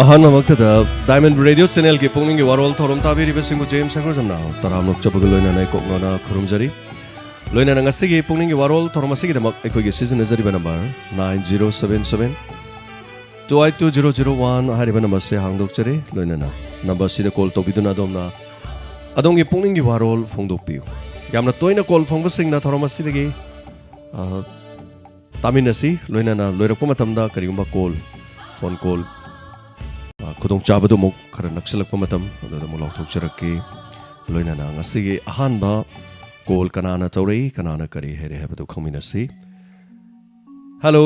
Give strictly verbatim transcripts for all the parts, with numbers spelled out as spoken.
ꯑꯍꯥꯟꯕꯃꯛꯇꯗ Diamond Radio Channelꯒꯤ ꯄꯨꯛꯅꯤꯡꯒꯤ ꯋꯥꯔꯣꯜ ꯊꯧꯔꯝ ꯇꯥꯕꯤꯔꯤꯕꯁꯤꯡꯕꯨ James ꯁꯪꯒ꯭ꯔꯖꯝꯅ ꯇꯔꯥꯝꯅ ꯑꯣꯛꯆꯕꯒ ꯂꯣꯏꯅꯅ ꯏꯀꯣꯛꯅꯅ ꯈꯨꯔꯨꯝꯖꯔꯤ꯫ ꯂꯣꯏꯅꯅ ꯉꯁꯤꯒꯤ ꯄꯨꯛꯅꯤꯡꯒꯤ ꯋꯥꯔꯣꯜ ꯊꯧꯔꯝ ꯑꯁꯤꯒꯤꯗꯃꯛ ꯑꯩꯈꯣꯏꯒꯤ ꯁꯤꯖꯤꯟꯅꯖꯔꯤꯕ number nine zero seven seven two eight two zero zero one ꯍꯥꯏꯔꯤꯕ ꯅꯝꯕꯔꯁꯦ ꯍꯥꯡꯗꯣꯛꯆꯔꯤ꯫ ꯂꯣꯏꯅꯅ ꯅꯝꯕꯔꯁꯤꯗ ꯀꯣꯜ ꯇꯧꯕꯤꯗꯨꯅ ꯑꯗꯣꯝꯅ ꯑꯗꯣꯝꯒꯤ ꯄꯨꯛꯅꯤꯡꯒꯤ ꯋꯥꯔꯣꯜ ꯐꯣꯡꯗꯣꯛꯄꯤꯌꯨ꯫ ꯌꯥꯝꯅ ꯇꯣꯏꯅ ꯀꯣꯜ ꯐꯪꯕꯁꯤꯡꯅ ꯊꯧꯔꯝ ꯑꯁꯤꯗꯒꯤ, ꯑ, ꯇꯥꯃꯤꯟꯅꯁꯤ꯫ ꯂꯣꯏꯅꯅ ꯂꯣꯏꯔꯛꯄ ꯃꯇꯝꯗ ꯀꯔꯤꯒꯨꯝꯕ ꯀꯣꯜ, ꯐꯣꯟ ꯀꯣꯜ, ꯑ, ꯈꯨꯗꯣꯡꯆꯥꯕꯗꯨ ꯑꯃꯨꯛ ꯈꯔ ꯅꯛꯁꯤꯜꯂꯛꯄ ꯃꯇꯝ ꯑꯗꯨꯗ ꯑꯃꯨꯛ ꯂꯥꯎꯊꯣꯛꯆꯔꯛꯀꯦ꯫ ꯂꯣꯏꯅꯅ ꯉꯁꯤꯒꯤ ꯑꯍꯥꯟꯕ ꯀꯣꯜ ꯀꯅꯥꯅ ꯇꯧꯔꯛꯏ, ꯀꯅꯥꯅ ꯀꯔꯤ ꯍꯥꯏꯔꯛꯏ ꯍꯥꯏꯕꯗꯨ ꯈꯪꯃꯤꯟꯅꯁꯤ꯫ ꯍꯜꯂꯣ꯫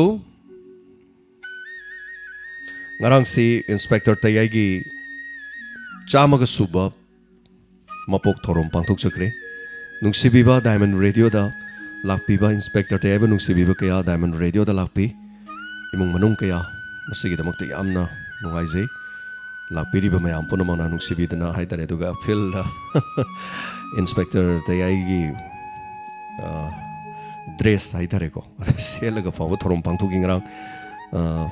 ꯉꯔꯥꯡꯁꯤ ꯏꯟꯁꯄꯦꯛꯇꯔ ꯇꯌꯥꯏꯒꯤ ꯆꯥꯝꯃꯒ ꯁꯨꯕ ꯃꯄꯣꯛ ꯊꯧꯔꯝ ꯄꯥꯡꯊꯣꯛꯆꯈ꯭ꯔꯦ꯫ ꯅꯨꯡꯁꯤꯕꯤꯕ Diamond Radioꯗ ꯂꯥꯛꯄꯤꯕ ꯏꯟꯁꯄꯦꯛꯇꯔ ꯇꯌꯥꯏꯕꯨ ꯅꯨꯡꯁꯤꯕꯤꯕ ꯀꯌꯥ Diamond Radioꯗ ꯂꯥꯛꯄꯤ꯫ ꯏꯃꯨꯡ ꯃꯅꯨꯡ ꯀꯌꯥ, ꯃꯁꯤꯒꯤꯗꯃꯛꯇ ꯌꯥꯝꯅ ꯅꯨꯡꯉꯥꯏꯖꯩ꯫ ꯂꯥꯛꯄꯤꯔꯤꯕ ꯃꯌꯥꯝ ꯄꯨꯝꯅꯃꯛꯅ ꯅꯨꯡꯁꯤꯕꯤꯗꯨꯅ ꯍꯥꯏꯇꯥꯔꯦ, ꯑꯗꯨꯒ ꯐꯤꯜꯗ ꯏꯟꯁꯄꯦꯛꯇꯔ ꯇꯌꯥꯏꯒꯤ, ꯑ, ꯗ꯭ꯔꯦꯁ ꯍꯥꯏꯇꯥꯔꯦꯀꯣ, ꯁꯦꯠꯂꯒ ꯐꯥꯎꯕ ꯊꯧꯔꯝ ꯄꯥꯡꯊꯣꯛꯈꯤ ꯉꯔꯥꯡ꯫ ꯑ,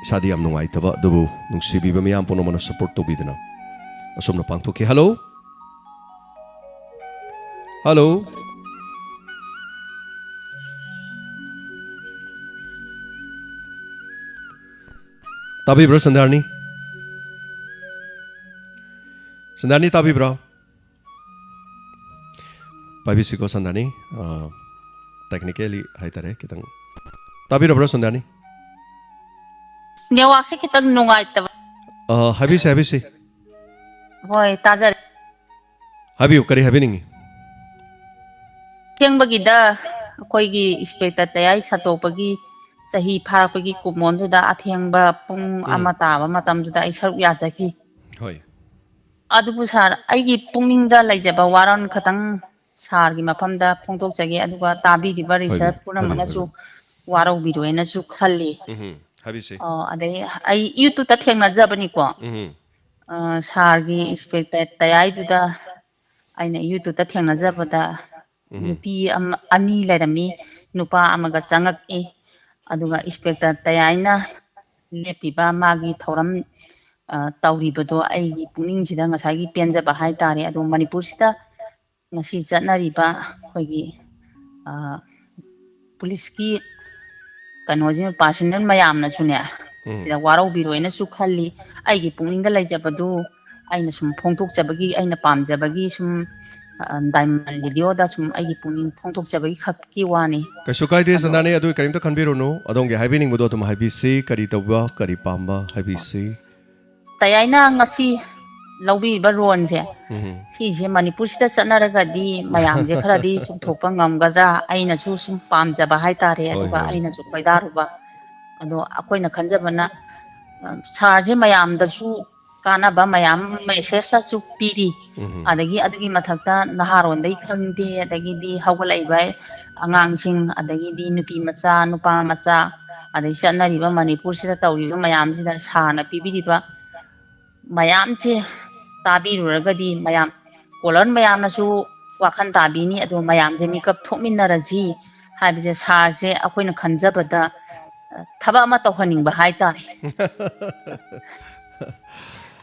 ꯏꯁꯥꯗꯤ ꯌꯥꯝ ꯅꯨꯡꯉꯥꯏꯇꯕ, ꯑꯗꯨꯕꯨ ꯅꯨꯡꯁꯤꯕꯤꯕ ꯃꯤꯌꯥꯝ ꯄꯨꯝꯅꯃꯛꯅ ꯁꯄꯣꯔꯠ ꯇꯧꯕꯤꯗꯅ ꯑꯁꯨꯝꯅ ꯄꯥꯡꯊꯣꯛꯈꯤ꯫ ꯍꯜꯂꯣ꯫ ꯍꯜꯂꯣ꯫ ꯇꯥꯕꯤꯕ꯭ꯔꯥ ꯁꯟꯗꯥꯔꯅꯤ? ꯁꯟꯗꯥꯔꯅꯤ ꯇꯥꯕꯤꯕ꯭ꯔꯥ? ꯄꯥꯏꯕꯤꯁꯤꯀꯣ ꯁꯟꯗꯥꯔꯅꯤ꯫ ꯑ, technically ꯍꯥꯏꯇꯥꯔꯦ, ꯈꯤꯇꯪ꯫ ꯇꯥꯕꯤꯔꯕ꯭ꯔꯥ ꯁꯟꯗꯥꯔꯅꯤ? ꯅꯦꯠꯋꯥꯛꯁꯦ ꯈꯤꯇꯪ ꯅꯨꯡꯉꯥꯏꯇꯕ꯫ ꯑ, ꯍꯥꯏꯕꯤꯁꯤ, ꯍꯥꯏꯕꯤꯁꯤ꯫ ꯍꯣꯏ, ꯇꯥꯖꯔꯦ꯫ ꯍꯥꯏꯕꯤꯌꯨ, ꯀꯔꯤ ꯍꯥꯏꯕꯤꯅꯤꯡꯉꯤ? ꯑꯊꯦꯡꯕꯒꯤꯗ ꯑꯩꯈꯣꯏꯒꯤ ꯏꯟꯁꯄꯦꯛꯇꯔ ꯇꯌꯥꯏ ꯁꯟꯇꯣꯛꯄꯒꯤ ꯆꯍꯤ ꯐꯥꯔꯛꯄꯒꯤ ꯀꯨꯝꯑꯣꯟꯗꯨꯗ ꯑꯊꯦꯡꯕ ꯄꯨꯡ ꯎꯝ꯫ ꯑꯃ ꯇꯥꯕ ꯃꯇꯝꯗꯨꯗ ꯑꯩ ꯁꯔꯨꯛ ꯌꯥꯖꯈꯤ꯫ ꯍꯣꯏ꯫ ꯑꯗꯨꯕꯨ ꯁꯥꯔ, ꯑꯩꯒꯤ ꯄꯨꯛꯅꯤꯡꯗ ꯂꯩꯖꯕ ꯋꯥꯔꯣꯜ ꯈꯇꯪ ꯁꯥꯔꯒꯤ ꯃꯐꯝꯗ ꯐꯣꯡꯗꯣꯛꯆꯒꯦ, ꯑꯗꯨꯒ ꯇꯥꯕꯤꯔꯤꯕ ꯍꯣꯏꯅꯦ, ꯔꯤꯁꯔ ꯍꯥꯏꯕꯤꯌꯨ, ꯄꯨꯝꯅꯃꯛꯅꯁꯨ ꯍꯥꯏꯕꯤꯌꯨ꯫ ꯋꯥꯔꯧꯕꯤꯔꯣꯏꯅꯁꯨ ꯈꯜꯂꯤ꯫ ꯎꯝꯍꯨꯝ, ꯍꯥꯏꯕꯤꯁꯤ꯫ ꯑꯣ, ꯑꯗꯩ ꯑꯩ YouTube-ꯇ ꯊꯦꯡꯅꯖꯕꯅꯤꯀꯣ꯫ ꯎꯝꯍꯨꯝ꯫ ꯑ, ꯁꯥꯔꯒꯤ ꯏꯟꯁꯄꯦꯛꯇꯔ ꯇꯌꯥꯏꯗꯨꯗ ꯑꯩꯅ YouTube-ꯇ ꯊꯦꯡꯅꯖꯕꯗ ꯎꯝꯍꯨꯝ꯫ ꯅꯨꯄꯤ ꯑꯃ, ꯑꯅꯤ ꯂꯩꯔꯝꯃꯤ, ꯅꯨꯄꯥ ꯑꯃꯒ ꯆꯪꯉꯛꯏ꯫ ꯑꯗꯨꯒ ꯏꯟꯁꯄꯦꯛꯇꯔ ꯇꯌꯥꯏꯅ ꯂꯦꯞꯄꯤꯕ ꯃꯥꯒꯤ ꯊꯧꯔꯝ ꯑ, ꯇꯧꯔꯤꯕꯗꯣ ꯑꯩꯒꯤ ꯄꯨꯛꯅꯤꯡꯁꯤꯗ ꯉꯁꯥꯏꯒꯤ ꯄꯦꯟꯖꯕ ꯍꯥꯏꯇꯥꯔꯦ꯫ ꯑꯗꯣ ꯃꯅꯤꯄꯨꯔꯁꯤꯗ ꯉꯁꯤ ꯆꯠꯅꯔꯤꯕ ꯑꯩꯈꯣꯏꯒꯤ, ꯑ, ꯄꯨꯂꯤꯁꯀꯤ ꯀꯩꯅꯣꯁꯤꯅ, ꯄꯥꯔꯁꯣꯅꯦꯜ ꯃꯌꯥꯝꯅꯁꯨꯅꯦ, ꯎꯝ꯫ ꯁꯤꯗ ꯋꯥꯔꯧꯕꯤꯔꯣꯏꯅꯁꯨ ꯈꯜꯂꯤ꯫ ꯑꯩꯒꯤ ꯄꯨꯛꯅꯤꯡꯗ ꯂꯩꯖꯕꯗꯨ ꯑꯩꯅ ꯁꯨꯝ ꯐꯣꯡꯗꯣꯛꯆꯕꯒꯤ, ꯑꯩꯅ ꯄꯥꯝꯖꯕꯒꯤ ꯁꯨꯝ, ꯑ, ꯗꯥꯏꯃꯟ ꯔꯦꯗꯤꯑꯣꯗ ꯁꯨꯝ ꯑꯩꯒꯤ ꯄꯨꯛꯅꯤꯡ ꯐꯣꯡꯗꯣꯛꯆꯕꯒꯤ ꯈꯛꯀꯤ ꯋꯥꯅꯤ꯫ ꯀꯩꯁꯨ ꯀꯥꯏꯗꯦ, ꯑꯗꯣ ꯁꯟꯗꯥꯅꯤ, ꯑꯗꯨ ꯀꯔꯤꯝꯇ ꯈꯟꯕꯤꯔꯨꯅꯨ꯫ ꯑꯗꯣꯝꯒꯤ ꯍꯥꯏꯕꯤꯅꯤꯡꯕꯗꯣ ꯑꯗꯨꯝ ꯍꯥꯏꯕꯤꯁꯤ꯫ ꯀꯔꯤ ꯇꯧꯕ, ꯀꯔꯤ ꯄꯥꯝꯕ, ꯍꯥꯏꯕꯤꯁꯤ꯫ ꯇꯌꯥꯏꯅ ꯉꯁꯤ ꯂꯧꯕꯤꯔꯤꯕ ꯔꯣꯜꯁꯦ, ꯎꯝ꯫ ꯁꯤꯁꯦ ꯃꯅꯤꯄꯨꯔꯁꯤꯗ ꯆꯠꯅꯔꯒꯗꯤ ꯃꯌꯥꯝꯁꯦ ꯈꯔꯗꯤ ꯆꯨꯝꯊꯣꯛꯄ ꯉꯝꯒꯗ꯭ꯔꯥ? ꯑꯩꯅꯁꯨ ꯁꯨꯝ ꯄꯥꯝꯖꯕ ꯍꯥꯏꯇꯥꯔꯦ꯫ ꯍꯣꯏ, ꯑꯗꯨꯒ ꯍꯣꯏ꯫ ꯑꯩꯅꯁꯨ ꯈꯣꯏꯗꯥꯔꯨꯕ꯫ ꯑꯗꯣ ꯑꯩꯈꯣꯏꯅ ꯈꯟꯖꯕꯅ, ꯑ, ꯁꯥꯔꯁꯦ ꯃꯌꯥꯝꯗꯁꯨ ꯀꯥꯟꯅꯕ ꯃꯌꯥꯝ ꯃꯦꯁꯦꯖꯇꯁꯨ ꯄꯤꯔꯤ꯫ ꯎꯝ꯫ ꯑꯗꯒꯤ ꯑꯗꯨꯒꯤ ꯃꯊꯛꯇ ꯅꯍꯥꯔꯣꯟꯗꯩ ꯈꯪꯗꯦ, ꯑꯗꯒꯤꯗꯤ ꯍꯧꯒꯠꯂꯛꯏꯕ ꯑꯉꯥꯡꯁꯤꯡ, ꯑꯗꯒꯤꯗꯤ ꯅꯨꯄꯤ ꯃꯆꯥ, ꯅꯨꯄꯥ ꯃꯆꯥ, ꯑꯗꯩ ꯆꯠꯅꯔꯤꯕ ꯃꯅꯤꯄꯨꯔꯁꯤꯗ ꯇꯧꯔꯤꯕ ꯃꯌꯥꯝꯁꯤꯗ ꯁꯥꯔꯅ ꯄꯤꯕꯤꯔꯤꯕ ꯃꯌꯥꯝꯁꯦ ꯇꯥꯕꯤꯔꯨꯔꯒꯗꯤ ꯃꯌꯥꯝ, ꯀꯣꯂꯔ ꯃꯌꯥꯝꯅꯁꯨ ꯋꯥꯈꯜ ꯇꯥꯕꯤꯅꯤ꯫ ꯑꯗꯣ ꯃꯌꯥꯝꯁꯦ ꯃꯤꯀꯞ ꯊꯣꯛꯃꯤꯟꯅꯔꯁꯤ ꯍꯥꯏꯕꯁꯦ ꯁꯥꯔꯁꯦ ꯑꯩꯈꯣꯏꯅ ꯈꯟꯖꯕꯗ, ꯑ, ꯊꯕꯛ ꯑꯃ ꯇꯧꯍꯟꯅꯤꯡꯕ ꯍꯥꯏꯇꯥꯔꯦ꯫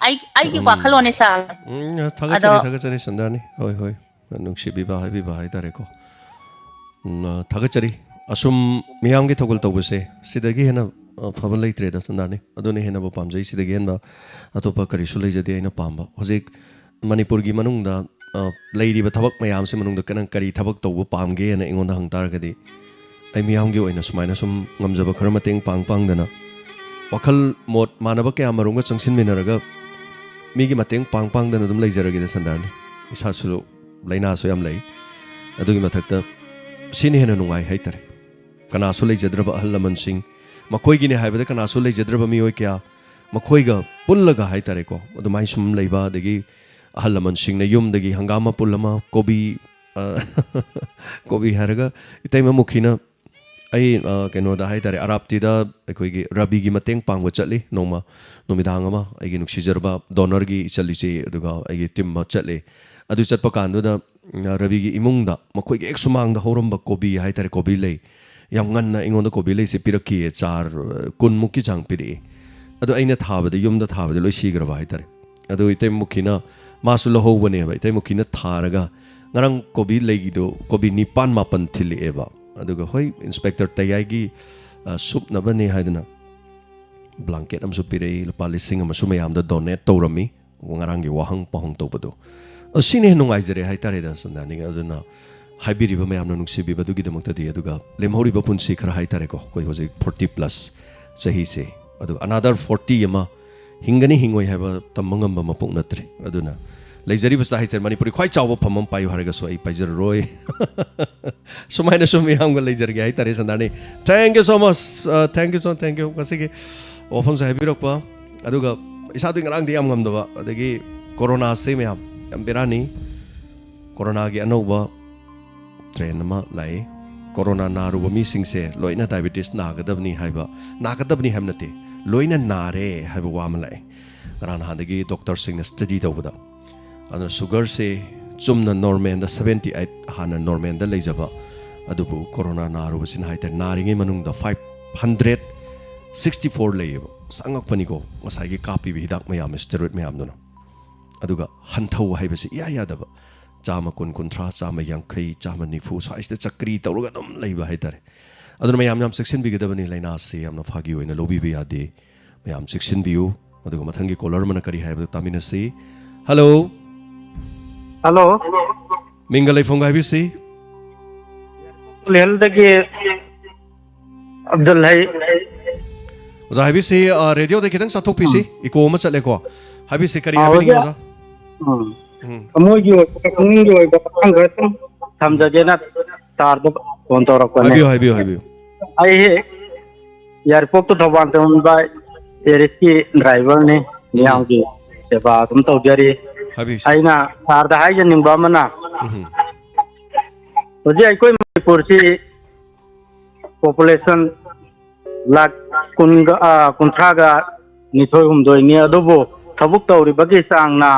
ꯑꯩ, ꯑꯩꯒꯤ ꯎꯝ꯫ ꯋꯥꯈꯜꯂꯣꯟꯅꯦ ꯁꯥꯔ꯫ ꯎꯝ, ꯊꯥꯒꯠꯆꯔꯤ, ꯑꯗꯣ ꯊꯥꯒꯠꯆꯔꯤ ꯁꯟꯗꯥꯅꯤ꯫ ꯍꯣꯏ, ꯍꯣꯏ꯫ ꯅꯨꯡꯁꯤꯕꯤꯕ ꯍꯥꯏꯕꯤꯕ ꯍꯥꯏꯇꯥꯔꯦꯀꯣ꯫ ꯎꯝ, ꯑ, ꯊꯥꯒꯠꯆꯔꯤ꯫ ꯑꯁꯨꯝ ꯃꯤꯌꯥꯝꯒꯤ ꯊꯧꯒꯜ ꯇꯧꯕꯁꯦ ꯁꯤꯗꯒꯤ ꯍꯦꯟꯅ, ꯑ, ꯐꯕ ꯂꯩꯇ꯭ꯔꯦꯗ ꯁꯟꯗꯥꯅꯤ꯫ ꯑꯗꯨꯅ ꯍꯦꯟꯅꯕꯨ ꯄꯥꯝꯖꯩ꯫ ꯁꯤꯗꯒꯤ ꯍꯦꯟꯕ ꯑꯇꯣꯞꯄ ꯀꯔꯤꯁꯨ ꯂꯩꯖꯗꯦ ꯑꯩꯅ ꯄꯥꯝꯕ꯫ ꯍꯧꯖꯤꯛ ꯃꯅꯤꯄꯨꯔꯒꯤ ꯃꯅꯨꯡꯗ, ꯑ, ꯂꯩꯔꯤꯕ ꯊꯕꯛ ꯃꯌꯥꯝꯁꯤ ꯃꯅꯨꯡꯗ ꯀ-, ꯅꯪ ꯀꯔꯤ ꯊꯕꯛ ꯇꯧꯕ ꯄꯥꯝꯒꯦꯅ ꯑꯩꯉꯣꯟꯗ ꯍꯪ ꯇꯥꯔꯒꯗꯤ, ꯑꯩ ꯃꯤꯌꯥꯝꯒꯤ ꯑꯣꯏꯅ ꯁꯨꯃꯥꯏꯅ ꯁꯨꯝ ꯉꯝꯖꯕ ꯈꯔ ꯃꯇꯦꯡ ꯄꯥꯡ ꯄꯥꯡꯗꯅ, ꯋꯥꯈꯜ ꯃꯣꯠ ꯃꯥꯟꯅꯕ ꯀꯌꯥ ꯃꯔꯨꯝꯒ ꯆꯪꯁꯤꯟꯃꯤꯟꯅꯔꯒ ꯃꯤꯒꯤ ꯃꯇꯦꯡ ꯄꯥꯡ ꯄꯥꯡꯗꯅ ꯑꯗꯨꯝ ꯂꯩꯖꯔꯒꯦꯗ ꯁꯟꯗꯥꯅꯤ꯫ ꯏꯁꯥꯁꯨ ꯂꯥꯏꯅꯥꯁꯨ ꯌꯥꯝ ꯂꯩ꯫ ꯑꯗꯨꯒꯤ ꯃꯊꯛꯇ ꯁꯤꯅ ꯍꯦꯟꯅ ꯅꯨꯡꯉꯥꯏ ꯍꯥꯏꯇꯥꯔꯦ꯫ ꯀꯅꯥꯁꯨ ꯂꯩꯖꯗ꯭ꯔꯕ ꯑꯍꯜ ꯂꯃꯟꯁꯤꯡ, ꯃꯈꯣꯏꯒꯤꯅꯦ ꯍꯥꯏꯕꯗ ꯀꯅꯥꯁꯨ ꯂꯩꯖꯗ꯭ꯔꯕ ꯃꯤꯑꯣꯏ ꯀꯌꯥ, ꯃꯈꯣꯏꯒ ꯄꯨꯜꯂꯒ ꯍꯥꯏꯇꯥꯔꯦꯀꯣ, ꯑꯗꯨꯃꯥꯏꯅ ꯁꯨꯝ ꯂꯩꯕ, ꯑꯗꯒꯤ ꯑꯍꯜ ꯂꯃꯟꯁꯤꯡꯅ ꯌꯨꯝꯗꯒꯤ ꯍꯪꯒꯥꯝ ꯃꯄꯨꯜ ꯑꯃ, ꯀꯣꯕꯤ, ꯑ, ꯀꯣꯕꯤ ꯍꯥꯏꯔꯒ ꯏꯇꯩꯃ ꯃꯨꯈꯤꯅ ꯑꯩ, ꯑ, ꯀꯩꯅꯣꯗ ꯍꯥꯏꯇꯥꯔꯦ, ꯑꯔꯥꯞꯇꯤꯗ ꯑꯩꯈꯣꯏꯒꯤ ꯔꯕꯤꯒꯤ ꯃꯇꯦꯡ ꯄꯥꯡꯕ ꯆꯠꯂꯤ ꯅꯣꯡꯃ ꯅꯨꯃꯤꯗꯥꯡ ꯑꯃ꯫ ꯑꯩꯒꯤ ꯅꯨꯡꯁꯤꯖꯔꯕ ꯗꯣꯅꯔꯒꯤ ꯏꯆꯜ ꯏꯆꯦ ꯑꯗꯨꯒ ꯑꯩꯒꯤ ꯇꯤꯝ ꯑꯃ ꯆꯠꯂꯤ꯫ ꯑꯗꯨ ꯆꯠꯄ ꯀꯥꯟꯗꯨꯗ, ꯎꯝ, ꯔꯕꯤꯒꯤ ꯏꯃꯨꯡꯗ ꯃꯈꯣꯏꯒꯤ ꯍꯦꯛ ꯁꯨꯃꯥꯡꯗ ꯍꯧꯔꯝꯕ ꯀꯣꯕꯤ ꯍꯥꯏꯇꯥꯔꯦ, ꯀꯣꯕꯤ ꯂꯩ꯫ ꯌꯥꯝ ꯉꯟꯅ ꯑꯩꯉꯣꯟꯗ ꯀꯣꯕꯤ ꯂꯩꯁꯦ ꯄꯤꯔꯛꯈꯤꯌꯦ, ꯆꯥꯔ, ꯑ, ꯀꯨꯟꯃꯨꯛꯀꯤ ꯆꯥꯡ ꯄꯤꯔꯛꯑꯦ꯫ ꯑꯗꯣ ꯑꯩꯅ ꯊꯥꯕꯗꯤ, ꯌꯨꯝꯗ ꯊꯥꯕꯗꯤ ꯂꯣꯏ ꯁꯤꯈ꯭ꯔꯕ ꯍꯥꯏꯇꯥꯔꯦ꯫ ꯑꯗꯣ ꯏꯇꯩꯃꯨꯈꯤꯅ, ꯃꯥꯁꯨ ꯂꯧꯍꯧꯕꯅꯦꯕ, ꯏꯇꯩꯃꯨꯈꯤꯅ ꯊꯥꯔꯒ ꯉꯔꯥꯡ ꯀꯣꯕꯤ ꯂꯩꯒꯤꯗꯣ ꯀꯣꯕꯤ ꯅꯤꯄꯥꯟ ꯃꯥꯄꯟ ꯊꯤꯜꯂꯛꯑꯦꯕ꯫ ꯑꯗꯨꯒ ꯍꯣꯏ, ꯏꯟꯁꯄꯦꯛꯇꯔ ꯇꯌꯥꯏꯒꯤ, ꯑ, ꯁꯨꯞꯅꯕꯅꯦ ꯍꯥꯏꯗꯅ ꯕ꯭ꯂꯥꯡꯀꯦꯠ ꯑꯃꯁꯨ ꯄꯤꯔꯛꯏ, ꯂꯨꯄꯥ ꯂꯤꯁꯤꯡ ꯑꯃꯁꯨ ꯃꯌꯥꯝꯗ ꯗꯣꯅꯦꯠ ꯇꯧꯔꯝꯃꯤ꯫ ꯉꯔꯥꯡꯒꯤ ꯋꯥꯍꯪ ꯄꯥꯎꯍꯪ ꯇꯧꯕꯗꯣ꯫ ꯑ, ꯁꯤꯅ ꯍꯦꯟꯅ ꯅꯨꯡꯉꯥꯏꯖꯔꯦ ꯍꯥꯏꯇꯥꯔꯦꯗ, ꯁꯟꯗꯥꯅꯤꯒ꯫ ꯑꯗꯨꯅ ꯍꯥꯏꯕꯤꯔꯤꯕ ꯃꯌꯥꯝꯅ ꯅꯨꯡꯁꯤꯕꯤꯕꯗꯨꯒꯤꯗꯃꯛꯇꯗꯤ, ꯑꯗꯨꯒ ꯂꯦꯝꯍꯧꯔꯤꯕ ꯄꯨꯟꯁꯤ ꯈꯔ ꯍꯥꯏꯇꯥꯔꯦꯀꯣ, ꯑꯩꯈꯣꯏ ꯍꯧꯖꯤꯛ forty plus ꯆꯍꯤꯁꯦ, ꯑꯗꯨ another forty ꯑꯃ ꯍꯤꯡꯒꯅꯤ ꯍꯤꯡꯉꯣꯏ ꯍꯥꯏꯕ ꯇꯝꯕ ꯉꯝꯕ ꯃꯄꯣꯛ ꯅꯠꯇ꯭ꯔꯤ꯫ ꯑꯗꯨꯅ ꯂꯩꯖꯔꯤꯕꯁꯤꯗ ꯍꯥꯏꯖꯔꯦ, ꯃꯅꯤꯄꯨꯔꯤ ꯈ꯭ꯋꯥꯏ ꯆꯥꯎꯕ ꯐꯝ ꯑꯃ ꯄꯥꯏꯌꯨ ꯍꯥꯏꯔꯒꯁꯨ ꯑꯩ ꯄꯥꯏꯖꯔꯔꯣꯏ꯫ ꯁꯨꯃꯥꯏꯅ ꯁꯨꯝ ꯃꯌꯥꯝꯒ ꯂꯩꯖꯔꯒꯦ ꯍꯥꯏꯇꯥꯔꯦ, ꯁꯟꯗꯥꯅꯤ꯫ Thank you so much, uh, thank you so, thank you꯫ ꯉꯁꯤꯒꯤ ꯋꯥꯐꯝꯁꯦ ꯍꯥꯏꯕꯤꯔꯛꯄ, ꯑꯗꯨꯒ ꯏꯁꯥꯗꯤ ꯉꯔꯥꯡꯗꯤ ꯌꯥꯝ ꯉꯝꯗꯕ, ꯑꯗꯒꯤ ꯀꯣꯔꯣꯅꯥꯁꯦ ꯃꯌꯥꯝ ꯌꯥꯝ ꯕꯦꯔꯥꯅꯤ꯫ ꯀꯣꯔꯣꯅꯥꯒꯤ ꯑꯅꯧꯕ ꯇ꯭ꯔꯦꯟ ꯑꯃ ꯂꯥꯛꯏ꯫ ꯀꯣꯔꯣꯅꯥ ꯅꯥꯔꯨꯕ ꯃꯤꯁꯤꯡꯁꯦ ꯂꯣꯏꯅ ꯗꯥꯏꯕꯦꯇꯤꯁ ꯅꯥꯒꯗꯕꯅꯤ ꯍꯥꯏꯕ, ꯅꯥꯒꯗꯕꯅꯤ ꯍꯥꯏꯕ ꯅꯠꯇꯦ, ꯂꯣꯏꯅ ꯅꯥꯔꯦ ꯍꯥꯏꯕ ꯋꯥ ꯑꯃ ꯂꯥꯛꯑꯦ꯫ ꯉꯔꯥꯡ ꯅꯍꯥꯟꯗꯒꯤ ꯗꯣꯛꯇꯔꯁꯤꯡꯅ ꯁ꯭ꯇꯗꯤ ꯇꯧꯕꯗ, ꯑꯗꯨꯅ ꯁꯨꯒꯔꯁꯦ ꯆꯨꯝꯅ ꯅꯣꯔꯃꯦꯜꯗ seventy eight ꯍꯥꯟꯅ ꯅꯣꯔꯃꯦꯜꯗ ꯂꯩꯖꯕ, ꯑꯗꯨꯕꯨ ꯀꯣꯔꯣꯅꯥ ꯅꯥꯔꯨꯕꯁꯤꯅ ꯍꯥꯏꯇꯥꯔꯦ, ꯅꯥꯔꯤꯉꯩ ꯃꯅꯨꯡꯗ five hundred sixty four ꯂꯩꯌꯦꯕ꯫ ꯑꯁ, ꯑꯉꯛꯄꯅꯤꯀꯣ, ꯉꯁꯥꯏꯒꯤ ꯀꯥꯞꯄꯤꯕ ꯍꯤꯗꯥꯛ ꯃꯌꯥꯝ, ꯁ꯭ꯇꯦꯔꯣꯏꯗ ꯃꯌꯥꯝꯗꯨꯅ꯫ ꯑꯗꯨꯒ ꯍꯟꯊꯧ ꯍꯥꯏꯕꯁꯤ ꯏꯌꯥ ꯌꯥꯗꯕ꯫ ꯆꯥꯝꯃ ꯀꯨꯟ, ꯀꯨꯟꯊ꯭ꯔꯥ, ꯆꯥꯝꯃ ꯌꯥꯡꯈꯩ, ꯆꯥꯝꯃ ꯅꯤꯐꯨ ꯁ꯭ꯋꯥꯏꯁꯤꯗ ꯆꯀ꯭ꯔꯤ ꯇꯧꯔꯒ ꯑꯗꯨꯝ ꯂꯩꯕ ꯍꯥꯏꯇꯥꯔꯦ꯫ ꯑꯗꯨꯅ ꯃꯌꯥꯝ ꯌꯥꯝ ꯆꯦꯛꯁꯤꯟꯕꯤꯒꯗꯕꯅꯤ, ꯂꯥꯏꯅꯥꯁꯤ ꯌꯥꯝꯅ ꯐꯥꯒꯤ ꯑꯣꯏꯅ ꯂꯧꯕꯤꯕ ꯌꯥꯗꯦ꯫ ꯃꯌꯥꯝ ꯆꯦꯛꯁꯤꯟꯕꯤꯌꯨ꯫ ꯑꯗꯨꯒ ꯃꯊꯪꯒꯤ ꯀꯣꯂꯔ ꯑꯃꯅ ꯀꯔꯤ ꯍꯥꯏꯕꯗꯨ ꯇꯥꯃꯤꯟꯅꯁꯤ꯫ ꯍꯜꯂꯣ꯫ ꯍꯜꯂꯣ꯫ ꯃꯤꯡꯒ ꯂꯩꯐꯝꯒ ꯍꯥꯏꯕꯤꯁꯤ꯫ ꯂꯦꯜꯗꯒꯤ ꯑꯕꯗꯨꯜ ꯍꯩ꯫ ꯑꯣꯖꯥ ꯍꯥꯏꯕꯤꯁꯤ, ꯑ, ꯔꯦꯗꯤꯑꯣꯗ ꯈꯤꯇꯪ ꯆꯠꯊꯣꯛꯄꯤꯁꯤ꯫ ꯎꯝ꯫ ꯏꯀꯣ ꯑꯃ ꯆꯠꯂꯦꯀꯣ꯫ ꯍꯥꯏꯕꯤꯁꯤ, ꯀꯔꯤ ꯑꯥ, ꯍꯥꯏꯕꯤꯅꯤꯡꯉꯤ ꯑꯣꯖꯥ? ꯑꯣꯖꯥ? ꯎꯝ꯫ ꯎꯝ꯫ ꯊꯃꯣꯏꯒꯤ ꯑꯣꯏꯕ, ꯄꯨꯛꯅꯤꯡꯒꯤ ꯑꯣꯏꯕ ꯋꯥꯐꯝ ꯈꯔ ꯁꯨꯝ ꯊꯝꯖꯒꯦꯅ ꯁꯥꯔꯗ ꯐꯣꯟ ꯇꯧꯔꯛꯄꯅꯦ꯫ ꯍꯥꯏꯕꯤꯌꯨ, ꯍꯥꯏꯕꯤꯌꯨ, ꯍꯥꯏꯕꯤꯌꯨ꯫ ꯑꯩ ꯍꯦꯛ ꯏꯌꯥꯔꯄꯣꯔꯠꯇ ꯊꯧꯕꯥꯜ ꯇꯝꯕ ꯇꯦꯔꯤꯁꯀꯤ ꯗ꯭ꯔꯥꯏꯚꯔꯅꯤ꯫ ꯎꯝ꯫ ꯃꯤꯌꯥꯝꯒꯤ ꯁꯦꯕꯥ ꯑꯗꯨꯝ ꯇꯧꯖꯔꯤ꯫ ꯍꯥꯏꯕꯤꯌꯨ꯫ ꯑꯩꯅ ꯁꯥꯔꯗ ꯍꯥꯏꯖꯅꯤꯡꯕ ꯑꯃꯅ, ꯎꯝ꯫ ꯍꯧꯖꯤꯛ ꯑꯩꯈꯣꯏ ꯃꯅꯤꯄꯨꯔꯁꯤ ꯄꯣꯄꯨꯂꯦꯁꯟ ꯂꯥꯈ ꯀꯨꯟꯒ, ꯑ, ꯀꯨꯟꯊ꯭ꯔꯥꯒ ꯅꯤꯊꯣꯏ ꯍꯨꯝꯗꯣꯏꯅꯤ, ꯑꯗꯨꯕꯨ ꯊꯕꯛ ꯇꯧꯔꯤꯕꯒꯤ ꯆꯥꯡꯅ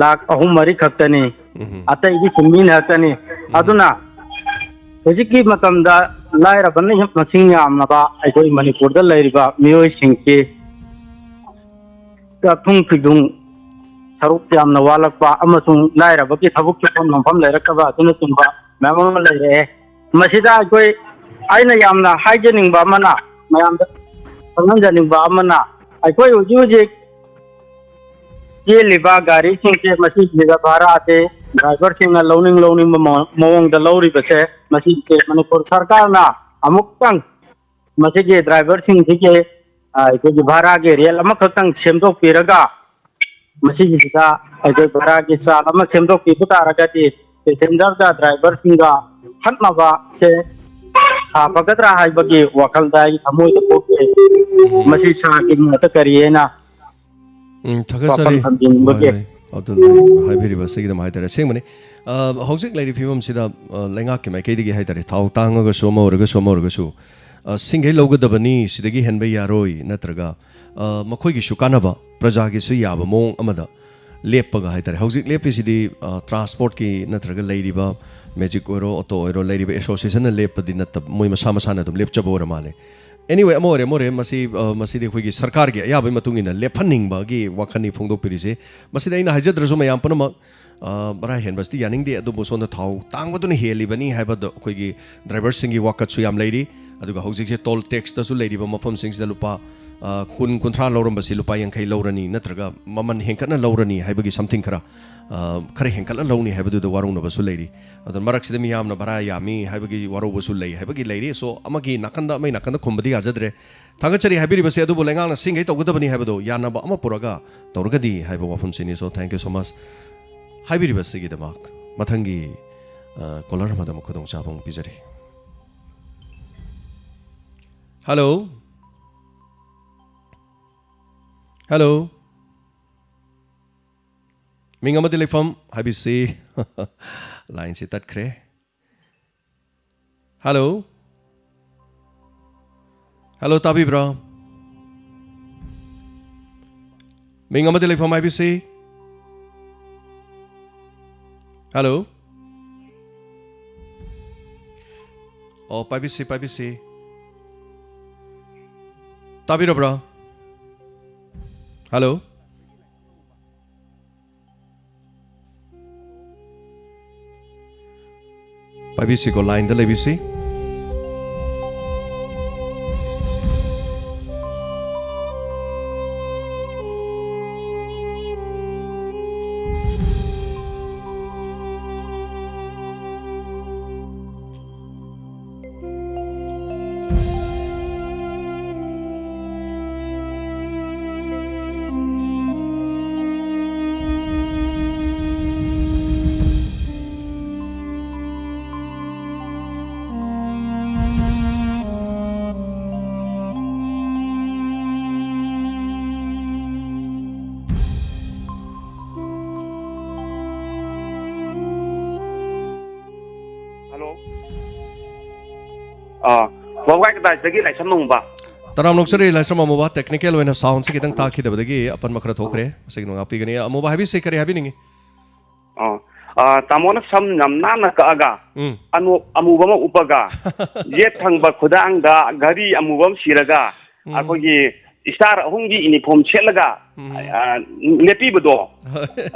ꯂꯥꯈ ꯑꯍꯨꯝ ꯃꯔꯤ ꯈꯛꯇꯅꯤ꯫ ꯎꯝ꯫ ꯑꯇꯩꯗꯤ ꯁꯤꯟꯃꯤ ꯉꯥꯛꯇꯅꯤ꯫ ꯎꯝ꯫ ꯑꯗꯨꯅ ꯍꯧꯖꯤꯛꯀꯤ ꯃꯇꯝꯗ ꯂꯥꯏꯔꯕꯅ ꯃꯁꯤꯡ ꯌꯥꯝꯂꯕ ꯑꯩꯈꯣꯏ ꯃꯅꯤꯄꯨꯔꯗ ꯂꯩꯔꯤꯕ ꯃꯤꯑꯣꯏꯁꯤꯡꯁꯤ ꯆꯥꯛꯊꯨꯡ ꯐꯤꯗꯨꯡ ꯁꯔꯨꯛ ꯌꯥꯝꯅ ꯋꯥꯠꯂꯛꯄ ꯑꯃꯁꯨꯡ ꯂꯥꯏꯔꯕꯒꯤ ꯊꯕꯛ ꯁꯨꯐꯝ ꯅꯣꯝꯐꯝ ꯂꯩꯔꯛꯇꯕ ꯑꯁꯤꯅꯆꯤꯡꯕ ꯃꯌꯥꯝ ꯑꯃ ꯂꯩꯔꯛꯑꯦ꯫ ꯃꯁꯤꯗ ꯑꯩꯈꯣꯏ, ꯑꯩꯅ ꯌꯥꯝꯅ ꯍꯥꯏꯖꯅꯤꯡꯕ ꯑꯃꯅ, ꯃꯌꯥꯝꯗ ꯈꯪꯍꯟꯖꯅꯤꯡꯕ ꯑꯃꯅ, ꯑꯩꯈꯣꯏ ꯍꯧꯖꯤꯛ ꯍꯧꯖꯤꯛ ꯆꯦꯜꯂꯤꯕ ꯒꯥꯔꯤꯁꯤꯡꯁꯦ, ꯃꯁꯤꯁꯤꯗ ꯚꯔꯥꯁꯦ ꯗ꯭ꯔꯥꯏꯚꯔꯁꯤꯡꯅ ꯂꯧꯅꯤꯡ ꯂꯧꯅꯤꯡꯕ ꯃꯑꯣ-, ꯃꯑꯣꯡꯗ ꯂꯧꯔꯤꯕꯁꯦ, ꯃꯁꯤꯁꯦ ꯃꯅꯤꯄꯨꯔ ꯁꯔꯀꯥꯔꯅ ꯑꯃꯨꯛꯇꯪ ꯃꯁꯤꯒꯤ ꯗ꯭ꯔꯥꯏꯚꯔꯁꯤꯡꯁꯤꯒꯤ, ꯑ, ꯑꯩꯈꯣꯏꯒꯤ ꯚꯔꯥꯒꯤ ꯔꯦꯠ ꯑꯃꯈꯛꯇꯪ ꯁꯦꯝꯗꯣꯛꯄꯤꯔꯒ, ꯃꯁꯤꯒꯤꯁꯤꯗ ꯑꯩꯈꯣꯏ ꯚꯔꯥꯒꯤ ꯆꯥꯔꯖ ꯑꯃ ꯁꯦꯝꯗꯣꯛꯄꯤꯕ ꯇꯥꯔꯒꯗꯤ ꯄꯦꯁꯦꯟꯖꯔꯒ ꯗ꯭ꯔꯥꯏꯚꯔꯁꯤꯡꯒ ꯈꯠꯅꯕꯁꯦ, ꯑ, ꯐꯒꯗ꯭ꯔꯥ ꯍꯥꯏꯕꯒꯤ ꯋꯥꯈꯜꯗ ꯑꯩ ꯊꯃꯣꯏꯗ ꯄꯣꯛꯆꯩ꯫ ꯎꯝ꯫ ꯃꯁꯤ ꯁꯥꯔꯒꯤ ꯃꯣꯠꯇ ꯀꯔꯤ ꯍꯥꯏꯅ ꯎꯝ, ꯊꯥꯒꯠꯆꯔꯤ꯫ ꯋꯥꯐꯝ ꯊꯝꯖꯤꯟꯕꯒꯦ꯫ ꯍꯣꯏ, ꯍꯣꯏ꯫ ꯑꯗꯨ ꯍꯥꯏꯕꯤꯔꯤꯕ ꯑꯁꯤꯒꯤꯗꯃꯛ ꯍꯥꯏꯇꯥꯔꯦ, ꯑꯁꯦꯡꯕꯅꯤ꯫ ꯑ, ꯍꯧꯖꯤꯛ ꯂꯩꯔꯤꯕ ꯐꯤꯕꯝꯁꯤꯗ, ꯑ, ꯂꯩꯉꯥꯛꯀꯤ ꯃꯥꯏꯀꯩꯗꯒꯤ ꯍꯥꯏꯇꯥꯔꯦ, ꯊꯥꯎ ꯇꯥꯡꯉꯒꯁꯨ, ꯑꯃ ꯑꯣꯏꯔꯒꯁꯨ, ꯑꯃ ꯑꯣꯏꯔꯒꯁꯨ, ꯑ, ꯁꯤꯡꯈꯩ ꯂꯧꯒꯗꯕꯅꯤ, ꯁꯤꯗꯒꯤ ꯍꯦꯟꯕ ꯌꯥꯔꯣꯏ, ꯅꯠꯇ꯭ꯔꯒ, ꯑ, ꯃꯈꯣꯏꯒꯤꯁꯨ ꯀꯥꯟꯅꯕ, ꯄ꯭ꯔꯖꯥꯒꯤꯁꯨ ꯌꯥꯕ ꯃꯑꯣꯡ ꯑꯃꯗ ꯂꯦꯞꯄꯒ ꯍꯥꯏꯇꯥꯔꯦ꯫ ꯍꯧꯖꯤꯛ ꯂꯦꯞꯄꯤꯁꯤꯗꯤ, ꯑ, ꯇ꯭ꯔꯥꯟꯁꯄꯣꯔꯠꯀꯤ ꯅꯠꯇ꯭ꯔꯒ ꯂꯩꯔꯤꯕ ꯃꯦꯖꯤꯛ ꯑꯣꯏꯔꯣ, ꯑꯣꯇꯣ ꯑꯣꯏꯔꯣ, ꯂꯩꯔꯤꯕ ꯑꯦꯁꯣꯁꯤꯌꯦꯁꯟꯅ ꯂꯦꯞꯄꯗꯤ ꯅꯠꯇꯕ, ꯃꯣꯏ ꯃꯁꯥ ꯃꯁꯥꯅ ꯑꯗꯨꯝ ꯂꯦꯞꯆꯕ ꯑꯣꯏꯔ ꯃꯥꯜꯂꯦ꯫ Anyway, ꯑꯃ ꯑꯣꯏꯔꯦ, ꯑꯃ ꯑꯣꯏꯔꯦ, ꯃꯁꯤ, ꯑ, ꯃꯁꯤꯗꯤ ꯑꯩꯈꯣꯏꯒꯤ ꯁꯔꯀꯥꯔꯒꯤ ꯑꯌꯥꯕꯒꯤ ꯃꯇꯨꯡ ꯏꯟꯅ ꯂꯦꯞꯍꯟꯅꯤꯡꯕꯒꯤ ꯋꯥꯈꯜꯅꯤ ꯐꯣꯡꯗꯣꯛꯄꯤꯔꯤꯁꯦ꯫ ꯃꯁꯤꯗ ꯑꯩꯅ ꯍꯥꯏꯖꯗ꯭ꯔꯁꯨ ꯃꯌꯥꯝ ꯄꯨꯝꯅꯃꯛ, ꯑ, ꯚꯔꯥ ꯍꯦꯟꯕꯁꯤꯗꯤ ꯌꯥꯅꯤꯡꯗꯦ, ꯑꯗꯨꯕꯨ ꯁꯣꯝꯗ ꯊꯥꯎ ꯇꯥꯡꯕꯗꯨꯅ ꯍꯦꯜꯂꯤꯕꯅꯤ ꯍꯥꯏꯕꯗ ꯑꯩꯈꯣꯏꯒꯤ ꯗ꯭ꯔꯥꯏꯚꯔꯁꯤꯡꯒꯤ ꯋꯥꯀꯠꯁꯨ ꯌꯥꯝ ꯂꯩꯔꯤ꯫ ꯑꯗꯨꯒ ꯍꯧꯖꯤꯛꯁꯦ ꯇꯣꯜ ꯇꯦꯛꯁꯇꯁꯨ ꯂꯩꯔꯤꯕ ꯃꯐꯝꯁꯤꯡꯁꯤꯗ ꯂꯨꯄꯥ, ꯑ, ꯀꯨꯟ, ꯀꯨꯟꯊ꯭ꯔꯥ ꯂꯧꯔꯝꯕꯁꯤ ꯂꯨꯄꯥ ꯌꯥꯡꯈꯩ ꯂꯧꯔꯅꯤ, ꯅꯠꯇ꯭ꯔꯒ ꯃꯃꯜ ꯍꯦꯟꯀꯠꯅ ꯂꯧꯔꯅꯤ ꯍꯥꯏꯕꯒꯤ something ꯈꯔ, ꯑ, ꯈꯔ ꯍꯦꯟꯀꯠꯅ ꯂꯧꯅꯤ ꯍꯥꯏꯕꯗꯨꯗ ꯋꯥꯔꯧꯅꯕꯁꯨ ꯂꯩꯔꯤ꯫ ꯑꯗꯣ ꯃꯔꯛꯁꯤꯗ ꯃꯤꯌꯥꯝꯅ ꯚꯔꯥ ꯌꯥꯝꯃꯤ ꯍꯥꯏꯕꯒꯤ ꯋꯥꯔꯧꯕꯁꯨ ꯂꯩ ꯍꯥꯏꯕꯒꯤ ꯂꯩꯔꯤ꯫ So, ꯑꯃꯒꯤ ꯅꯥꯀꯟꯗ, ꯑꯃꯒꯤ ꯅꯥꯀꯟꯗ ꯈꯨꯝꯕꯗꯤ ꯌꯥꯖꯗ꯭ꯔꯦ꯫ ꯊꯥꯒꯠꯆꯔꯤ ꯍꯥꯏꯕꯤꯔꯤꯕꯁꯦ, ꯑꯗꯨꯕꯨ ꯂꯩꯉꯥꯛꯅ ꯁꯤꯡꯈꯩ ꯇꯧꯒꯗꯕꯅꯤ ꯍꯥꯏꯕꯗꯣ ꯌꯥꯅꯕ ꯑꯃ ꯄꯨꯔꯒ ꯇꯧꯔꯒꯗꯤ ꯍꯥꯏꯕ ꯋꯥꯐꯝꯁꯤꯅꯤ꯫ So, thank you so much ꯍꯥꯏꯕꯤꯔꯤꯕꯁꯤꯒꯤꯗꯃꯛ꯫ ꯃꯊꯪꯒꯤ, ꯑ, ꯀꯣꯂꯔ ꯑꯃꯗ ꯑꯃꯨꯛ ꯈꯨꯗꯣꯡꯆꯥꯕ ꯑꯃꯨꯛ ꯄꯤꯖꯔꯤ꯫ ꯍꯜꯂꯣ? ꯍꯜꯂꯣ? ꯃꯤꯡ ꯑꯃꯗꯤ ꯂꯩꯐꯝ ꯍꯥꯏꯕꯤꯁꯤ꯫ ꯂꯥꯏꯟꯁꯤ ꯇꯠꯈ꯭ꯔꯦ꯫ ꯍꯜꯂꯣ? ꯍꯜꯂꯣ, ꯇꯥꯕꯤꯕ꯭ꯔꯣ? ꯃꯤꯡ ꯑꯃꯗꯤ ꯂꯩꯐꯝ ꯍꯥꯏꯕꯤꯁꯤ꯫ ꯍꯜꯂꯣ? ꯑꯣ, ꯄꯥꯏꯕꯤꯁꯤ, ꯄꯥꯏꯕꯤꯁꯤ꯫ ꯇꯥꯕꯤꯔꯕ꯭ꯔꯣ? ꯍꯜꯂꯣ? ꯍꯥꯏꯕꯤꯁꯤꯀꯣ, ꯂꯥꯏꯟꯗ ꯂꯩꯕꯤꯁꯤ꯫ ꯍꯜꯂꯣ꯫ ꯑꯥ, ꯋꯥꯕꯒꯥꯏ ꯀꯗꯥꯏꯗꯒꯤ ꯂꯥꯏꯁ꯭ꯔꯝ ꯑꯃꯨꯕ? ꯇꯔꯥꯝꯅ ꯑꯣꯛꯆꯔꯤ ꯂꯥꯏꯁ꯭ꯔꯝ ꯑꯃꯨꯕ, technical ꯑꯣꯏꯅ soundꯁꯤ ꯈꯤꯇꯪ ꯇꯥꯈꯤꯗꯕꯗꯒꯤ ꯑꯄꯟꯕ ꯈꯔ ꯊꯣꯛꯈ꯭ꯔꯦ꯫ ꯃꯁꯤꯒꯤ ꯉꯥꯛꯄꯤꯒꯅꯤ꯫ ꯑꯃꯨꯕ ꯍꯥꯏꯕꯤꯁꯤ ꯀꯔꯤ ꯍꯥꯏꯕꯤꯅꯤꯡꯉꯤ? ꯑꯣ, ꯑꯥ, ꯇꯥꯃꯣꯅ ꯁꯝ ꯌꯥꯝ ꯅꯥꯟꯅ ꯀꯛꯑꯒ, ꯎꯝ꯫ ꯑꯅꯣꯞ ꯑꯃꯨꯕ ꯑꯃ ꯎꯞꯄꯒ, ꯌꯦꯠ ꯊꯪꯕ ꯈꯨꯗꯥꯡꯗ ꯘꯔꯤ ꯑꯃꯨꯕ ꯑꯃ ꯁꯤꯔꯒ, ꯎꯝ꯫ ꯑꯩꯈꯣꯏꯒꯤ star ꯑꯍꯨꯝꯒꯤ uniform ꯁꯦꯠꯂꯒ, ꯎꯝ꯫ ꯑꯥ, ꯂꯦꯞꯄꯤꯕꯗꯣ, ꯍꯣꯏ꯫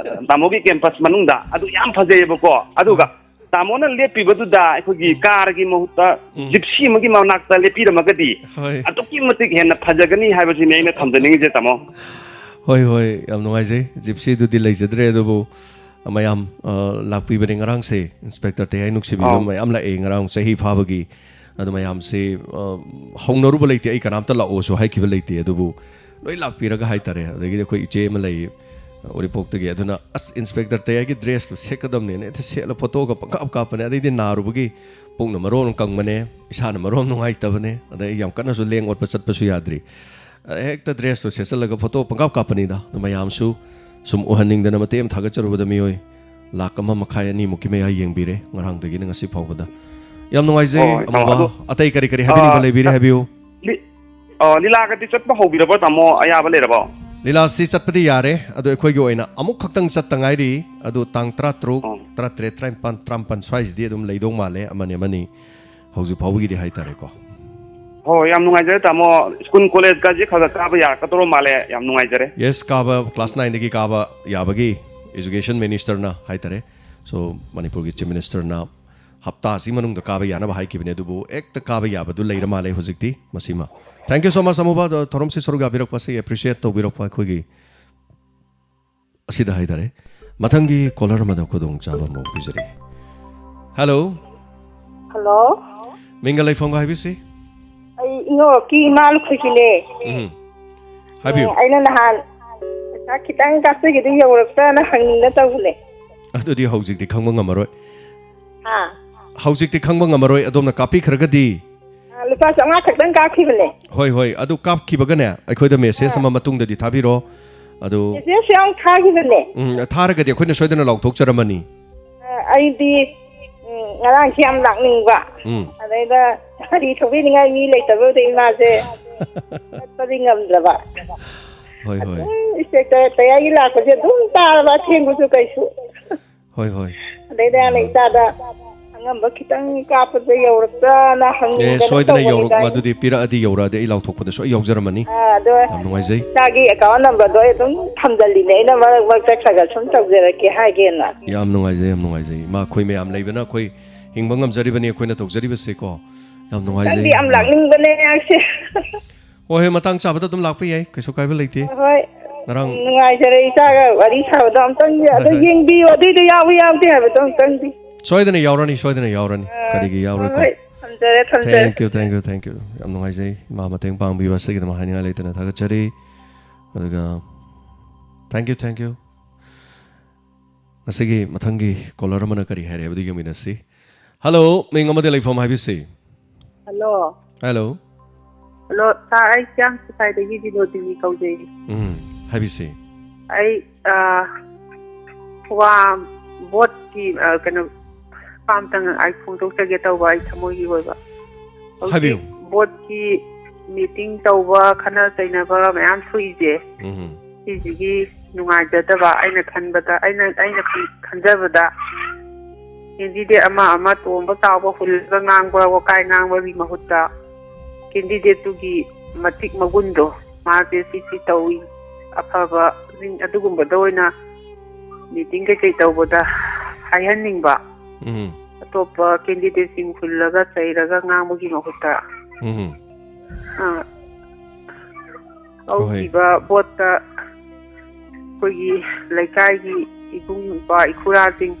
ꯇꯥꯃꯣꯒꯤ campus ꯃꯅꯨꯡꯗ, ꯑꯗꯨ ꯌꯥꯝ ꯐꯖꯩꯌꯦꯕꯀꯣ꯫ ꯑꯗꯨꯒ ꯎꯝ꯫ ꯇꯥꯃꯣꯅ ꯂꯦꯞꯄꯤꯕꯗꯨꯗ ꯑꯩꯈꯣꯏꯒꯤ ꯎꯝ꯫ Carꯒꯤ ꯃꯍꯨꯠꯇ ꯎꯝ꯫ Gypsy ꯑꯃꯒꯤ ꯃꯅꯥꯛꯇ ꯂꯦꯞꯄꯤꯔꯝꯃꯒꯗꯤ ꯍꯣꯏ꯫ ꯑꯗꯨꯛꯀꯤ ꯃꯇꯤꯛ ꯍꯦꯟꯅ ꯐꯖꯒꯅꯤ ꯍꯥꯏꯕꯁꯤꯅꯤ ꯑꯩꯅ ꯊꯝꯖꯅꯤꯡꯉꯤꯁꯦ, ꯇꯥꯃꯣ꯫ ꯍꯣꯏ, ꯍꯣꯏ, ꯌꯥꯝ ꯅꯨꯡꯉꯥꯏꯖꯩ꯫ Gypsyꯗꯨꯗꯤ ꯂꯩꯖꯗ꯭ꯔꯦ, ꯑꯗꯨꯕꯨ ꯃꯌꯥꯝ, ꯑ, ꯂꯥꯛꯄꯤꯕꯅꯤ ꯉꯔꯥꯡꯁꯦ꯫ Inspector ꯇꯌꯥꯏ ꯅꯨꯡꯁꯤꯕꯤꯕ ꯑꯥꯎ꯫ ꯃꯌꯥꯝ ꯂꯥꯛꯑꯦ ꯉꯔꯥꯡ ꯆꯍꯤ ꯐꯥꯕꯒꯤ꯫ ꯑꯗꯨ ꯃꯌꯥꯝꯁꯦ, ꯑ, ꯍꯧꯅꯔꯨꯕ ꯂꯩꯇꯦ, ꯑꯩ ꯀꯅꯥꯝꯇ ꯂꯥꯛꯑꯣꯁꯨ ꯍꯥꯏꯈꯤꯕ ꯂꯩꯇꯦ, ꯑꯗꯨꯕꯨ ꯂꯣꯏ ꯂꯥꯛꯄꯤꯔꯒ ꯍꯥꯏꯇꯥꯔꯦ꯫ ꯑꯗꯒꯤꯗꯤ ꯑꯩꯈꯣꯏ ꯏꯆꯦ ꯑꯃ ꯂꯩ, ꯎꯔꯤꯄꯣꯛꯇꯒꯤ, ꯑꯗꯨꯅ, "ꯑꯁ, Inspector ꯇꯌꯥꯏꯒꯤ dressꯇꯨ ꯁꯦꯠꯀꯗꯕꯅꯦꯅ" ꯍꯦꯛꯇ ꯁꯦꯠꯂ photoꯒ ꯄꯪꯀꯥꯞ ꯀꯥꯞꯄꯅꯦ꯫ ꯑꯗꯩꯗꯤ ꯅꯥꯔꯨꯕꯒꯤ ꯄꯨꯛꯅ ꯃꯔꯣꯟ ꯑꯃ ꯀꯪꯕꯅꯦ, ꯏꯁꯥꯅ ꯃꯔꯣꯟ ꯑꯃ ꯅꯨꯡꯉꯥꯏꯇꯕꯅꯦ, ꯑꯗꯩ ꯌꯥꯝ ꯀꯟꯅꯁꯨ ꯂꯦꯡ ꯑꯣꯠꯄ ꯆꯠꯄꯁꯨ ꯌꯥꯗ꯭ꯔꯤ꯫ ꯍꯦꯛꯇ dressꯇꯣ ꯁꯦꯠꯆꯜꯂꯒ photo ꯄꯪꯀꯥꯞ ꯀꯥꯞꯄꯅꯤꯗ꯫ ꯑꯗꯣ ꯃꯌꯥꯝꯁꯨ ꯁꯨꯝ ꯎꯍꯟꯅꯤꯡꯗꯅ ꯃꯇꯦꯛ ꯑꯃ ꯊꯥꯒꯠꯆꯔꯨꯕꯗ ꯃꯤꯑꯣꯏ ꯂꯥꯛ ꯑꯃ ꯃꯈꯥꯏ ꯑꯅꯤꯃꯨꯛꯀꯤ ꯃꯌꯥ ꯌꯦꯡꯕꯤꯔꯦ ꯉꯔꯥꯡꯗꯒꯤꯅ ꯉꯁꯤ ꯐꯥꯎꯕꯗ꯫ ꯌꯥꯝ ꯅꯨꯡꯉꯥꯏꯖꯩ, ꯍꯣꯏ, ꯍꯣꯏ, ꯇꯥꯃꯣ, ꯑꯃꯨꯕ꯫ ꯑꯗꯣ, ꯑꯇꯩ ꯀꯔꯤ ꯀꯔꯤ ꯍꯥꯏꯕꯤꯅꯤꯡꯕ ꯑ, ꯂꯩꯕꯤꯔꯦ, ꯀ-, ꯍꯥꯏꯕꯤꯌꯨ꯫ ꯂꯤ-, ꯑ, ꯂꯤꯂꯥꯒꯗꯤ ꯆꯠꯄ ꯍꯧꯕꯤꯔꯕꯣ, ꯇꯥꯃꯣ? ꯑꯌꯥꯕ ꯂꯩꯔꯕꯣ? ꯂꯤꯂꯥꯁꯤ ꯆꯠꯄꯗꯤ ꯌꯥꯔꯦ, ꯑꯗꯣ ꯑꯩꯈꯣꯏꯒꯤ ꯑꯣꯏꯅ ꯑꯃꯨꯛ ꯈꯛꯇꯪ ꯆꯠꯇ ꯉꯥꯏꯔꯤ꯫ ꯑꯗꯨ ꯇꯥꯡ ꯇꯔꯥꯇꯔꯨꯛ, ꯑꯣ꯫ ꯇꯔꯥꯇꯔꯦꯠ, ꯇꯔꯥꯅꯤꯄꯥꯟ, ꯇꯔꯥꯃꯥꯄꯟ ꯁ꯭ꯋꯥꯏꯁꯤꯗꯤ ꯑꯗꯨꯝ ꯂꯩꯗꯧ ꯃꯥꯜꯂꯦ, ꯑꯃꯅꯤ ꯑꯃꯅꯤ꯫ ꯍꯧꯖꯤꯛ ꯐꯥꯎꯕꯒꯤꯗꯤ ꯍꯥꯏꯇꯥꯔꯦꯀꯣ꯫ ꯍꯣꯏ, ꯌꯥꯝ ꯅꯨꯡꯉꯥꯏꯖꯔꯦ, ꯇꯥꯃꯣ꯫ ꯁ꯭ꯀꯨꯜ ꯀꯣꯂꯦꯖꯀꯁꯦ ꯈꯔ ꯈꯔ ꯀꯥꯕ ꯌꯥꯔꯛꯀꯗꯧꯔ ꯃꯥꯜꯂꯦ꯫ ꯌꯥꯝ ꯅꯨꯡꯉꯥꯏꯖꯔꯦ꯫ Yes, ꯀꯥꯕ, class nineꯗꯒꯤ ꯀꯥꯕ ꯌꯥꯕꯒꯤ Education Ministerꯅ ꯍꯥꯏꯇꯥꯔꯦ꯫ So, ꯃꯅꯤꯄꯨꯔꯒꯤ Chief Ministerꯅ ꯍꯞꯇꯥꯁꯤ ꯃꯅꯨꯡꯗ ꯀꯥꯕ ꯌꯥꯅꯕ ꯍꯥꯏꯈꯤꯕꯅꯦ, ꯑꯗꯨꯕꯨ ꯍꯦꯛꯇ ꯀꯥꯕ ꯌꯥꯕꯗꯨ ꯂꯩꯔ ꯃꯥꯜꯂꯦ ꯍꯧꯖꯤꯛꯇꯤ꯫ ꯃꯁꯤꯃ thank you so much, ꯑꯃꯨꯕ, ꯊꯧꯔꯝꯁꯤ ꯁꯔꯨꯛ ꯌꯥꯕꯤꯔꯛꯄꯁꯤ appreciate ꯇꯧꯕꯤꯔꯛꯄ ꯑꯩꯈꯣꯏꯒꯤ ꯑꯁꯤꯗ ꯍꯥꯏꯇꯥꯔꯦ꯫ ꯃꯊꯪꯒꯤ caller ꯑꯃꯗ ꯈꯨꯗꯣꯡꯆꯥꯕ ꯑꯃꯨꯛ ꯄꯤꯖꯔꯤ꯫ Hello꯫ Hello꯫ ꯃꯤꯡꯒ ꯂꯩꯐꯝꯒ ꯍꯥꯏꯕꯤꯁꯤ꯫ ꯑꯩ ꯏꯉꯧꯔꯣꯛꯀꯤ ꯏꯃꯥ ꯂꯨꯈꯨꯁꯤꯅꯦ꯫ ꯎꯝ꯫ ꯍꯥꯏꯕꯤꯌꯨ꯫ ꯑꯦ, ꯑꯩꯅ ꯅꯍꯥꯟ ꯄꯩꯁꯥ ꯈꯤꯇꯪ ꯀꯥꯞꯆꯒꯦꯗꯨ ꯌꯧꯔꯛꯇ꯭ꯔꯅ ꯍꯪꯅꯤꯡꯗ ꯇꯧꯕꯅꯦ꯫ ꯑꯗꯨꯗꯤ ꯍꯧꯖꯤꯛꯇꯤ ꯈꯪꯕ ꯉꯝꯃꯔꯣꯏ꯫ ꯍꯥ? ꯍꯧꯖꯤꯛꯇꯤ ꯈꯪꯕ ꯉꯝꯃꯔꯣꯏ, ꯑꯗꯣꯝꯅ ꯀꯥꯞꯄꯤꯈ꯭ꯔꯒꯗꯤ꯫ ꯑ, ꯂꯨꯄꯥ ꯆꯥꯝꯃꯉꯥ ꯈꯛꯇꯪ ꯀꯥꯞꯈꯤꯕꯅꯦ꯫ ꯍꯣꯏ, ꯍꯣꯏ, ꯑꯗꯨ ꯀꯥꯞꯈꯤꯕꯒꯅꯦ ꯑꯩꯈꯣꯏꯗ message ꯑꯥ꯫ ꯑꯃ ꯃꯇꯨꯡꯗꯗꯤ ꯊꯥꯕꯤꯔꯣ꯫ ꯑꯗꯨ message ꯌꯥꯝ ꯊꯥꯈꯤꯕꯅꯦ꯫ ꯎꯝ, ꯊꯥꯔꯒꯗꯤ ꯑꯩꯈꯣꯏꯅ ꯁꯣꯏꯗꯅ ꯂꯥꯎꯊꯣꯛꯆꯔꯝꯃꯅꯤ꯫ ꯑ, ꯑꯩꯗꯤ, ꯎꯝ, ꯉꯔꯥꯡꯁꯤ ꯌꯥꯝ ꯂꯥꯛꯅꯤꯡꯕ꯫ ꯎꯝ꯫ ꯑꯗꯩꯗ ꯒꯥꯔꯤ ꯊꯧꯕꯤꯅꯤꯡꯉꯥꯏ ꯃꯤ ꯂꯩꯇꯕꯗꯨꯗ ꯏꯃꯥꯁꯦ ꯆꯠꯄꯗꯤ ꯉꯝꯗ꯭ꯔꯕ꯫ ꯍꯣꯏ, ꯍꯣꯏ꯫ ꯑꯗꯨꯝ inspector ꯇꯌꯥꯏꯒꯤ ꯂꯥꯛꯄꯁꯦ ꯑꯗꯨꯝ ꯇꯥꯔꯕ, ꯑꯊꯦꯡꯕꯁꯨ ꯀꯩꯁꯨ꯫ ꯍꯣꯏ, ꯍꯣꯏ꯫ ꯑꯗꯩꯗ ꯑꯩꯅ ꯑꯥ꯫ ꯏꯆꯥꯗ ꯑꯉꯝꯕ ꯈꯤꯇꯪ ꯀꯥꯞꯄꯗ ꯌꯧꯔꯛꯄ꯭ꯔꯥꯅ ꯑꯦ, ꯍꯪꯅꯤꯡꯗꯅ ꯁꯣꯏꯗꯅ ꯇꯧꯕꯅꯤꯗ ꯌꯧꯔꯛ-, ꯑꯩꯅ꯫ ꯃꯗꯨꯗꯤ ꯄꯤꯔꯛꯑꯗꯤ ꯌꯧꯔꯛꯑꯗꯤ ꯑꯩ ꯂꯥꯎꯊꯣꯛꯄꯗ ꯁꯣꯏ ꯌꯥꯎꯖꯔꯝꯃꯅꯤ꯫ ꯑꯥ, ꯑꯗꯣ ꯌꯥꯝ ꯅꯨꯡꯉꯥꯏꯖꯩ꯫ ꯏꯆꯥꯒꯤ account numberꯗꯣ ꯑꯩ ꯑꯗꯨꯝ ꯊꯝꯖꯜꯂꯤꯅꯦ꯫ ꯑꯩꯅ ꯃꯔꯛ ꯃꯔꯛꯇ ꯈꯔ ꯈꯔ ꯁꯨꯝ ꯇꯧꯖꯔꯛꯀꯦ ꯍꯥꯏꯒꯦꯅ꯫ ꯌꯥꯝ ꯅꯨꯡꯉꯥꯏꯖꯩ, ꯌꯥꯝ ꯅꯨꯡꯉꯥꯏꯖꯩ꯫ ꯏꯃꯥ, ꯑꯩꯈꯣꯏ ꯃꯌꯥꯝ ꯂꯩꯕꯅ ꯑꯩꯈꯣꯏ ꯍꯤꯡꯕ ꯉꯝꯖꯔꯤꯕꯅꯤ, ꯑꯩꯈꯣꯏꯅ ꯇꯧꯖꯔꯤꯕꯁꯦꯀꯣ꯫ ꯌꯥꯝ ꯅꯨꯡꯉꯥꯏꯖꯩ, ꯅꯪꯗꯤ ꯌꯥꯝ ꯏꯃꯥ꯫ ꯂꯥꯛꯅꯤꯡꯕꯅꯦ ꯑꯩꯁꯦ꯫ ꯍꯣꯏ, ꯍꯣꯏ, ꯃꯇꯥꯡ ꯆꯥꯕꯗ ꯑꯗꯨꯝ ꯂꯥꯛꯄ ꯌꯥꯏ, ꯀꯩꯁꯨ ꯀꯥꯏꯕ ꯂꯩꯇꯦ꯫ ꯍꯣꯏ, ꯉꯔꯥꯡ ꯌꯥꯝ ꯅꯨꯡꯉꯥꯏꯖꯔꯦ ꯏꯆꯥꯒ ꯋꯥꯔꯤ ꯁꯥꯕꯗꯣ꯫ ꯑꯝꯇꯪ ꯍꯣꯏ, ꯑꯗꯨ ꯍꯣꯏ꯫ ꯌꯦꯡꯕꯤꯌꯨ, ꯑꯗꯨꯏꯗꯣ ꯌꯥꯎꯕ ꯌꯥꯎꯗꯦ ꯍꯥꯏꯕꯗꯣ ꯑꯝꯇꯪꯗꯤ꯫ ꯁꯣꯏꯗꯅ ꯌꯥꯎꯔꯅꯤ, ꯁꯣꯏꯗꯅ ꯌꯥꯎꯔꯅꯤ꯫ ꯑꯥ, ꯀꯔꯤꯒꯤ ꯌꯥꯎꯔꯣꯏꯀꯣ? ꯍꯣꯏ, ꯊꯝꯖꯔꯦ, ꯊꯝꯖꯔꯦ꯫ Thank you, thank you, thank you꯫ ꯌꯥꯝ ꯅꯨꯡꯉꯥꯏꯖꯩ꯫ ꯏꯃꯥ ꯃꯇꯦꯡ ꯄꯥꯡꯕꯤꯕ ꯑꯁꯤꯒꯤꯗꯃꯛ ꯍꯥꯏꯅꯤꯡꯉꯥꯏ ꯂꯩꯇꯅ ꯊꯥꯒꯠꯆꯔꯤ꯫ ꯑꯗꯨꯒ thank you, thank you꯫ ꯉꯁꯤꯒꯤ ꯃꯊꯪꯒꯤ caller ꯑꯃꯅ ꯀꯔꯤ ꯍꯥꯏꯔꯦ ꯍꯥꯏꯕꯗꯨ ꯌꯦꯡꯃꯤꯟꯅꯁꯤ꯫ Hello, ꯃꯤꯡ ꯑꯃꯗꯤ ꯂꯩꯐꯝ ꯍꯥꯏꯕꯤꯁꯤ꯫ Hello꯫ Hello꯫ Hello, sir, ꯑꯩ ꯆꯤꯌꯥꯡ ꯁꯤꯐꯥꯏꯗꯒꯤ ꯕꯤꯅꯣꯗꯤꯅꯤ ꯀꯧꯖꯩ꯫ ꯎꯝ, ꯍꯥꯏꯕꯤꯁꯤ꯫ ꯑꯩ, ꯑ, ꯋꯥ ꯚꯣꯠꯀꯤ, ꯑ, ꯀꯩꯅꯣ, ꯄꯥꯝꯇꯪ ꯑꯩ ꯐꯣꯡꯗꯣꯛꯆꯒꯦ ꯇꯧꯕ, ꯑꯩ ꯊꯃꯣꯏꯒꯤ ꯑꯣꯏꯕ꯫ ꯍꯧꯖꯤꯛ ꯍꯥꯏꯕꯤꯌꯨ꯫ ꯚꯣꯠꯀꯤ meeting ꯇꯧꯕ, ꯈꯠꯅ ꯆꯩꯅꯕ ꯃꯌꯥꯝ ꯊꯣꯛꯏꯁꯦ, ꯎꯝ꯫ ꯁꯤꯁꯤꯒꯤ ꯅꯨꯡꯉꯥꯏꯖꯗꯕ ꯑꯩꯅ ꯈꯟꯕꯗ, ꯑꯩꯅ, ꯑꯩꯅ ꯈꯟ-, ꯈꯟꯖꯕꯗ candidate ꯑꯃ ꯑꯃ ꯇꯣꯝꯕ ꯆꯥꯎꯕ ꯍꯨꯜꯂꯒ ꯉꯥꯡꯕ, ꯋꯥꯀꯥꯏ ꯉꯥꯡꯕꯒꯤ ꯃꯍꯨꯠꯇ candidateꯇꯨꯒꯤ ꯃꯇꯤꯛ ꯃꯒꯨꯟꯗꯣ, ꯃꯥꯁꯦ ꯁꯤ ꯁꯤ ꯇꯧꯏ, ꯑꯐꯕ ꯑꯗꯨꯒꯨꯝꯕꯗ ꯑꯣꯏꯅ meeting ꯀꯩꯀꯩ ꯇꯧꯕꯗ ꯍꯥꯏꯍꯟꯅꯤꯡꯕ꯫ ꯎꯝ꯫ ꯑꯇꯣꯞꯄ ꯀꯦꯟꯗꯤꯗꯦꯠꯁꯤꯡ ꯍꯨꯜꯂꯒ ꯆꯩꯔꯒ ꯉꯥꯡꯕꯒꯤ ꯃꯍꯨꯠꯇ, ꯎꯝ꯫ ꯑ, ꯍꯧꯈꯤꯕ ꯚꯣꯠꯇ ꯑꯩꯈꯣꯏꯒꯤ ꯂꯩꯀꯥꯏꯒꯤ ꯏꯕꯨꯡ ꯏꯄ꯭ꯋꯥ ꯏꯈꯨꯔꯥꯁꯤꯡ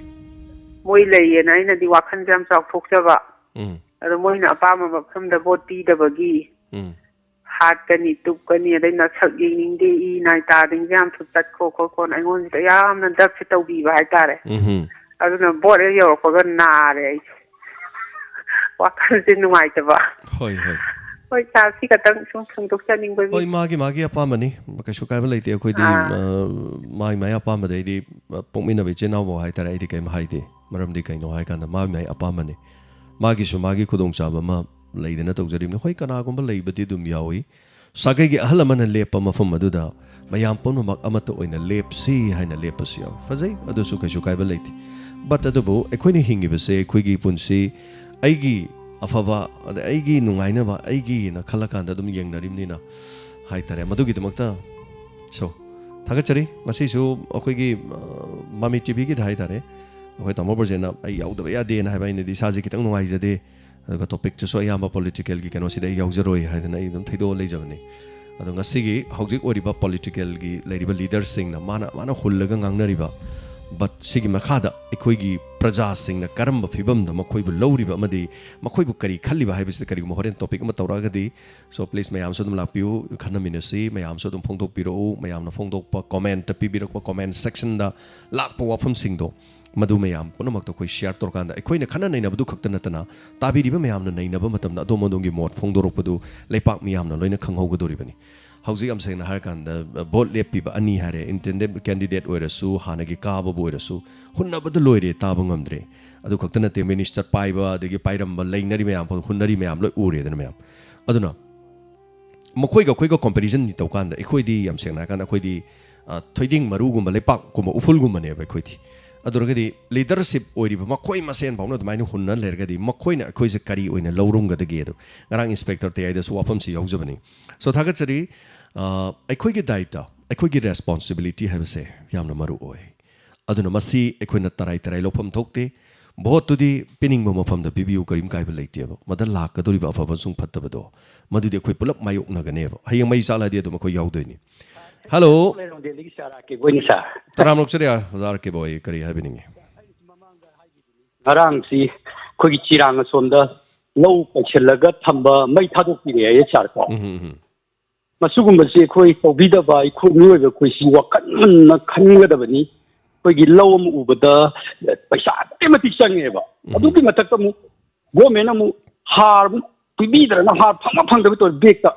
ꯃꯣꯏ ꯂꯩꯌꯦꯅ ꯑꯩꯅꯗꯤ ꯋꯥꯈꯜꯁꯦ ꯌꯥꯝ ꯆꯥꯎꯊꯣꯛꯆꯕ꯫ ꯎꯝ꯫ ꯑꯗꯣ ꯃꯣꯏꯅ ꯑꯄꯥꯝꯕ ꯃꯐꯝꯗ ꯚꯣꯠ ꯄꯤꯗꯕꯒꯤ ꯎꯝ꯫ ꯍꯥꯠꯀꯅꯤ, ꯇꯨꯞꯀꯅꯤ, ꯑꯗꯩ ꯅꯁꯛ ꯌꯦꯡꯅꯤꯡꯗꯦ, ꯏ ꯅꯥꯏ ꯇꯥꯗꯤꯡꯁꯦ ꯌꯥꯝ ꯊꯨꯞꯆꯠꯈꯣ ꯈꯣꯠꯈꯣꯅ ꯑꯩꯉꯣꯟꯁꯤꯗ ꯌꯥꯝꯅ ꯗꯞꯁꯦ ꯇꯧꯕꯤꯕ ꯍꯥꯏꯇꯥꯔꯦ꯫ ꯎꯝ꯫ ꯑꯗꯨꯅ ꯚꯣꯠ ꯍꯦꯛ ꯌꯧꯔꯛꯄꯒ ꯅꯥꯔꯦ ꯑꯩꯁꯦ꯫ ꯋꯥꯈꯜꯁꯦ ꯅꯨꯡꯉꯥꯏꯇꯕ꯫ ꯍꯣꯏ, ꯍꯣꯏ꯫ ꯍꯣꯏ, ꯁꯥꯔ, ꯁꯤ ꯈꯛꯇꯪ ꯁꯨꯝ ꯐꯣꯡꯗꯣꯛꯆꯅꯤꯡꯕꯒꯤ꯫ ꯍꯣꯏ, ꯃꯥꯒꯤ ꯃꯥꯒꯤ ꯑꯄꯥꯝꯕꯅꯤ, ꯀꯩꯁꯨ ꯀꯥꯏꯕ ꯂꯩꯇꯦ꯫ ꯑꯩꯈꯣꯏꯗꯤ ꯑꯥ꯫ ꯑ, ꯃꯥꯒꯤ ꯃꯥꯒꯤ ꯑꯄꯥꯝꯕꯗ ꯑꯩꯗꯤ, ꯑ, ꯄꯣꯛꯃꯤꯟꯅꯕ ꯏꯆꯤꯟ ꯏꯅꯥꯎꯐꯥꯎ ꯍꯥꯏꯇꯥꯔꯦ, ꯑꯩꯗꯤ ꯀꯩꯝ ꯍꯥꯏꯗꯦ꯫ ꯃꯔꯝꯗꯤ ꯀꯩꯅꯣ ꯍꯥꯏꯀꯥꯟꯗ ꯃꯥꯒꯤ ꯃꯥꯒꯤ ꯑꯄꯥꯝꯕꯅꯤ, ꯃꯥꯒꯤꯁꯨ ꯃꯥꯒꯤ ꯈꯨꯗꯣꯡꯆꯥꯕ ꯑꯃ ꯂꯩꯗꯅ ꯇꯧꯖꯔꯤꯕꯅꯤ꯫ ꯍꯣꯏ, ꯀꯅꯥꯒꯨꯝꯕ ꯂꯩꯕꯗꯤ ꯑꯗꯨꯝ ꯌꯥꯎꯏ, ꯁꯥꯒꯩꯒꯤ ꯑꯍꯜ ꯑꯃꯅ ꯂꯦꯞꯄ ꯃꯐꯝ ꯑꯗꯨꯗ ꯃꯌꯥꯝ ꯄꯨꯝꯅꯃꯛ ꯑꯃꯠꯇ ꯑꯣꯏꯅ ꯂꯦꯞꯁꯤ ꯍꯥꯏꯅ ꯂꯦꯞꯄꯁꯨ ꯌꯥꯎꯏ꯫ ꯐꯖꯩ, ꯑꯗꯨꯁꯨ ꯀꯩꯁꯨ ꯀꯥꯏꯕ ꯂꯩꯇꯦ꯫ But ꯑꯗꯨꯕꯨ ꯑꯩꯈꯣꯏꯅ ꯍꯤꯡꯉꯤꯕꯁꯦ, ꯑꯩꯈꯣꯏꯒꯤ ꯄꯨꯟꯁꯤ, ꯑꯩꯒꯤ ꯑꯐꯕ, ꯑꯗ ꯑꯩꯒꯤ ꯅꯨꯡꯉꯥꯏꯅꯕ, ꯑꯩꯒꯤꯅ ꯈꯜꯂꯀꯥꯟꯗ ꯑꯗꯨꯝ ꯌꯦꯡꯅꯔꯤꯕꯅꯤꯅ ꯍꯥꯏꯇꯥꯔꯦ꯫ ꯃꯗꯨꯒꯤꯗꯃꯛꯇ, so, ꯊꯥꯒꯠꯆꯔꯤ꯫ ꯉꯁꯤꯁꯨ ꯑꯩꯈꯣꯏꯒꯤ, ꯑ, ꯃꯃꯤ ꯇꯤꯚꯤꯒꯤꯗ ꯍꯥꯏꯇꯥꯔꯦ, ꯑꯩꯈꯣꯏ ꯇꯥꯃꯣ ꯕ꯭ꯔꯖꯦꯟꯅ ꯑꯩ ꯌꯥꯎꯗꯕ ꯌꯥꯗꯦꯅ ꯍꯥꯏꯕ, ꯑꯩꯅꯗꯤ ꯏꯁꯥꯁꯦ ꯈꯤꯇꯪ ꯅꯨꯡꯉꯥꯏꯖꯗꯦ꯫ ꯑꯗꯨꯒ ꯇꯣꯄꯤꯛꯇꯨꯁꯨ ꯑꯌꯥꯝꯕ ꯄꯣꯂꯤꯇꯤꯀꯦꯜꯒꯤ ꯀꯩꯅꯣꯁꯤꯗ ꯑꯩ ꯌꯥꯎꯖꯔꯣꯏ ꯍꯥꯏꯗꯅ ꯑꯩ ꯑꯗꯨꯝ ꯊꯩꯗꯣꯛꯑ ꯂꯩꯖꯕꯅꯤ꯫ ꯑꯗꯣ ꯉꯁꯤꯒꯤ ꯍꯧꯖꯤꯛ ꯑꯣꯏꯔꯤꯕ ꯄꯣꯂꯤꯇꯤꯀꯦꯜꯒꯤ ꯂꯩꯔꯤꯕ ꯂꯤꯗꯔꯁꯤꯡꯅ ꯃꯥꯅ, ꯃꯥꯅ ꯍꯨꯜꯂꯒ ꯉꯥꯡꯅꯔꯤꯕ, but ꯁꯤꯒꯤ ꯃꯈꯥꯗ ꯑꯩꯈꯣꯏꯒꯤ ꯄ꯭ꯔꯖꯥꯁꯤꯡꯅ ꯀꯔꯝꯕ ꯐꯤꯕꯝꯗ ꯃꯈꯣꯏꯕꯨ ꯂꯧꯔꯤꯕ ꯑꯃꯗꯤ ꯃꯈꯣꯏꯕꯨ ꯀꯔꯤ ꯈꯜꯂꯤꯕ ꯍꯥꯏꯕꯁꯤꯗ ꯀꯔꯤꯒꯨꯝꯕ ꯍꯣꯔꯦꯟ ꯇꯣꯄꯤꯛ ꯑꯃ ꯇꯧꯔꯛꯑꯒꯗꯤ, so please ꯃꯌꯥꯝꯁꯨ ꯑꯗꯨꯝ ꯂꯥꯛꯄꯤꯌꯨ, ꯈꯟꯅꯃꯤꯟꯅꯁꯤ, ꯃꯌꯥꯝꯁꯨ ꯑꯗꯨꯝ ꯐꯣꯡꯗꯣꯛꯄꯤꯔꯛꯎ, ꯃꯌꯥꯝꯅ ꯐꯣꯡꯗꯣꯛꯄ, ꯀꯣꯃꯦꯟꯇ ꯄꯤꯕꯤꯔꯛꯄ, ꯀꯣꯃꯦꯟ ꯁꯦꯛꯁꯟꯗ ꯂꯥꯛꯄ ꯋꯥꯐꯝꯁꯤꯡꯗꯣ, ꯃꯗꯨ ꯃꯌꯥꯝ ꯄꯨꯝꯅꯃꯛꯇ ꯑꯩꯈꯣꯏ ꯁꯤꯌꯥꯔ ꯇꯧꯔꯀꯥꯟꯗ ꯑꯩꯈꯣꯏꯅ ꯈꯟꯅ ꯅꯩꯅꯕꯗꯨ ꯈꯛꯇ ꯅꯠꯇꯅ ꯇꯥꯕꯤꯔꯤꯕ ꯃꯌꯥꯝꯅ ꯅꯩꯅꯕ ꯃꯇꯝꯗ ꯑꯗꯣꯝ ꯑꯗꯣꯝꯒꯤ ꯃꯣꯠ ꯐꯣꯡꯗꯣꯔꯛꯄꯗꯨ ꯂꯩꯄꯥꯛ ꯃꯤꯌꯥꯝꯅ ꯂꯣꯏꯅ ꯈꯪꯍꯧꯒꯗꯧꯔꯤꯕꯅꯤ꯫ ꯍꯧꯖꯤꯛ ꯌꯥꯝ ꯁꯦꯡꯅ ꯍꯥꯏꯔꯀꯥꯟꯗ, ꯚꯣꯠ ꯂꯦꯞꯄꯤꯕ ꯑꯅꯤ ꯍꯥꯏꯔꯦ, ꯏꯟꯇꯦꯟꯗꯦꯟ ꯀꯦꯟꯗꯤꯗꯦꯠ ꯑꯣꯏꯔꯁꯨ, ꯍꯥꯟꯅꯒꯤ ꯀꯥꯕꯕꯨ ꯑꯣꯏꯔꯁꯨ, ꯍꯨꯟꯅꯕꯗ ꯂꯣꯏꯔꯦ, ꯇꯥꯕ ꯉꯝꯗ꯭ꯔꯦ꯫ ꯑꯗꯨ ꯈꯛꯇ ꯅꯠꯇꯦ, ꯃꯤꯅꯤꯁꯇꯔ ꯄꯥꯏꯕ, ꯑꯗꯒꯤ ꯄꯥꯏꯔꯝꯕ, ꯂꯩꯅꯔꯤ ꯃꯌꯥꯝ, ꯍꯨꯟꯅꯔꯤ ꯃꯌꯥꯝ ꯂꯣꯏ ꯎꯔꯦꯗꯅ ꯃꯌꯥꯝ꯫ ꯑꯗꯨꯅ ꯃꯈꯣꯏꯒ ꯑꯩꯈꯣꯏꯒ ꯀꯝꯄꯦꯔꯤꯖꯟꯗꯤ ꯇꯧꯀꯥꯟꯗ, ꯑꯩꯈꯣꯏꯗꯤ ꯌꯥꯝ ꯁꯦꯡꯅ ꯍꯥꯏꯔꯀꯥꯟꯗ ꯑꯩꯈꯣꯏꯗꯤ, ꯑ, ꯊꯣꯏꯗꯤꯡ ꯃꯔꯨꯒꯨꯝꯕ, ꯂꯩꯄꯥꯛꯀꯨꯝꯕ, ꯎꯐꯨꯜꯒꯨꯝꯕꯅꯦꯕ ꯑꯩꯈꯣꯏꯗꯤ꯫ ꯑꯗꯨ ꯑꯣꯏꯔꯒꯗꯤ ꯂꯤꯗꯔꯁꯤꯞ ꯑꯣꯏꯔꯤꯕ ꯃꯈꯣꯏ ꯃꯁꯦꯟ ꯐꯥꯎꯅ ꯑꯗꯨꯃꯥꯏꯅ ꯍꯨꯟꯅ ꯂꯩꯔꯒꯗꯤ ꯃꯈꯣꯏꯅ ꯑꯩꯈꯣꯏꯁꯦ ꯀꯔꯤ ꯑꯣꯏꯅ ꯂꯧꯔꯝꯒꯗꯒꯦ? ꯑꯗꯣ ꯉꯔꯥꯡ ꯏꯟꯁꯄꯦꯛꯇꯔ ꯇꯦꯌꯥꯏꯗꯁꯨ ꯋꯥꯐꯝꯁꯤ ꯌꯥꯎꯖꯕꯅꯤ꯫ So, ꯊꯥꯒꯠꯆꯔꯤ꯫ ꯑ, ꯑꯩꯈꯣꯏꯒꯤ ꯗꯥꯏꯇ, ꯑꯩꯈꯣꯏꯒꯤ ꯔꯦꯁꯄꯣꯟꯁꯤꯕꯤꯂꯤꯇꯤ ꯍꯥꯏꯕꯁꯦ ꯌꯥꯝꯅ ꯃꯔꯨ ꯑꯣꯏ꯫ ꯑꯗꯨꯅ ꯃꯁꯤ ꯑꯩꯈꯣꯏꯅ ꯇꯔꯥꯏ ꯇꯔꯥꯏ ꯂꯧꯐꯝ ꯊꯣꯛꯇꯦ꯫ ꯚꯣꯠꯇꯨꯗꯤ ꯄꯤꯅꯤꯡꯕ ꯃꯐꯝꯗ ꯄꯤꯕꯤꯌꯨ, ꯀꯔꯤꯝ ꯀꯥꯏꯕ ꯂꯩꯇꯦꯕ꯫ ꯃꯗ ꯂꯥꯛꯀꯗꯧꯔꯤꯕ ꯑꯐꯕ ꯑꯃꯁꯨꯡ ꯐꯠꯇꯕꯗꯣ, ꯃꯗꯨꯗꯤ ꯑꯩꯈꯣꯏ ꯄꯨꯂꯞ ꯃꯥꯌꯣꯛꯅꯒꯅꯦꯕ꯫ ꯍꯌꯦꯡ ꯃꯩ ꯆꯥꯛꯂꯗꯤ ꯑꯗꯨꯝ ꯑꯩꯈꯣꯏ ꯌꯥꯎꯗꯣꯏꯅꯤ꯫ ꯍꯜꯂꯣ꯫ ꯂꯩꯔꯣꯡꯗꯦꯜꯗꯒꯤ ꯁꯥꯔ ꯑꯥꯔ ꯀꯦ ꯕꯣꯏꯅꯤ ꯁꯥꯔ꯫ ꯇꯔꯥꯝ ꯑꯣꯛꯆꯔꯤ, ꯑꯣꯖꯥ ꯑꯥꯔ ꯀꯦ ꯕꯣꯏ, ꯀꯔꯤ ꯍꯥꯏꯕꯤꯅꯤꯡꯉꯤ? ꯉꯔꯥꯡꯁꯤ ꯑꯩꯈꯣꯏꯒꯤ ꯆꯤꯔꯥꯡ ꯑꯁꯣꯝꯗ ꯂꯧ ꯄꯩꯁꯤꯜꯂꯒ ꯊꯝꯕ ꯃꯩ ꯊꯥꯗꯣꯛꯄꯤꯔꯦ ꯍꯥꯏꯌꯦ ꯁꯥꯔ ꯀꯣ꯫ ꯎꯝ, ꯎꯝ, ꯎꯝ꯫ ꯃꯁꯤꯒꯨꯝꯕꯁꯤ ꯑꯩꯈꯣꯏ ꯇꯧꯕꯤꯗꯕ ꯑꯩꯈꯣꯏ ꯃꯤꯑꯣꯏꯕ ꯑꯩꯈꯣꯏꯁꯤ ꯋꯥꯈꯜ ꯃꯨꯟꯅ ꯈꯟꯒꯗꯕꯅꯤ꯫ ꯑꯩꯈꯣꯏꯒꯤ ꯂꯧ ꯑꯃ ꯎꯕꯗ ꯄꯩꯁꯥ ꯑꯗꯨꯛꯀꯤ ꯃꯇꯤꯛ ꯆꯪꯉꯦꯕ꯫ ꯎꯝ꯫ ꯑꯗꯨꯒꯤ ꯃꯊꯛꯇ ꯑꯃꯨꯛ ꯒꯣꯔꯃꯦꯟꯅ ꯑꯃꯨꯛ ꯍꯥꯔ ꯑꯃꯨꯛ ꯄꯤꯕꯤꯗ꯭ꯔꯅ ꯍꯥꯔ ꯐꯪꯕ ꯐꯪꯗꯕ ꯇꯧꯔꯦ, ꯕꯦꯛꯇ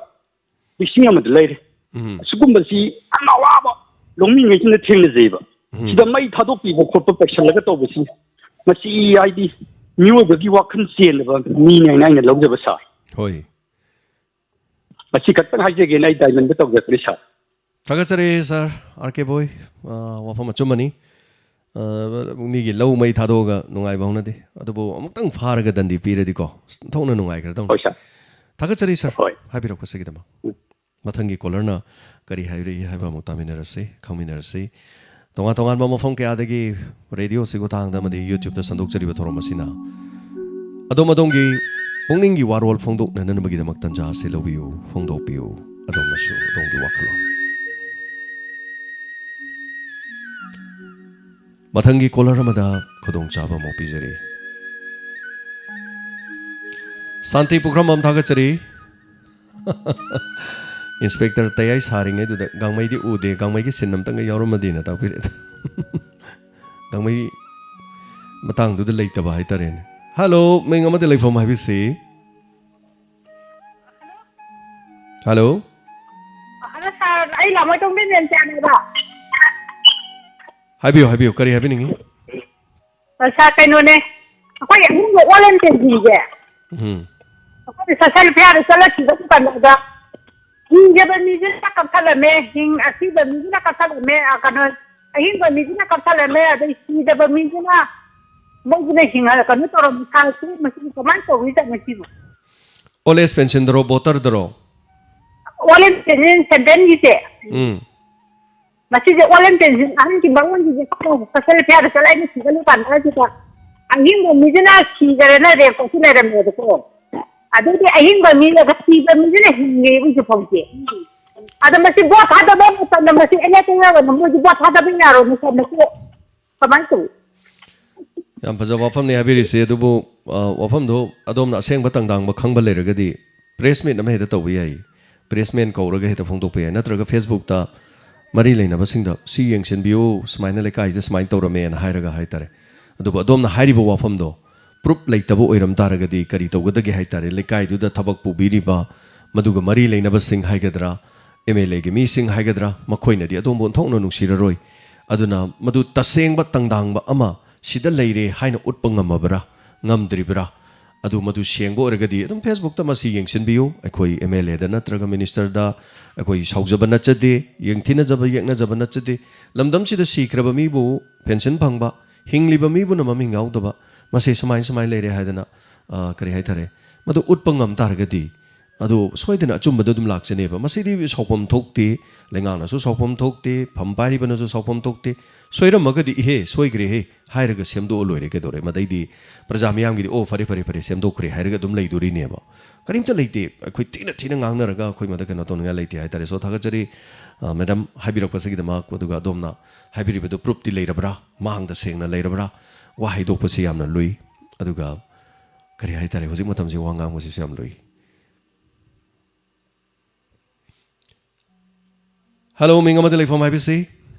ꯂꯤꯁꯤꯡ ꯑꯃꯗ ꯂꯩꯔꯦ꯫ ꯎꯝ꯫ ꯑꯁꯤꯒꯨꯝꯕꯁꯤ ꯌꯥꯝꯅ ꯑꯋꯥꯕ ꯂꯧꯃꯤꯉꯩꯁꯤꯅ ꯊꯦꯡꯅꯖꯩꯕ꯫ ꯎꯝ꯫ ꯁꯤꯗ ꯃꯩ ꯊꯥꯗꯣꯛꯄꯤꯕ ꯈꯣꯠꯄ ꯄꯩꯁꯜꯂꯒ ꯇꯧꯕꯁꯤ, ꯃꯁꯤ ꯍꯥꯏꯗꯤ ꯃꯤꯑꯣꯏꯕꯒꯤ ꯋꯥꯈꯜ ꯆꯦꯟꯗꯕ ꯃꯤꯅꯦ ꯍꯥꯏꯅ ꯑꯩꯅ ꯂꯧꯖꯕ ꯁꯥꯔ꯫ ꯍꯣꯏ꯫ ꯃꯁꯤ ꯈꯛꯇꯪ ꯍꯥꯏꯖꯒꯦꯅ ꯑꯩ ꯗꯥꯏꯃꯟꯗ ꯇꯧꯖꯔꯛꯄꯅꯤ ꯁꯥꯔ꯫ ꯊꯥꯒꯠꯆꯔꯤ ꯁꯥꯔ ꯑꯥꯔ ꯀꯦ ꯕꯣꯏ꯫ ꯑ, ꯋꯥꯐꯝ ꯑꯆꯨꯝꯕꯅꯤ꯫ ꯑ, ꯃꯤꯒꯤ ꯂꯧ ꯃꯩ ꯊꯥꯗꯣꯛꯑꯒ ꯅꯨꯡꯉꯥꯏꯕ ꯍꯧꯅꯗꯦ꯫ ꯑꯗꯨꯕꯨ ꯑꯃꯨꯛꯇꯪ ꯐꯥꯔꯒ ꯗꯟꯗꯤ ꯄꯤꯔꯗꯤꯀꯣ, ꯊꯣꯛꯅ ꯅꯨꯡꯉꯥꯏꯈ꯭ꯔꯗꯧꯅꯤ꯫ ꯍꯣꯏ ꯁꯥꯔ꯫ ꯊꯥꯒꯠꯆꯔꯤ ꯁꯥꯔ, ꯍꯣꯏ꯫ ꯍꯥꯏꯕꯤꯔꯛꯄꯁꯤꯒꯤꯗꯃꯛ꯫ ꯎꯝ꯫ ꯃꯊꯪꯒꯤ ꯀꯣꯂꯔꯅ ꯀꯔꯤ ꯍꯥꯏꯔꯛꯏ ꯍꯥꯏꯕ ꯑꯃꯨꯛ ꯇꯥꯃꯤꯟꯅꯔꯁꯤ, ꯈꯪꯃꯤꯟꯅꯔꯁꯤ꯫ ꯇꯣꯉꯥꯟ ꯇꯣꯉꯥꯟꯕ ꯃꯐꯝ ꯀꯌꯥꯗꯒꯤ ꯔꯦꯗꯤꯑꯣ ꯑꯁꯤꯒꯤ ꯈꯨꯠꯊꯥꯡꯗ ꯑꯃꯗꯤ YouTube-ꯇ ꯁꯟꯗꯣꯛꯆꯔꯤꯕ ꯊꯧꯔꯝ ꯑꯁꯤꯅ ꯑꯗꯣꯝ ꯑꯗꯣꯝꯒꯤ ꯄꯨꯛꯅꯤꯡꯒꯤ ꯋꯥꯔꯣꯜ ꯐꯣꯡꯗꯣꯛꯅꯅꯕꯒꯤꯗꯃꯛ ꯇꯟꯖꯥ ꯑꯁꯤ ꯂꯧꯕꯤꯌꯨ, ꯐꯣꯡꯗꯣꯛꯄꯤꯌꯨ, ꯑꯗꯣꯝꯅꯁꯨ ꯑꯗꯣꯝꯒꯤ ꯋꯥꯈꯜꯂꯣꯟ꯫ ꯃꯊꯪꯒꯤ ꯀꯣꯂꯔ ꯑꯃꯗ ꯈꯨꯗꯣꯡꯆꯥꯕ ꯑꯃꯨꯛ ꯄꯤꯖꯔꯤ꯫ ꯁꯥꯟꯇꯤ ꯄꯨꯈ꯭ꯔꯝꯕꯝ, ꯊꯥꯒꯠꯆꯔꯤ꯫ ꯏꯟꯁꯄꯦꯛꯇꯔ ꯇꯌꯥꯏ ꯁꯥꯔꯤꯉꯩꯗꯨꯗ ꯒꯥꯡꯃꯩꯗꯤ ꯎꯗꯦ, ꯒꯥꯡꯃꯩꯒꯤ ꯁꯤꯟ ꯑꯝꯇꯪꯒ ꯌꯥꯎꯔꯝꯃꯗꯤꯅ ꯇꯥꯛꯄꯤꯔꯛꯑꯦ꯫ ꯒꯥꯡꯃꯩ ꯃꯇꯥꯡꯗꯨꯗ ꯂꯩꯇꯕ ꯍꯥꯏꯇꯥꯔꯦꯅꯦ꯫ ꯍꯜꯂꯣ, ꯃꯤꯡ ꯑꯃꯗꯤ ꯂꯩꯐꯝ ꯍꯥꯏꯕꯤꯁꯤ꯫ ꯍꯜꯂꯣ꯫ ꯍꯜꯂꯣ ꯁꯥꯔ, ꯑꯩ ꯂꯥꯃꯩꯇꯣꯡꯗꯩ ꯃꯦꯝꯆꯥꯅꯦꯕ꯫ ꯍꯥꯏꯕꯤꯌꯨ, ꯍꯥꯏꯕꯤꯌꯨ, ꯀꯔꯤ ꯍꯥꯏꯕꯤꯅꯤꯡꯉꯤ? ꯑ, ꯁꯥꯔ, ꯀꯩꯅꯣꯅꯦ, ꯑꯩꯈꯣꯏ ꯑꯍꯤꯡꯗ ꯑꯣꯜ ꯑꯦꯟ ꯄꯦꯟꯁꯤꯟꯁꯦ ꯎꯝ꯫ ꯑꯩꯈꯣꯏꯅ ꯁꯣꯁꯦꯜ ꯐꯤꯌꯥꯔꯗ ꯆꯠꯂꯛꯈꯤꯕ ꯃꯇꯝꯗ ꯍꯤꯡꯖꯕ ꯃꯤꯁꯤꯅ ꯀꯛꯊꯠꯂꯝꯃꯦ, ꯍꯤꯡ-, ꯑꯁꯤꯕ ꯃꯤꯁꯤꯅ ꯀꯛꯊꯠꯂꯝꯃꯦ, ꯑ, ꯀꯩꯅꯣ, ꯑꯍꯤꯡꯕ ꯃꯤꯁꯤꯅ ꯀꯛꯊꯠꯂꯝꯃꯦ, ꯑꯗꯩ ꯁꯤꯗꯕ ꯃꯤꯁꯤꯅ ꯃꯣꯏꯁꯤꯅ ꯍꯤꯡꯍꯜꯂ ꯀꯩꯅꯣ ꯇꯧꯔꯝꯃꯤ꯫ ꯁꯥꯔ, ꯁꯤ ꯃꯁꯤꯕꯨ ꯀꯃꯥꯏꯅ ꯇꯧꯔꯤꯖꯥꯠꯅꯣ ꯁꯤꯕꯨ? ꯑꯣꯜ ꯑꯦꯖ ꯄꯦꯟꯁꯤꯟꯗꯔꯣ, ꯕꯣꯇꯔꯗꯔꯣ? ꯑꯣꯜ ꯑꯦꯖ ꯄꯦꯟꯁꯤꯟ ꯁꯦꯟꯇ꯭ꯔꯦꯜꯒꯤꯁꯦ꯫ ꯎꯝ꯫ ꯃꯁꯤꯁꯦ ꯑꯣꯜ ꯑꯦꯖ ꯄꯦꯟꯁꯤꯟ ꯑꯍꯟꯒꯤ ꯃꯔꯣꯟꯒꯤꯁꯦ ꯁꯣꯁꯦꯜ ꯐꯤꯌꯥꯔꯗ ꯆꯠꯂꯛꯏꯅ ꯁꯤꯒꯅꯨ ꯇꯥꯟꯅꯔꯁꯤꯗ꯫ ꯑꯍꯤꯡꯕ ꯃꯤꯗꯨꯅ ꯁꯤꯈꯔꯦꯅ ꯔꯦꯀꯣꯔꯠꯁꯨ ꯂꯩꯔꯝꯃꯦꯕꯀꯣ꯫ ꯑꯗꯩꯗꯤ ꯑꯍꯤꯡꯕ ꯃꯤꯅꯒ ꯁꯤꯕ ꯃꯤꯗꯨꯅ ꯍꯤꯡꯉꯦ ꯍꯧꯖꯤꯛ ꯐꯥꯎꯁꯦ꯫ ꯑꯗꯣ ꯃꯁꯤ ꯚꯣꯠ ꯊꯥꯗꯕ ꯃꯇꯝꯗ ꯃꯁꯤ ꯑꯦꯂꯦꯛꯁꯟ ꯌꯥꯎꯔꯒ ꯃꯣꯏꯁꯨ ꯚꯣꯠ ꯊꯥꯗꯕ ꯌꯥꯔꯣꯏ ꯃꯁꯤ ꯃꯁꯤ ꯀꯃꯥꯏꯅ ꯇꯧꯏ? ꯌꯥꯝ ꯐꯖꯕ ꯋꯥꯐꯝꯅꯤ ꯍꯥꯏꯕꯤꯔꯤꯁꯦ꯫ ꯑꯗꯨꯕꯨ, ꯑ, ꯋꯥꯐꯝꯗꯣ ꯑꯗꯣꯝꯅ ꯑꯁꯦꯡꯕ ꯇꯪꯗꯥꯡꯕ ꯈꯪꯕ ꯂꯩꯔꯒꯗꯤ press meet ꯑꯃ ꯍꯦꯛꯇ ꯇꯧꯕ ꯌꯥꯏ꯫ Press meet ꯀꯧꯔꯒ ꯍꯦꯛꯇ ꯐꯣꯡꯗꯣꯛꯄ ꯌꯥꯏ꯫ ꯅꯠꯇ꯭ꯔꯒ Facebook-ꯇ ꯃꯔꯤ ꯂꯩꯅꯕꯁꯤꯡꯗ "ꯁꯤ ꯌꯦꯡꯁꯤꯟꯕꯤꯌꯨ, ꯁꯨꯃꯥꯏꯅ ꯂꯩꯀꯥꯏꯁꯤꯗ ꯁꯨꯃꯥꯏꯅ ꯇꯧꯔꯝꯃꯦꯅ" ꯍꯥꯏꯔꯒ ꯍꯥꯏꯇꯥꯔꯦ꯫ ꯑꯗꯨꯕꯨ ꯑꯗꯣꯝꯅ ꯍꯥꯏꯔꯤꯕ ꯋꯥꯐꯝꯗꯣ proof ꯂꯩꯇꯕ ꯑꯣꯏꯔꯝ ꯇꯥꯔꯒꯗꯤ ꯀꯔꯤ ꯇꯧꯒꯗꯒꯦ ꯍꯥꯏ ꯇꯥꯔꯦ? ꯂꯩꯀꯥꯏꯗꯨꯗ ꯊꯕꯛ ꯄꯨꯕꯤꯔꯤꯕ ꯃꯗꯨꯒ ꯃꯔꯤ ꯂꯩꯅꯕꯁꯤꯡ ꯍꯥꯏꯒꯗ꯭ꯔꯥ, MLA-ꯒꯤ ꯃꯤꯁꯤꯡ ꯍꯥꯏꯒꯗ꯭ꯔꯥ, ꯃꯈꯣꯏꯅꯗꯤ ꯑꯗꯣꯝꯕꯨ ꯑꯣꯟꯊꯣꯛꯅ ꯅꯨꯡꯁꯤꯔꯔꯣꯏ꯫ ꯑꯗꯨꯅ ꯃꯗꯨ ꯇꯁꯦꯡꯕ ꯇꯪꯗꯥꯡꯕ ꯑꯃ ꯁꯤꯗ ꯂꯩꯔꯦ ꯍꯥꯏꯅ ꯎꯠꯄ ꯉꯝꯃꯕ꯭ꯔꯥ, ꯉꯝꯗ꯭ꯔꯤꯕ꯭ꯔꯥ? ꯑꯗꯨ ꯃꯗꯨ ꯁꯦꯡꯕ ꯑꯣꯏꯔꯒꯗꯤ ꯑꯗꯨꯝ Facebook-ꯇ ꯃꯁꯤ ꯌꯦꯡꯁꯤꯟꯕꯤꯌꯨ꯫ ꯑꯩꯈꯣꯏ MLA-ꯗ ꯅꯠꯇ꯭ꯔꯒ minister-ꯗ ꯑꯩꯈꯣꯏ ꯁꯥꯎꯖꯕ ꯅꯠꯆꯗꯦ, ꯌꯦꯡꯊꯤꯅꯖꯕ ꯌꯦꯛꯅꯖꯕ ꯅꯠꯆꯗꯦ꯫ ꯂꯝꯗꯝꯁꯤꯗ ꯁꯤꯈ꯭ꯔꯕ ꯃꯤꯕꯨ pension ꯐꯪꯕ, ꯍꯤꯡꯂꯤꯕ ꯃꯤꯕꯨꯅ ꯃꯃꯤꯡ ꯌꯥꯎꯗꯕ, ꯃꯁꯤ ꯁꯨꯃꯥꯏ ꯁꯨꯃꯥꯏꯅ ꯂꯩꯔꯦ ꯍꯥꯏꯗꯅ, ꯑ, ꯀꯔꯤ ꯍꯥꯏꯇꯥꯔꯦ, ꯃꯗꯨ ꯎꯠꯄ ꯉꯝ ꯇꯥꯔꯒꯗꯤ ꯑꯗꯨ ꯁꯣꯏꯗꯅ ꯑꯆꯨꯝꯕꯗ ꯑꯗꯨꯝ ꯂꯥꯛꯆꯅꯦꯕ꯫ ꯃꯁꯤꯗꯤ ꯁꯥꯎꯐꯝ ꯊꯣꯛꯇꯦ, ꯂꯩꯉꯥꯛꯅꯁꯨ ꯁꯥꯎꯐꯝ ꯊꯣꯛꯇꯦ, ꯐꯝ ꯄꯥꯏꯔꯤꯕꯅꯁꯨ ꯁꯥꯎꯐꯝ ꯊꯣꯛꯇꯦ꯫ ꯁꯣꯏꯔꯝꯃꯒꯗꯤ "ꯏꯍꯦ, ꯁꯣꯏꯈ꯭ꯔꯦꯍꯦ" ꯍꯥꯏꯔꯒ ꯁꯦꯝꯗꯣꯛꯑ ꯂꯣꯏꯔꯦ, ꯀꯩꯗꯧꯔꯦ? ꯃꯗꯩꯗꯤ ꯄ꯭ꯔꯖꯥ ꯃꯤꯌꯥꯝꯒꯤꯗꯤ "ꯑꯣ, ꯐꯔꯦ, ꯐꯔꯦ, ꯐꯔꯦ, ꯁꯦꯝꯗꯣꯛꯈ꯭ꯔꯦ" ꯍꯥꯏꯔꯒ ꯑꯗꯨꯝ ꯂꯩꯗꯣꯔꯤꯅꯦꯕ꯫ ꯀꯔꯤꯝꯇ ꯂꯩꯇꯦ꯫ ꯑꯩꯈꯣꯏ ꯊꯤꯅ ꯊꯤꯅ ꯉꯥꯡꯅꯔꯒ ꯑꯩꯈꯣꯏ ꯃꯗ ꯀꯩꯅꯣ ꯇꯧꯅꯤꯡꯉꯥꯏ ꯂꯩꯇꯦ ꯍꯥꯏꯇꯥꯔꯦ꯫ So, ꯊꯥꯒꯠꯆꯔꯤ, ꯑ, madam, ꯍꯥꯏꯕꯤꯔꯛꯄꯁꯤꯒꯤꯗꯃꯛ꯫ ꯑꯗꯨꯒ ꯑꯗꯣꯝꯅ ꯍꯥꯏꯕꯤꯔꯤꯕꯗꯨ proof-ꯇꯤ ꯂꯩꯔꯕ꯭ꯔꯥ? ꯃꯥꯡꯗ ꯁꯦꯡꯅ ꯂꯩꯔꯕ꯭ꯔꯥ? ꯋꯥ ꯍꯥꯏꯗꯣꯛꯄꯁꯤ ꯌꯥꯝꯅ ꯂꯨꯏ꯫ ꯑꯗꯨꯒ ꯀꯔꯤ ꯍꯥꯏꯇꯥꯔꯦ, ꯍꯧꯖꯤꯛ ꯃꯇꯝꯁꯤ ꯋꯥ ꯉꯥꯡꯕꯁꯤꯁꯨ ꯌꯥꯝ ꯂꯨꯏ꯫ Hello, ꯃꯤꯡ ꯑꯃꯗꯤ ꯂꯩꯐꯝ ꯍꯥꯏꯕꯤꯁꯤ꯫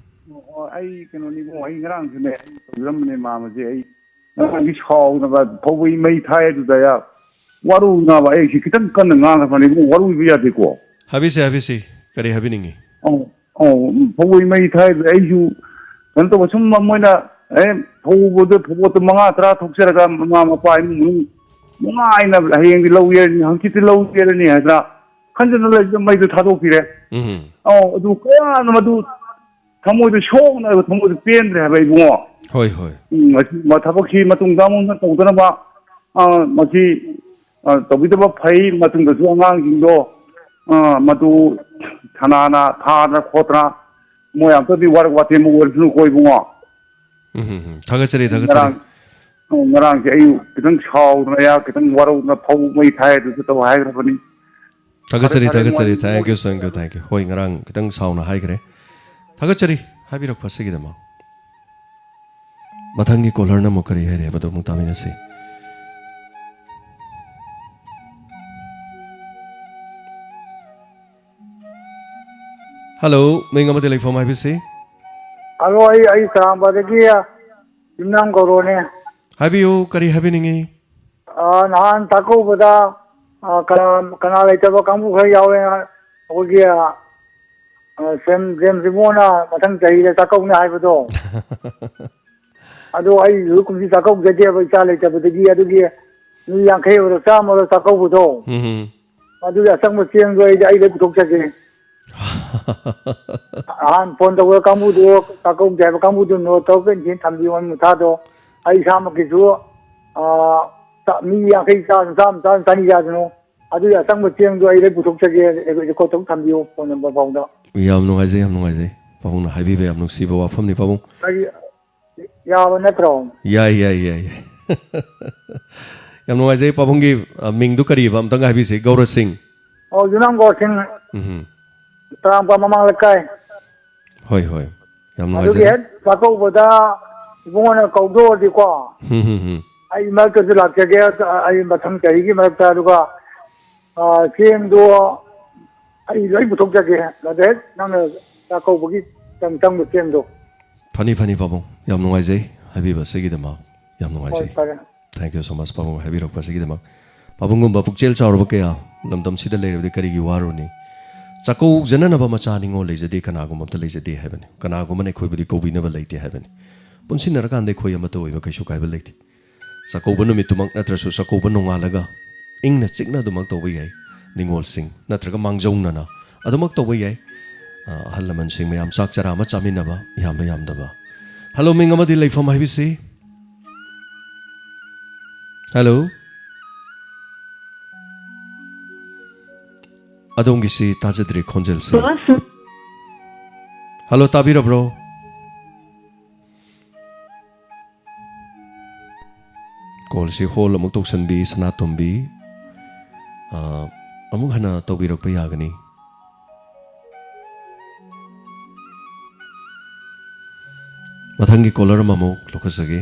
ꯑꯣ, ꯑꯩ ꯀꯩꯅꯣꯅꯤ ꯏꯕꯨꯡꯉꯣ, ꯑꯩ ꯉꯔꯥꯡꯁꯨꯅꯦ, ꯑꯩ ꯇꯧꯖꯔꯝꯕꯅꯦ ꯃꯥꯃꯁꯦ, ꯑꯩ ꯉꯔꯥꯡꯗꯤ ꯁꯥꯎꯗꯅ ꯐꯧꯕꯩ ꯃꯩ ꯊꯥꯏ ꯑꯗꯨꯗ ꯌꯥ-, ꯋꯥꯔꯧꯅꯕ ꯑꯩꯁꯤ ꯈꯤꯇꯪ ꯀꯟꯅ ꯉꯥꯡꯈ꯭ꯔꯕꯅꯤ ꯏꯕꯨꯡꯉꯣ, ꯋꯥꯔꯧꯕ ꯌꯥꯗꯦꯀꯣ꯫ ꯍꯥꯏꯕꯤꯁꯤ, ꯍꯥꯏꯕꯤꯁꯤ, ꯀꯔꯤ ꯍꯥꯏꯕꯤꯅꯤꯡꯉꯤ? ꯑꯧ, ꯑꯧ, ꯐꯧꯕꯩ ꯃꯩ ꯊꯥꯏ ꯑꯗꯨꯗ ꯑꯩꯁꯨ ꯀꯩꯅꯣ ꯇꯧꯕ, ꯁꯨꯝ ꯃꯣꯏꯅ, ꯑꯦ, ꯐꯧꯕꯗ ꯐꯧꯕꯣꯠꯇꯣ ꯃꯉꯥ ꯇꯔꯥ ꯊꯣꯛꯆꯔꯒ ꯃꯃꯥ ꯃꯄꯥ ꯏꯃꯨꯡ ꯃꯅꯨꯡ ꯅꯨꯡꯉꯥꯏꯅ ꯍꯌꯦꯡꯗꯤ ꯂꯧ ꯌꯩꯔꯅꯤ, ꯍꯪꯆꯤꯠꯇꯤ ꯂꯧ ꯌꯩꯔꯅꯤ ꯍꯥꯏꯗꯅ ꯈꯟꯖꯅ ꯂꯩꯕꯗ ꯃꯩꯗꯨ ꯊꯥꯗꯣꯛꯄꯤꯔꯦ꯫ ꯎꯝ꯫ ꯑꯧ, ꯑꯗꯨ ꯀꯌꯥꯅ ꯃꯗꯨ ꯊꯃꯣꯏꯗ ꯁꯣꯛꯅ ꯊꯃꯣꯏꯗ ꯄꯦꯟꯗ꯭ꯔꯦ ꯍꯥꯏꯕ ꯏꯕꯨꯡꯉꯣ꯫ ꯍꯣꯏ, ꯍꯣꯏ꯫ ꯎꯝ, ꯃꯁꯤ ꯃ-, ꯊꯕꯛꯁꯤ ꯃꯇꯨꯡ ꯆꯥꯃꯨꯛꯅ ꯇꯧꯗꯅꯕ, ꯑ, ꯃꯁꯤ, ꯑ, ꯇꯧꯕꯤꯗꯕ ꯐꯩ꯫ ꯃꯇꯨꯡꯗꯁꯨ ꯑꯉꯥꯡꯁꯤꯡꯗꯣ, ꯑ, ꯃꯗꯨ ꯁꯅꯥꯅ ꯊꯥꯗꯅ ꯈꯣꯠꯇꯅ ꯃꯣꯏ ꯑꯝꯇꯗꯤ ꯋꯥꯔꯛ ꯋꯥꯇꯦꯝ ꯑꯣꯏꯔꯁꯅꯨꯀꯣ ꯏꯕꯨꯡꯉꯣ꯫ ꯎꯝ, ꯎꯝ, ꯎꯝ꯫ ꯊꯥꯒꯠꯆꯔꯤ, ꯊꯥꯒꯠꯆꯔꯤ꯫ ꯉꯔꯥꯡ, ꯉꯔꯥꯡꯁꯦ ꯑꯩ ꯈꯤꯇꯪ ꯁꯥꯎꯗꯅ, ꯑꯩꯍꯥꯛ ꯈꯤꯇꯪ ꯋꯥꯔꯧꯗꯅ ꯐꯧ ꯃꯩ ꯊꯥꯏ ꯑꯗꯨꯁꯨ ꯇꯧ ꯍꯥꯏꯈ꯭ꯔꯕꯅꯤ꯫ ꯊꯥꯒꯠꯆꯔꯤ, ꯐꯔꯦ, ꯐꯔꯦ, ꯊꯥꯒꯠꯆꯔꯤ꯫ ꯅꯨꯡꯉꯥꯏ-, Thank you, thank you, thank you꯫ ꯍꯣꯏ, ꯉꯔꯥꯡ ꯈꯤꯇꯪ ꯁꯥꯎꯅ ꯍꯥꯏꯈ꯭ꯔꯦ꯫ ꯊꯥꯒꯠꯆꯔꯤ ꯍꯥꯏꯕꯤꯔꯛꯄ ꯑꯁꯤꯒꯤꯗꯃꯛ꯫ ꯃꯊꯪꯒꯤ caller-ꯅ ꯑꯃꯨꯛ ꯀꯔꯤ ꯍꯥꯏꯔꯤ ꯍꯥꯏꯕꯗꯣ ꯑꯃꯨꯛ ꯇꯥꯃꯤꯟꯅꯁꯤ꯫ Hello, ꯃꯤꯡ ꯑꯃꯗꯤ ꯂꯩꯐꯝ ꯍꯥꯏꯕꯤꯁꯤ꯫ Hello, ꯑꯩ, ꯑꯩ ꯆꯔꯥꯡꯄꯥꯗꯒꯤ ꯌꯨꯝꯅꯥꯝ ꯒꯧꯔꯣꯅꯦ꯫ ꯍꯥꯏꯕꯤꯌꯨ, ꯀꯔꯤ ꯍꯥꯏꯕꯤꯅꯤꯡꯉꯤ? ꯑ, ꯅꯍꯥꯟ ꯆꯥꯛꯀꯧꯕꯗ, ꯑ, ꯀꯅꯥ, ꯀꯅꯥ ꯂꯩꯇꯕ ꯀꯥꯡꯕꯨ ꯈꯔ ꯌꯥꯎꯋꯦ꯫ ꯑꯩꯈꯣꯏꯒꯤ, ꯑ, ꯁꯦꯝ-, ꯖꯦꯝꯁ ꯏꯕꯨꯡꯉꯣꯅ ꯃꯊꯪ ꯆꯍꯤꯗ ꯆꯥꯛꯀꯧꯅꯤ ꯍꯥꯏꯕꯗꯣ꯫ ꯑꯗꯣ ꯑꯩꯁꯨ ꯀꯨꯝꯁꯤ ꯆꯥꯛꯀꯧꯖꯗꯦꯕ, ꯏꯆꯥ ꯂꯩꯇꯕꯗꯒꯤ꯫ ꯑꯗꯨꯒꯤ ꯃꯤ ꯌꯥꯡꯈꯩ ꯑꯣꯏꯔꯣ, ꯆꯥꯝꯃ ꯑꯣꯏꯔꯣ ꯆꯥꯛꯀꯧꯕꯗꯣ, ꯎꯝ꯫ ꯑꯗꯨꯒꯤ ꯑꯆꯪꯕ ꯆꯦꯡꯗꯣ ꯑꯩꯗꯤ ꯑꯩ ꯂꯣꯏ ꯄꯨꯊꯣꯛꯆꯒꯦ꯫ ꯅꯍꯥꯟ phone ꯇꯧꯕ ꯀꯥꯡꯕꯨꯗꯨ, ꯆꯥꯛꯀꯧꯗꯦ ꯍꯥꯏꯕ ꯀꯥꯡꯕꯨꯗꯨ note ꯇꯧꯔꯒ ꯏꯟꯖꯤꯟ ꯊꯝꯕꯤꯌꯣ, ꯃꯊꯥꯗꯣ꯫ ꯑꯩ ꯏꯁꯥꯃꯛꯀꯤꯁꯨ, ꯑꯥ, ꯆꯥ-, ꯃꯤ ꯌꯥꯡꯈꯩ ꯆꯥꯗꯅ, ꯆꯥꯝꯃ ꯆꯥꯗꯅ, ꯆꯅꯤ ꯆꯥꯗꯅꯣ꯫ ꯑꯗꯨꯒꯤ ꯑꯆꯪꯕ ꯆꯦꯡꯗꯣ ꯑꯩ ꯂꯣꯏ ꯄꯨꯊꯣꯛꯆꯒꯦ, record ꯇꯧ ꯊꯝꯕꯤꯌꯣ phone number ꯐꯥꯎꯗ꯫ ꯌꯥꯝ ꯅꯨꯡꯉꯥꯏꯖꯩ, ꯌꯥꯝ ꯅꯨꯡꯉꯥꯏꯖꯩ꯫ ꯄꯥꯕꯨꯡꯅ ꯍꯥꯏꯕꯤꯕ ꯌꯥꯝ ꯅꯨꯡꯁꯤꯕ ꯋꯥꯐꯝꯅꯤ, ꯄꯥꯕꯨꯡ꯫ ꯀꯔꯤ, ꯌꯥꯕ ꯅꯠꯇ꯭ꯔꯣ? ꯌꯥꯏ, ꯌꯥꯏ, ꯌꯥꯏ, ꯌꯥꯏ꯫ ꯌꯥꯝ ꯅꯨꯡꯉꯥꯏꯖꯩ꯫ ꯄꯥꯕꯨꯡꯒꯤ, ꯑ, ꯃꯤꯡꯗꯨ ꯀꯔꯤꯕ? ꯑꯝꯇꯪꯒ ꯍꯥꯏꯕꯤꯁꯤ꯫ ꯒꯧꯔ ꯁꯤꯡ꯫ ꯑꯣ, ꯌꯨꯝꯅꯥꯝ ꯒꯧꯔ ꯁꯤꯡ꯫ ꯎꯝ꯫ ꯇꯔꯥꯃꯥꯄꯜ ꯃꯃꯥꯡ ꯂꯩꯀꯥꯏ꯫ ꯍꯣꯏ, ꯍꯣꯏ꯫ ꯌꯥꯝ ꯑꯗꯨꯒꯤ ꯅꯨꯡꯉꯥꯏꯖꯔꯦ꯫ ꯍꯦꯛ ꯆꯥꯛꯀꯧꯕꯗ ꯏꯕꯨꯡꯉꯣꯅ ꯀꯧꯗꯣꯛꯑꯗꯤꯀꯣ, ꯎꯝ, ꯎꯝ, ꯎꯝ꯫ ꯑꯩ ꯃꯔꯛꯇꯁꯨ ꯂꯥꯛꯆꯒꯦ, ꯑꯩ ꯃꯊꯪ ꯆꯍꯤꯒꯤ ꯃꯔꯛꯇ꯫ ꯑꯗꯨꯒ, ꯑ, ꯆꯦꯡꯗꯣ ꯑꯩ ꯂꯣꯏ ꯄꯨꯊꯣꯛꯆꯒꯦ꯫ ꯑꯗ ꯍꯦꯛ ꯅꯪꯅ ꯆꯥꯛꯀꯧꯕꯒꯤ ꯆꯪ-, ꯆꯪꯕ ꯆꯦꯡꯗꯣ꯫ ꯐꯅꯤ, ꯐꯅꯤ, ꯄꯥꯕꯨꯡ꯫ ꯌꯥꯝ ꯅꯨꯡꯉꯥꯏꯖꯩ ꯍꯥꯏꯕꯤꯕ ꯑꯁꯤꯒꯤꯗꯃꯛ꯫ ꯌꯥꯝ ꯍꯣꯏ, ꯅꯨꯡꯉꯥꯏꯖꯩ꯫ ꯐꯔꯦ꯫ Thank you so much, ꯄꯥꯕꯨꯡ, ꯍꯥꯏꯕꯤꯔꯛꯄ ꯑꯁꯤꯒꯤꯗꯃꯛ꯫ ꯄꯥꯕꯨꯡꯒꯨꯝꯕ ꯄꯨꯛꯆꯦꯜ ꯆꯥꯎꯔꯕ ꯀꯌꯥ ꯂꯝꯗꯝꯁꯤꯗ ꯂꯩꯔꯕꯗꯤ ꯀꯔꯤꯒꯤ ꯋꯥꯔꯨꯅꯤ? ꯆꯥꯛꯀꯧꯖꯅꯅꯕ ꯃꯆꯥ ꯅꯤꯉꯣꯜ ꯂꯩꯖꯗꯦ, ꯀꯅꯥꯒꯨꯝꯕ ꯑꯝꯇ ꯂꯩꯖꯗꯦ ꯍꯥꯏꯕꯅꯤ꯫ ꯀꯅꯥꯒꯨꯝꯕꯅ ꯑꯩꯈꯣꯏꯕꯨꯗꯤ ꯀꯧꯕꯤꯅꯕ ꯂꯩꯇꯦ ꯍꯥꯏꯕꯅꯤ꯫ ꯄꯨꯟꯁꯤꯟꯅꯔꯀꯥꯟꯗ ꯑꯩꯈꯣꯏ ꯑꯃꯠꯇ ꯑꯣꯏꯕ ꯀꯩꯁꯨ ꯀꯥꯏꯕ ꯂꯩꯇꯦ꯫ ꯆꯥꯛꯀꯧꯕ ꯅꯨꯃꯤꯠꯇꯨꯃꯛ ꯅꯠꯇ꯭ꯔꯁꯨ ꯆꯥꯛꯀꯧꯕ ꯅꯣꯡꯉꯥꯜꯂꯒ ꯏꯪꯅ ꯆꯤꯛꯅ ꯑꯗꯨꯃꯛ ꯇꯧꯕ ꯌꯥꯏ꯫ ꯅꯤꯉꯣꯜꯁꯤꯡ ꯅꯠꯇ꯭ꯔꯒ ꯃꯥꯡꯖꯧꯅꯅ ꯑꯗꯨꯃꯛ ꯇꯧꯕ ꯌꯥꯏ꯫ ꯑ, ꯑꯍꯜ ꯂꯃꯟꯁꯤꯡ ꯃꯌꯥꯝ ꯆꯥꯛ ꯆꯔꯥ ꯑꯃ ꯆꯥꯃꯤꯟꯅꯕ, ꯌꯥꯝꯕ ꯌꯥꯝꯗꯕ꯫ Hello, ꯃꯤꯡ ꯑꯃꯗꯤ ꯂꯩꯐꯝ ꯍꯥꯏꯕꯤꯁꯤ꯫ Hello? ꯑꯗꯣꯝꯒꯤꯁꯤ ꯇꯥꯖꯗ꯭ꯔꯦ ꯈꯣꯟꯖꯦꯜꯁꯤ꯫ Hello, ꯇꯥꯕꯤꯔꯕ꯭ꯔꯣ? ꯀꯣꯜꯁꯤ ꯍꯣꯜ ꯑꯃꯨꯛ ꯇꯧꯁꯟꯕꯤ, ꯁꯅꯥꯇꯣꯝꯕꯤ꯫ ꯑ, ꯑꯃꯨꯛ ꯍꯟꯅ ꯇꯧꯕꯤꯔꯛꯄ ꯌꯥꯒꯅꯤ꯫ ꯃꯊꯪꯒꯤ ꯀꯣꯂꯔ ꯑꯃꯃꯨꯛ ꯂꯧꯈꯠꯆꯒꯦ꯫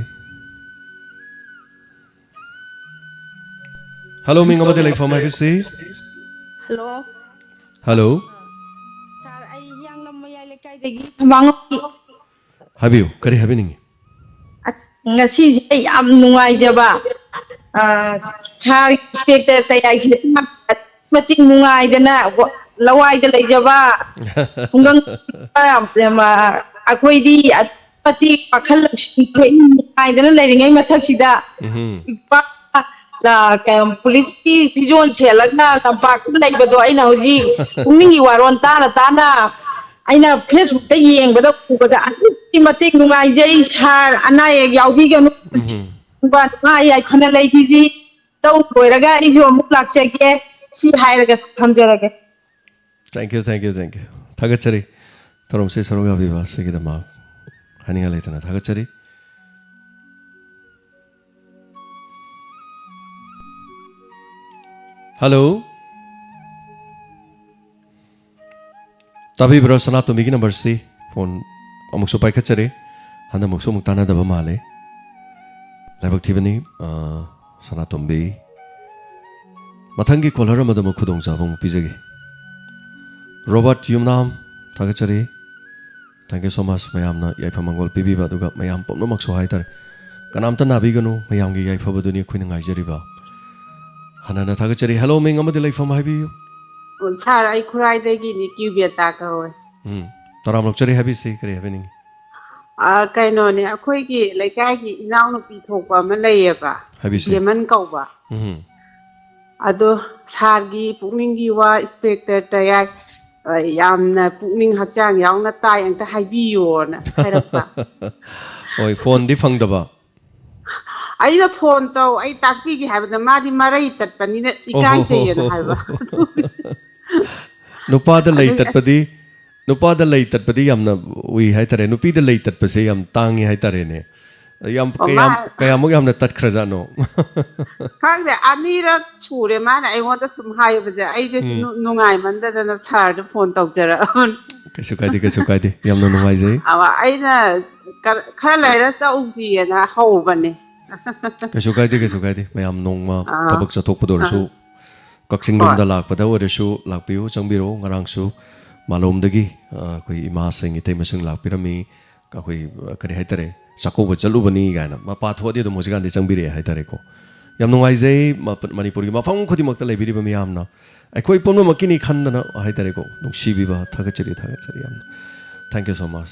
ꯍꯜꯂꯣ, ꯃꯤꯡ ꯑꯃꯗꯤ ꯂꯩꯐꯝ ꯍꯥꯏꯕꯤꯁꯤ꯫ ꯍꯜꯂꯣ꯫ ꯍꯜꯂꯣ꯫ ꯁꯥꯔ, ꯑꯩ ꯍꯤꯌꯥꯡꯂꯝ ꯃꯌꯥꯏ ꯂꯩꯀꯥꯏꯗꯒꯤ ꯊꯝꯕꯥꯉꯧ꯫ ꯍꯥꯏꯕꯤꯌꯨ, ꯀꯔꯤ ꯍꯥꯏꯕꯤꯅꯤꯡꯉꯤ? ꯑꯁ, ꯉꯁꯤꯁꯦ ꯑꯩ ꯌꯥꯝ ꯅꯨꯡꯉꯥꯏꯖꯕ꯫ ꯑ, ꯁꯥꯔ ꯏꯟꯁꯄꯦꯛꯇꯔ ꯇꯌꯥꯏꯁꯦ ꯃꯇꯤꯛ ꯅꯨꯡꯉꯥꯏꯗꯅ, ꯂꯋꯥꯏꯗ ꯂꯩꯖꯕ ꯈꯨꯡꯒꯪ ꯑꯩꯈꯣꯏꯗꯤ ꯃꯇꯤꯛ ꯋꯥꯈꯜ ꯂꯧꯁꯤꯡ ꯊꯣꯛꯏ, ꯅꯨꯡꯉꯥꯏꯗꯅ ꯂꯩꯔꯤꯉꯩ ꯃꯊꯛꯁꯤꯗ ꯎꯝꯍꯨꯝ꯫ ꯏꯄꯥ, ꯑ, ꯀꯩꯅꯣ, ꯄꯨꯂꯤꯁꯀꯤ ꯐꯤꯖꯣꯜ ꯁꯦꯠꯂꯒ ꯇꯝꯄꯥꯛꯇ ꯂꯩꯕꯗꯣ ꯑꯩꯅ ꯍꯧꯖꯤꯛ ꯄꯨꯛꯅꯤꯡꯒꯤ ꯋꯥꯔꯣꯜ ꯇꯥꯅ ꯇꯥꯅ ꯑꯩꯅ ꯐꯦꯁꯕꯨꯛꯇ ꯌꯦꯡꯕꯗ ꯎꯕꯗ ꯑꯗꯨꯛꯀꯤ ꯃꯇꯤꯛ ꯅꯨꯡꯉꯥꯏꯖꯩ꯫ ꯁꯥꯔ, ꯑꯅꯥ ꯑꯌꯦꯛ ꯌꯥꯎꯕꯤꯒꯅꯨ꯫ ꯎꯝꯍꯨꯝ꯫ ꯅꯨꯡꯉꯥꯏ ꯌꯥꯏꯐꯅ ꯂꯩꯈꯤꯁꯤ꯫ ꯇꯧ ꯂꯣꯏꯔꯒ ꯑꯩꯁꯨ ꯑꯃꯨꯛ ꯂꯥꯛꯆꯒꯦ꯫ ꯁꯤ ꯍꯥꯏꯔꯒ ꯊꯝꯖꯔꯒꯦ꯫ Thank you, thank you, thank you. ꯊꯥꯒꯠꯆꯔꯤ꯫ ꯊꯧꯔꯝꯁꯤ ꯁꯔꯨꯛ ꯌꯥꯕꯤꯕ ꯑꯁꯤꯒꯤꯗꯃꯛ ꯍꯥꯏꯅꯤꯡꯉꯥꯏ ꯂꯩꯇꯅ ꯊꯥꯒꯠꯆꯔꯤ꯫ ꯍꯜꯂꯣ꯫ ꯇꯥꯕꯤꯕ꯭ꯔꯣ? ꯁꯅꯥꯇꯣꯝꯕꯤꯒꯤ ꯅꯝꯕꯔꯁꯤ ꯐꯣꯟ ꯑꯃꯨꯛꯁꯨ ꯄꯥꯏꯈꯠꯆꯔꯦ꯫ ꯍꯟꯗꯛꯃꯨꯛꯁꯨ ꯑꯃꯨꯛ ꯇꯥꯟꯅꯗꯕ ꯃꯥꯜꯂꯦ꯫ ꯂꯥꯏꯕꯛ ꯊꯤꯕꯅꯤ, ꯑ, ꯁꯅꯥꯇꯣꯝꯕꯤ꯫ ꯃꯊꯪꯒꯤ ꯀꯣꯂꯔ ꯑꯃꯗ ꯑꯃꯨꯛ ꯈꯨꯗꯣꯡꯆꯥꯕ ꯑꯃꯨꯛ ꯄꯤꯖꯒꯦ꯫ ꯔꯣꯕꯥꯔꯠ ꯌꯨꯝꯅꯥꯝ, ꯊꯥꯒꯠꯆꯔꯤ꯫ Thank you so much, ꯃꯌꯥꯝꯅ ꯌꯥꯏꯐ ꯃꯪꯒꯣꯜ ꯄꯤꯕꯤꯕ, ꯑꯗꯨꯒ ꯃꯌꯥꯝ ꯄꯨꯝꯅꯃꯛꯁꯨ ꯍꯥꯏꯇꯥꯔꯦ, ꯀꯅꯥꯝꯇ ꯅꯥꯕꯤꯒꯅꯨ, ꯃꯌꯥꯝꯒꯤ ꯌꯥꯏꯐꯕꯗꯨꯅꯤ ꯑꯩꯈꯣꯏꯅ ꯉꯥꯏꯖꯔꯤꯕ꯫ ꯍꯟꯅ ꯍꯟꯅ ꯊꯥꯒꯠꯆꯔꯤ꯫ ꯍꯜꯂꯣ, ꯃꯤꯡ ꯑꯃꯗꯤ ꯂꯩꯐꯝ ꯍꯥꯏꯕꯤꯌꯨ꯫ ꯑꯣ, ꯁꯥꯔ, ꯑꯩ ꯈꯨꯔꯥꯏꯗꯒꯤꯅꯤ, ꯀ꯭ꯌꯨꯕꯦꯇꯥ ꯀꯧꯋꯦ꯫ ꯎꯝ, ꯇꯔꯥꯝ ꯂꯧꯆꯔꯤ, ꯍꯥꯏꯕꯤꯁꯤ, ꯀꯔꯤ ꯍꯥꯏꯕꯤꯅꯤꯡꯉꯤ? ꯑ, ꯀꯩꯅꯣꯅꯦ, ꯑꯩꯈꯣꯏꯒꯤ ꯂꯩꯀꯥꯏꯒꯤ ꯏꯅꯥꯎꯅꯨꯄꯤ ꯊꯣꯛꯄ ꯑꯃ ꯂꯩꯌꯦꯕ, ꯍꯥꯏꯕꯤꯁꯦ꯫ ꯏꯆꯦꯃꯟ ꯀꯧꯕ꯫ ꯎꯝ꯫ ꯑꯗꯣ ꯁꯥꯔꯒꯤ ꯄꯨꯛꯅꯤꯡꯒꯤ ꯋꯥ ꯏꯟꯁꯄꯦꯛꯇꯔ ꯇꯌꯥꯏ, ꯑ, ꯌꯥꯝꯅ ꯄꯨꯛꯅꯤꯡ ꯍꯛꯆꯥꯡ ꯌꯥꯎꯅ ꯇꯥꯏ, ꯑꯝꯇ ꯍꯥꯏꯕꯤꯌꯣꯅ ꯍꯥꯏꯔꯛꯄ꯫ ꯍꯣꯏ, ꯐꯣꯟꯗꯤ ꯐꯪꯗꯕ꯫ ꯑꯩꯅ ꯐꯣꯟ ꯇꯧ, ꯑꯩ ꯇꯥꯛꯄꯤꯒꯦ ꯍꯥꯏꯕꯗ ꯃꯥꯗꯤ ꯃꯔꯩ ꯇꯠꯄꯅꯤꯅ ꯏꯀꯥꯏꯖꯩꯌꯦꯅ ꯍꯥꯏꯕ꯫ ꯅꯨꯄꯥꯗ ꯂꯩ ꯑꯗꯨꯒꯤ ꯑꯁ ꯇꯠꯄꯗꯤ, ꯅꯨꯄꯥꯗ ꯂꯩ ꯇꯠꯄꯗꯤ ꯌꯥꯝꯅ ꯎꯏ ꯍꯥꯏꯇꯥꯔꯦ꯫ ꯅꯨꯄꯤꯗ ꯂꯩ ꯇꯠꯄꯁꯦ ꯌꯥꯝ ꯇꯥꯡꯉꯤ ꯍꯥꯏꯇꯥꯔꯦꯅꯦ꯫ ꯌꯥꯝ ꯑꯣ, ꯀꯌꯥꯝ ꯃꯥ- ꯀꯌꯥꯃꯨꯛ ꯌꯥꯝꯅ ꯇꯠꯈ꯭ꯔꯖꯥꯠꯅꯣ? ꯈꯪꯗꯦ, ꯑꯅꯤꯔꯛ ꯁꯨꯔꯦ ꯃꯥꯅ ꯑꯩꯉꯣꯟꯗ ꯁꯨꯝ ꯍꯥꯏꯕꯁꯦ꯫ ꯑꯩꯁꯦ ꯎꯝ꯫ ꯅꯨ- ꯅꯨꯡꯉꯥꯏꯃꯟꯗꯗꯅ ꯁꯥꯔꯗ ꯐꯣꯟ ꯇꯧꯖꯔꯛꯑꯕꯅꯤ꯫ ꯀꯩꯁꯨ ꯀꯥꯏꯗꯦ, ꯀꯩꯁꯨ ꯀꯥꯏꯗꯦ, ꯌꯥꯝꯅ ꯅꯨꯡꯉꯥꯏꯖꯩ꯫ ꯑꯋꯥ, ꯑꯩꯅ ꯀ- ꯈꯔ ꯂꯩꯔ ꯆꯠꯂꯨꯁꯤꯅ ꯍꯧꯕꯅꯦ꯫ ꯀꯩꯁꯨ ꯀꯥꯏꯗꯦ, ꯀꯩꯁꯨ ꯀꯥꯏꯗꯦ, ꯃꯌꯥꯝ ꯅꯣꯡꯃ ꯑꯥ꯫ ꯊꯕꯛ ꯆꯠꯊꯣꯛꯄꯗ ꯑꯣꯏꯔꯁꯨ, ꯑꯥ꯫ ꯀꯛꯆꯤꯡ ꯍꯣꯏ꯫ ꯂꯣꯝꯗ ꯂꯥꯛꯄꯗ ꯑꯣꯏꯔꯁꯨ ꯂꯥꯛꯄꯤꯌꯨ, ꯆꯪꯕꯤꯔꯛꯑꯣ꯫ ꯉꯔꯥꯡꯁꯨ ꯃꯥꯂꯣꯝꯗꯒꯤ, ꯑ, ꯑꯩꯈꯣꯏ ꯏꯃꯥꯁꯤꯡ, ꯏꯇꯩꯃꯁꯤꯡ ꯂꯥꯛꯄꯤꯔꯝꯃꯤ꯫ ꯑꯩꯈꯣꯏ, ꯑ, ꯀꯔꯤ ꯍꯥꯏꯇꯥꯔꯦ, ꯆꯥꯛꯀꯧꯕ ꯆꯠꯂꯨꯕꯅꯤ ꯀꯥꯏꯅ ꯃꯄꯥ ꯊꯣꯛꯑꯗꯤ ꯑꯗꯨꯝ ꯍꯧꯖꯤꯛꯀꯥꯟꯗꯤ ꯆꯪꯕꯤꯔꯛꯑꯦ ꯍꯥꯏꯇꯥꯔꯦꯀꯣ꯫ ꯌꯥꯝ ꯅꯨꯡꯉꯥꯏꯖꯩ, ꯃ-, ꯃꯅꯤꯄꯨꯔꯒꯤ ꯃꯐꯝ ꯈꯨꯗꯤꯡꯃꯛꯇ ꯂꯩꯕꯤꯔꯤꯕ ꯃꯤꯌꯥꯝꯅ ꯑꯩꯈꯣꯏ ꯄꯨꯝꯅꯃꯛꯀꯤꯅꯤ ꯈꯟꯗꯅ ꯍꯥꯏꯇꯥꯔꯦꯀꯣ, ꯅꯨꯡꯁꯤꯕꯤꯕ, ꯊꯥꯒꯠꯆꯔꯤ, ꯊꯥꯒꯠꯆꯔꯤ ꯌꯥꯝꯅ꯫ Thank you so much.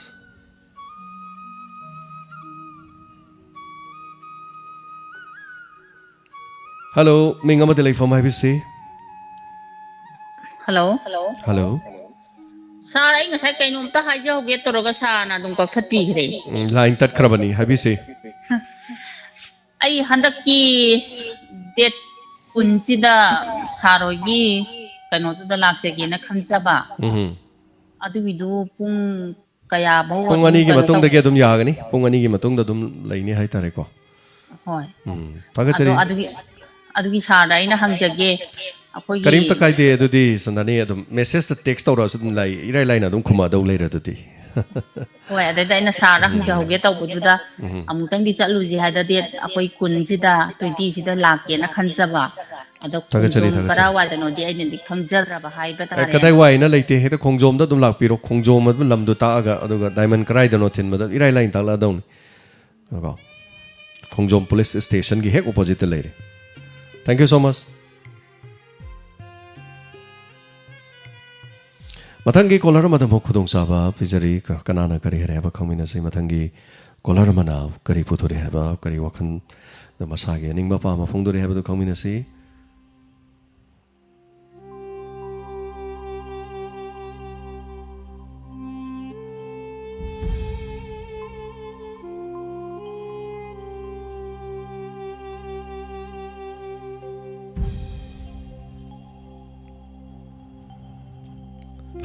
Hello, ꯃꯤꯡ ꯑꯃꯗꯤ ꯂꯩꯐꯝ ꯍꯥꯏꯕꯤꯁꯤ꯫ ꯍꯜꯂꯣ꯫ ꯍꯜꯂꯣ꯫ ꯁꯥꯔ, ꯑꯩ ꯉꯁꯥꯏ ꯀꯩꯅꯣꯝꯇ ꯍꯥꯏꯖꯍꯧꯒꯦ ꯇꯧꯔꯒ ꯁꯥꯔꯅ ꯑꯗꯨꯝ ꯀꯛꯊꯠꯄꯤꯈ꯭ꯔꯦ꯫ ꯎꯝ, ꯂꯥꯏꯟ ꯇꯠꯈ꯭ꯔꯕꯅꯤ, ꯍꯥꯏꯕꯤꯁꯤ꯫ ꯑꯩ ꯍꯟꯗꯛꯀꯤ ꯗꯦꯠ ꯀꯨꯟꯁꯤꯗ ꯁꯥꯔ ꯍꯣꯏꯒꯤ ꯀꯩꯅꯣꯗꯨꯗ ꯂꯥꯛꯆꯒꯦꯅ ꯈꯟꯖꯕ꯫ ꯎꯝ꯫ ꯑꯗꯨꯒꯤꯗꯨ ꯄꯨꯡ ꯀꯌꯥꯐꯧ ꯄꯨꯡ ꯑꯗꯨꯝ ꯑꯅꯤꯒꯤ ꯀꯩꯅꯣ ꯇꯧ- ꯃꯇꯨꯡꯗꯒꯤ ꯑꯗꯨꯝ ꯌꯥꯒꯅꯤ꯫ ꯄꯨꯡ ꯑꯅꯤꯒꯤ ꯃꯇꯨꯡꯗ ꯑꯗꯨꯝ ꯂꯩꯅꯤ ꯍꯥꯏꯇꯥꯔꯦꯀꯣ꯫ ꯍꯣꯏ꯫ ꯎꯝ, ꯊꯥꯒꯠꯆꯔꯤ꯫ ꯑꯗꯣ ꯑꯗꯨꯒꯤ, ꯑꯗꯨꯒꯤ ꯁꯥꯔꯗ ꯑꯩꯅ ꯍꯪꯖꯒꯦ, ꯑꯩꯈꯣꯏꯒꯤ ꯀꯔꯤꯝꯇ ꯀꯥꯏꯗꯦ꯫ ꯑꯗꯨꯗꯤ ꯁꯟꯗꯥꯅꯤ ꯑꯗꯨꯝ ꯃꯦꯁꯦꯖꯇ ꯇꯦꯛꯁ ꯇꯧꯔꯛꯑꯁꯨ ꯑꯗꯨꯝ ꯂꯥꯏ-, ꯏꯔꯥꯏ ꯂꯥꯏꯅ ꯑꯗꯨꯝ ꯈꯨꯝꯃꯛꯑꯗꯧ ꯂꯩꯔꯦ ꯑꯗꯨꯗꯤ꯫ ꯍꯣꯏ, ꯑꯗꯩꯗ ꯑꯩꯅ ꯁꯥꯔꯗ ꯎꯝ꯫ ꯍꯪꯖꯍꯧꯒꯦ ꯇꯧꯕꯗꯨꯗ ꯎꯝ꯫ ꯑꯃꯨꯛꯇꯪꯗꯤ ꯆꯠꯂꯨꯁꯤ ꯍꯥꯏꯗ ꯗꯦꯠ ꯑꯩꯈꯣꯏ ꯀꯨꯟꯁꯤꯗ, ꯇ꯭ꯋꯦꯟꯇꯤꯁꯤꯗ ꯂꯥꯛꯀꯦꯅ ꯈꯟꯖꯕ꯫ ꯑꯗꯣ ꯊꯥꯒꯠꯆꯔꯤ, ꯈꯣꯡꯖꯣꯝ ꯊꯥꯒꯠꯆꯔꯤ꯫ ꯀꯗꯥꯏꯋꯥꯏꯗꯅꯣꯗꯤ ꯑꯩꯅꯗꯤ ꯈꯪꯖꯗ꯭ꯔꯕ ꯍꯥꯏꯕ ꯑꯦ, ꯇꯥꯔꯦ꯫ ꯀꯗꯥꯏ ꯋꯥꯏꯅ ꯂꯩꯇꯦ, ꯍꯦꯛꯇ ꯈꯣꯡꯖꯣꯝꯗ ꯑꯗꯨꯝ ꯂꯥꯛꯄꯤꯔꯣ꯫ ꯈꯣꯡꯖꯣꯝ ꯑꯗꯨ ꯂꯝꯗꯣ ꯇꯥꯛꯑꯒ, ꯑꯗꯨꯒ ꯗꯥꯏꯃꯟ ꯀꯗꯥꯏꯗꯅꯣ ꯊꯤꯟꯕꯗ ꯏꯔꯥꯏ ꯂꯥꯏꯅ ꯇꯥꯛꯂꯛꯑꯗꯧꯅꯤ꯫ ꯀꯣ, ꯈꯣꯡꯖꯣꯝ ꯄꯨꯂꯤꯁ ꯁ꯭ꯇꯦꯁꯟꯒꯤ ꯍꯦꯛ ꯑꯣꯄꯣꯖꯤꯠꯇ ꯂꯩꯔꯦ꯫ Thank you so much꯫ ꯃꯊꯪꯒꯤ ꯀꯣꯂꯔ ꯑꯃꯗ ꯑꯃꯨꯛ ꯈꯨꯗꯣꯡꯆꯥꯕ ꯄꯤꯖꯔꯤ꯫ ꯀ-, ꯀꯅꯥꯅ ꯀꯔꯤ ꯍꯥꯏꯔꯦ ꯍꯥꯏꯕ ꯈꯪꯃꯤꯟꯅꯁꯤ꯫ ꯃꯊꯪꯒꯤ ꯀꯣꯂꯔ ꯑꯃꯅ ꯀꯔꯤ ꯄꯨꯊꯣꯔꯛꯑꯦ ꯍꯥꯏꯕ, ꯀꯔꯤ ꯋꯥꯈꯜꯗ ꯃꯁꯥꯒꯤ ꯑꯅꯤꯡꯕ ꯑꯄꯥꯝꯕ ꯐꯣꯡꯗꯣꯔꯛꯑꯦ ꯍꯥꯏꯕꯗꯨ ꯈꯪꯃꯤꯟꯅꯁꯤ꯫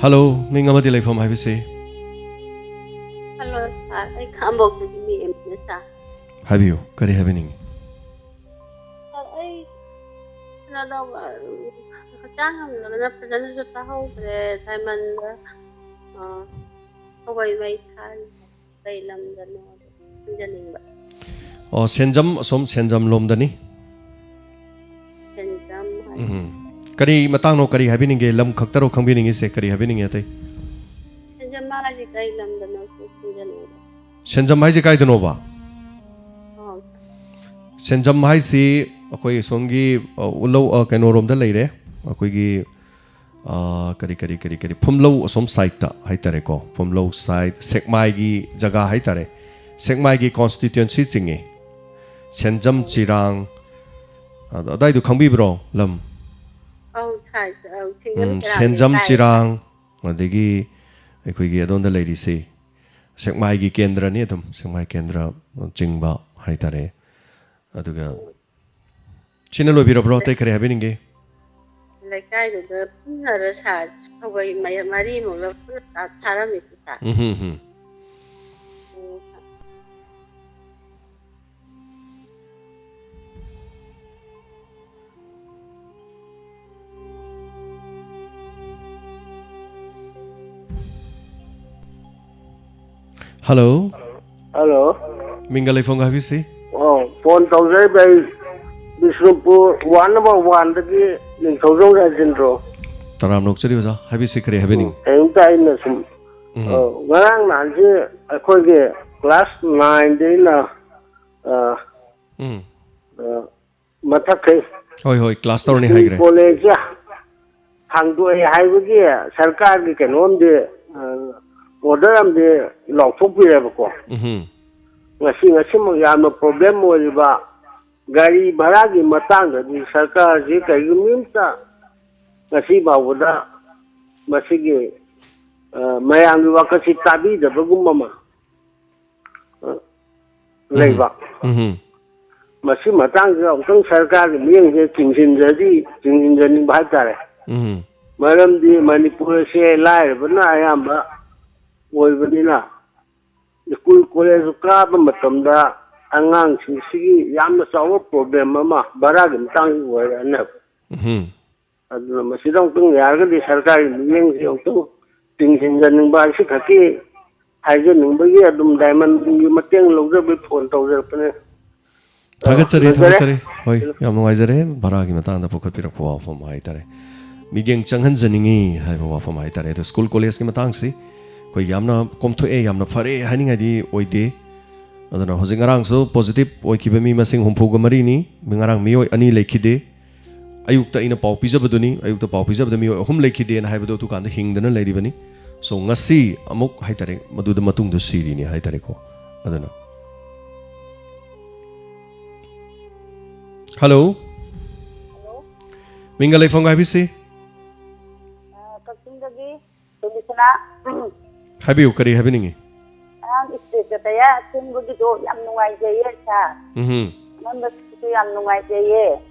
ꯍꯜꯂꯣ, ꯃꯤꯡ ꯑꯃꯗꯤ ꯂꯩꯐꯝ ꯍꯥꯏꯕꯤꯁꯤ꯫ ꯍꯜꯂꯣ, ꯁꯥꯔ꯫ ꯑꯩ ꯈꯥꯉꯕꯣꯛꯇꯒꯤ ꯃꯤ ꯑꯦꯝꯅꯦ, ꯁꯥꯔ꯫ ꯍꯥꯏꯕꯤꯌꯨ, ꯀꯔꯤ ꯍꯥꯏꯕꯤꯅꯤꯡꯉꯤ? ꯑꯩ ꯀꯩꯅꯣ ꯇꯧꯕ, ꯍꯛꯆꯥꯡ ꯉꯝꯗꯕꯅ ꯐꯖꯅꯁꯨ ꯇꯥꯍꯧꯗ꯭ꯔꯦ꯫ ꯗꯥꯏꯃꯟꯗ, ꯑ, ꯍꯋꯥꯏ ꯃꯩ ꯊꯥꯔꯤ꯫ ꯀꯩ ꯂꯝꯗꯅꯣ ꯈꯪꯖꯅꯤꯡꯕ꯫ ꯑꯣ, ꯁꯦꯟꯖꯝ, ꯑꯁꯣꯝ ꯁꯦꯟꯖꯝ ꯂꯣꯝꯗꯅꯤ꯫ ꯁꯦꯟꯖꯝ ꯍꯥꯏ꯫ ꯎꯝ꯫ ꯀꯔꯤ ꯃꯇꯥꯡꯅꯣ, ꯀꯔꯤ ꯍꯥꯏꯕꯤꯅꯤꯡꯒꯦ? ꯂꯝ ꯈꯛꯇꯔꯣ ꯈꯪꯕꯤꯅꯤꯡꯉꯤꯁꯦ? ꯀꯔꯤ ꯍꯥꯏꯕꯤꯅꯤꯡꯉꯦ ꯑꯇꯩ? ꯁꯦꯟꯖꯝ ꯍꯥꯏꯁꯦ ꯀꯩ ꯂꯝꯗꯅꯣ ꯈꯪꯖꯅꯤꯡꯕ꯫ ꯁꯦꯟꯖꯝ ꯍꯥꯏꯁꯦ ꯀꯥꯏꯗꯅꯣꯕ? ꯑꯣ꯫ ꯁꯦꯟꯖꯝ ꯍꯥꯏꯁꯤ ꯑꯩꯈꯣꯏ ꯁꯣꯝꯒꯤ, ꯑ, ꯎꯂꯧ, ꯑ, ꯀꯩꯅꯣꯔꯣꯝꯗ ꯂꯩꯔꯦ꯫ ꯑꯩꯈꯣꯏꯒꯤ, ꯑ, ꯀꯔꯤ, ꯀꯔꯤ, ꯀꯔꯤ, ꯀꯔꯤ, ꯐꯨꯝꯂꯧ ꯑꯁꯣꯝ ꯁꯥꯏꯠꯇ ꯍꯥꯏꯇꯥꯔꯦꯀꯣ꯫ ꯐꯨꯝꯂꯧ ꯁꯥꯏꯠ, ꯁꯦꯛꯃꯥꯏꯒꯤ ꯖꯒꯥ ꯍꯥꯏꯇꯥꯔꯦ꯫ ꯁꯦꯛꯃꯥꯏꯒꯤ ꯀꯣꯟꯁꯇꯤꯇ꯭ꯋꯦꯟꯁꯤ ꯆꯤꯡꯉꯦ꯫ ꯁꯦꯟꯖꯝ, ꯆꯤꯔꯥꯡ, ꯑ-, ꯑꯗꯥꯏꯗꯣ ꯈꯪꯕꯤꯕ꯭ꯔꯣ ꯂꯝ? ꯑꯧ, ꯁꯥꯏꯠ, ꯑꯧ, ꯁꯦꯟꯖꯝ, ꯎꯝ, ꯆꯤꯔꯥꯡꯗꯤ ꯁꯦꯟꯖꯝ, ꯇꯥꯏ꯫ ꯆꯤꯔꯥꯡ, ꯑꯗꯒꯤ ꯑꯩꯈꯣꯏꯒꯤ ꯑꯗꯣꯝꯗ ꯂꯩꯔꯤꯁꯤ ꯁꯦꯛꯃꯥꯏꯒꯤ ꯀꯦꯟꯗ꯭ꯔꯅꯤ, ꯑꯗꯨꯝ ꯁꯦꯛꯃꯥꯏ ꯀꯦꯟꯗ꯭ꯔ ꯆꯤꯡꯕ ꯍꯥꯏꯇꯥꯔꯦ꯫ ꯑꯗꯨꯒ ꯁꯤꯅ ꯂꯣꯏꯕꯤꯔꯕ꯭ꯔꯣ? ꯑꯇꯩ ꯀꯔꯤ ꯍꯥꯏꯕꯤꯅꯤꯡꯒꯦ? ꯂꯩꯀꯥꯏꯗꯨꯗ ꯄꯨꯟꯅꯔ ꯁꯥ-, ꯁꯒꯣꯜ ꯃ-, ꯃꯔꯤꯃꯨꯛꯂ ꯄꯨꯟꯅ ꯊꯥ-, ꯊꯥꯔꯝꯃꯤꯁꯦ ꯁꯥꯔ꯫ ꯎꯝ, ꯎꯝ, ꯎꯝ꯫ ꯎꯝ꯫ ꯍꯜꯂꯣ꯫ ꯍꯜꯂꯣ꯫ ꯃꯤꯡꯒ ꯂꯩꯐꯝꯒ ꯍꯥꯏꯕꯤꯁꯤ꯫ ꯑꯣ, ꯐꯣꯟ ꯇꯧꯖꯔꯤꯕ ꯑꯩ ꯕꯤꯁꯅꯨꯄꯨꯔ ꯋꯥꯔꯗ ꯅꯝꯕꯔ ꯋꯥꯟꯗꯒꯤ ꯅꯤꯡꯊꯧꯖꯝ ꯔꯥꯖꯦꯟꯗ꯭ꯔꯣ꯫ ꯇꯔꯥꯝꯅ ꯑꯣꯛꯆꯔꯤ ꯑꯣꯖꯥ, ꯍꯥꯏꯕꯤꯁꯤ, ꯀꯔꯤ ꯍꯥꯏꯕꯤꯅꯤꯡ? ꯀꯔꯤꯝꯇ ꯑꯩꯅ ꯁꯨꯝ, ꯎꯝ꯫ ꯑ, ꯉꯔꯥꯡ ꯅꯍꯥꯟꯁꯦ ꯑꯩꯈꯣꯏꯒꯤ ꯀ꯭ꯂꯥꯁ ꯅꯥꯏꯟꯗꯩꯅ, ꯑ, ꯎꯝ꯫ ꯑ, ꯃꯊꯛꯈꯩ ꯍꯣꯏ, ꯍꯣꯏ, ꯀ꯭ꯂꯥꯁ ꯇꯧꯔꯅꯤ ꯁ꯭ꯀꯨꯜ ꯍꯥꯏꯈ꯭ꯔꯦ꯫ ꯀꯣꯂꯦꯖꯁꯦ ꯍꯥꯡꯗꯣꯛꯑꯦ ꯍꯥꯏꯕꯒꯤ ꯁꯔꯀꯥꯔꯒꯤ ꯀꯩꯅꯣꯝꯗꯤ, ꯑ, ꯑꯣꯔꯗꯔ ꯑꯃꯗꯤ ꯂꯥꯎꯊꯣꯛꯄꯤꯔꯦꯕꯀꯣ꯫ ꯎꯝ꯫ ꯉꯁꯤ ꯉꯁꯤꯃꯛ ꯌꯥꯝꯅ ꯄ꯭ꯔꯣꯕ꯭ꯂꯦꯝ ꯑꯣꯏꯔꯤꯕ ꯒꯥꯔꯤ ꯚꯔꯥꯒꯤ ꯃꯇꯥꯡꯗꯗꯤ ꯁꯔꯀꯥꯔꯁꯤ ꯀꯔꯤꯒꯨꯝꯕ ꯑꯝꯇ ꯉꯁꯤ ꯐꯥꯎꯕꯗ ꯃꯁꯤꯒꯤ, ꯑ, ꯃꯌꯥꯝꯒꯤ ꯋꯥꯀꯠꯁꯤ ꯇꯥꯕꯤꯗꯕꯒꯨꯝꯕ ꯑꯃ, ꯑ, ꯂꯩꯕ꯫ ꯎꯝ꯫ ꯃꯁꯤ ꯃꯇꯥꯡꯁꯤꯗ ꯑꯃꯨꯛꯇꯪ ꯁꯔꯀꯥꯔꯒꯤ ꯃꯤꯠꯌꯦꯡꯁꯦ ꯆꯤꯡꯁꯤꯟꯖꯔꯗꯤ, ꯆꯤꯡꯁꯤꯟꯖꯅꯤꯡꯕ ꯍꯥꯏꯇꯥꯔꯦ꯫ ꯎꯝ꯫ ꯃꯔꯝꯗꯤ ꯃꯅꯤꯄꯨꯔ ꯑꯁꯦ ꯂꯥꯏꯔꯕꯅ ꯑꯌꯥꯝꯕ ꯑꯣꯏꯕꯅꯤꯅ, ꯁ꯭ꯀꯨꯜ ꯀꯣꯂꯦꯖ ꯀꯥꯕ ꯃꯇꯝꯗ ꯑꯉꯥꯡꯁꯤꯡꯁꯤꯒꯤ ꯌꯥꯝꯅ ꯆꯥꯎꯕ ꯄ꯭ꯔꯣꯕ꯭ꯂꯦꯝ ꯑꯃ ꯚꯔꯥꯒꯤ ꯃꯇꯥꯡꯁꯤ ꯑꯣꯏꯔꯛꯑꯅꯦꯕ꯫ ꯎꯝ꯫ ꯑꯗꯨꯅ ꯃꯁꯤꯗ ꯑꯃꯨꯛꯇꯪ ꯌꯥꯔꯒꯗꯤ ꯁꯔꯀꯥꯔꯒꯤ ꯃꯤꯠꯌꯦꯡꯁꯤ ꯑꯃꯨꯛꯇꯪ ꯆꯤꯡꯁꯤꯟꯖꯅꯤꯡꯕ, ꯑꯁꯤꯈꯛꯀꯤ ꯍꯥꯏꯖꯅꯤꯡꯕꯒꯤ ꯑꯗꯨꯝ ꯗꯥꯏꯃꯟꯒꯤ ꯃꯇꯦꯡ ꯂꯧꯖꯕꯒꯤ ꯐꯣꯟ ꯇꯧꯖꯔꯛꯄꯅꯦ꯫ ꯊꯥꯒꯠꯆꯔꯤ, ꯊꯥꯒꯠꯆꯔꯤ꯫ ꯍꯣꯏ, ꯌꯥꯝ ꯅꯨꯡꯉꯥꯏꯖꯔꯦ ꯚꯔꯥꯒꯤ ꯃꯇꯥꯡꯗ ꯄꯨꯈꯠꯄꯤꯔꯛꯄ ꯋꯥꯐꯝ ꯍꯥꯏꯇꯥꯔꯦ꯫ ꯃꯤꯠꯌꯦꯡ ꯆꯪꯍꯟꯖꯅꯤꯡꯉꯤ ꯍꯥꯏꯕ ꯋꯥꯐꯝ ꯍꯥꯏꯇꯥꯔꯦ꯫ ꯑꯗꯣ ꯁ꯭ꯀꯨꯜ ꯀꯣꯂꯦꯖꯀꯤ ꯃꯇꯥꯡꯁꯤ ꯑꯩꯈꯣꯏ ꯌꯥꯝꯅ ꯀꯣꯝꯊꯣꯛꯑꯦ, ꯌꯥꯝꯅ ꯐꯔꯦ ꯍꯥꯏꯅꯤꯡꯉꯥꯏꯗꯤ ꯑꯣꯏꯗꯦ꯫ ꯑꯗꯨꯅ ꯍꯧꯖꯤꯛ ꯉꯔꯥꯡꯁꯨ ꯄꯣꯖꯤꯇꯤꯚ ꯑꯣꯏꯈꯤꯕ ꯃꯤ ꯃꯁꯤꯡ ꯍꯨꯝꯐꯨꯒ ꯃꯔꯤꯅꯤ꯫ ꯉꯔꯥꯡ ꯃꯤꯑꯣꯏ ꯑꯅꯤ ꯂꯩꯈꯤꯗꯦ꯫ ꯑꯌꯨꯛꯇ ꯑꯩꯅ ꯄꯥꯎ ꯄꯤꯖꯕꯗꯨꯅꯤ, ꯑꯌꯨꯛꯇ ꯄꯥꯎ ꯄꯤꯖꯕꯗ ꯃꯤꯑꯣꯏ ꯑꯍꯨꯝ ꯂꯩꯈꯤꯗꯦꯅ ꯍꯥꯏꯕꯗꯣ ꯑꯗꯨꯀꯥꯟꯗ ꯍꯤꯡꯗꯅ ꯂꯩꯔꯤꯕꯅꯤ꯫ So, ꯉꯁꯤ ꯑꯃꯨꯛ ꯍꯥꯏꯇꯥꯔꯦ, ꯃꯗꯨꯗ ꯃꯇꯨꯡꯗ ꯁꯤꯔꯤꯅꯤ ꯍꯥꯏꯇꯥꯔꯦꯀꯣ꯫ ꯑꯗꯨꯅ, ꯍꯜꯂꯣ꯫ ꯍꯜꯂꯣ꯫ ꯃꯤꯡꯒ ꯂꯩꯐꯝꯒ ꯍꯥꯏꯕꯤꯁꯤ꯫ ꯑ, ꯀꯛꯆꯤꯡꯗꯒꯤ ꯇꯣꯝꯕꯤꯁꯅꯥ꯫ ꯍꯥꯏꯕꯤꯌꯨ, ꯀꯔꯤ ꯍꯥꯏꯕꯤꯅꯤꯡꯉꯤ? ꯑꯉꯥꯡ ꯁ꯭ꯇꯦꯖꯇ ꯇꯌꯥꯔ ꯁꯦꯝꯕꯒꯤꯗꯣ ꯌꯥꯝ ꯅꯨꯡꯉꯥꯏꯖꯩꯌꯦ, ꯁꯥꯔ꯫ ꯎꯝꯍꯨꯝ꯫ ꯑꯅꯝꯕꯁꯨ ꯌꯥꯝ ꯅꯨꯡꯉꯥꯏꯖꯩꯌꯦ꯫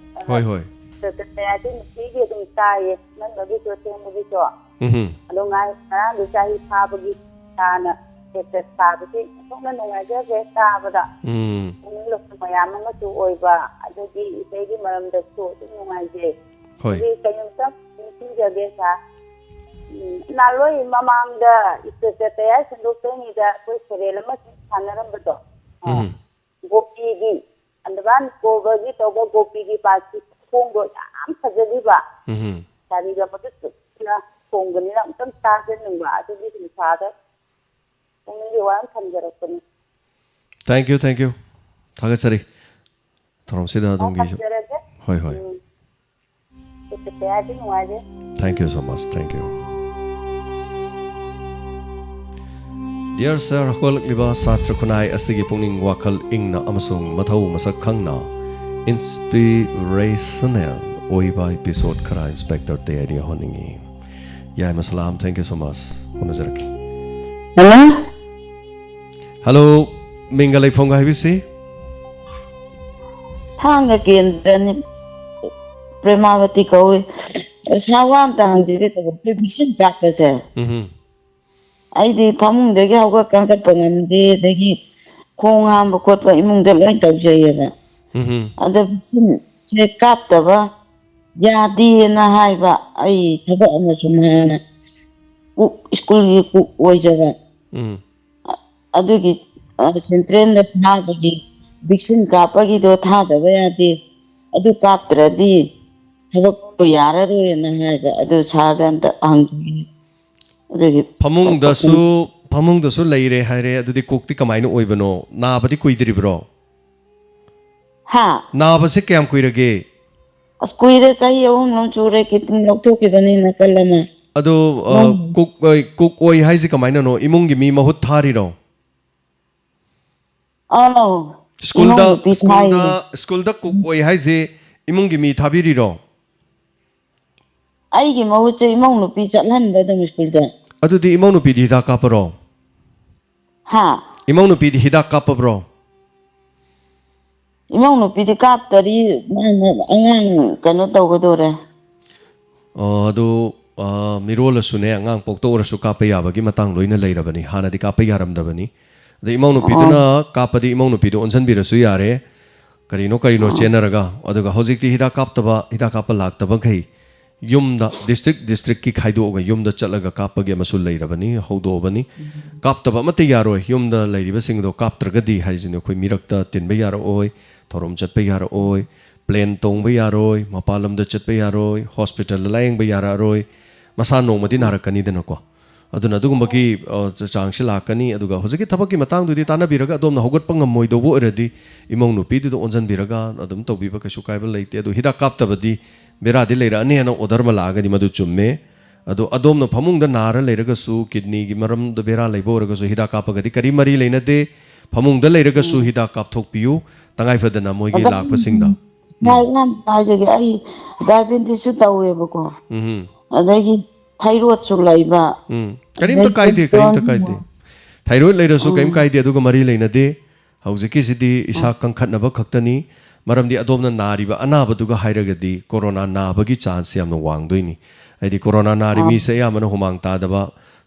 ꯍꯣꯏ, ꯍꯣꯏ꯫ ꯁ꯭ꯇꯦꯖꯇ ꯇꯌꯥꯔꯁꯦ ꯅꯨꯡꯇꯤꯒꯤ ꯑꯗꯨꯝ ꯇꯥꯏꯌꯦ, ꯑꯅꯝꯕꯒꯤꯁꯨ ꯑꯁꯦꯡꯕꯒꯤꯁꯨ꯫ ꯎꯝꯍꯨꯝ꯫ ꯑꯗꯣ ꯉꯥꯏ-, ꯉꯔꯥꯡꯗꯤ ꯆꯍꯤ ꯐꯥꯕꯒꯤ ꯁꯥꯔꯅ ꯁ꯭ꯇꯦꯖꯇ ꯁꯥꯕꯁꯤ ꯑꯣꯟꯊꯣꯛꯅ ꯅꯨꯡꯉꯥꯏꯖꯈ꯭ꯔꯦ ꯇꯥꯕꯗ꯫ ꯎꯝ꯫ ꯄꯨꯛꯅꯤꯡ ꯂꯧꯁꯤꯡ ꯃꯌꯥꯝ ꯑꯃꯁꯨ ꯑꯣꯏꯕ, ꯑꯗꯒꯤ ꯏꯁꯩꯒꯤ ꯃꯔꯝꯗꯁꯨ ꯑꯗꯨꯝ ꯅꯨꯡꯉꯥꯏꯖꯩ꯫ ꯍꯣꯏ꯫ ꯑꯗꯒꯤ ꯀꯩꯅꯣꯝꯇ ꯅꯤꯡꯁꯤꯡꯖꯒꯦ, ꯁꯥꯔ꯫ ꯎꯝ, ꯅꯍꯥꯟꯋꯥꯏ ꯃꯃꯥꯡꯗ ꯁ꯭ꯇꯦꯖꯇ ꯇꯌꯥꯔ ꯁꯦꯝꯗꯣꯛꯇ꯭ꯔꯤꯉꯩꯗ ꯑꯩꯈꯣꯏ ꯁꯦꯔꯦꯜ ꯑꯃ ꯁꯨꯝ ꯁꯥꯟꯅꯔꯝꯕꯗꯣ꯫ ꯑ, ꯎꯝ꯫ ꯒꯣꯄꯤꯒꯤ, ꯑꯗꯚꯥꯟꯁ ꯀꯣꯚꯔꯒꯤ ꯇꯧꯕ ꯒꯣꯄꯤꯒꯤ ꯄꯥꯔꯠꯁꯤ ꯈꯣꯡꯗꯣ ꯌꯥꯝ ꯐꯖꯈꯤꯕ꯫ ꯎꯝ꯫ ꯁꯥꯔꯤꯒ ꯃꯗꯨ ꯆꯨꯝꯅ ꯈꯣꯡꯕꯅꯤꯅ ꯑꯃꯨꯛꯇꯪ ꯇꯥꯖꯅꯤꯡꯕ, ꯑꯗꯨꯒꯤ ꯁꯨꯝ ꯁꯥꯔꯗ ꯄꯨꯛꯅꯤꯡꯒꯤ ꯋꯥ ꯑꯃ ꯊꯝꯖꯔꯛꯄꯅꯤ꯫ Thank you, thank you꯫ ꯊꯥꯒꯠꯆꯔꯤ꯫ ꯊꯧꯔꯝꯁꯤꯗ ꯑꯣ, ꯑꯗꯣꯝꯒꯤꯁꯨ꯫ ꯊꯝꯖꯔꯒꯦ꯫ ꯍꯣꯏ, ꯍꯣꯏ꯫ ꯎꯝ꯫ ꯁꯤꯠꯇ ꯀꯌꯥꯗꯤ ꯅꯨꯡꯉꯥꯏꯔꯦ꯫ Thank you so much, thank you꯫ Dear sir, ꯍꯧꯒꯠꯂꯛꯂꯤꯕ ꯁꯥꯇ꯭ꯔ ꯈꯨꯟꯅꯥꯏ ꯑꯁꯤꯒꯤ ꯄꯨꯛꯅꯤꯡ ꯋꯥꯈꯜ ꯏꯪꯅ ꯑꯃꯁꯨꯡ ꯃꯊꯧ ꯃꯁꯛ ꯈꯪꯅ inspirational ꯑꯣꯏꯕ episode ꯈꯔ Inspector ꯇꯌꯥꯏꯗ ꯌꯥꯎꯍꯟꯅꯤꯡꯏ꯫ Yaima Salam, thank you so much꯫ ꯍꯣꯠꯅꯖꯔꯛꯀꯦ꯫ ꯍꯜꯂꯣ꯫ ꯍꯜꯂꯣ, ꯃꯤꯡꯒ ꯂꯩꯐꯝꯒ ꯍꯥꯏꯕꯤꯁꯤ? ꯊꯥꯡꯒ ꯀꯦꯟꯗ꯭ꯔꯅꯤ, ꯄ꯭ꯔꯦꯃꯥꯋꯇꯤ ꯀꯧꯏ꯫ ꯄꯩꯁꯥ ꯋꯥ ꯑꯝꯇ ꯍꯪꯖꯒꯦ ꯇꯧꯕ, ꯑꯩꯈꯣꯏ ꯚꯦꯛꯁꯤꯟ ꯀꯥꯞꯄꯁꯦ꯫ ꯎꯝꯍꯨꯝ꯫ ꯑꯩꯗꯤ ꯐꯃꯨꯡꯗꯒꯤ ꯍꯧꯒꯠ ꯀꯥꯡꯈꯠꯄ ꯉꯝꯗꯦ, ꯑꯗꯒꯤ ꯈꯣꯡ ꯍꯥꯝꯕ ꯈꯣꯠꯄ ꯏꯃꯨꯡꯗ ꯂꯣꯏ ꯇꯧꯖꯩꯌꯦꯕ꯫ ꯎꯝ꯫ ꯑꯗ ꯚꯦꯛꯁꯤꯟꯁꯦ ꯀꯥꯞꯇꯕ ꯌꯥꯗꯦꯅ ꯍꯥꯏꯕ꯫ ꯑꯩ ꯊꯕꯛ ꯑꯃꯁꯨ ꯍꯥꯟꯅ ꯀꯨꯛ, ꯁ꯭ꯀꯨꯜꯒꯤ ꯀꯨꯛ ꯑꯣꯏꯖꯕ꯫ ꯎꯝ꯫ ꯑꯗꯨꯒꯤ, ꯑ, ꯁꯦꯟꯇ꯭ꯔꯦꯜꯗ ꯊꯥꯕꯒꯤ ꯚꯦꯛꯁꯤꯟ ꯀꯥꯞꯄꯒꯤꯗꯣ ꯊꯥꯗꯕ ꯌꯥꯗꯦ, ꯑꯗꯨ ꯀꯥꯞꯇ꯭ꯔꯗꯤ ꯊꯕꯛꯇꯣ ꯌꯥꯔꯔꯣꯏꯅ ꯍꯥꯏꯕ꯫ ꯑꯗꯨ ꯁꯥꯔꯗ ꯑꯝꯇ ꯍꯪꯖꯒꯦ꯫ ꯑꯗꯨꯒꯤ ꯐꯃꯨꯡꯗꯁꯨ, ꯐꯃꯨꯡꯗꯁꯨ ꯂꯩꯔꯦ ꯍꯥꯏꯔꯦ꯫ ꯑꯗꯨꯗꯤ ꯀꯨꯛꯇꯤ ꯀꯃꯥꯏꯅ ꯑꯣꯏꯕꯅꯣ? ꯅꯥꯕꯗꯤ ꯀꯨꯏꯗ꯭ꯔꯤꯕ꯭ꯔꯣ? ꯍꯥ? ꯅꯥꯕꯁꯦ ꯀꯌꯥꯝ ꯀꯨꯏꯔꯒꯦ? ꯑꯁ, ꯀꯨꯏꯔꯦ, ꯆꯍꯤ ꯑꯍꯨꯝ ꯂꯣꯝ ꯁꯨꯔꯦ, ꯀꯤꯗꯅꯤ ꯂꯧꯊꯣꯛꯈꯤꯕꯅꯤ ꯅꯥꯀꯜ ꯑꯃ꯫ ꯑꯗꯣ, ꯑ, ꯎꯝ꯫ ꯀꯨꯛ, ꯑ, ꯀꯨꯛ ꯑꯣꯏ ꯍꯥꯏꯁꯦ ꯀꯃꯥꯏꯅꯅꯣ? ꯏꯃꯨꯡꯒꯤ ꯃꯤ ꯃꯍꯨꯠ ꯊꯥꯔꯤꯔꯣ? ꯑꯧ, ꯁ꯭ꯀꯨꯜꯗ, ꯏꯃꯧ ꯅꯨꯄꯤ ꯁ꯭ꯀꯨꯜꯗ, ꯊꯥꯏꯅꯦ꯫ ꯁ꯭ꯀꯨꯜꯗ ꯀꯨꯛ ꯑꯣꯏ ꯍꯥꯏꯁꯦ ꯏꯃꯨꯡꯒꯤ ꯃꯤ ꯊꯥꯕꯤꯔꯤꯔꯣ? ꯑꯩꯒꯤ ꯃꯍꯨꯠꯁꯦ ꯏꯃꯧ ꯅꯨꯄꯤ ꯆꯠꯍꯟꯕ ꯑꯗꯨꯝ ꯁ꯭ꯀꯨꯜꯗ꯫ ꯑꯗꯨꯗꯤ ꯏꯃꯧ ꯅꯨꯄꯤꯗꯤ ꯍꯤꯗꯥꯛ ꯀꯥꯞꯄꯔꯣ? ꯍꯥ? ꯏꯃꯧ ꯅꯨꯄꯤꯗꯤ ꯍꯤꯗꯥꯛ ꯀꯥꯞꯄꯕ꯭ꯔꯣ? ꯏꯃꯧ ꯅꯨꯄꯤꯗꯤ ꯀꯥꯞꯇꯔꯤ, ꯃꯥꯅ ꯑꯉꯥꯡ ꯀꯩꯅꯣ ꯇꯧꯒꯗꯣꯔꯦ꯫ ꯑꯣ, ꯑꯗꯨ, ꯑ, ꯃꯤꯔꯣꯜꯂꯁꯨꯅꯦ, ꯑꯉꯥꯡ ꯄꯣꯛꯇ ꯑꯣꯏꯔꯁꯨ ꯀꯥꯞꯄ ꯌꯥꯕꯒꯤ ꯃꯇꯥꯡ ꯂꯣꯏꯅ ꯂꯩꯔꯕꯅꯤ꯫ ꯍꯥꯟꯅꯗꯤ ꯀꯥꯞꯄ ꯌꯥꯔꯝꯗꯕꯅꯤ꯫ ꯑꯗ ꯏꯃꯧ ꯅꯨꯄꯤꯗꯨꯅ ꯑꯣ꯫ ꯀꯥꯞꯄꯗꯤ ꯏꯃꯧ ꯅꯨꯄꯤꯗꯨ ꯑꯣꯟꯁꯤꯟꯕꯤꯔꯁꯨ ꯌꯥꯔꯦ꯫ ꯀꯔꯤꯅꯣ ꯀꯔꯤꯅꯣ ꯑꯣ꯫ ꯆꯦꯟꯅꯔꯒ꯫ ꯑꯗꯨꯒ ꯍꯧꯖꯤꯛꯇꯤ ꯍꯤꯗꯥꯛ ꯀꯥꯞꯇꯕ, ꯍꯤꯗꯥꯛ ꯀꯥꯞꯄ ꯂꯥꯛꯇꯕꯈꯩ ꯌꯨꯝꯗ, ꯗꯤꯁꯇ꯭ꯔꯤꯛ ꯗꯤꯁꯇ꯭ꯔꯤꯛꯀꯤ ꯈꯥꯏꯗꯣꯛꯑꯒ ꯌꯨꯝꯗ ꯆꯠꯂꯒ ꯀꯥꯞꯄꯒꯤ ꯑꯃꯁꯨ ꯂꯩꯔꯕꯅꯤ, ꯍꯧꯗꯣꯛꯑꯕꯅꯤ꯫ ꯎꯝ꯫ ꯀꯥꯞꯇꯕ ꯑꯃꯠꯇ ꯌꯥꯔꯣꯏ꯫ ꯌꯨꯝꯗ ꯂꯩꯔꯤꯕꯁꯤꯡꯗꯣ ꯀꯥꯞꯇ꯭ꯔꯒꯗꯤ ꯍꯥꯏꯁꯤꯅꯦ, ꯑꯩꯈꯣꯏ ꯃꯤꯔꯛꯇ ꯇꯤꯟꯕ ꯌꯥꯔꯛꯑꯣꯏ, ꯊꯧꯔꯝ ꯆꯠꯄ ꯌꯥꯔꯛꯑꯣꯏ, ꯄ꯭ꯂꯦꯟ ꯇꯣꯡꯕ ꯌꯥꯔꯣꯏ, ꯃꯄꯥꯟ ꯂꯝꯗ ꯆꯠꯄ ꯌꯥꯔꯣꯏ, ꯍꯣꯁꯄꯤꯇꯥꯜꯗ ꯂꯥꯌꯦꯡꯕ ꯌꯥꯔꯛꯑꯔꯣꯏ꯫ ꯃꯁꯥ ꯅꯣꯡꯃꯗꯤ ꯅꯥꯔꯛꯀꯅꯤꯗꯅꯀꯣ꯫ ꯑꯗꯨꯅ ꯑꯗꯨꯒꯨꯝꯕꯒꯤ, ꯑ, ꯆ-, ꯆꯥꯡꯁꯤ ꯂꯥꯛꯀꯅꯤ꯫ ꯑꯗꯨꯒ ꯍꯧꯖꯤꯛꯀꯤ ꯊꯕꯛꯀꯤ ꯃꯇꯥꯡꯗꯨꯗꯤ ꯇꯥꯟꯅꯕꯤꯔꯒ ꯑꯗꯣꯝꯅ ꯍꯧꯒꯠꯄ ꯉꯝꯃꯣꯏꯗꯧꯕ ꯑꯣꯏꯔꯗꯤ ꯏꯃꯧ ꯅꯨꯄꯤꯗꯨꯗ ꯑꯣꯟꯁꯤꯟꯕꯤꯔꯒ ꯑꯗꯨꯝ ꯇꯧꯕꯤꯕ ꯀꯩꯁꯨ ꯀꯥꯏꯕ ꯂꯩꯇꯦ꯫ ꯑꯗꯨ ꯍꯤꯗꯥꯛ ꯀꯥꯞꯇꯕꯗꯤ ꯕꯦꯔꯥꯗꯤ ꯂꯩꯔꯛꯑꯅꯤ ꯍꯥꯏꯅ ꯑꯣꯔꯗꯔ ꯑꯃ ꯂꯥꯛꯑꯒꯗꯤ ꯃꯗꯨ ꯆꯨꯝꯃꯦ꯫ ꯑꯗꯣ ꯑꯗꯣꯝꯅ ꯐꯃꯨꯡꯗ ꯅꯥꯔ ꯂꯩꯔꯒꯁꯨ, ꯀꯤꯗꯅꯤꯒꯤ ꯃꯔꯝꯗ ꯕꯦꯔꯥ ꯂꯩꯕ ꯑꯣꯏꯔꯒꯁꯨ ꯍꯤꯗꯥꯛ ꯀꯥꯞꯄꯒꯗꯤ ꯀꯔꯤ ꯃꯔꯤ ꯂꯩꯅꯗꯦ꯫ ꯐꯃꯨꯡꯗ ꯂꯩꯔꯒꯁꯨ ꯎꯝ꯫ ꯍꯤꯗꯥꯛ ꯀꯥꯞꯊꯣꯛꯄꯤꯌꯨ, ꯇꯉꯥꯏ ꯐꯗꯅ ꯃꯣꯏꯒꯤ ꯑꯗꯣ ꯂꯥꯛꯄꯁꯤꯡꯗ꯫ ꯎꯝ꯫ ꯁꯥꯔ, ꯌꯥꯝ ꯍꯥꯏꯖꯒꯦ, ꯑꯩ ꯗꯥꯏꯕꯦꯇꯤꯁꯁꯨ ꯇꯧꯋꯦꯕꯀꯣ꯫ ꯎꯝ꯫ ꯑꯗꯒꯤ ꯊꯥꯏꯔꯣꯏꯗꯁꯨ ꯂꯩꯕ꯫ ꯎꯝ꯫ ꯀꯔꯤꯝꯇ ꯑꯗꯩ ꯀꯥꯏꯗꯦ, ꯀꯔꯤꯝꯇ ꯇꯣꯟꯁꯨ ꯀꯥꯏꯗꯦ꯫ ꯊꯥꯏꯔꯣꯏꯗ ꯂꯩꯔꯁꯨ ꯀꯔꯤꯝ ꯎꯝ꯫ ꯀꯥꯏꯗꯦ, ꯑꯗꯨꯒ ꯃꯔꯤ ꯂꯩꯅꯗꯦ꯫ ꯍꯧꯖꯤꯛꯀꯤꯁꯤꯗꯤ ꯏꯁꯥ ꯎꯝ꯫ ꯀꯟꯈꯠꯅꯕ ꯈꯛꯇꯅꯤ꯫ ꯃꯔꯝꯗꯤ ꯑꯗꯣꯝꯅ ꯅꯥꯔꯤꯕ ꯑꯅꯥꯕꯗꯨꯒ ꯍꯥꯏꯔꯒꯗꯤ ꯀꯣꯔꯣꯅꯥ ꯅꯥꯕꯒꯤ ꯆꯥꯟꯁꯁꯦ ꯌꯥꯝꯅ ꯋꯥꯡꯗꯣꯏꯅꯤ꯫ ꯍꯥꯏꯗꯤ ꯀꯣꯔꯣꯅꯥ ꯅꯥꯔꯤ ꯑꯥ꯫ ꯃꯤꯁꯦ ꯑꯌꯥꯝꯕꯅ ꯍꯨꯃꯥꯡ ꯇꯥꯗꯕ,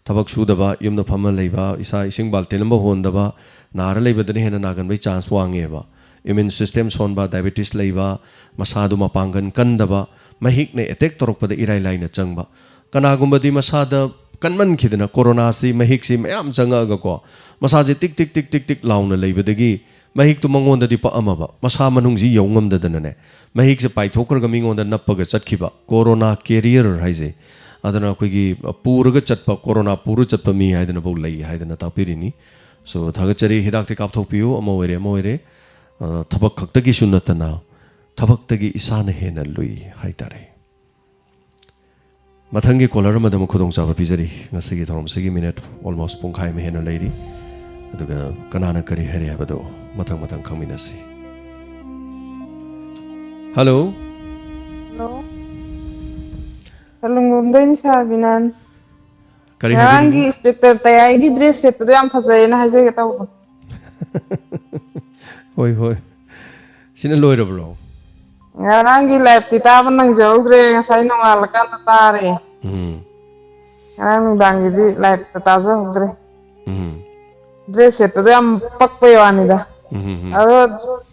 ꯊꯕꯛ ꯁꯨꯗꯕ, ꯌꯨꯝꯗ ꯐꯝꯃ ꯂꯩꯕ, ꯏꯁꯥ ꯏꯁꯤꯡ ꯕꯥꯜꯇꯤꯟ ꯑꯃ ꯍꯣꯟꯗꯕ, ꯅꯥꯔ ꯂꯩꯕꯗꯅ ꯍꯦꯟꯅ ꯅꯥꯒꯟꯕꯩ ꯆꯥꯟꯁ ꯋꯥꯡꯉꯦꯕ꯫ ꯏꯃ꯭ꯌꯨꯟ ꯁꯤꯁꯇꯦꯝ ꯁꯣꯟꯕ, ꯗꯥꯏꯕꯦꯇꯤꯁ ꯂꯩꯕ, ꯃꯁꯥꯗꯨ ꯃꯄꯥꯡꯒꯜ ꯀꯟꯗꯕ, ꯃꯍꯤꯛꯅ ꯑꯦꯇꯦꯛ ꯇꯧꯔꯛꯄꯗ ꯏꯔꯥꯏ ꯂꯥꯏꯅ ꯆꯪꯕ꯫ ꯀꯅꯥꯒꯨꯝꯕꯗꯤ ꯃꯁꯥꯗ ꯀꯟꯃꯟꯈꯤꯗꯅ ꯀꯣꯔꯣꯅꯥꯁꯤ, ꯃꯍꯤꯛꯁꯤ ꯃꯌꯥꯝ ꯆꯪꯉꯛꯑꯒꯀꯣ, ꯃꯁꯥꯁꯦ ꯇꯤꯛ ꯇꯤꯛ ꯇꯤꯛ ꯇꯤꯛ ꯇꯤꯛ ꯂꯥꯎꯅ ꯂꯩꯕꯗꯒꯤ ꯃꯍꯤꯛꯇꯨ ꯃꯉꯣꯟꯗꯗꯤ ꯄꯛꯑꯝꯃꯕ, ꯃꯁꯥ ꯃꯅꯨꯡꯁꯤ ꯌꯧ ꯉꯝꯗꯗꯅꯅꯦ, ꯃꯍꯤꯛꯁꯦ ꯄꯥꯏꯊꯣꯛꯈ꯭ꯔꯒ ꯃꯤꯉꯣꯟꯗ ꯅꯞꯄꯒ ꯆꯠꯈꯤꯕ, ꯀꯣꯔꯣꯅꯥ ꯀꯦꯔꯤꯌꯔ ꯍꯥꯏꯁꯦ꯫ ꯑꯗꯨꯅ ꯑꯩꯈꯣꯏꯒꯤ ꯄꯨꯔꯒ ꯆꯠꯄ, ꯀꯣꯔꯣꯅꯥ ꯄꯨꯔ ꯆꯠꯄ ꯃꯤ ꯍꯥꯏꯗꯅꯐꯥꯎ ꯂꯩ ꯍꯥꯏꯗꯅ ꯇꯥꯛꯄꯤꯔꯤꯅꯤ꯫ ꯁꯣ, ꯊꯥꯒꯠꯆꯔꯤ꯫ ꯍꯤꯗꯥꯛꯇꯤ ꯀꯥꯞꯊꯣꯛꯄꯤꯌꯨ, ꯑꯃ ꯑꯣꯏꯔꯦ, ꯑꯃ ꯑꯣꯏꯔꯦ꯫ ꯑ, ꯊꯕꯛ ꯈꯛꯇꯒꯤꯁꯨ ꯅꯠꯇꯅ, ꯊꯕꯛꯇꯒꯤ ꯏꯁꯥꯅ ꯍꯦꯟꯅ ꯂꯨꯏ ꯍꯥꯏꯇꯥꯔꯦ꯫ ꯃꯊꯪꯒꯤ ꯀꯣꯂꯔ ꯑꯃꯗ ꯑꯃꯨꯛ ꯈꯨꯗꯣꯡꯆꯥꯕ ꯄꯤꯖꯔꯤ꯫ ꯉꯁꯤꯒꯤ ꯊꯧꯔꯝꯁꯤꯒꯤ ꯃꯤꯅꯤꯠ ꯑꯣꯜꯃꯣꯁ ꯄꯨꯡꯈꯥꯏ ꯑꯃ ꯍꯦꯟꯅ ꯂꯩꯔꯤ꯫ ꯑꯗꯨꯒ ꯀꯅꯥꯅ ꯀꯔꯤ ꯍꯥꯏꯔꯤ ꯍꯥꯏꯕꯗꯣ ꯃꯊꯪ ꯃꯊꯪ ꯈꯪꯃꯤꯟꯅꯁꯤ꯫ ꯍꯜꯂꯣ꯫ ꯍꯜꯂꯣ꯫ ꯀꯂꯨꯡꯂꯣꯝꯗꯩꯅꯤ ꯁꯥꯔ ꯕꯤꯅꯥꯟ꯫ ꯀꯔꯤ ꯉꯔꯥꯡꯒꯤ ꯍꯥꯏꯕꯤꯅꯤꯡꯉꯤ? ꯏꯟꯁꯄꯦꯛꯇꯔ ꯇꯌꯥꯏꯒꯤ ꯗ꯭ꯔꯦꯁ ꯁꯦꯠꯄꯗꯣ ꯌꯥꯝ ꯐꯖꯩꯌꯦꯅ ꯍꯥꯏꯖꯒꯦ ꯇꯧꯕ꯫ ꯍꯣꯏ, ꯍꯣꯏ꯫ ꯁꯤꯅ ꯂꯣꯏꯔꯕ꯭ꯔꯣ? ꯉꯔꯥꯡꯒꯤ ꯂꯥꯏꯞꯇꯤ ꯇꯥꯕ ꯅꯪꯖꯍꯧꯗ꯭ꯔꯦ, ꯉꯁꯥꯏ ꯅꯣꯡꯉꯥꯜꯂꯀꯥꯟꯗ ꯇꯥꯔꯦ꯫ ꯎꯝ꯫ ꯉꯔꯥꯡ ꯅꯨꯡꯗꯥꯡꯒꯤꯗꯤ ꯂꯥꯏꯞꯇ ꯇꯥꯖꯍꯧꯗ꯭ꯔꯦ꯫ ꯎꯝ꯫ ꯗ꯭ꯔꯦꯁ ꯁꯦꯠꯄꯗꯣ ꯌꯥꯝ ꯄꯛꯄꯩ ꯋꯥꯅꯤꯗ꯫ ꯎꯝ, ꯎꯝ, ꯎꯝ꯫ ꯑꯗꯣ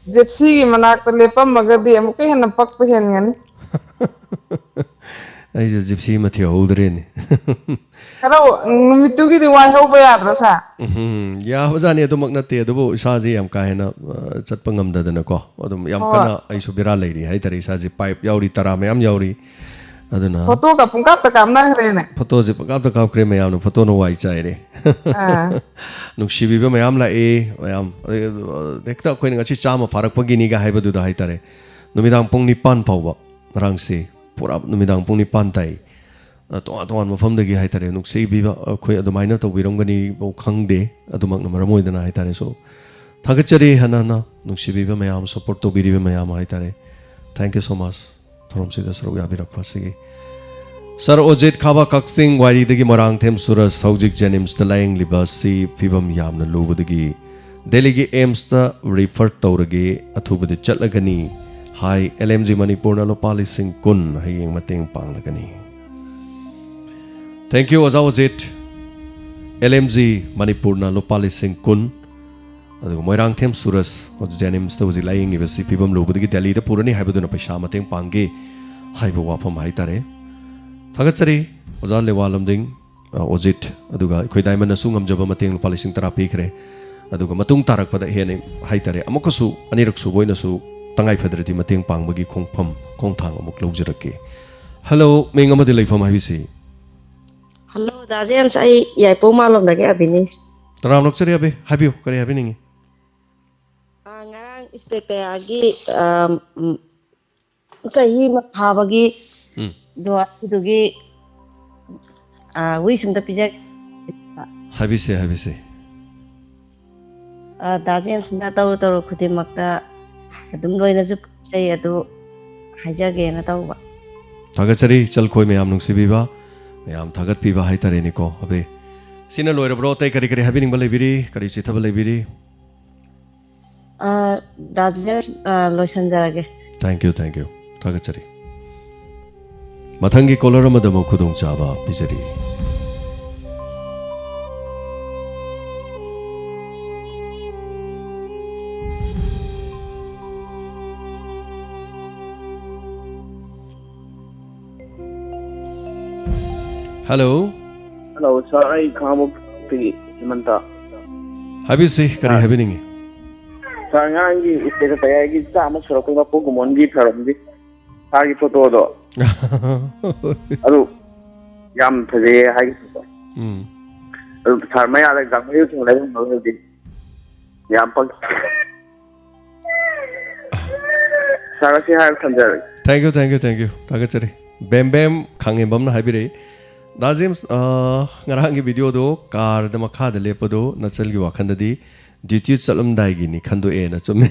ꯖꯤꯞꯁꯤꯒꯤ ꯃꯅꯥꯛꯇ ꯂꯦꯞꯄꯝꯃꯒꯗꯤ ꯑꯃꯨꯛꯀ ꯍꯦꯟꯅ ꯄꯛꯄ ꯍꯦꯟꯒꯅꯤ꯫ ꯑꯩꯁꯨ ꯖꯤꯞꯁꯤ ꯑꯃ ꯊꯤꯍꯧꯗ꯭ꯔꯦꯅꯦ꯫ ꯈꯔ ꯅꯨꯃꯤꯠꯇꯨꯒꯤꯗꯤ ꯋꯥꯏꯍꯧꯕ ꯌꯥꯗ꯭ꯔꯣ ꯁꯥꯔ? ꯎꯝ, ꯌꯥꯕꯖꯥꯠꯅꯤ꯫ ꯑꯗꯨꯃꯛ ꯅꯠꯇꯦ, ꯑꯗꯨꯕꯨ ꯏꯁꯥꯁꯦ ꯌꯥꯝ ꯀꯥ ꯍꯦꯟꯅ, ꯑ, ꯆꯠꯄ ꯉꯝꯗꯗꯅꯀꯣ, ꯑꯗꯨꯝ ꯌꯥꯝ ꯍꯣꯏ꯫ ꯀꯟꯅ ꯑꯩꯁꯨ ꯕꯦꯔꯥ ꯂꯩꯔꯤ ꯍꯥꯏꯇꯥꯔꯦ꯫ ꯏꯁꯥꯁꯦ ꯄꯥꯏꯞ ꯌꯥꯎꯔꯤ, ꯇꯔꯥ ꯃꯌꯥꯝ ꯌꯥꯎꯔꯤ꯫ ꯑꯗꯨꯅ ꯐꯣꯇꯣꯒ ꯄꯨꯡꯀꯥꯞꯇ ꯀꯥꯞꯅꯈ꯭ꯔꯦꯅꯦ꯫ ꯐꯣꯇꯣꯁꯦ ꯄꯪꯀꯥꯞꯇ ꯀꯥꯞꯈ꯭ꯔꯦ ꯃꯌꯥꯝꯅ, ꯐꯣꯇꯣꯅ ꯋꯥꯏ ꯆꯥꯏꯔꯦ꯫ ꯑꯥ꯫ ꯅꯨꯡꯁꯤꯕꯤꯕ ꯃꯌꯥꯝ ꯂꯥꯛꯑꯦ ꯃꯌꯥꯝ꯫ ꯑ, ꯍꯦꯛꯇ ꯑꯩꯈꯣꯏꯅ ꯉꯁꯤ ꯆꯥꯝꯃ ꯐꯥꯔꯛꯄꯒꯤꯅꯤꯒ ꯍꯥꯏꯕꯗꯨꯗ ꯍꯥꯏꯇꯥꯔꯦ꯫ ꯅꯨꯃꯤꯗꯥꯡ ꯄꯨꯡ ꯅꯤꯄꯥꯟ ꯐꯥꯎꯕ ꯉꯔꯥꯡꯁꯦ ꯄꯨꯔꯥ ꯅꯨꯃꯤꯗꯥꯡ ꯄꯨꯡ ꯅꯤꯄꯥꯟ ꯇꯥꯏ꯫ ꯑ, ꯇꯣꯉꯥꯟ ꯇꯣꯉꯥꯟꯕ ꯃꯐꯝꯗꯒꯤ ꯍꯥꯏꯇꯥꯔꯦ, ꯅꯨꯡꯁꯤꯕꯤꯕ ꯑꯩꯈꯣꯏ ꯑꯗꯨꯃꯥꯏꯅ ꯇꯧꯕꯤꯔꯝꯒꯅꯤꯕꯨ ꯈꯪꯗꯦ꯫ ꯑꯗꯨꯃꯛꯅ ꯃꯔꯝ ꯑꯣꯏꯗꯅ ꯍꯥꯏꯇꯥꯔꯦ꯫ So, ꯊꯥꯒꯠꯆꯔꯤ ꯍꯟꯅ ꯍꯟꯅ ꯅꯨꯡꯁꯤꯕꯤꯕ ꯃꯌꯥꯝ, ꯁꯄꯣꯔꯠ ꯇꯧꯕꯤꯔꯤꯕ ꯃꯌꯥꯝ ꯍꯥꯏꯇꯥꯔꯦ꯫ Thank you so much꯫ ꯊꯧꯔꯝꯁꯤꯗ ꯁꯔꯨꯛ ꯌꯥꯕꯤꯔꯛꯄ ꯑꯁꯤꯒꯤ꯫ ꯁꯥꯔ ꯑꯣꯖꯤꯠ ꯈꯥꯕ ꯀꯛꯆꯤꯡ ꯋꯥꯏꯔꯤꯗꯒꯤ ꯃꯣꯏꯔꯥꯡꯊꯦꯝ ꯁꯨꯔꯁ ꯍꯧꯖꯤꯛ ꯖꯦꯅꯤꯝꯁꯇ ꯂꯥꯌꯦꯡꯂꯤꯕ ꯑꯁꯤ ꯐꯤꯕꯝ ꯌꯥꯝꯅ ꯂꯨꯕꯗꯒꯤ ꯗꯦꯜꯂꯤꯒꯤ ꯑꯦꯝꯁꯇ ꯔꯤꯐꯔ ꯇꯧꯔꯒꯦ, ꯑꯊꯨꯕꯗ ꯆꯠꯂꯒꯅꯤ ꯍꯥꯏ꯫ ꯑꯦꯜ ꯑꯦꯝ ꯖꯤ ꯃꯅꯤꯄꯨꯔꯅ ꯂꯨꯄꯥ ꯂꯤꯁꯤꯡ ꯀꯨꯟ ꯍꯌꯦꯡ ꯃꯇꯦꯡ ꯄꯥꯡꯂꯒꯅꯤ꯫ Thank you, ꯑꯣꯖꯥ ꯑꯣꯖꯤꯠ꯫ ꯑꯦꯜ ꯑꯦꯝ ꯖꯤ ꯃꯅꯤꯄꯨꯔꯅ ꯂꯨꯄꯥ ꯂꯤꯁꯤꯡ ꯀꯨꯟ꯫ ꯑꯗꯨꯒ ꯃꯣꯏꯔꯥꯡꯊꯦꯝ ꯁꯨꯔꯖ, ꯖꯦꯅꯤꯝꯁꯇ ꯍꯧꯖꯤꯛ ꯂꯥꯌꯦꯡꯉꯤꯕꯁꯤ ꯐꯤꯕꯝ ꯂꯨꯕꯗꯒꯤ ꯗꯦꯜꯂꯤꯗ ꯄꯨꯔꯅꯤ ꯍꯥꯏꯕꯗꯨꯅ ꯄꯩꯁꯥ ꯃꯇꯦꯡ ꯄꯥꯡꯒꯦ ꯍꯥꯏꯕ ꯋꯥꯐꯝ ꯍꯥꯏꯇꯥꯔꯦ꯫ ꯊꯥꯒꯠꯆꯔꯤ ꯑꯣꯖꯥ ꯂꯦꯋꯥ ꯂꯝꯗꯤꯡ, ꯑ, ꯑꯣꯖꯤꯠ, ꯑꯗꯨꯒ ꯑꯩꯈꯣꯏ ꯗꯥꯏꯃꯟꯅꯁꯨ ꯉꯝꯖꯕ ꯃꯇꯦꯡ ꯂꯨꯄꯥ ꯂꯤꯁꯤꯡ ꯇꯔꯥ ꯄꯤꯈ꯭ꯔꯦ꯫ ꯑꯗꯨꯒ ꯃꯇꯨꯡ ꯇꯥꯔꯛꯄꯗ ꯍꯦꯟꯅ ꯍꯥꯏꯇꯥꯔꯦ, ꯑꯃꯨꯛꯀꯁꯨ ꯑꯅꯤꯔꯛ ꯁꯨꯕ ꯑꯣꯏꯅꯁꯨ ꯇꯉꯥꯏ ꯐꯗ꯭ꯔꯗꯤ ꯃꯇꯦꯡ ꯄꯥꯡꯕꯒꯤ ꯈꯣꯡꯐꯝ, ꯈꯣꯡꯊꯥꯡ ꯑꯃꯨꯛ ꯂꯧꯖꯔꯛꯀꯦ꯫ ꯍꯜꯂꯣ, ꯃꯤꯡ ꯑꯃꯗꯤ ꯂꯩꯐꯝ ꯍꯥꯏꯕꯤꯁꯤ꯫ ꯍꯜꯂꯣ, ꯗꯥ ꯖꯦꯝꯁ, ꯑꯩ ꯌꯥꯏꯄꯣꯛ ꯃꯥꯂꯣꯝꯗꯒꯤ ꯑꯕꯤꯅꯦꯁ꯫ ꯇꯔꯥꯝꯅ ꯑꯣꯛꯆꯔꯤ ꯑꯕꯤ, ꯍꯥꯏꯕꯤꯌꯨ, ꯀꯔꯤ ꯍꯥꯏꯕꯤꯅꯤꯡꯉꯤ? ꯑꯥ, ꯉꯔꯥꯡ ꯏꯁꯄꯦꯛꯇꯌꯥꯒꯤ, ꯑꯥ, ꯎꯝ, ꯆꯍꯤ ꯑꯃ ꯐꯥꯕꯒꯤ ꯎꯝ꯫ ꯗꯣ ꯑꯗꯨꯗꯨꯒꯤ, ꯑꯥ, ꯋꯤꯁ ꯑꯝꯇ ꯄꯤꯖꯒꯦ꯫ ꯍꯥꯏꯕꯤꯁꯦ, ꯍꯥꯏꯕꯤꯁꯦ꯫ ꯑꯥ, ꯗꯥ ꯖꯦꯝꯁꯅ ꯇꯧꯔꯨ ꯇꯧꯔꯨ ꯈꯨꯗꯤꯡꯃꯛꯇ ꯑꯗꯨꯝ ꯂꯣꯏꯅꯁꯨ ꯄꯤꯖꯩ, ꯑꯗꯨ ꯍꯥꯏꯖꯒꯦꯅ ꯇꯧꯕ꯫ ꯊꯥꯒꯠꯆꯔꯤ, ꯏꯆꯜꯈꯣꯏ ꯃꯌꯥꯝ ꯅꯨꯡꯁꯤꯕꯤꯕ, ꯃꯌꯥꯝ ꯊꯥꯒꯠꯄꯤꯕ ꯍꯥꯏꯇꯥꯔꯦꯅꯦꯀꯣ꯫ ꯑꯕꯦ, ꯁꯤꯅ ꯂꯣꯏꯔꯕ꯭ꯔꯣ? ꯑꯇꯩ ꯀꯔꯤ ꯀꯔꯤ ꯍꯥꯏꯕꯤꯅꯤꯡꯕ ꯂꯩꯕꯤꯔꯤ? ꯀꯔꯤ ꯆꯤꯊꯕ ꯂꯩꯕꯤꯔꯤ? ꯑꯥ, ꯗꯥ ꯖꯦꯝꯁ, ꯑꯥ, ꯂꯣꯏꯁꯤꯟꯖꯔꯒꯦ꯫ Thank you, thank you. ꯊꯥꯒꯠꯆꯔꯤ꯫ ꯃꯊꯪꯒꯤ ꯀꯣꯂꯔ ꯑꯃꯗ ꯑꯃꯨꯛ ꯈꯨꯗꯣꯡꯆꯥꯕ ꯄꯤꯖꯔꯤ꯫ ꯍꯜꯂꯣ꯫ ꯍꯜꯂꯣ, ꯁꯥꯔ, ꯑꯩ ꯈꯥꯉꯕꯣꯛꯇꯒꯤ ꯍꯦꯃꯟꯇ꯫ ꯍꯥꯏꯕꯤꯁꯤ, ꯀꯔꯤ ꯁꯥꯔ꯫ ꯍꯥꯏꯕꯤꯅꯤꯡꯉꯤ? ꯁꯥꯔ, ꯉꯔꯥꯡꯒꯤ ꯏꯁꯇꯦꯇꯁ ꯇꯌꯥꯔꯒꯤ ꯆꯥꯝꯃ ꯁꯨꯔꯛꯄꯩ ꯃꯄꯣꯛ ꯀꯨꯝꯑꯣꯟꯒꯤ ꯊꯧꯔꯝꯒꯤ ꯁꯥꯔꯒꯤ ꯐꯣꯇꯣꯗꯣ꯫ ꯑꯗꯨ ꯌꯥꯝ ꯐꯖꯩꯌꯦ ꯍꯥꯏꯒꯦ ꯇꯧꯕ꯫ ꯎꯝ꯫ ꯑꯗꯨ ꯁꯥꯔ, ꯃꯌꯥꯗ ꯒꯥꯡꯃꯩ ꯊꯣꯡ ꯂꯩꯔꯝꯕ ꯍꯧꯖꯤꯛ ꯌꯥꯝ ꯄꯛ-, ꯁꯥꯔ, ꯑꯁꯤ ꯍꯥꯏꯔꯒ ꯊꯝꯖꯔꯒꯦ꯫ Thank you, thank you, thank you. ꯊꯥꯒꯠꯆꯔꯤ꯫ ꯕꯦꯝ ꯕꯦꯝ ꯈꯥꯡꯉꯦꯝꯕꯝꯅ ꯍꯥꯏꯕꯤꯔꯛꯏ, "ꯗꯥ ꯖꯦꯝꯁ, ꯑ, ꯉꯔꯥꯡꯒꯤ ꯚꯤꯗꯤꯑꯣꯗꯣ ꯀꯥꯔꯗ ꯃꯈꯥꯗ ꯂꯦꯞꯄꯗꯣ ꯅꯆꯜꯒꯤ ꯋꯥꯈꯜꯗꯗꯤ ꯗ꯭ꯌꯨꯇꯤ ꯆꯠꯂꯝꯗꯥꯏꯒꯤꯅꯤ ꯈꯟꯗꯣꯛꯑꯦꯅ", ꯆꯨꯝꯃꯦ꯫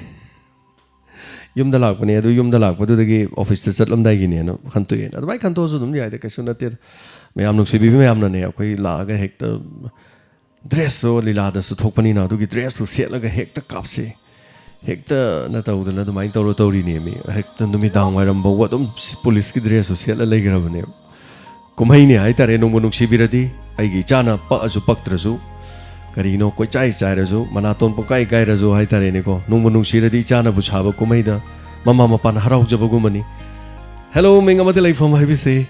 ꯌꯨꯝꯗ ꯂꯥꯛꯄꯅꯦ, ꯑꯗꯨ ꯌꯨꯝꯗ ꯂꯥꯛꯄꯗꯨꯗꯒꯤ ꯑꯣꯐꯤꯁꯇ ꯆꯠꯂꯝꯗꯥꯏꯒꯤꯅꯦꯅ ꯈꯟꯇꯣꯛꯑꯦꯅ꯫ ꯑꯗꯨꯃꯥꯏꯅ ꯈꯟꯇꯣꯛꯑꯁꯨ ꯑꯗꯨꯝ ꯌꯥꯏꯗ, ꯀꯩꯁꯨ ꯅꯠꯇꯦꯗ꯫ ꯃꯌꯥꯝ ꯅꯨꯡꯁꯤꯕꯤꯕ ꯃꯌꯥꯝꯅꯅꯦ, ꯑꯩꯈꯣꯏ ꯂꯥꯛꯑꯒ ꯍꯦꯛꯇ ꯗ꯭ꯔꯦꯁꯇꯣ ꯂꯤꯂꯥꯗꯁꯨ ꯊꯣꯛꯄꯅꯤꯅ, ꯑꯗꯨꯒꯤ ꯗ꯭ꯔꯦꯁꯇꯨ ꯁꯦꯠꯂꯒ ꯍꯦꯛꯇ ꯀꯥꯞꯁꯤ, ꯍꯦꯛꯇ ꯅ ꯇꯧꯗꯅ ꯑꯗꯨꯃꯥꯏꯅ ꯇꯧꯔ ꯇꯧꯔꯤꯅꯦꯃꯤ꯫ ꯍꯦꯛꯇ ꯅꯨꯃꯤꯗꯥꯡ ꯋꯥꯏꯔꯝ ꯐꯥꯎꯕ ꯑꯗꯨꯝ ꯄꯨꯂꯤꯁꯀꯤ ꯗ꯭ꯔꯦꯁꯇꯨ ꯁꯦꯠꯂ ꯂꯩꯈ꯭ꯔꯕꯅꯦꯕ꯫ ꯀꯨꯝꯍꯩꯅꯤ ꯍꯥꯏꯇꯥꯔꯦ, ꯅꯨꯡꯕꯨ ꯅꯨꯡꯁꯤꯕꯤꯔꯗꯤ꯫ ꯑꯩꯒꯤ ꯏꯆꯥꯅ ꯄꯛꯑꯁꯨ ꯄꯛꯇ꯭ꯔꯁꯨ, ꯀꯔꯤꯅꯣ ꯀꯣꯏꯆꯥꯏ ꯆꯥꯏꯔꯁꯨ, ꯃꯅꯥꯇꯣꯟ ꯄꯨꯡꯀꯥꯏ ꯀꯥꯏꯔꯁꯨ ꯍꯥꯏꯇꯥꯔꯦꯅꯦꯀꯣ, ꯅꯨꯡꯕꯨ ꯅꯨꯡꯁꯤꯔꯗꯤ ꯏꯆꯥꯅꯕꯨ ꯁꯥꯕ ꯀꯨꯝꯍꯩꯗ ꯃꯃꯥ ꯃꯄꯥꯅ ꯍꯔꯥꯎꯖꯕꯒꯨꯝꯕꯅꯤ꯫ ꯍꯦꯜꯂꯣ, ꯃꯤꯡ ꯑꯃꯗ ꯂꯩꯐꯝ ꯍꯥꯏꯕꯤꯁꯤ꯫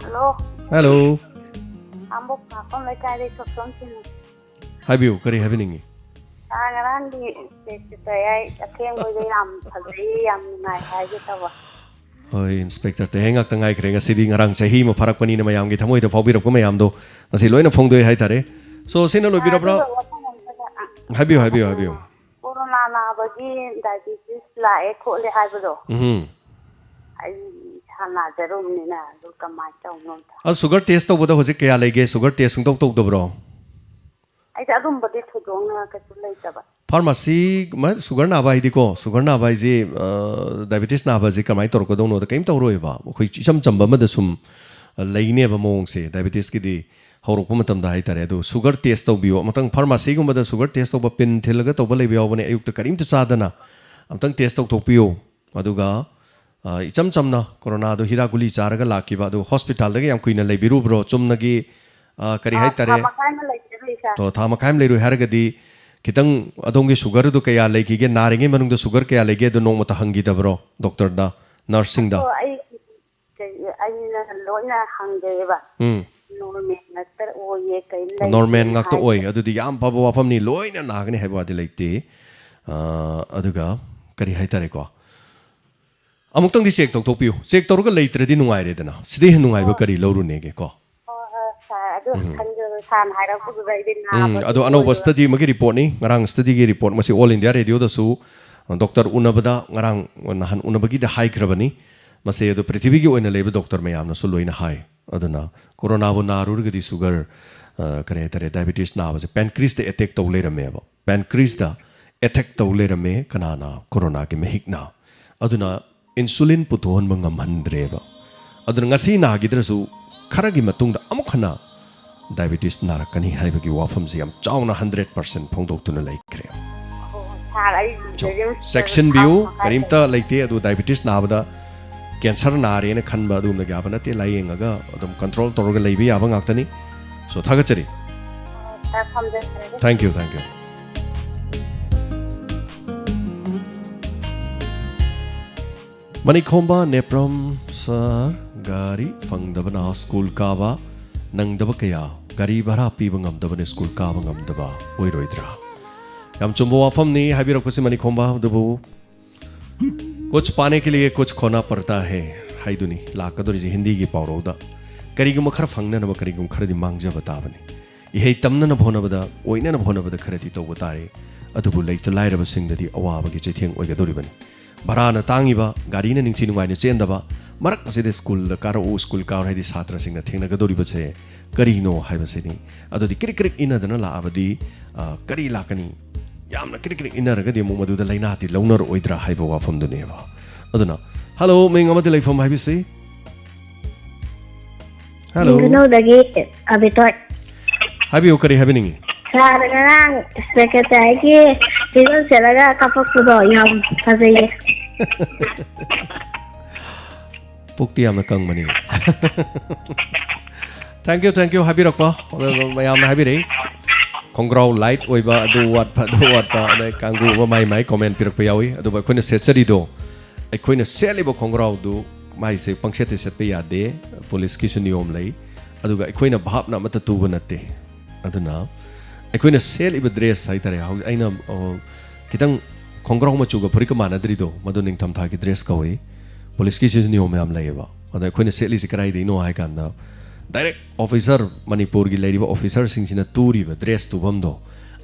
ꯍꯜꯂꯣ꯫ ꯍꯦꯜꯂꯣ꯫ ꯈꯥꯡꯉꯕꯣꯛ ꯈꯥꯛꯄꯝ ꯂꯩꯀꯥꯏꯗꯩ ꯁꯣꯝꯁꯣꯝ ꯁꯤꯅꯤ꯫ ꯍꯥꯏꯕꯤꯌꯨ, ꯀꯔꯤ ꯍꯥꯏꯕꯤꯅꯤꯡꯉꯤ? ꯑꯥ, ꯉꯔꯥꯡꯒꯤ ꯆꯦꯛꯁꯤ ꯇꯌꯥꯏ ꯑꯊꯦꯡꯕꯗ ꯌꯥꯝ ꯐꯖꯩ, ꯌꯥꯝ ꯅꯨꯡꯉꯥꯏ ꯍꯥꯏꯒꯦ ꯇꯧꯕ꯫ ꯍꯣꯏ, ꯏꯟꯁꯄꯦꯛꯇꯔ ꯇꯌꯥꯏ ꯉꯥꯛꯇ ꯉꯥꯏꯈ꯭ꯔꯦ꯫ ꯉꯁꯤꯗꯤ ꯉꯔꯥꯡ ꯆꯍꯤ ꯑꯃ ꯐꯥꯔꯛꯄꯅꯤꯅ ꯃꯌꯥꯝꯒꯤ ꯊꯃꯣꯏꯗ ꯐꯥꯎꯕꯤꯔꯛꯄ ꯃꯌꯥꯝꯗꯣ ꯉꯁꯤ ꯂꯣꯏꯅ ꯐꯣꯡꯗꯣꯛꯑꯦ ꯍꯥꯏꯇꯥꯔꯦ꯫ ꯁꯣ, ꯁꯤꯅ ꯂꯣꯏꯕꯤꯔꯕ꯭ꯔꯥ? ꯑꯗꯨꯒ ꯋꯥꯐꯝ ꯑꯃꯒ, ꯑ, ꯍꯥꯏꯕꯤꯌꯨ, ꯍꯥꯏꯕꯤꯌꯨ, ꯍꯥꯏꯕꯤꯌꯨ꯫ ꯀꯣꯔꯣꯅꯥ ꯅꯥꯕꯒꯤ ꯗꯥꯏꯕꯤꯇꯤꯁ ꯂꯥꯛꯑꯦ ꯈꯣꯠꯂꯦ ꯍꯥꯏꯕꯗꯣ, ꯎꯝ꯫ ꯑꯩ ꯏꯁꯥ ꯅꯥꯖꯔꯨꯕꯅꯤꯅ ꯑꯗꯨ ꯀꯃꯥꯏꯅ ꯇꯧꯅꯣ ꯑꯝꯇ꯫ ꯑ, ꯁꯨꯒꯔ ꯇꯦꯁ ꯇꯧꯕꯗ ꯍꯧꯖꯤꯛ ꯀꯌꯥ ꯂꯩꯒꯦ? ꯁꯨꯒꯔ ꯇꯦꯁ ꯁꯨꯡꯇꯧ ꯇꯧꯗꯕ꯭ꯔꯣ? ꯑꯩꯁꯦ ꯑꯗꯨꯝꯕꯗꯤ ꯊꯣꯏꯗꯣꯛꯅ ꯀꯩꯁꯨ ꯂꯩꯇꯕ꯫ ꯐꯥꯔꯃꯥꯁꯤ, ꯃ-, ꯁꯨꯒꯔ ꯅꯥꯕ ꯍꯥꯏꯗꯤꯀꯣ, ꯁꯨꯒꯔ ꯅꯥꯕ ꯍꯥꯏꯁꯤ, ꯑ, ꯗꯥꯏꯕꯦꯇꯤꯁ ꯅꯥꯕ ꯍꯥꯏꯁꯤ ꯀꯃꯥꯏꯅ ꯇꯧꯔꯛꯀꯗꯧꯅꯣꯗ ꯀꯔꯤꯝ ꯇꯧꯔꯣꯏꯕ꯫ ꯑꯩꯈꯣꯏ ꯏꯆꯝ ꯆꯝꯕ ꯑꯃꯗ ꯁꯨꯝ, ꯑ, ꯂꯩꯅꯦꯕ ꯃꯑꯣꯡꯁꯦ, ꯗꯥꯏꯕꯦꯇꯤꯁꯀꯤꯗꯤ ꯍꯧꯔꯛꯄ ꯃꯇꯝꯗ ꯍꯥꯏꯇꯥꯔꯦ꯫ ꯑꯗꯨ ꯁꯨꯒꯔ ꯇꯦꯁ ꯇꯧꯕꯤꯌꯣ꯫ ꯑꯃꯨꯛꯇꯪ ꯐꯥꯔꯃꯥꯁꯤꯒꯨꯝꯕꯗ ꯁꯨꯒꯔ ꯇꯦꯁ ꯇꯧꯕ ꯄꯤꯟ ꯊꯤꯜꯂꯒ ꯇꯧꯕ ꯂꯩꯕ ꯌꯥꯎꯕꯅꯦ, ꯑꯌꯨꯛꯇ ꯀꯔꯤꯝꯇ ꯆꯥꯗꯅ꯫ ꯑꯃꯨꯛꯇꯪ ꯇꯦꯁ ꯇꯧꯊꯣꯛꯄꯤꯌꯣ꯫ ꯑꯗꯨꯒ, ꯑ, ꯏꯆꯝ ꯆꯝꯅ ꯀꯣꯔꯣꯅꯥꯗꯣ ꯍꯤꯗꯥꯛ ꯒꯨꯂꯤ ꯆꯥꯔꯒ ꯂꯥꯛꯈꯤꯕ, ꯑꯗꯨ ꯍꯣꯁꯄꯤꯇꯥꯜꯗꯒ ꯌꯥꯝ ꯀꯨꯏꯅ ꯂꯩꯕꯤꯔꯨꯕ꯭ꯔꯣ? ꯆꯨꯝꯅꯒꯤ, ꯑ, ꯀꯔꯤ ꯑ, ꯍꯥꯏꯇꯥꯔꯦ? ꯊꯥ ꯃꯈꯥꯏ ꯑꯃ ꯂꯩꯕꯤꯔꯨꯏ, ꯁꯥꯔ꯫ ꯑꯣ, ꯊꯥ ꯃꯈꯥꯏ ꯑꯃ ꯂꯩꯔꯨꯏ ꯍꯥꯏꯔꯒꯗꯤ ꯈꯤꯇꯪ ꯑꯗꯣꯝꯒꯤ ꯁꯨꯒꯔꯗꯨ ꯀꯌꯥ ꯂꯩꯈꯤꯒꯦ? ꯅꯥꯔꯤꯉꯩ ꯃꯅꯨꯡꯗ ꯁꯨꯒꯔ ꯀꯌꯥ ꯂꯩꯒꯦ? ꯑꯗꯨ ꯅꯣꯡꯃꯇ ꯍꯪꯈꯤꯗꯕ꯭ꯔꯣ ꯗꯣꯛꯇꯔꯗ, ꯅꯔꯁꯁꯤꯡꯗ? ꯑꯗꯣ ꯑꯩ, ꯀꯩ, ꯑꯩꯅ ꯂꯣꯏꯅ ꯍꯪꯖꯩꯌꯦꯕ꯫ ꯎꯝ꯫ ꯅꯣꯔꯃꯦꯜ ꯉꯥꯛꯇ ꯑꯣꯏꯌꯦ, ꯀꯩꯝ ꯂꯩꯇꯦ ꯅꯣꯔꯃꯦꯜ ꯉꯥꯛꯇ ꯍꯥꯏ꯫ ꯑꯣꯏ꯫ ꯑꯗꯨꯗꯤ ꯌꯥꯝ ꯐꯕ ꯋꯥꯐꯝꯅꯤ꯫ ꯂꯣꯏꯅ ꯅꯥꯒꯅꯤ ꯍꯥꯏꯕ ꯋꯥꯗꯤ ꯂꯩꯇꯦ꯫ ꯑ, ꯑꯗꯨꯒ ꯀꯔꯤ ꯍꯥꯏꯇꯥꯔꯦꯀꯣ? ꯑꯃꯨꯛꯇꯪꯗꯤ ꯆꯦꯛ ꯇꯧꯊꯣꯛꯄꯤꯌꯨ꯫ ꯆꯦꯛ ꯇꯧꯔꯒ ꯂꯩꯇ꯭ꯔꯗꯤ ꯅꯨꯡꯉꯥꯏꯔꯦꯗꯅ꯫ ꯁꯤꯗꯩ ꯍꯦꯟꯅ ꯅꯨꯡꯉꯥꯏꯕ ꯑꯣ꯫ ꯀꯔꯤ ꯂꯧꯔꯨꯅꯦꯒꯦꯀꯣ? ꯍꯣꯏ, ꯍꯣꯏ, ꯁꯥꯔ꯫ ꯑꯗꯨ ꯎꯝ꯫ ꯈꯪꯖꯕ ꯁꯥꯔꯅ ꯍꯥꯏꯔꯛꯄꯗꯨꯗ ꯑꯩꯗꯤ ꯎꯝ, ꯅꯥꯕꯗꯤ ꯑꯗꯣ ꯑꯅꯧꯕ ꯑꯣꯏꯗꯕ꯫ ꯁ꯭ꯇꯗꯤ ꯑꯃꯒꯤ ꯔꯤꯄꯣꯔꯠꯅꯤ, ꯉꯔꯥꯡ ꯁ꯭ꯇꯗꯤꯒꯤ ꯔꯤꯄꯣꯔꯠ꯫ ꯃꯁꯤ ꯑꯣꯜ ꯏꯟꯗꯤꯌꯥ ꯔꯦꯗꯤꯑꯣꯗꯁꯨ, ꯑ, ꯗꯣꯛꯇꯔ ꯎꯅꯕꯗ ꯉꯔꯥꯡ, ꯅꯍꯥꯟ ꯎꯅꯕꯒꯤꯗ ꯍꯥꯏꯈ꯭ꯔꯕꯅꯤ꯫ ꯃꯁꯤ ꯑꯗꯣ ꯄ꯭ꯔꯤꯊꯤꯕꯤꯒꯤ ꯑꯣꯏꯅ ꯂꯩꯕ ꯗꯣꯛꯇꯔ ꯃꯌꯥꯝꯅꯁꯨ ꯂꯣꯏꯅ ꯍꯥꯏ꯫ ꯑꯗꯨꯅ ꯀꯣꯔꯣꯅꯥꯕꯨ ꯅꯥꯔꯨꯔꯒꯗꯤ ꯁꯨꯒꯔ, ꯑ, ꯀꯔꯤ ꯍꯥꯏꯇꯥꯔꯦ, ꯗꯥꯏꯕꯦꯇꯤꯁ ꯅꯥꯕꯁꯦ ꯄꯦꯟꯀ꯭ꯔꯤꯁꯇ ꯑꯦꯇꯦꯛ ꯇꯧ ꯂꯩꯔꯝꯃꯦꯕ꯫ ꯄꯦꯟꯀ꯭ꯔꯤꯁꯇ ꯑꯦꯇꯦꯛ ꯇꯧ ꯂꯩꯔꯝꯃꯦ ꯀꯅꯥꯅ? ꯀꯣꯔꯣꯅꯥꯒꯤ ꯃꯍꯤꯛꯅ꯫ ꯑꯗꯨꯅ ꯏꯟꯁꯨꯂꯤꯟ ꯄꯨꯊꯣꯛꯍꯟꯕ ꯉꯝꯍꯟꯗ꯭ꯔꯦꯕ꯫ ꯑꯗꯨꯅ ꯉꯁꯤ ꯅꯥꯈꯤꯗ꯭ꯔꯁꯨ ꯈꯔꯒꯤ ꯃꯇꯨꯡꯗ ꯑꯃꯨꯛ ꯍꯟꯅ ꯗꯥꯏꯕꯦꯇꯤꯁ ꯅꯥꯔꯛꯀꯅꯤ ꯍꯥꯏꯕꯒꯤ ꯋꯥꯐꯝꯁꯤ ꯌꯥꯝ ꯆꯥꯎꯅ ꯍꯟꯗ꯭ꯔꯦꯠ ꯄꯔꯁꯦꯟ ꯐꯣꯡꯗꯣꯛꯇꯨꯅ ꯂꯩꯈ꯭ꯔꯦ꯫ ꯑꯣ, ꯁꯥꯔ, ꯑꯩ ꯁꯣ, ꯔꯤꯝꯁꯇ ꯆꯦꯛꯁꯤꯟꯕꯤꯌꯨ, ꯊꯥ ꯃꯈꯥꯏ ꯀꯔꯤꯝꯇ ꯂꯩ꯫ ꯂꯩꯇꯦ꯫ ꯑꯗꯨ ꯗꯥꯏꯕꯦꯇꯤꯁ ꯅꯥꯕꯗ ꯀꯦꯟꯁꯔ ꯅꯥꯔꯦꯅ ꯈꯟꯕ ꯑꯗꯨꯒꯨꯝꯕꯒꯤ ꯌꯥꯕ ꯅꯠꯇꯦ꯫ ꯂꯥꯏꯌꯦꯡꯉꯒ ꯑꯗꯨꯝ ꯀꯟꯇ꯭ꯔꯣꯜ ꯇꯧꯔꯒ ꯂꯩꯕ ꯌꯥꯕ ꯉꯥꯛꯇꯅꯤ꯫ ꯁꯣ, ꯊꯥꯒꯠꯆꯔꯤ꯫ ꯊꯝꯖꯔꯒꯦ꯫ Thank you, thank you. ꯃꯅꯤꯈꯣꯝꯕ Nepram ꯁꯥꯔ, ꯒꯥꯔꯤ ꯐꯪꯗꯕꯅ ꯁ꯭ꯀꯨꯜ ꯀꯥꯕ ꯅꯪꯗꯕ ꯀꯌꯥ, ꯒꯥꯔꯤ ꯚꯔꯥ ꯄꯤꯕ ꯉꯝꯗꯕꯅ ꯁ꯭ꯀꯨꯜ ꯀꯥꯕ ꯉꯝꯗꯕ ꯑꯣꯏꯔꯣꯏꯗ꯭ꯔꯥ? ꯌꯥꯝ ꯆꯨꯝꯕ ꯋꯥꯐꯝꯅꯤ ꯍꯥꯏꯕꯤꯔꯛꯄꯁꯤ ꯃꯅꯤꯈꯣꯝꯕ, ꯑꯗꯨꯕꯨ "ꯀꯨꯆ ꯄꯥꯅꯦ ꯀꯦ ꯂꯤꯌꯦ ꯀꯨꯆ ꯈꯣꯅꯥ ꯄꯔꯇꯥ ꯍꯦ" ꯍꯥꯏꯗꯨꯅꯤ ꯂꯥꯛꯀꯗꯧꯔꯤꯁꯦ ꯍꯤꯟꯗꯤꯒꯤ ꯄꯥꯎꯔꯧꯗ꯫ ꯀꯔꯤꯒꯨꯝꯕ ꯈꯔ ꯐꯪꯅꯅꯕ ꯀꯔꯤꯒꯨꯝꯕ ꯈꯔꯗꯤ ꯃꯥꯡꯖꯕ ꯇꯥꯕꯅꯤ꯫ ꯏꯍꯩ ꯇꯝꯅꯅꯕ ꯍꯣꯠꯅꯕꯗ, ꯑꯣꯏꯅꯅꯕ ꯍꯣꯠꯅꯕꯗ ꯈꯔꯗꯤ ꯇꯧꯕ ꯇꯥꯔꯦ꯫ ꯑꯗꯨꯕꯨ ꯂꯩꯇ ꯂꯥꯏꯔꯕꯁꯤꯡꯗꯗꯤ ꯑꯋꯥꯕꯒꯤ ꯆꯩꯊꯦꯡ ꯑꯣꯏꯒꯗꯧꯔꯤꯕꯅꯤ꯫ ꯚꯔꯥꯅ ꯇꯥꯡꯉꯤꯕ, ꯒꯥꯔꯤꯅ ꯅꯤꯡꯊꯤ ꯅꯨꯡꯉꯥꯏꯅ ꯆꯦꯟꯗꯕ, ꯃꯔꯛ ꯑꯁꯤꯗ ꯁ꯭ꯀꯨꯜꯗ ꯀꯥꯔꯛꯎ, ꯁ꯭ꯀꯨꯜ ꯀꯥꯔꯣ ꯍꯥꯏꯗꯤ ꯁꯥꯇ꯭ꯔꯁꯤꯡꯅ ꯊꯦꯡꯅꯒꯗꯧꯔꯤꯕꯁꯦ ꯀꯔꯤꯅꯣ ꯍꯥꯏꯕꯁꯤꯅꯤ꯫ ꯑꯗꯨꯗꯤ ꯀ꯭ꯔꯤꯛ ꯀ꯭ꯔꯤꯛ ꯏꯟꯅꯗꯅ ꯂꯥꯛꯑꯕꯗꯤ, ꯑ, ꯀꯔꯤ ꯂꯥꯛꯀꯅꯤ? ꯌꯥꯝꯅ ꯀ꯭ꯔꯤꯛ ꯀ꯭ꯔꯤꯛ ꯏꯟꯅꯔꯒꯗꯤ ꯑꯃꯨꯛ ꯃꯗꯨꯗ ꯂꯥꯏꯅꯥꯗꯤ ꯂꯧꯅꯔꯛꯑꯣꯏꯗ꯭ꯔꯥ ꯍꯥꯏꯕ ꯋꯥꯐꯝꯗꯨꯅꯦꯕ꯫ ꯑꯗꯨꯅ, "ꯍꯜꯂꯣ, ꯃꯤꯡ ꯑꯃꯗꯤ ꯂꯩꯐꯝ" ꯍꯥꯏꯕꯤꯁꯤ꯫ ꯍꯜꯂꯣ꯫ ꯀꯩꯅꯧꯗꯒꯤ ꯑꯕꯤꯇꯣꯏ꯫ ꯍꯥꯏꯕꯤꯌꯨ, ꯀꯔꯤ ꯍꯥꯏꯕꯤꯅꯤꯡꯉꯤ? ꯁꯥꯔ, ꯉꯔꯥꯡ ꯁꯦꯀ꯭ꯔꯦꯇꯔꯤꯒꯤ ꯐꯤꯖꯣꯜ ꯁꯦꯠꯂꯒ ꯀꯥꯞꯄꯛꯄꯗꯣ ꯌꯥꯝ ꯐꯖꯩꯌꯦ꯫ ꯄꯨꯛꯇꯤ ꯌꯥꯝꯅ ꯀꯪꯕꯅꯤ꯫ Thank you, thank you ꯍꯥꯏꯕꯤꯔꯛꯄ, ꯑꯗꯨꯒ ꯃꯌꯥꯝꯅ ꯍꯥꯏꯕꯤꯔꯛꯏ, ꯈꯣꯡꯒ꯭ꯔꯥꯎ ꯂꯥꯏꯠ ꯑꯣꯏꯕ, ꯑꯗꯨ ꯋꯥꯠꯄ, ꯑꯗꯨ ꯋꯥꯠꯄ, ꯑꯗꯩ ꯀꯥꯡꯒꯨ ꯑꯃ ꯃꯥꯏ ꯃꯥꯏ ꯀꯣꯃꯦꯟ ꯄꯤꯔꯛꯄ ꯌꯥꯎꯏ꯫ ꯑꯗꯨꯕꯨ ꯑꯩꯈꯣꯏꯅ ꯁꯦꯠꯆꯔꯤꯗꯣ, ꯑꯩꯈꯣꯏꯅ ꯁꯦꯠꯂꯤꯕ ꯈꯣꯡꯒ꯭ꯔꯥꯎꯗꯨ ꯃꯥꯏꯁꯦ ꯄꯪꯁꯦꯠꯇ ꯁꯦꯠꯄ ꯌꯥꯗꯦ, ꯄꯨꯂꯤꯁꯀꯤꯁꯨ ꯅꯤꯌꯣꯝ ꯂꯩ꯫ ꯑꯗꯨꯒ ꯑꯩꯈꯣꯏꯅ ꯚꯥꯞꯅ ꯑꯃꯠꯇ ꯇꯨꯕ ꯅꯠꯇꯦ꯫ ꯑꯗꯨꯅ ꯑꯩꯈꯣꯏꯅ ꯁꯦꯠꯂꯤꯕ ꯗ꯭ꯔꯦꯁ ꯍꯥꯏꯇꯥꯔꯦ, ꯍꯧꯖꯤꯛ ꯑꯩꯅ, ꯑ, ꯈꯤꯇꯪ ꯈꯣꯡꯒ꯭ꯔꯥꯎ ꯃꯆꯨꯒ ꯐꯨꯔꯤꯠꯀ ꯃꯥꯟꯅꯗ꯭ꯔꯤꯗꯣ, ꯃꯗꯨ ꯅꯤꯡꯊꯝꯊꯥꯒꯤ ꯗ꯭ꯔꯦꯁ ꯀꯧꯏ꯫ ꯄꯨꯂꯤꯁꯀꯤꯁꯤꯁꯨ ꯅꯤꯌꯣꯝ ꯌꯥꯝ ꯂꯩꯌꯦꯕ꯫ ꯑꯗ ꯑꯩꯈꯣꯏꯅ ꯁꯦꯠꯂꯤꯁꯤ ꯀꯗꯥꯏꯗꯩꯅꯣ ꯍꯥꯏ ꯀꯥꯟꯗ, ꯗꯥꯏꯔꯦꯛ ꯑꯣꯐꯤꯁꯔ, ꯃꯅꯤꯄꯨꯔꯒꯤ ꯂꯩꯔꯤꯕ ꯑꯣꯐꯤꯁꯔꯁꯤꯡꯁꯤꯅ ꯇꯨꯔꯤꯕ ꯗ꯭ꯔꯦꯁ ꯇꯨꯐꯝꯗꯣ,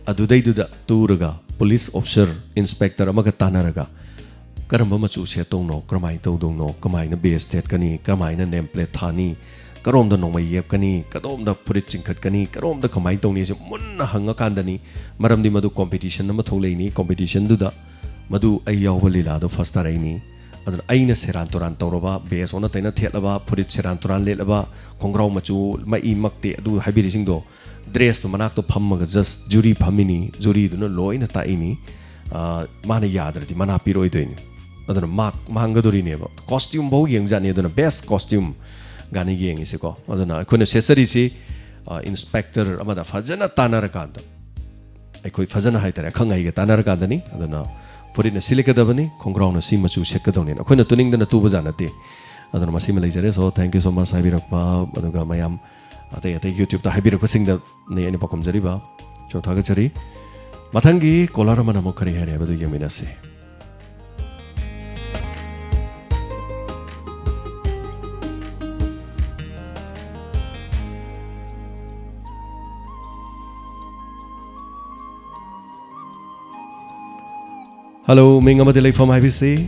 ꯑꯗꯨꯗꯩꯗꯨꯗ ꯇꯨꯔꯒ, ꯄꯨꯂꯤꯁ ꯑꯣꯐꯤꯁꯔ, ꯏꯟꯁꯄꯦꯛꯇꯔ ꯑꯃꯒ ꯇꯥꯟꯅꯔꯒ, ꯀꯔꯝꯕ ꯃꯆꯨ ꯁꯦꯠꯇꯧꯅꯣ, ꯀꯔꯝꯍꯥꯏꯅ ꯇꯧꯗꯧꯅꯣ, ꯀꯃꯥꯏꯅ ꯕꯦꯁ ꯊꯦꯠꯀꯅꯤ, ꯀꯃꯥꯏꯅ ꯅꯦꯝ ꯄ꯭ꯂꯦꯠ ꯊꯥꯅꯤ, ꯀꯔꯣꯝꯗ ꯅꯣꯡꯃꯩ ꯌꯦꯞꯀꯅꯤ, ꯀꯗꯣꯝꯗ ꯐꯨꯔꯤꯠ ꯆꯤꯡꯈꯠꯀꯅꯤ, ꯀꯔꯣꯝꯗ ꯀꯃꯥꯏꯅ ꯇꯧꯅꯤ ꯍꯥꯏꯁꯦ ꯃꯨꯟꯅ ꯍꯪꯉꯀꯥꯟꯗꯅꯤ꯫ ꯃꯔꯝꯗꯤ ꯃꯗꯨ ꯀꯣꯝꯄꯤꯇꯤꯁꯟ ꯑꯃ ꯊꯣꯛꯂꯛꯏꯅꯤ, ꯀꯣꯝꯄꯤꯇꯤꯁꯟꯗꯨꯗ ꯃꯗꯨ ꯑꯩ ꯌꯥꯎꯕ ꯂꯤꯂꯥꯗꯣ ꯐꯥꯔꯁ ꯇꯥꯔꯛꯏꯅꯤ꯫ ꯑꯗꯨꯅ ꯑꯩꯅ ꯁꯦꯔꯥꯟ ꯇꯨꯔꯥꯟ ꯇꯧꯔꯕ, ꯕꯦꯁ ꯑꯣꯟꯅ ꯇꯩꯅ ꯊꯦꯠꯂꯕ, ꯐꯨꯔꯤꯠ ꯁꯦꯔꯥꯟ ꯇꯨꯔꯥꯟ ꯂꯤꯠꯂꯕ, ꯈꯣꯡꯒ꯭ꯔꯥꯎ ꯃꯆꯨ ꯃꯛꯏ ꯃꯛꯇꯦ ꯑꯗꯨ ꯍꯥꯏꯕꯤꯔꯤꯁꯤꯡꯗꯣ, ꯗ꯭ꯔꯦꯁꯇꯨ ꯃꯅꯥꯛꯇ ꯐꯝꯃꯒ ꯖꯁ ꯖꯨꯔꯤ ꯐꯝꯃꯤꯅꯤ, ꯖꯨꯔꯤꯗꯨꯅ ꯂꯣꯏꯅ ꯇꯥꯛꯏꯅꯤ꯫ ꯑ, ꯃꯥꯅ ꯌꯥꯗ꯭ꯔꯗꯤ ꯃꯅꯥ ꯄꯤꯔꯣꯏꯗꯣꯏꯅꯤ꯫ ꯑꯗꯨꯅ ꯃꯥꯔꯛ ꯃꯥꯡꯒꯗꯣꯔꯤꯅꯦꯕ꯫ ꯀꯣꯁꯇ꯭ꯌꯨꯝ ꯐꯥꯎ ꯌꯦꯡꯖꯥꯠꯅꯤ꯫ ꯑꯗꯨꯅ ꯕꯦꯁ ꯀꯣꯁꯇ꯭ꯌꯨꯝ ꯒꯥꯅꯤ ꯌꯦꯡꯉꯤꯁꯤꯀꯣ꯫ ꯑꯗꯨꯅ ꯑꯩꯈꯣꯏꯅ ꯁꯦꯠꯆꯔꯤꯁꯤ ꯏꯟꯁꯄꯦꯛꯇꯔ ꯑꯃꯗ ꯐꯖꯅ ꯇꯥꯟꯅꯔꯀꯥꯟꯗ, ꯑꯩꯈꯣꯏ ꯐꯖꯅ ꯍꯥꯏꯇꯥꯔꯦ, ꯑꯈꯪ ꯑꯍꯩꯒ ꯇꯥꯟꯅꯔꯀꯥꯟꯗꯅꯤ꯫ ꯑꯗꯨꯅ ꯐꯨꯔꯤꯠꯅ ꯁꯤ ꯂꯤꯠꯀꯗꯕꯅꯤ, ꯈꯣꯡꯒ꯭ꯔꯥꯎꯅ ꯁꯤ ꯃꯆꯨ ꯁꯦꯠꯀꯗꯧꯅꯤꯅ ꯑꯩꯈꯣꯏꯅ ꯇꯨꯅꯤꯡꯗꯅ ꯇꯨꯕ ꯖꯥꯠ ꯅꯠꯇꯦ꯫ ꯑꯗꯨꯅ ꯃꯁꯤꯃ ꯂꯩꯖꯔꯦ꯫ So, thank you so much ꯍꯥꯏꯕꯤꯔꯛꯄ, ꯑꯗꯨꯒ ꯃꯌꯥꯝ ꯑꯇꯩ ꯑꯇꯩ YouTube-ꯇ ꯍꯥꯏꯕꯤꯔꯛꯄꯁꯤꯡꯗꯅꯤ ꯑꯩꯅ ꯄꯥꯎꯈꯨꯝꯖꯔꯤꯕ꯫ So, ꯊꯥꯒꯠꯆꯔꯤ꯫ ꯃꯊꯪꯒꯤ ꯀꯣꯂꯔ ꯑꯃꯅ ꯑꯃꯨꯛ ꯀꯔꯤ ꯍꯥꯏꯔꯤ ꯍꯥꯏꯕꯗꯨ ꯌꯦꯡꯃꯤꯟꯅꯁꯤ꯫ ꯍꯜꯂꯣ, ꯃꯤꯡ ꯑꯃꯗꯤ ꯂꯩꯐꯝ ꯍꯥꯏꯕꯤꯁꯤ꯫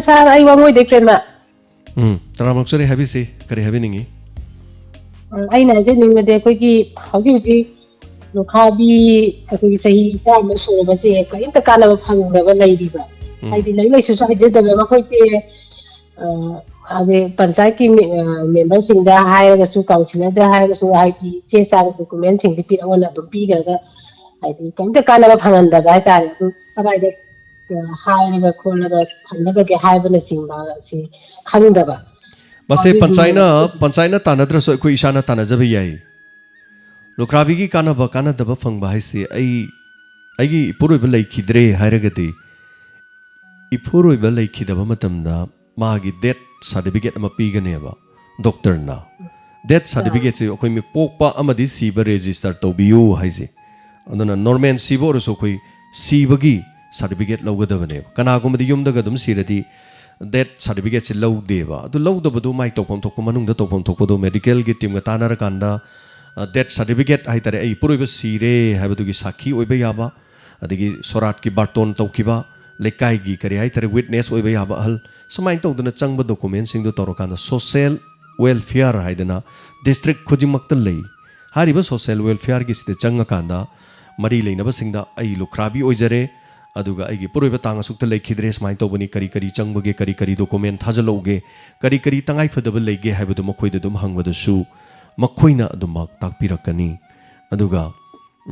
ꯁꯥꯔ, ꯑꯩ ꯋꯥꯉꯣꯏꯗꯩ ꯄ꯭ꯔꯦꯃ꯫ ꯎꯝ, ꯇꯔꯥꯝꯅ ꯑꯣꯛꯆꯔꯤ, ꯍꯥꯏꯕꯤꯁꯤ, ꯀꯔꯤ ꯍꯥꯏꯕꯤꯅꯤꯡꯉꯤ? ꯑ, ꯑꯩꯅ ꯍꯥꯏꯖꯅꯤꯡꯕꯗꯤ, ꯑꯩꯈꯣꯏꯒꯤ ꯍꯧꯖꯤꯛ ꯍꯧꯖꯤꯛ ꯂꯨꯈ꯭ꯔꯥꯕꯤ, ꯑꯩꯈꯣꯏꯒꯤ ꯆꯍꯤ ꯇꯔꯥꯃꯨꯛ ꯁꯨꯔꯕꯁꯦ ꯀꯔꯤꯝꯇ ꯀꯥꯟꯅꯕ ꯐꯪꯗꯕ ꯂꯩꯔꯤꯕ꯫ ꯎꯝ꯫ ꯍꯥꯏꯗꯤ ꯂꯥꯏꯔꯤꯛ ꯂꯥꯏꯁꯨꯁꯨ ꯍꯩꯖꯗꯕ ꯃꯈꯣꯏꯁꯦ, ꯑ, ꯑꯗꯩ ꯄꯟꯆꯥꯌꯠꯀꯤ ꯃꯦ-, ꯑ, ꯃꯦꯝꯕꯔꯁꯤꯡꯗ ꯍꯥꯏꯔꯒꯁꯨ, ꯀꯥꯎꯟꯁꯤꯂꯔꯗ ꯍꯥꯏꯔꯒꯁꯨ, ꯍꯥꯏꯗꯤ ꯆꯦ ꯆꯥꯡ ꯗꯣꯀꯨꯃꯦꯟꯁꯤꯡꯗꯤ ꯄꯤꯔꯛꯑꯣꯅ ꯑꯗꯨꯝ ꯄꯤꯈ꯭ꯔꯒ, ꯍꯥꯏꯗꯤ ꯀꯔꯤꯝꯇ ꯀꯥꯟꯅꯕ ꯐꯪꯍꯟꯗꯕ ꯍꯥꯏꯇꯥꯔꯦ꯫ ꯑꯗꯨ ꯀꯗꯥꯏꯗ, ꯑ, ꯍꯥꯏꯔꯒ ꯈꯣꯠꯂꯒ ꯐꯪꯒꯗꯒꯦ ꯍꯥꯏꯕꯅꯆꯤꯡꯕ ꯑꯁꯤ ꯈꯪꯗꯕ꯫ ꯃꯁꯦ ꯑꯗꯨꯒꯤ ꯄꯟꯆꯥꯌꯠꯅ, ꯄꯟꯆꯥꯌꯠꯅ ꯇꯥꯟꯅꯗ꯭ꯔꯁꯨ ꯑꯩꯈꯣꯏ ꯏꯁꯥꯅ ꯇꯥꯟꯅꯖꯕ ꯌꯥꯏ꯫ ꯂꯨꯈ꯭ꯔꯥꯕꯤꯒꯤ ꯀꯥꯟꯅꯕ ꯀꯥꯟꯅꯗꯕ ꯐꯪꯕ ꯍꯥꯏꯁꯤ ꯑꯩ, ꯑꯩꯒꯤ ꯏꯄꯨꯔꯣꯏꯕ ꯂꯩꯈꯤꯗ꯭ꯔꯦ ꯍꯥꯏꯔꯒꯗꯤ, ꯏꯄꯨꯔꯣꯏꯕ ꯂꯩꯈꯤꯗꯕ ꯃꯇꯝꯗ ꯃꯥꯒꯤ ꯗꯦꯠ ꯁꯥꯔꯇꯤꯐꯤꯀꯦꯠ ꯑꯃ ꯄꯤꯒꯅꯦꯕ ꯗꯣꯛꯇꯔꯅ꯫ ꯗꯦꯠ ꯁꯥꯔꯇꯤꯐꯤꯀꯦꯠꯁꯤ ꯑꯩꯈꯣꯏ ꯃꯤ ꯄꯣꯛꯄ ꯑꯃꯗꯤ ꯁꯤꯕ ꯔꯦꯖꯤꯁꯇꯔ ꯇꯧꯕꯤꯌꯨ ꯍꯥꯏꯁꯦ꯫ ꯑꯗꯨꯅ ꯅꯣꯔꯃꯦꯜ ꯁꯤꯕ ꯑꯣꯏꯔꯁꯨ ꯑꯩꯈꯣꯏ ꯁꯤꯕꯒꯤ ꯁꯥꯔꯇꯤꯐꯤꯀꯦꯠ ꯂꯧꯒꯗꯕꯅꯦꯕ꯫ ꯀꯅꯥꯒꯨꯝꯕꯗꯤ ꯌꯨꯝꯗꯒ ꯑꯗꯨꯝ ꯁꯤꯔꯗꯤ ꯗꯦꯠ ꯁꯥꯔꯇꯤꯐꯤꯀꯦꯠꯁꯦ ꯂꯧꯗꯦꯕ꯫ ꯑꯗꯨ ꯂꯧꯗꯕꯗꯨ ꯃꯥꯏ ꯇꯧꯐꯝ ꯊꯣꯛꯄ, ꯃꯅꯨꯡꯗ ꯇꯧꯐꯝ ꯊꯣꯛꯄꯗꯣ ꯃꯦꯗꯤꯀꯦꯜꯒꯤ ꯇꯤꯝꯒ ꯇꯥꯟꯅꯔꯀꯥꯟꯗ, ꯑ, ꯗꯦꯠ ꯁꯥꯔꯇꯤꯐꯤꯀꯦꯠ ꯍꯥꯏꯇꯥꯔꯦ, ꯑꯩ ꯏꯄꯨꯔꯣꯏꯕ ꯁꯤꯔꯦ ꯍꯥꯏꯕꯗꯨꯒꯤ ꯁꯥꯈꯤ ꯑꯣꯏꯕ ꯌꯥꯕ, ꯑꯗꯒꯤ ꯁꯣꯔꯥꯠꯀꯤ ꯕꯥꯔꯇꯣꯟ ꯇꯧꯈꯤꯕ, ꯂꯩꯀꯥꯏꯒꯤ ꯀꯔꯤ ꯍꯥꯏꯇꯥꯔꯦ, ꯋꯤꯠꯅꯦꯁ ꯑꯣꯏꯕ ꯌꯥꯕ ꯑꯍꯜ, ꯁꯨꯃꯥꯏꯅ ꯇꯧꯗꯅ ꯆꯪꯕ ꯗꯣꯀꯨꯃꯦꯟꯁꯤꯡꯗꯣ ꯇꯧꯔꯀꯥꯟꯗ ꯁꯣꯁꯦꯜ ꯋꯦꯜꯐꯤꯌꯔ ꯍꯥꯏꯗꯅ ꯗꯤꯁꯇ꯭ꯔꯤꯛ ꯈꯨꯗꯤꯡꯃꯛꯇ ꯂꯩ꯫ ꯍꯥꯏꯔꯤꯕ ꯁꯣꯁꯦꯜ ꯋꯦꯜꯐꯤꯌꯔꯒꯤꯁꯤꯗ ꯆꯪꯉꯀꯥꯟꯗ ꯃꯔꯤ ꯂꯩꯅꯕꯁꯤꯡꯗ ꯑꯩ ꯂꯨꯈ꯭ꯔꯥꯕꯤ ꯑꯣꯏꯖꯔꯦ, ꯑꯗꯨꯒ ꯑꯩꯒꯤ ꯏꯄꯨꯔꯣꯏꯕ ꯇꯥꯡ ꯑꯁꯨꯛꯇ ꯂꯩꯈꯤꯗ꯭ꯔꯦ, ꯁꯨꯃꯥꯏꯅ ꯇꯧꯕꯅꯤ, ꯀꯔꯤ ꯀꯔꯤ ꯆꯪꯕꯒꯦ, ꯀꯔꯤ ꯀꯔꯤ ꯗꯣꯀꯨꯃꯦꯟ ꯊꯥꯖꯤꯜꯂꯛꯎꯒꯦ, ꯀꯔꯤ ꯀꯔꯤ ꯇꯉꯥꯏꯐꯗꯕ ꯂꯩꯒꯦ ꯍꯥꯏꯕꯗꯨ ꯃꯈꯣꯏꯗ ꯑꯗꯨꯝ ꯍꯪꯕꯗꯁꯨ ꯃꯈꯣꯏꯅ ꯑꯗꯨꯃꯛ ꯇꯥꯛꯄꯤꯔꯛꯀꯅꯤ꯫ ꯑꯗꯨꯒ,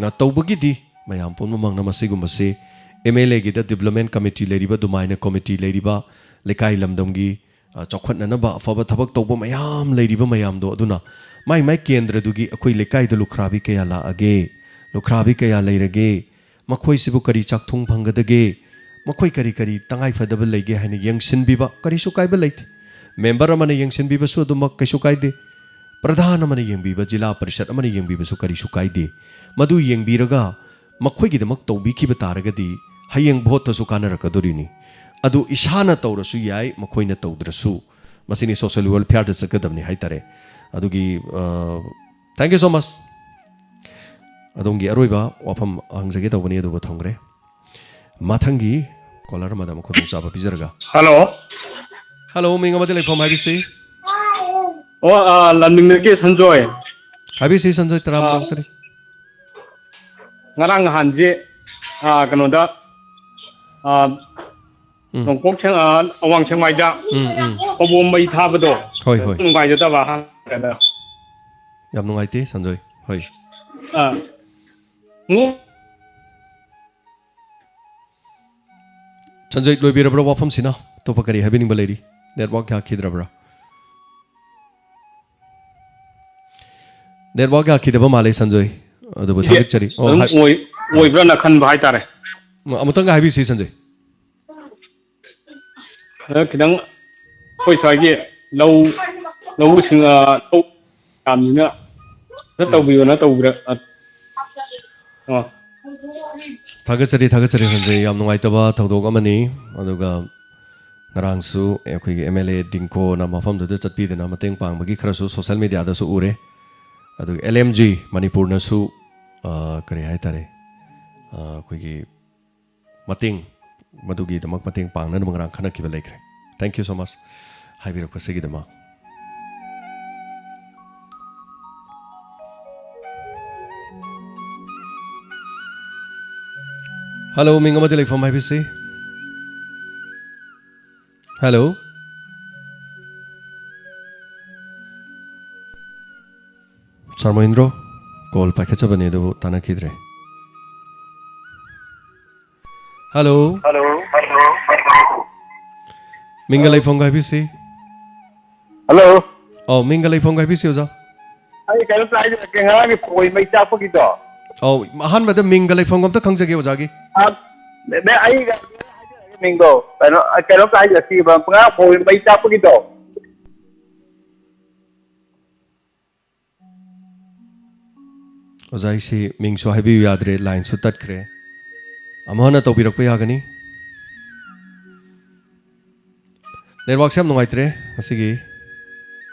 ꯑ, ꯇꯧꯕꯒꯤꯗꯤ ꯃꯌꯥꯝ ꯄꯨꯝꯅꯃꯛꯅ ꯃꯁꯤꯒꯨꯝꯕꯁꯤ ꯑꯦꯝ ꯑꯦꯜ ꯑꯦꯒꯤꯗ ꯗꯤꯕ꯭ꯂꯞꯃꯦꯟ ꯀꯃꯤꯇꯤ ꯂꯩꯔꯤꯕ ꯑꯗꯨꯃꯥꯏꯅ ꯀꯃꯤꯇꯤ ꯂꯩꯔꯤꯕ ꯂꯩꯀꯥꯏ ꯂꯝꯗꯝꯒꯤ ꯑ, ꯆꯥꯎꯈꯠꯅꯅꯕ ꯑꯐꯕ ꯊꯕꯛ ꯇꯧꯕ ꯃꯌꯥꯝ ꯂꯩꯔꯤꯕ ꯃꯌꯥꯝꯗꯣ, ꯑꯗꯨꯅ ꯃꯥꯏ ꯃꯥꯏ ꯀꯦꯟꯗ꯭ꯔꯗꯨꯒꯤ ꯑꯩꯈꯣꯏ ꯂꯩꯀꯥꯏꯗ ꯂꯨꯈ꯭ꯔꯥꯕꯤ ꯀꯌꯥ ꯂꯥꯛꯑꯒꯦ, ꯂꯨꯈ꯭ꯔꯥꯕꯤ ꯀꯌꯥ ꯂꯩꯔꯒꯦ, ꯃꯈꯣꯏꯁꯤꯕꯨ ꯀꯔꯤ ꯆꯥꯛꯊꯨꯡ ꯐꯪꯒꯗꯒꯦ, ꯃꯈꯣꯏ ꯀꯔꯤ ꯀꯔꯤ ꯇꯉꯥꯏ ꯐꯗꯕ ꯂꯩꯒꯦ ꯍꯥꯏꯅ ꯌꯦꯡꯁꯤꯟꯕꯤꯕ ꯀꯔꯤꯁꯨ ꯀꯥꯏꯕ ꯂꯩꯇꯦ꯫ ꯃꯦꯝꯕꯔ ꯑꯃꯅ ꯌꯦꯡꯁꯤꯟꯕꯤꯕꯁꯨ ꯑꯗꯨꯃꯛ ꯀꯩꯁꯨ ꯀꯥꯏꯗꯦ꯫ ꯄ꯭ꯔꯙꯥꯟ ꯑꯃꯅ ꯌꯦꯡꯕꯤꯕ, ꯖꯤꯂꯥ ꯄꯔꯤꯁꯠ ꯑꯃꯅ ꯌꯦꯡꯕꯤꯕꯁꯨ ꯀꯔꯤꯁꯨ ꯀꯥꯏꯗꯦ꯫ ꯃꯗꯨ ꯌꯦꯡꯕꯤꯔꯒ ꯃꯈꯣꯏꯒꯤꯗꯃꯛ ꯇꯧꯕꯤꯈꯤꯕ ꯇꯥꯔꯒꯗꯤ ꯍꯌꯦꯡ ꯚꯣꯠꯇꯁꯨ ꯀꯥꯟꯅꯔꯛꯀꯗꯣꯔꯤꯅꯤ꯫ ꯑꯗꯨ ꯏꯁꯥꯅ ꯇꯧꯔꯁꯨ ꯌꯥꯏ, ꯃꯈꯣꯏꯅ ꯇꯧꯗ꯭ꯔꯁꯨ꯫ ꯃꯁꯤꯅꯤ social welfareꯗ ꯆꯠꯀꯗꯕꯅꯤ ꯍꯥꯏꯇꯥꯔꯦ꯫ ꯑꯗꯨꯒꯤ, ꯑ, thank you so much꯫ ꯑꯗꯣꯝꯒꯤ ꯑꯔꯣꯏꯕ ꯋꯥꯐꯝ ꯍꯪꯖꯒꯦ ꯇꯧꯕꯅꯤ, ꯑꯗꯨꯕꯨ ꯊꯝꯈ꯭ꯔꯦ꯫ ꯃꯊꯪꯒꯤ caller ꯑꯃꯗ ꯑꯃꯨꯛ ꯈꯨꯗꯣꯡꯆꯥꯕ ꯄꯤꯖꯔꯒ꯫ Hello꯫ Hello, ꯃꯤꯡ ꯑꯃꯗꯤ ꯂꯩꯐꯝ ꯍꯥꯏꯕꯤꯁꯤ꯫ ꯑꯣ, ꯑ, ꯂꯝꯗꯤꯡꯗꯒꯤ ꯁꯟꯖꯣꯏ꯫ ꯍꯥꯏꯕꯤꯁꯤ ꯁꯟꯖꯣꯏ, ꯇꯔꯥꯃꯉꯥ ꯑ, ꯂꯧꯖꯔꯤ꯫ ꯉꯔꯥꯡ ꯅꯍꯥꯟꯁꯦ, ꯑ, ꯀꯩꯅꯣꯗ, ꯑ, ꯎꯝ꯫ ꯅꯣꯡꯄꯣꯛ ꯁꯦꯡ-, ꯑ, ꯑꯋꯥꯡ ꯁꯦꯡꯃꯥꯏꯗ ꯎꯝ, ꯎꯝ꯫ ꯄꯣꯕꯣꯝ ꯃꯩ ꯊꯥꯕꯗꯣ ꯍꯣꯏ, ꯍꯣꯏ꯫ ꯅꯨꯡꯉꯥꯏꯖꯗꯕ ꯑꯍꯥꯟꯕꯗ꯫ ꯌꯥꯝ ꯅꯨꯡꯉꯥꯏꯇꯦ ꯁꯟꯖꯣꯏ꯫ ꯍꯣꯏ꯫ ꯑ꯫ ꯎꯝ꯫ ꯁꯟꯖꯣꯏ, ꯂꯣꯏꯕꯤꯔꯕ꯭ꯔꯥ ꯋꯥꯐꯝꯁꯤꯅ? ꯑꯇꯣꯞꯄ ꯀꯔꯤ ꯍꯥꯏꯕꯤꯅꯤꯡꯕ ꯂꯩꯔꯤ? Network ꯌꯥꯈꯤꯗ꯭ꯔꯕ꯭ꯔꯥ? Network ꯌꯥꯈꯤꯗꯕ ꯃꯥꯜꯂꯦ ꯁꯟꯖꯣꯏ꯫ ꯑꯗꯨꯕꯨ ꯊꯥꯒꯠꯆꯔꯤ꯫ ꯑꯣ, ꯑꯗꯨꯝ ꯍꯥꯏ-, ꯑꯣꯏ-, ꯑꯣꯏꯕ꯭ꯔꯥꯅ ꯈꯟꯕ ꯍꯥꯏꯇꯥꯔꯦ꯫ ꯑꯃꯨꯛꯇꯪꯒ ꯍꯥꯏꯕꯤꯁꯤ ꯁꯟꯖꯣꯏ꯫ ꯑꯗ ꯈꯤꯇꯪ ꯑꯩꯈꯣꯏ ꯁ꯭ꯋꯥꯏꯒꯤ ꯂꯧ, ꯂꯧꯎ ꯁꯤꯡ-, ꯑ, ꯂꯧ ꯌꯥꯝꯅꯤꯅ ꯈꯔ ꯎꯝ꯫ ꯇꯧꯕꯤꯌꯣꯅ ꯇꯧꯕꯤꯔ-, ꯑ, ꯑ꯫ ꯊꯥꯒꯠꯆꯔꯤ, ꯊꯥꯒꯠꯆꯔꯤ ꯁꯟꯖꯣꯏ꯫ ꯌꯥꯝ ꯅꯨꯡꯉꯥꯏꯇꯕ ꯊꯧꯗꯣꯛ ꯑꯃꯅꯤ꯫ ꯑꯗꯨꯒ ꯉꯔꯥꯡꯁꯨ ꯑꯩꯈꯣꯏꯒꯤ MLA ꯗꯤꯡꯀꯣꯅ ꯃꯐꯝꯗꯨꯗ ꯆꯠꯄꯤꯗꯅ ꯃꯇꯦꯡ ꯄꯥꯡꯕꯒꯤ ꯈꯔꯁꯨ social mediaꯗꯁꯨ ꯎꯔꯦ꯫ ꯑꯗꯨꯒ LMG ꯃꯅꯤꯄꯨꯔꯅꯁꯨ, ꯑ, ꯀꯔꯤ ꯍꯥꯏꯇꯥꯔꯦ, ꯑ, ꯑꯩꯈꯣꯏꯒꯤ ꯃꯇꯦꯡ, ꯃꯗꯨꯒꯤꯗꯃꯛ ꯃꯇꯦꯡ ꯄꯥꯡꯅꯅꯕ ꯉꯔꯥꯡ ꯈꯟꯅꯈꯤꯕ ꯂꯩꯈ꯭ꯔꯦ꯫ Thank you so much ꯍꯥꯏꯕꯤꯔꯛꯄꯁꯤꯒꯤꯗꯃꯛ꯫ Hello, ꯃꯤꯡ ꯑꯃꯗꯤ ꯂꯩꯐꯝ ꯍꯥꯏꯕꯤꯁꯤ꯫ Hello꯫ ꯁꯥꯔ ꯃꯣꯍꯤꯟꯗ꯭ꯔꯣ, call ꯄꯥꯏꯈꯠꯆꯕꯅꯤ ꯑꯗꯨꯕꯨ ꯇꯥꯟꯅꯈꯤꯗ꯭ꯔꯦ꯫ Hello꯫ Hello꯫ ꯃꯤꯡꯒ ꯂꯩꯐꯝꯒ ꯍꯥꯏꯕꯤꯁꯤ꯫ ꯍꯜꯂꯣ꯫ ꯑꯧ, ꯃꯤꯡꯒ ꯂꯩꯐꯝꯒ ꯍꯥꯏꯕꯤꯁꯤ, ꯑꯣꯖꯥ꯫ ꯑꯩ ꯀꯩꯅꯣꯝꯇ ꯍꯥꯏꯖꯔꯛꯀꯦ, ꯉꯔꯥꯡꯒꯤ ꯈꯣꯏ ꯃꯩ ꯆꯥꯛꯄꯒꯤꯗꯣ꯫ ꯑꯧ, ꯑꯍꯥꯟꯕꯗ ꯃꯤꯡꯒ ꯂꯩꯐꯝꯒ ꯑꯝꯇ ꯈꯪꯖꯒꯦ ꯑꯣꯖꯥꯒꯤ꯫ ꯑ, ꯃꯦ-, ꯃꯦ-, ꯑꯩꯒ ꯍꯥꯏꯖꯔꯛꯀꯦ ꯃꯤꯡꯗꯣ꯫ ꯀꯩꯅꯣ, ꯀꯩꯅꯣꯝꯇ ꯍꯥꯏꯖꯔꯛꯈꯤꯕ, ꯉꯔꯥꯡ ꯈꯣꯏ ꯃꯩ ꯆꯥꯛꯄꯒꯤꯗꯣ꯫ ꯑꯣꯖꯥ, ꯑꯩꯁꯤ ꯃꯤꯡꯁꯨ ꯍꯥꯏꯕꯤꯌꯨ ꯌꯥꯗ꯭ꯔꯦ, ꯂꯥꯏꯟꯁꯨ ꯇꯠꯈ꯭ꯔꯦ꯫ ꯑꯃꯨꯛ ꯍꯟꯅ ꯇꯧꯕꯤꯔꯛꯄ ꯌꯥꯒꯅꯤ? ꯅꯦꯠꯋꯥꯛꯁꯦ ꯌꯥꯝ ꯅꯨꯡꯉꯥꯏꯇ꯭ꯔꯦ ꯉꯁꯤꯒꯤ꯫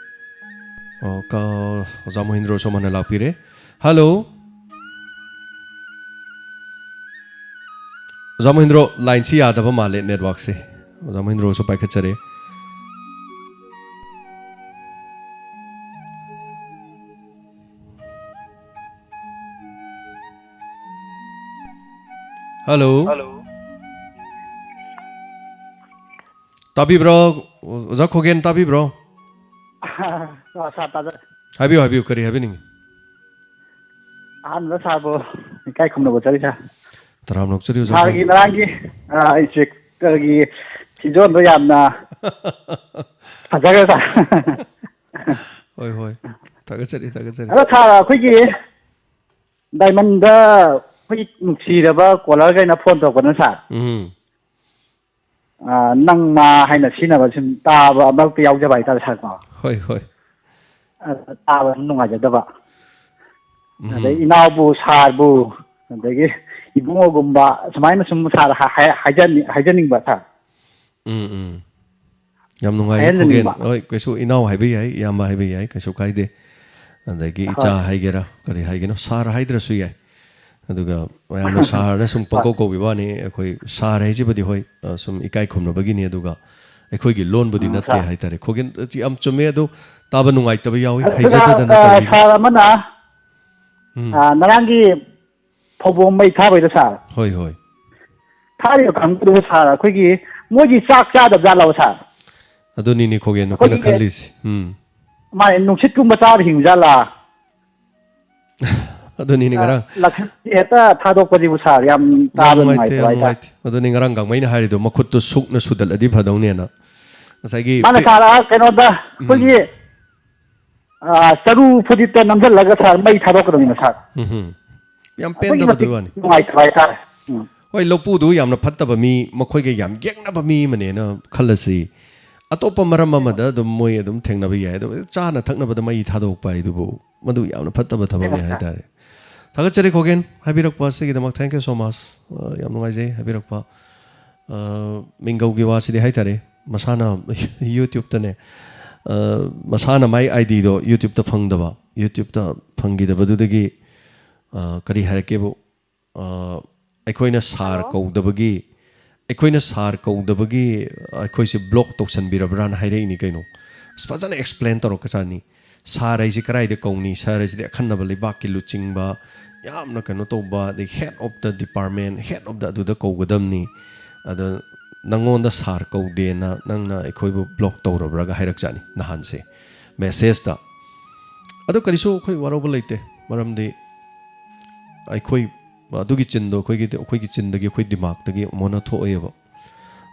ꯑꯣ, ꯀ-, ꯑꯣꯖꯥ ꯃꯣꯍꯤꯟꯗ꯭ꯔꯣꯁꯨ ꯑꯃꯨꯛ ꯍꯟꯅ ꯂꯥꯛꯄꯤꯔꯦ꯫ ꯍꯜꯂꯣ? ꯑꯣꯖꯥ ꯃꯣꯍꯤꯟꯗ꯭ꯔꯣ, ꯂꯥꯏꯟꯁꯤ ꯌꯥꯗꯕ ꯃꯥꯜꯂꯦ, ꯅꯦꯠꯋꯥꯛꯁꯦ꯫ ꯑꯣꯖꯥ ꯃꯣꯍꯤꯟꯗ꯭ꯔꯣꯁꯨ ꯄꯥꯏꯈꯠꯆꯔꯦ꯫ ꯍꯜꯂꯣ꯫ ꯍꯜꯂꯣ꯫ ꯇꯥꯕꯤꯕ꯭ꯔꯣ? ꯑꯣꯖꯥ ꯈꯣꯒꯦꯟ, ꯇꯥꯕꯤꯕ꯭ꯔꯣ? ꯑ, ꯁꯥꯔ, ꯇꯥꯖꯔꯦ꯫ ꯍꯥꯏꯕꯤꯌꯨ, ꯍꯥꯏꯕꯤꯌꯨ, ꯀꯔꯤ ꯍꯥꯏꯕꯤꯅꯤꯡꯉꯤ? ꯑꯍꯥꯟꯕꯗ ꯁꯥꯔꯕꯨ ꯏꯀꯥꯏ ꯈꯨꯝꯅꯕ ꯆꯠꯂꯤ, ꯁꯥꯔ꯫ ꯇꯔꯥꯝꯅ ꯑꯣꯛꯆꯔꯤ, ꯑꯣꯖꯥ ꯁꯥꯔꯒꯤ ꯈꯣꯒꯦꯟ꯫ ꯉꯔꯥꯡꯒꯤ, ꯑ, ꯏꯟꯁꯄꯦꯛꯇꯔꯒꯤ ꯐꯤꯖꯣꯜꯗꯣ ꯌꯥꯝꯅ ꯐꯖꯈ꯭ꯔꯦ, ꯁꯥꯔ꯫ ꯍꯣꯏ, ꯍꯣꯏ꯫ ꯊꯥꯒꯠꯆꯔꯤ, ꯊꯥꯒꯠꯆꯔꯤ꯫ ꯑꯗꯣ ꯁꯥꯔ, ꯑꯩꯈꯣꯏꯒꯤ ꯗꯥꯏꯃꯟꯗ ꯑꯩꯈꯣꯏꯒꯤ ꯅꯨꯡꯁꯤꯔꯕ ꯀꯣꯂꯔꯈꯩꯅ ꯐꯣꯟ ꯇꯧꯔꯛꯄꯅ, ꯁꯥꯔ꯫ ꯎꯝ꯫ ꯑ, ꯅꯪ ꯃꯥ ꯍꯥꯏꯅ ꯁꯤꯖꯤꯟꯅꯕ ꯁꯨꯝ ꯇꯥꯕ ꯃꯔꯛꯇ ꯌꯥꯎꯖꯕ ꯍꯥꯏꯇꯥꯔꯦ, ꯁꯥꯔꯀꯣ꯫ ꯍꯣꯏ, ꯍꯣꯏ꯫ ꯑ, ꯇꯥꯕ ꯌꯥꯝ ꯅꯨꯡꯉꯥꯏꯖꯗꯕ꯫ ꯎꯝ꯫ ꯑꯗꯩ ꯏꯅꯥꯎꯕꯨ, ꯁꯥꯔꯕꯨ, ꯑꯗꯒꯤ ꯏꯕꯨꯡꯉꯣꯒꯨꯝꯕ ꯁꯨꯃꯥꯏꯅ ꯁꯨꯝ ꯁꯥꯔ ꯍꯥ-, ꯍꯥꯏ-, ꯍꯥꯏꯖꯅꯤ-, ꯍꯥꯏꯖꯅꯤꯡꯕ, ꯁꯥꯔ꯫ ꯎꯝ, ꯎꯝ꯫ ꯌꯥꯝ ꯅꯨꯡꯉꯥꯏ, ꯈꯣꯒꯦꯟ꯫ ꯍꯥꯏꯍꯟꯖꯅꯤꯡꯕ꯫ ꯍꯣꯏ, ꯀꯩꯁꯨ ꯏꯅꯥꯎ ꯍꯥꯏꯕ ꯌꯥꯏ, ꯏꯌꯥꯝꯕ ꯍꯥꯏꯕ ꯌꯥꯏ, ꯀꯩꯁꯨ ꯀꯥꯏꯗꯦ꯫ ꯑꯗꯒꯤ ꯏꯆꯥ ꯍꯣꯏ꯫ ꯍꯥꯏꯒꯦꯔꯥ, ꯀꯔꯤ ꯍꯥꯏꯒꯦꯅꯣ, ꯁꯥꯔ ꯍꯥꯏꯗ꯭ꯔꯁꯨ ꯌꯥꯏ꯫ ꯑꯗꯨꯒ ꯃꯌꯥꯝꯅ ꯁꯥꯔꯅ ꯁꯨꯝ ꯍꯣꯏ꯫ ꯄꯪꯀꯧ ꯀꯧꯕꯤꯕ ꯋꯥꯅꯤ, ꯑꯩꯈꯣꯏ ꯁꯥꯔ ꯍꯥꯏꯁꯤꯕꯨꯗꯤ, ꯍꯣꯏ, ꯑ, ꯁꯨꯝ ꯏꯀꯥꯏ ꯈꯨꯝꯅꯕꯒꯤꯅꯤ, ꯑꯗꯨꯒ ꯑꯩꯈꯣꯏꯒꯤ ꯂꯣꯟꯕꯨꯗꯤ ꯎꯝ, ꯅꯠꯇꯦ ꯁꯥꯔ꯫ ꯍꯥꯏꯇꯥꯔꯦ꯫ ꯈꯣꯒꯦꯟ, ꯑ, ꯌꯥꯝ ꯆꯨꯝꯃꯦ, ꯑꯗꯣ ꯇꯥꯕ ꯅꯨꯡꯉꯥꯏꯇꯕ ꯌꯥꯎꯏ, ꯑꯗꯨꯒ, ꯍꯩꯖꯗꯗꯅ ꯑ, ꯇꯧꯔꯤꯅꯤ꯫ ꯁꯥꯔ ꯑꯃꯅ, ꯎꯝ꯫ ꯑ, ꯉꯔꯥꯡꯒꯤ ꯐꯧꯕꯣꯝ ꯃꯩ ꯊꯥꯕꯩꯗꯣ, ꯁꯥꯔ꯫ ꯍꯣꯏ, ꯍꯣꯏ꯫ ꯊꯥꯔꯤꯕ ꯀꯥꯡꯕꯨꯗꯨꯕꯨ, ꯁꯥꯔ, ꯑꯩꯈꯣꯏꯒꯤ ꯃꯣꯏꯒꯤ ꯆꯥꯛ ꯆꯥꯗꯕ ꯖꯥꯠꯂꯕ, ꯁꯥꯔ? ꯑꯗꯨꯅꯤꯅꯦ, ꯈꯣꯒꯦꯟ, ꯑꯩꯈꯣꯏꯅ ꯑꯩꯈꯣꯏꯒꯤ ꯈꯜꯂꯤꯁꯤ꯫ ꯎꯝ꯫ ꯃꯥꯅꯦ, ꯅꯨꯡꯁꯤꯠꯀꯨꯝꯕ ꯆꯥꯔ ꯍꯤꯡ ꯖꯥꯠꯂꯥ? ꯑꯗꯨꯅꯤꯅꯦ ꯑ, ꯉꯔꯥꯡ꯫ ꯂꯥꯛꯁꯟ-, ꯍꯦꯛꯇ ꯊꯥꯗꯣꯛꯄꯁꯤꯕꯨ, ꯁꯥꯔ, ꯌꯥꯝ ꯌꯥꯝ ꯇꯥꯕ ꯅꯨꯡꯉꯥꯏꯇꯦ, ꯅꯨꯡꯉꯥꯏꯇꯕ ꯌꯥꯝ ꯍꯥꯏꯇꯥꯔꯦ꯫ ꯅꯨꯡꯉꯥꯏꯇꯦ꯫ ꯑꯗꯨꯅꯤ ꯉꯔꯥꯡ ꯒꯥꯡꯃꯩꯅ ꯍꯥꯏꯔꯤꯗꯣ, ꯃꯈꯨꯠꯇꯨ ꯁꯨꯛꯅ ꯁꯨꯗꯠꯂꯗꯤ ꯐꯗꯧꯅꯦꯅ꯫ ꯉꯁꯥꯏꯒꯤ ꯃꯥꯅ ꯄꯤ- ꯁꯥꯔ ꯀꯩꯅꯣꯗ ꯑꯩꯈꯣꯏꯒꯤ ꯑ, ꯆꯔꯨ ꯐꯨꯔꯤꯠꯇ ꯅꯝꯁꯤꯜꯂꯒ ꯁꯥꯔ ꯃꯩ ꯊꯥꯗꯣꯛꯀꯗꯕꯅꯤꯅ ꯁꯥꯔ꯫ ꯎꯝ ꯌꯥꯝ ꯑꯗꯨꯛꯀꯤ ꯄꯦꯟꯗꯕꯗꯨꯒꯤ ꯃꯇꯤꯛ ꯋꯥꯅꯤ꯫ ꯅꯨꯡꯉꯥꯏꯇꯕ ꯍꯥꯏꯇꯥꯔꯦ꯫ ꯎꯝ꯫ ꯍꯣꯏ, ꯂꯧꯄꯨꯗꯨ ꯌꯥꯝꯅ ꯐꯠꯇꯕ ꯃꯤ, ꯃꯈꯣꯏꯒ ꯌꯥꯝ ꯌꯦꯛꯅꯕ ꯃꯤ ꯑꯃꯅꯦꯅ ꯈꯜꯂꯁꯤ꯫ ꯑꯇꯣꯞꯄ ꯃꯔꯝ ꯑꯃꯗ ꯑꯗꯨꯝ ꯃꯣꯏ ꯑꯗꯨꯝ ꯊꯦꯡꯅꯕ ꯌꯥꯏ, ꯑꯗꯨ ꯆꯥꯅ ꯊꯛꯅꯕꯗ ꯃꯩ ꯊꯥꯗꯣꯛꯄ ꯍꯥꯏꯗꯨꯕꯨ ꯃꯗꯨ ꯌꯥꯝꯅ ꯐꯠꯇꯕ ꯊꯕꯛꯅꯤ ꯍꯥꯏꯇꯥꯔꯦ꯫ ꯊꯥꯒꯠꯆꯔꯤ ꯈꯣꯒꯦꯟ, ꯍꯥꯏꯕꯤꯔꯛꯄ ꯑꯁꯤꯒꯤꯗꯃꯛ, thank you so much꯫ ꯑ, ꯌꯥꯝ ꯅꯨꯡꯉꯥꯏꯖꯩ ꯍꯥꯏꯕꯤꯔꯛꯄ꯫ ꯑ, ꯃꯤꯡꯒꯧꯒꯤ ꯋꯥꯁꯤꯗꯤ ꯍꯥꯏꯇꯥꯔꯦ, ꯃꯁꯥꯅ YouTube-ꯇꯅꯦ, ꯑ, ꯃꯁꯥꯅ ꯃꯥꯏ ID-ꯗꯣ YouTube-ꯇ ꯐꯪꯗꯕ, YouTube-ꯇ ꯐꯪꯈꯤꯗꯕꯗꯨꯗꯒꯤ, ꯑ, ꯀꯔꯤ ꯍꯥꯏꯔꯛꯀꯦꯕꯨ, ꯑ, ꯑꯩꯈꯣꯏꯅ ꯁꯥꯔ ꯀꯧꯗꯕꯒꯤ, ꯑꯩꯈꯣꯏꯅ ꯁꯥꯔ ꯀꯧꯗꯕꯒꯤ ꯑꯩꯈꯣꯏꯁꯦ block ꯇꯧꯁꯟꯕꯤꯔꯕ꯭ꯔꯥꯅ ꯍꯥꯏꯔꯛꯏꯅꯤ ꯀꯩꯅꯣ꯫ ꯑꯁ, ꯐꯖꯅ explain ꯇꯧꯔꯛꯀꯖꯥꯠꯅꯤ꯫ ꯁꯥꯔ ꯍꯥꯏꯁꯦ ꯀꯗꯥꯏꯗ ꯀꯧꯅꯤ? ꯁꯥꯔ ꯍꯥꯏꯁꯤꯗꯤ ꯑꯈꯟꯅꯕ ꯂꯩꯕꯥꯛꯀꯤ ꯂꯨꯆꯤꯡꯕ, ꯌꯥꯝꯅ ꯀꯩꯅꯣ ꯇꯧꯕ, ꯑꯗꯩ head of the department, head of the ꯑꯗꯨꯗ ꯀꯧꯒꯗꯕꯅꯤ꯫ ꯑꯗ ꯅꯪꯉꯣꯟꯗ ꯁꯥꯔ ꯀꯧꯗꯦꯅ ꯅꯪꯅ ꯑꯩꯈꯣꯏꯕꯨ block ꯇꯧꯔꯕ꯭ꯔꯥꯒ ꯍꯥꯏꯔꯛꯆꯥꯠꯅꯤ ꯅꯍꯥꯟꯁꯦ message-ꯇ꯫ ꯑꯗꯣ ꯀꯔꯤꯁꯨ ꯑꯩꯈꯣꯏ ꯋꯥꯔꯧꯕ ꯂꯩꯇꯦ, ꯃꯔꯝꯗꯤ ꯑꯩꯈꯣꯏ ꯑꯗꯨꯒꯤ ꯆꯤꯟꯗꯣ ꯑꯩꯈꯣꯏꯒꯤ, ꯑꯩꯈꯣꯏꯒꯤ ꯆꯤꯟꯗꯒꯤ, ꯑꯩꯈꯣꯏ ꯗꯤꯃꯥꯛꯇꯒꯤ ꯑꯃꯨꯛ ꯍꯟꯅ ꯊꯣꯛꯑꯦꯕ꯫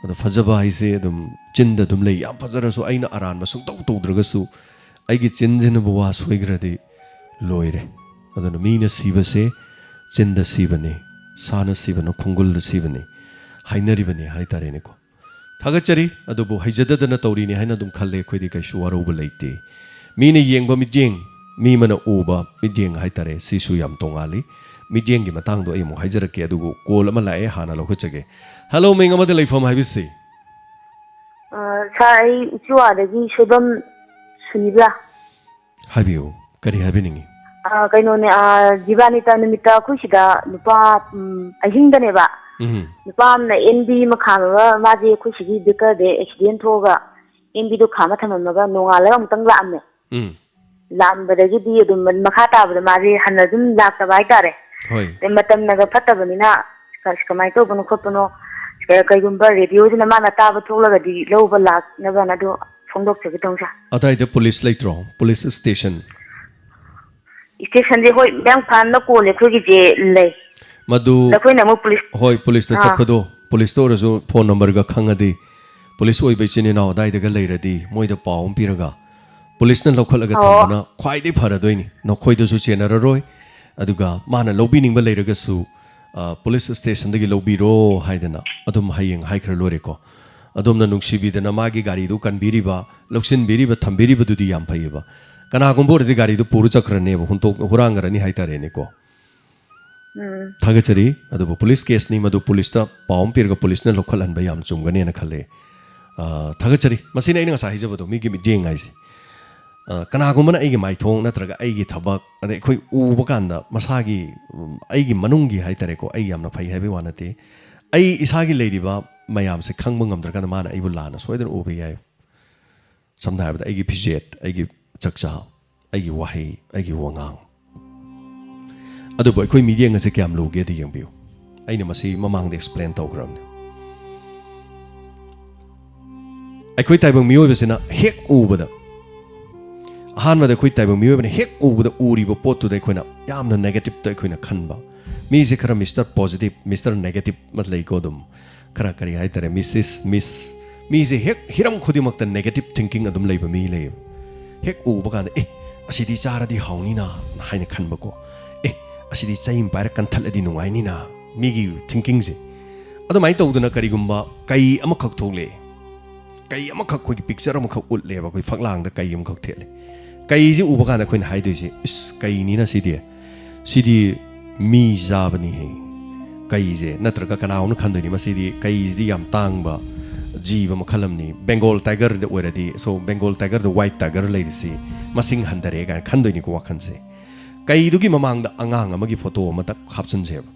ꯑꯗꯣ ꯐꯖꯕ ꯍꯥꯏꯁꯦ ꯑꯗꯨꯝ ꯆꯤꯟꯗ ꯑꯗꯨꯝ ꯂꯩ꯫ ꯌꯥꯝ ꯐꯖꯔꯁꯨ, ꯑꯩꯅ ꯑꯔꯥꯟꯕ ꯁꯨꯡꯇꯧ ꯇꯧꯗ꯭ꯔꯒꯁꯨ, ꯑꯩꯒꯤ ꯆꯤꯟꯁꯤꯅꯕꯨ ꯋꯥ ꯁꯣꯏꯈ꯭ꯔꯗꯤ ꯂꯣꯏꯔꯦ꯫ ꯑꯗꯨꯅ ꯃꯤꯅ ꯁꯤꯕꯁꯦ ꯆꯤꯟꯗ ꯁꯤꯕꯅꯤ, ꯁꯥꯅ ꯁꯤꯕꯅ ꯈꯣꯡꯒꯨꯜꯗ ꯁꯤꯕꯅꯤ ꯍꯥꯏꯅꯔꯤꯕꯅꯤ ꯍꯥꯏꯇꯥꯔꯦꯅꯦꯀꯣ꯫ ꯊꯥꯒꯠꯆꯔꯤ, ꯑꯗꯨꯕꯨ ꯍꯩꯖꯗꯗꯅ ꯇꯧꯔꯤꯅꯤ ꯍꯥꯏꯅ ꯑꯗꯨꯝ ꯈꯜꯂꯦ꯫ ꯑꯩꯈꯣꯏꯗꯤ ꯀꯩꯁꯨ ꯋꯥꯔꯧꯕ ꯂꯩꯇꯦ꯫ ꯃꯤꯅ ꯌꯦꯡꯕ ꯃꯤꯠꯌꯦꯡ, ꯃꯤ ꯑꯃꯅ ꯎꯕ ꯃꯤꯠꯌꯦꯡ ꯍꯥꯏꯇꯥꯔꯦ, ꯁꯤꯁꯨ ꯌꯥꯝ ꯇꯣꯡꯉꯥꯜꯂꯤ꯫ ꯃꯤꯠꯌꯦꯡꯒꯤ ꯃꯇꯥꯡꯗꯣ ꯑꯩ ꯑꯃꯨꯛ ꯍꯥꯏꯖꯔꯛꯀꯦ, ꯑꯗꯨꯕꯨ call ꯑꯃ ꯂꯥꯛꯑꯦ, ꯍꯥꯟꯅ ꯂꯧꯈꯠꯆꯒꯦ꯫ Hello, ꯃꯤꯡ ꯑꯃꯗ ꯂꯩꯐꯝ ꯍꯥꯏꯕꯤꯁꯤ꯫ ꯑ, ꯁꯥꯔ, ꯑꯩ ꯎꯆꯤꯋꯥꯗꯒꯤ ꯁꯣꯏꯕꯝ ꯁꯨꯅꯤꯕ꯭ꯂꯥ꯫ ꯍꯥꯏꯕꯤꯌꯨ, ꯀꯔꯤ ꯍꯥꯏꯕꯤꯅꯤꯡꯉꯤ? ꯑ, ꯀꯩꯅꯣꯅꯦ, ꯑ, ꯖꯤꯕꯥꯅꯤꯇꯥ ꯅꯨꯃꯤꯠꯇ ꯑꯩꯈꯣꯏ ꯁꯤꯗ ꯅꯨꯄꯥ, ꯎꯝ, ꯑꯍꯤꯡꯗꯅꯦꯕ, ꯎꯝ ꯅꯨꯄꯥ ꯑꯃꯅ ꯑꯦꯟ ꯕꯤ ꯑꯃ ꯈꯥꯝꯃꯒ, ꯃꯥꯁꯦ ꯑꯩꯈꯣꯏ ꯁꯤꯒꯤ ꯕꯦꯀꯔꯗ ꯑꯦꯛꯁꯤꯗꯦꯟ ꯊꯣꯛꯑꯒ ꯑꯦꯟ ꯕꯤꯗꯣ ꯈꯥꯝꯃ ꯊꯝꯃꯝꯃꯒ ꯅꯣꯡꯉꯥꯜꯂꯒ ꯑꯃꯨꯛꯇꯪ ꯂꯥꯛꯑꯝꯃꯦ꯫ ꯎꯝ ꯂꯥꯛꯑꯝꯕꯗꯒꯤꯗꯤ ꯑꯗꯨꯝ ꯃꯈꯥ ꯇꯥꯕꯗ ꯃꯥꯁꯦ ꯍꯟꯅ ꯑꯗꯨꯝ ꯂꯥꯛꯇꯕ ꯍꯥꯏꯇꯥꯔꯦ꯫ ꯍꯣꯏ ꯑꯗꯩ ꯃꯇꯝꯅꯒ ꯐꯠꯇꯕꯅꯤꯅ ꯀ-, ꯀꯃꯥꯏꯅ ꯇꯧꯕꯅꯣ ꯈꯣꯠꯄꯅꯣ, ꯀ-, ꯀꯩꯒꯨꯝꯕ ꯔꯦꯗꯤꯑꯣꯗꯨꯅ ꯃꯥꯅ ꯇꯥꯕ ꯊꯣꯛꯂꯒꯗꯤ ꯂꯧꯕ ꯂꯥꯛꯅꯕꯅ ꯑꯗꯨ ꯐꯣꯡꯗꯣꯛꯆꯒꯦ ꯇꯧꯅꯤ ꯁꯥꯔ꯫ ꯑꯗꯥꯏꯗ ꯄꯨꯂꯤꯁ ꯂꯩꯇ꯭ꯔꯣ? Police station? ꯁ꯭ꯇꯦꯁꯟꯁꯦ ꯍꯣꯏ ꯃꯌꯥꯡꯐꯥꯟꯅ ꯀꯣꯜꯂꯦ ꯑꯩꯈꯣꯏꯒꯤꯁꯦ ꯂꯩ꯫ ꯃꯗꯨ ꯑꯩꯈꯣꯏꯅ ꯑꯃꯨꯛ ꯄꯨꯂꯤꯁ ꯍꯣꯏ, ꯄꯨꯂꯤꯁꯇ ꯑꯥ꯫ ꯆꯠꯄꯗꯣ, ꯄꯨꯂꯤꯁꯇ ꯑꯣꯏꯔꯁꯨ ꯐꯣꯟ ꯅꯝꯕꯔꯒ ꯈꯪꯉꯗꯤ ꯄꯨꯂꯤꯁ ꯑꯣꯏꯕ ꯏꯆꯤꯟ ꯏꯅꯥꯎ ꯑꯗꯥꯏꯗꯒ ꯂꯩꯔꯗꯤ ꯃꯣꯏꯗ ꯄꯥꯎ ꯑꯃ ꯄꯤꯔꯒ ꯄꯨꯂꯤꯁꯅ ꯂꯧꯈꯠꯂꯒ ꯑꯣ꯫ ꯊꯝꯕꯅ ꯈ꯭ꯋꯥꯏꯗꯒꯤ ꯐꯔꯗꯣꯏꯅꯤ꯫ ꯅꯈꯣꯏꯗꯁꯨ ꯆꯦꯟꯅꯔꯔꯣꯏ, ꯑꯗꯨꯒ ꯃꯥꯅ ꯂꯧꯕꯤꯅꯤꯡꯕ ꯂꯩꯔꯒꯁꯨ, ꯑ, ꯄꯨꯂꯤꯁ ꯁ꯭ꯇꯦꯁꯟꯗꯒꯤ ꯂꯧꯕꯤꯔꯣ ꯍꯥꯏꯗꯅ ꯑꯗꯨꯝ ꯍꯌꯦꯡ ꯍꯥꯏꯈ꯭ꯔ ꯂꯣꯏꯔꯦꯀꯣ꯫ ꯑꯗꯣꯝꯅ ꯅꯨꯡꯁꯤꯕꯤꯗꯅ ꯃꯥꯒꯤ ꯒꯥꯔꯤꯗꯨ ꯀꯟꯕꯤꯔꯤꯕ, ꯂꯧꯁꯤꯟꯕꯤꯔꯤꯕ, ꯊꯝꯕꯤꯔꯤꯕꯗꯨꯗꯤ ꯌꯥꯝ ꯐꯩꯌꯦꯕ꯫ ꯀꯅꯥꯒꯨꯝꯕ ꯑꯣꯏꯔꯗꯤ ꯒꯥꯔꯤꯗꯨ ꯄꯨꯔ ꯆꯠꯈ꯭ꯔꯅꯦꯕ, ꯍꯨꯟꯇꯣꯛ ꯍꯨꯔꯥꯟꯈ꯭ꯔꯅꯤ ꯍꯥꯏꯇꯥꯔꯦꯅꯦꯀꯣ꯫ ꯎꯝ꯫ ꯊꯥꯒꯠꯆꯔꯤ꯫ ꯑꯗꯨꯕꯨ ꯄꯨꯂꯤꯁ ꯀꯦꯁꯅꯤ ꯃꯗꯨ, ꯄꯨꯂꯤꯁꯇ ꯄꯥꯎ ꯑꯃ ꯄꯤꯔꯒ ꯄꯨꯂꯤꯁꯅ ꯂꯧꯈꯠꯍꯟꯕ ꯌꯥꯝ ꯆꯨꯝꯒꯅꯦꯅ ꯈꯜꯂꯦ꯫ ꯑ, ꯊꯥꯒꯠꯆꯔꯤ꯫ ꯃꯁꯤꯅ ꯑꯩꯅ ꯉꯁꯥꯏ ꯍꯥꯏꯖꯕꯗꯣ, ꯃꯤꯒꯤ ꯃꯤꯠꯌꯦꯡ ꯍꯥꯏꯁꯦ꯫ ꯑ, ꯀꯅꯥꯒꯨꯝꯕꯅ ꯑꯩꯒꯤ ꯃꯥꯏꯊꯣꯡ ꯅꯠꯇ꯭ꯔꯒ ꯑꯩꯒꯤ ꯊꯕꯛ, ꯑꯗꯩ ꯑꯩꯈꯣꯏ ꯎꯕ ꯀꯥꯟꯗ ꯃꯁꯥꯒꯤ, ꯎꯝ, ꯑꯩꯒꯤ ꯃꯅꯨꯡꯒꯤ ꯍꯥꯏꯇꯥꯔꯦꯀꯣ, ꯑꯩ ꯌꯥꯝꯅ ꯐꯩ ꯍꯥꯏꯕꯒꯤ ꯋꯥ ꯅꯠꯇꯦ, ꯑꯩ ꯏꯁꯥꯒꯤ ꯂꯩꯔꯤꯕ ꯃꯌꯥꯝꯁꯦ ꯈꯪꯕ ꯉꯝꯗ꯭ꯔꯀꯥꯟꯗ ꯃꯥꯅ ꯑꯩꯕꯨ ꯂꯥꯟꯅ ꯁꯣꯏꯗꯅ ꯎꯕ ꯌꯥꯏ꯫ ꯁꯝꯅ ꯍꯥꯏꯔꯕꯗ, ꯑꯩꯒꯤ ꯐꯤꯖꯦꯠ, ꯑꯩꯒꯤ ꯆꯥꯛꯆꯥ, ꯑꯩꯒꯤ ꯋꯥꯍꯩ, ꯑꯩꯒꯤ ꯋꯥꯉꯥꯡ꯫ ꯑꯗꯨꯕꯨ ꯑꯩꯈꯣꯏ ꯃꯤꯠꯌꯦꯡ ꯑꯁꯦ ꯀꯌꯥꯝ ꯂꯨꯒꯦꯗ ꯌꯦꯡꯕꯤꯌꯨ꯫ ꯑꯩꯅ ꯃꯁꯤ ꯃꯃꯥꯡꯗ ꯑꯦꯛꯁꯄ꯭ꯂꯦꯟ ꯇꯧꯈ꯭ꯔꯕꯅꯤ꯫ ꯑꯩꯈꯣꯏ ꯇꯥꯏꯕꯪ ꯃꯤꯑꯣꯏꯕꯁꯤꯅ ꯍꯦꯛ ꯎꯕꯗ, ꯑꯍꯥꯟꯕꯗ ꯑꯩꯈꯣꯏ ꯇꯥꯏꯕꯪ ꯃꯤꯑꯣꯏꯕꯅ ꯍꯦꯛ ꯎꯕꯗ ꯎꯔꯤꯕ ꯄꯣꯠꯇꯨꯗ ꯑꯩꯈꯣꯏꯅ ꯌꯥꯝꯅ ꯅꯦꯒꯦꯇꯤꯞꯇ ꯑꯩꯈꯣꯏꯅ ꯈꯟꯕ꯫ ꯃꯤꯁꯦ ꯈꯔ ꯃꯤꯁꯇꯔ ꯄꯣꯖꯤꯇꯤꯞ, ꯃꯤꯁꯇꯔ ꯅꯦꯒꯦꯇꯤꯞ ꯑꯃ ꯂꯩꯀꯣ, ꯑꯗꯨꯝ ꯈꯔ, ꯀꯔꯤ ꯍꯥꯏꯇꯥꯔꯦ, ꯃꯤꯁꯤꯁ, ꯃꯤꯁ, ꯃꯤꯁꯦ ꯍꯦꯛ ꯍꯤꯔꯝ ꯈꯨꯗꯤꯡꯃꯛꯇ ꯅꯦꯒꯦꯇꯤꯞ ꯊꯤꯡꯀꯤꯡ ꯑꯗꯨꯝ ꯂꯩꯕ ꯃꯤ ꯂꯩꯌꯦꯕ꯫ ꯍꯦꯛ ꯎꯕ ꯀꯥꯟꯗ, "ꯑꯦ, ꯑꯁꯤꯗꯤ ꯆꯥꯔꯗꯤ ꯍꯥꯎꯅꯤꯅ" ꯍꯥꯏꯅ ꯈꯟꯕꯀꯣ꯫ "ꯑꯦ, ꯑꯁꯤꯗꯤ ꯆꯩ ꯑꯃ ꯄꯥꯏꯔ ꯀꯟꯊꯠꯂꯗꯤ ꯅꯨꯡꯉꯥꯏꯅꯤꯅ", ꯃꯤꯒꯤ ꯊꯤꯡꯀꯤꯡꯁꯦ꯫ ꯑꯗꯨꯃꯥꯏꯅ ꯇꯧꯗꯅ ꯀꯔꯤꯒꯨꯝꯕ ꯀꯩ ꯑꯃꯈꯛ ꯊꯣꯛꯂꯛꯑꯦ, ꯀꯩ ꯑꯃꯈꯛ, ꯑꯩꯈꯣꯏꯒꯤ ꯄꯤꯛꯆꯔ ꯑꯃꯈꯛ ꯎꯠꯂꯦꯕ, ꯑꯩꯈꯣꯏ ꯐꯛꯂꯥꯡꯗ ꯀꯩ ꯑꯃꯈꯛ ꯊꯦꯠꯂꯦ꯫ ꯀꯩꯁꯦ ꯎꯕ ꯀꯥꯟꯗ ꯑꯩꯈꯣꯏꯅ ꯍꯥꯏꯗꯣꯏꯁꯦ, "ꯏꯁ, ꯀꯩꯅꯤꯅ ꯁꯤꯗꯤ? ꯁꯤꯗꯤ ꯃꯤ ꯆꯥꯕꯅꯤꯍꯦ ꯀꯩꯁꯦ", ꯅꯠꯇ꯭ꯔꯒ ꯀꯅꯥꯒꯨꯝꯕꯅ ꯈꯟꯗꯣꯏꯅꯤ, "ꯃꯁꯤꯗꯤ, ꯀꯩꯁꯤꯗꯤ ꯌꯥꯝ ꯇꯥꯡꯕ ꯖꯤꯕ ꯃꯈꯜ ꯑꯃꯅꯤ, ꯕꯦꯡꯒꯣꯜ ꯇꯥꯏꯒꯔꯗ ꯑꯣꯏꯔꯗꯤ, ꯁꯣ ꯕꯦꯡꯒꯣꯜ ꯇꯥꯏꯒꯔꯗ ꯋꯥꯏꯠ ꯇꯥꯏꯒꯔ ꯂꯩꯔꯤꯁꯤ ꯃꯁꯤꯡ ꯍꯟꯊꯔꯦ" ꯀꯥꯏꯅ ꯈꯟꯗꯣꯏꯅꯤꯀꯣ ꯋꯥꯈꯜꯁꯦ꯫ ꯀꯩꯗꯨꯒꯤ ꯃꯃꯥꯡꯗ ꯑꯉꯥꯡ ꯑꯃꯒꯤ ꯐꯣꯇꯣ ꯑꯃꯇ ꯍꯥꯞꯆꯤꯟꯁꯦꯕ꯫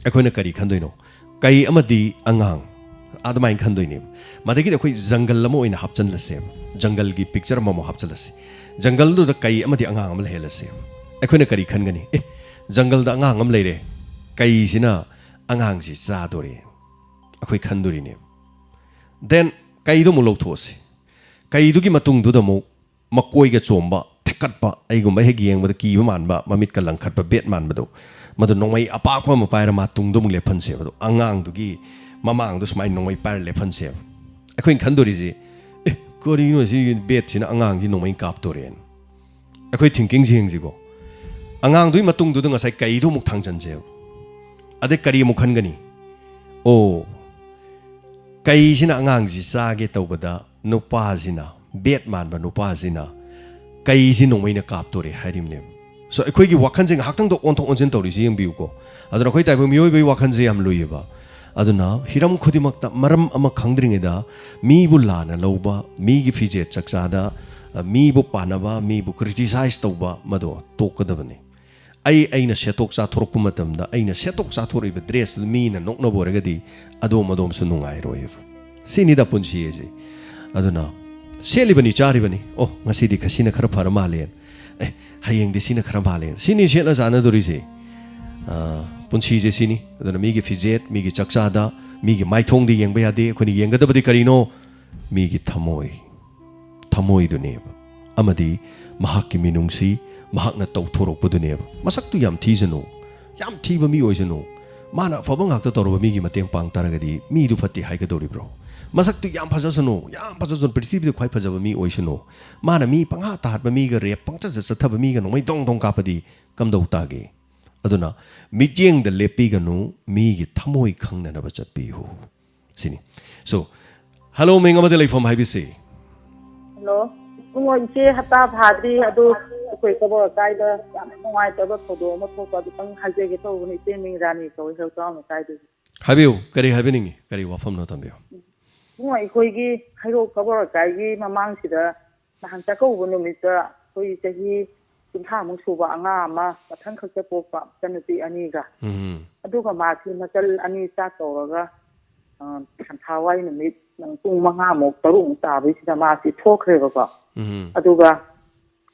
ꯑꯩꯈꯣꯏꯅ ꯀꯔꯤ ꯈꯟꯗꯣꯏꯅꯣ? ꯀꯩ ꯑꯃꯗꯤ ꯑꯉꯥꯡ, ꯑꯗꯨꯃꯥꯏꯅ ꯈꯟꯗꯣꯏꯅꯦꯕ꯫ ꯃꯗꯒꯤꯗꯤ ꯑꯩꯈꯣꯏ ꯖꯪꯒꯜ ꯑꯃ ꯑꯣꯏꯅ ꯍꯥꯞꯆꯤꯜꯂꯁꯦꯕ, ꯖꯪꯒꯜꯒꯤ ꯄꯤꯛꯆꯔ ꯑꯃꯃꯨꯛ ꯍꯥꯞꯆꯤꯜꯂꯁꯤ꯫ ꯖꯪꯒꯜꯗꯨꯗ ꯀꯩ ꯑꯃꯗꯤ ꯑꯉꯥꯡ ꯑꯃ ꯂꯩꯍꯜꯂꯁꯦꯕ꯫ ꯑꯩꯈꯣꯏꯅ ꯀꯔꯤ ꯈꯟꯒꯅꯤ? "ꯑꯦ, ꯖꯪꯒꯜꯗ ꯑꯉꯥꯡ ꯑꯃ ꯂꯩꯔꯦ, ꯀꯩꯁꯤꯅ ꯑꯉꯥꯡꯁꯤ ꯆꯥꯗꯣꯔꯦ", ꯑꯩꯈꯣꯏ ꯈꯟꯗꯣꯔꯤꯅꯦꯕ꯫ ꯗꯦꯟ ꯀꯩꯗꯣ ꯑꯃꯨꯛ ꯂꯧꯊꯣꯛꯑꯁꯤ꯫ ꯀꯩꯗꯨꯒꯤ ꯃꯇꯨꯡꯗꯨꯗ ꯑꯃꯨꯛ ꯃꯀꯣꯏꯒ ꯆꯣꯝꯕ, ꯊꯦꯛꯀꯠꯄ, ꯑꯩꯒꯨꯝꯕ ꯍꯦꯛ ꯌꯦꯡꯕꯗ ꯀꯤꯕ ꯃꯥꯟꯕ, ꯃꯃꯤꯠꯀ ꯂꯪꯈꯠꯄ, ꯕꯦꯠ ꯃꯥꯟꯕꯗꯣ, ꯃꯗꯨ ꯅꯣꯡꯃꯩ ꯑꯄꯥꯛꯄ ꯑꯃ ꯄꯥꯏꯔ ꯃꯥ ꯇꯨꯡꯗ ꯑꯃꯨꯛ ꯂꯦꯞꯍꯟꯁꯦꯕ꯫ ꯑꯗꯣ ꯑꯉꯥꯡꯗꯨꯒꯤ ꯃꯃꯥꯡꯗꯣ ꯁꯨꯃꯥꯏꯅ ꯅꯣꯡꯃꯩ ꯄꯥꯏꯔ ꯂꯦꯞꯍꯟꯁꯦꯕ꯫ ꯑꯩꯈꯣꯏꯅ ꯈꯟꯗꯣꯔꯤꯁꯤ, "ꯑꯦ, ꯀꯔꯤꯅꯣ ꯁꯤ ꯕꯦꯠꯁꯤꯅ ꯑꯉꯥꯡꯁꯤ ꯅꯣꯡꯃꯩ ꯀꯥꯞꯇꯣꯔꯦꯅ?" ꯑꯩꯈꯣꯏ ꯊꯤꯡꯀꯤꯡꯁꯤ ꯌꯦꯡꯁꯤꯀꯣ꯫ ꯑꯉꯥꯡꯗꯨꯒꯤ ꯃꯇꯨꯡꯗꯨꯗ ꯉꯁꯥꯏ ꯀꯩꯗꯣ ꯑꯃꯨꯛ ꯊꯥꯡꯖꯟꯁꯦꯕ꯫ ꯑꯗꯩ ꯀꯔꯤ ꯑꯃꯨꯛ ꯈꯟꯒꯅꯤ? ꯑꯣ, ꯀꯩꯁꯤꯅ ꯑꯉꯥꯡꯁꯤ ꯆꯥꯒꯦ ꯇꯧꯕꯗ ꯅꯨꯄꯥꯁꯤꯅ, ꯕꯦꯠ ꯃꯥꯟꯕ ꯅꯨꯄꯥꯁꯤꯅ ꯀꯩꯁꯤ ꯅꯣꯡꯃꯩꯅ ꯀꯥꯞꯇꯣꯔꯦ ꯍꯥꯏꯔꯤꯕꯅꯦꯕ꯫ So, ꯑꯩꯈꯣꯏꯒꯤ ꯋꯥꯈꯜꯁꯦ ꯉꯥꯏꯍꯥꯛꯇꯪꯗ ꯑꯣꯟꯊꯣꯛ ꯑꯣꯟꯁꯤꯟ ꯇꯧꯔꯤꯁꯤ ꯌꯦꯡꯕꯤꯌꯨꯀꯣ꯫ ꯑꯗꯨꯅ ꯑꯩꯈꯣꯏ ꯇꯥꯏꯕꯪ ꯃꯤꯑꯣꯏꯕꯒꯤ ꯋꯥꯈꯜꯁꯦ ꯌꯥꯝ ꯂꯨꯏꯌꯦꯕ꯫ ꯑꯗꯨꯅ ꯍꯤꯔꯝ ꯈꯨꯗꯤꯡꯃꯛꯇ ꯃꯔꯝ ꯑꯃ ꯈꯪꯗ꯭ꯔꯤꯉꯩꯗ ꯃꯤꯕꯨ ꯂꯥꯟꯅ ꯂꯧꯕ, ꯃꯤꯒꯤ ꯐꯤꯖꯦꯠ ꯆꯥꯛꯆꯥꯗ, ꯑ, ꯃꯤꯕꯨ ꯄꯥꯟꯅꯕ, ꯃꯤꯕꯨ criticize ꯇꯧꯕ, ꯃꯗꯣ ꯇꯣꯛꯀꯗꯕꯅꯤ꯫ ꯑꯩ, ꯑꯩꯅ ꯁꯦꯠꯇꯣꯛ ꯆꯥꯊꯣꯔꯛꯄ ꯃꯇꯝꯗ, ꯑꯩꯅ ꯁꯦꯠꯇꯣꯛ ꯆꯥꯊꯣꯔꯛꯏꯕ dressꯇꯨꯗ ꯃꯤꯅ ꯅꯣꯛꯅꯕ ꯑꯣꯏꯔꯒꯗꯤ ꯑꯗꯣꯝ ꯑꯗꯣꯝꯁꯨ ꯅꯨꯡꯉꯥꯏꯔꯣꯏꯕ꯫ ꯁꯤꯅꯤꯗ ꯄꯨꯟꯁꯤ ꯍꯥꯏꯁꯦ꯫ ꯑꯗꯨꯅ ꯁꯦꯠꯂꯤꯕꯅꯤ, ꯆꯥꯔꯤꯕꯅꯤ, "ꯑꯣ, ꯉꯁꯤꯗꯤ ꯈꯁꯤꯅ ꯈꯔ ꯐꯔ ꯃꯥꯜꯂꯦꯅ, ꯑꯦ, ꯍꯌꯦꯡꯗꯤ ꯁꯤꯅ ꯈꯔ ꯃꯥꯜꯂꯦꯅ", ꯁꯤꯅꯤ ꯁꯦꯠꯂ ꯆꯥꯟꯅꯗꯣꯔꯤꯁꯦ꯫ ꯑ, ꯄꯨꯟꯁꯤꯁꯦ ꯁꯤꯅꯤ꯫ ꯑꯗꯨꯅ ꯃꯤꯒꯤ ꯐꯤꯖꯦꯠ, ꯃꯤꯒꯤ ꯆꯥꯛꯆꯥꯗ, ꯃꯤꯒꯤ ꯃꯥꯏꯊꯣꯡꯗ ꯌꯦꯡꯕ ꯌꯥꯗꯦ꯫ ꯑꯩꯈꯣꯏꯅ ꯌꯦꯡꯒꯗꯕꯗꯤ ꯀꯔꯤꯅꯣ? ꯃꯤꯒꯤ ꯊꯃꯣꯏ, ꯊꯃꯣꯏꯗꯨꯅꯦꯕ꯫ ꯑꯃꯗꯤ ꯃꯍꯥꯛꯀꯤ ꯃꯤꯅꯨꯡꯁꯤ, ꯃꯍꯥꯛꯅ ꯇꯧꯊꯣꯔꯛꯄꯗꯨꯅꯦꯕ꯫ ꯃꯁꯛꯇꯨ ꯌꯥꯝ ꯊꯤꯖꯅꯨ, ꯌꯥꯝ ꯊꯤꯕ ꯃꯤ ꯑꯣꯏꯁꯅꯨ꯫ ꯃꯥꯅ ꯑꯐꯕ ꯉꯥꯛꯇ ꯇꯧꯔꯕ ꯃꯤꯒꯤ ꯃꯇꯦꯡ ꯄꯥꯡ ꯇꯥꯔꯒꯗꯤ ꯃꯤꯗꯨ ꯐꯠꯇꯦ ꯍꯥꯏꯒꯗꯧꯔꯤꯕ꯭ꯔꯣ? ꯃꯁꯛꯇꯨ ꯌꯥꯝ ꯐꯖꯁꯅꯨ, ꯌꯥꯝ ꯐꯖꯁꯅꯨ, ꯄ꯭ꯔꯤꯊꯤꯕꯤꯗ ꯈ꯭ꯋꯥꯏ ꯐꯖꯕ ꯃꯤ ꯑꯣꯏꯁꯅꯨ꯫ ꯃꯥꯅ ꯃꯤ ꯄꯪꯍꯥꯠꯇ ꯍꯥꯠꯄ, ꯃꯤꯒ ꯔꯦꯞ ꯄꯪꯆꯠꯇ ꯆꯠꯊꯕ, ꯃꯤꯒ ꯅꯣꯡꯃꯩ ꯗꯣꯡ ꯗꯣꯡ ꯀꯥꯞꯄꯗꯤ ꯀꯝꯗꯧ ꯇꯥꯒꯦ? ꯑꯗꯨꯅ ꯃꯤꯠꯌꯦꯡꯗ ꯂꯦꯞꯄꯤꯒꯅꯨ, ꯃꯤꯒꯤ ꯊꯃꯣꯏ ꯈꯪꯅꯅꯕ ꯆꯠꯄꯤꯌꯨ꯫ ꯁꯤꯅꯤ꯫ So, hello, ꯃꯤꯡ ꯑꯃꯗ ꯂꯩꯐꯝ ꯍꯥꯏꯕꯤꯁꯤ꯫ ꯍꯜꯂꯣ꯫ ꯏꯕꯨꯡꯉꯣ, ꯏꯆꯦ ꯍꯞꯇꯥ ꯐꯥꯗ꯭ꯔꯤ, ꯑꯗꯨ ꯑꯩꯈꯣꯏ ꯀꯕꯣꯛ ꯂꯩꯀꯥꯏꯗ ꯌꯥꯝ ꯅꯨꯡꯉꯥꯏꯇꯕ ꯊꯧꯗꯣꯛ ꯑꯃ ꯊꯣꯛꯄ, ꯑꯗꯨꯇꯪ ꯍꯥꯏꯖꯒꯦ ꯇꯧꯕꯅꯤ, ꯏꯆꯦ ꯃꯤꯡ ꯔꯥꯅꯤ ꯀꯧꯏ, ꯍꯦꯜ ꯇꯥꯎꯟ ꯂꯩꯀꯥꯏꯗꯒꯤ꯫ ꯍꯥꯏꯕꯤꯌꯨ, ꯀꯔꯤ ꯍꯥꯏꯕꯤꯅꯤꯡꯉꯤ? ꯀꯔꯤ ꯋꯥꯐꯝꯅꯣ ꯊꯝꯕꯤꯌꯨ꯫ ꯏꯕꯨꯡꯉꯣ, ꯑꯩꯈꯣꯏꯒꯤ ꯍꯩꯔꯣꯛ ꯀꯕꯣꯛ ꯂꯩꯀꯥꯏꯒꯤ ꯃꯃꯥꯡꯁꯤꯗ ꯅꯍꯥꯟ ꯆꯥꯛꯀꯧꯕ ꯅꯨꯃꯤꯠꯇ ꯑꯩꯈꯣꯏ ꯆꯍꯤ ꯀꯨꯟꯊ꯭ꯔꯥꯃꯨꯛ ꯁꯨꯕ ꯑꯉꯥꯡ ꯑꯃ, ꯃꯊꯪ ꯈꯛꯇ ꯄꯣꯛꯄ ꯏꯆꯟꯅꯨꯄꯤ ꯑꯅꯤꯒ, ꯎꯝ꯫ ꯑꯗꯨꯒ ꯃꯥꯁꯤ ꯃꯆꯜ ꯑꯅꯤ ꯆꯥꯛ ꯀꯧꯔꯒ, ꯑ, ꯁꯟꯊꯥꯋꯥꯏ ꯅꯨꯃꯤꯠ ꯄꯨꯡ ꯃꯉꯥꯃꯨꯛ, ꯇꯔꯨꯛꯃꯨꯛ ꯇꯥꯕꯩꯁꯤꯗ ꯃꯥꯁꯤ ꯊꯣꯛꯈ꯭ꯔꯦꯕꯀꯣ꯫ ꯎꯝ꯫ ꯑꯗꯨꯒ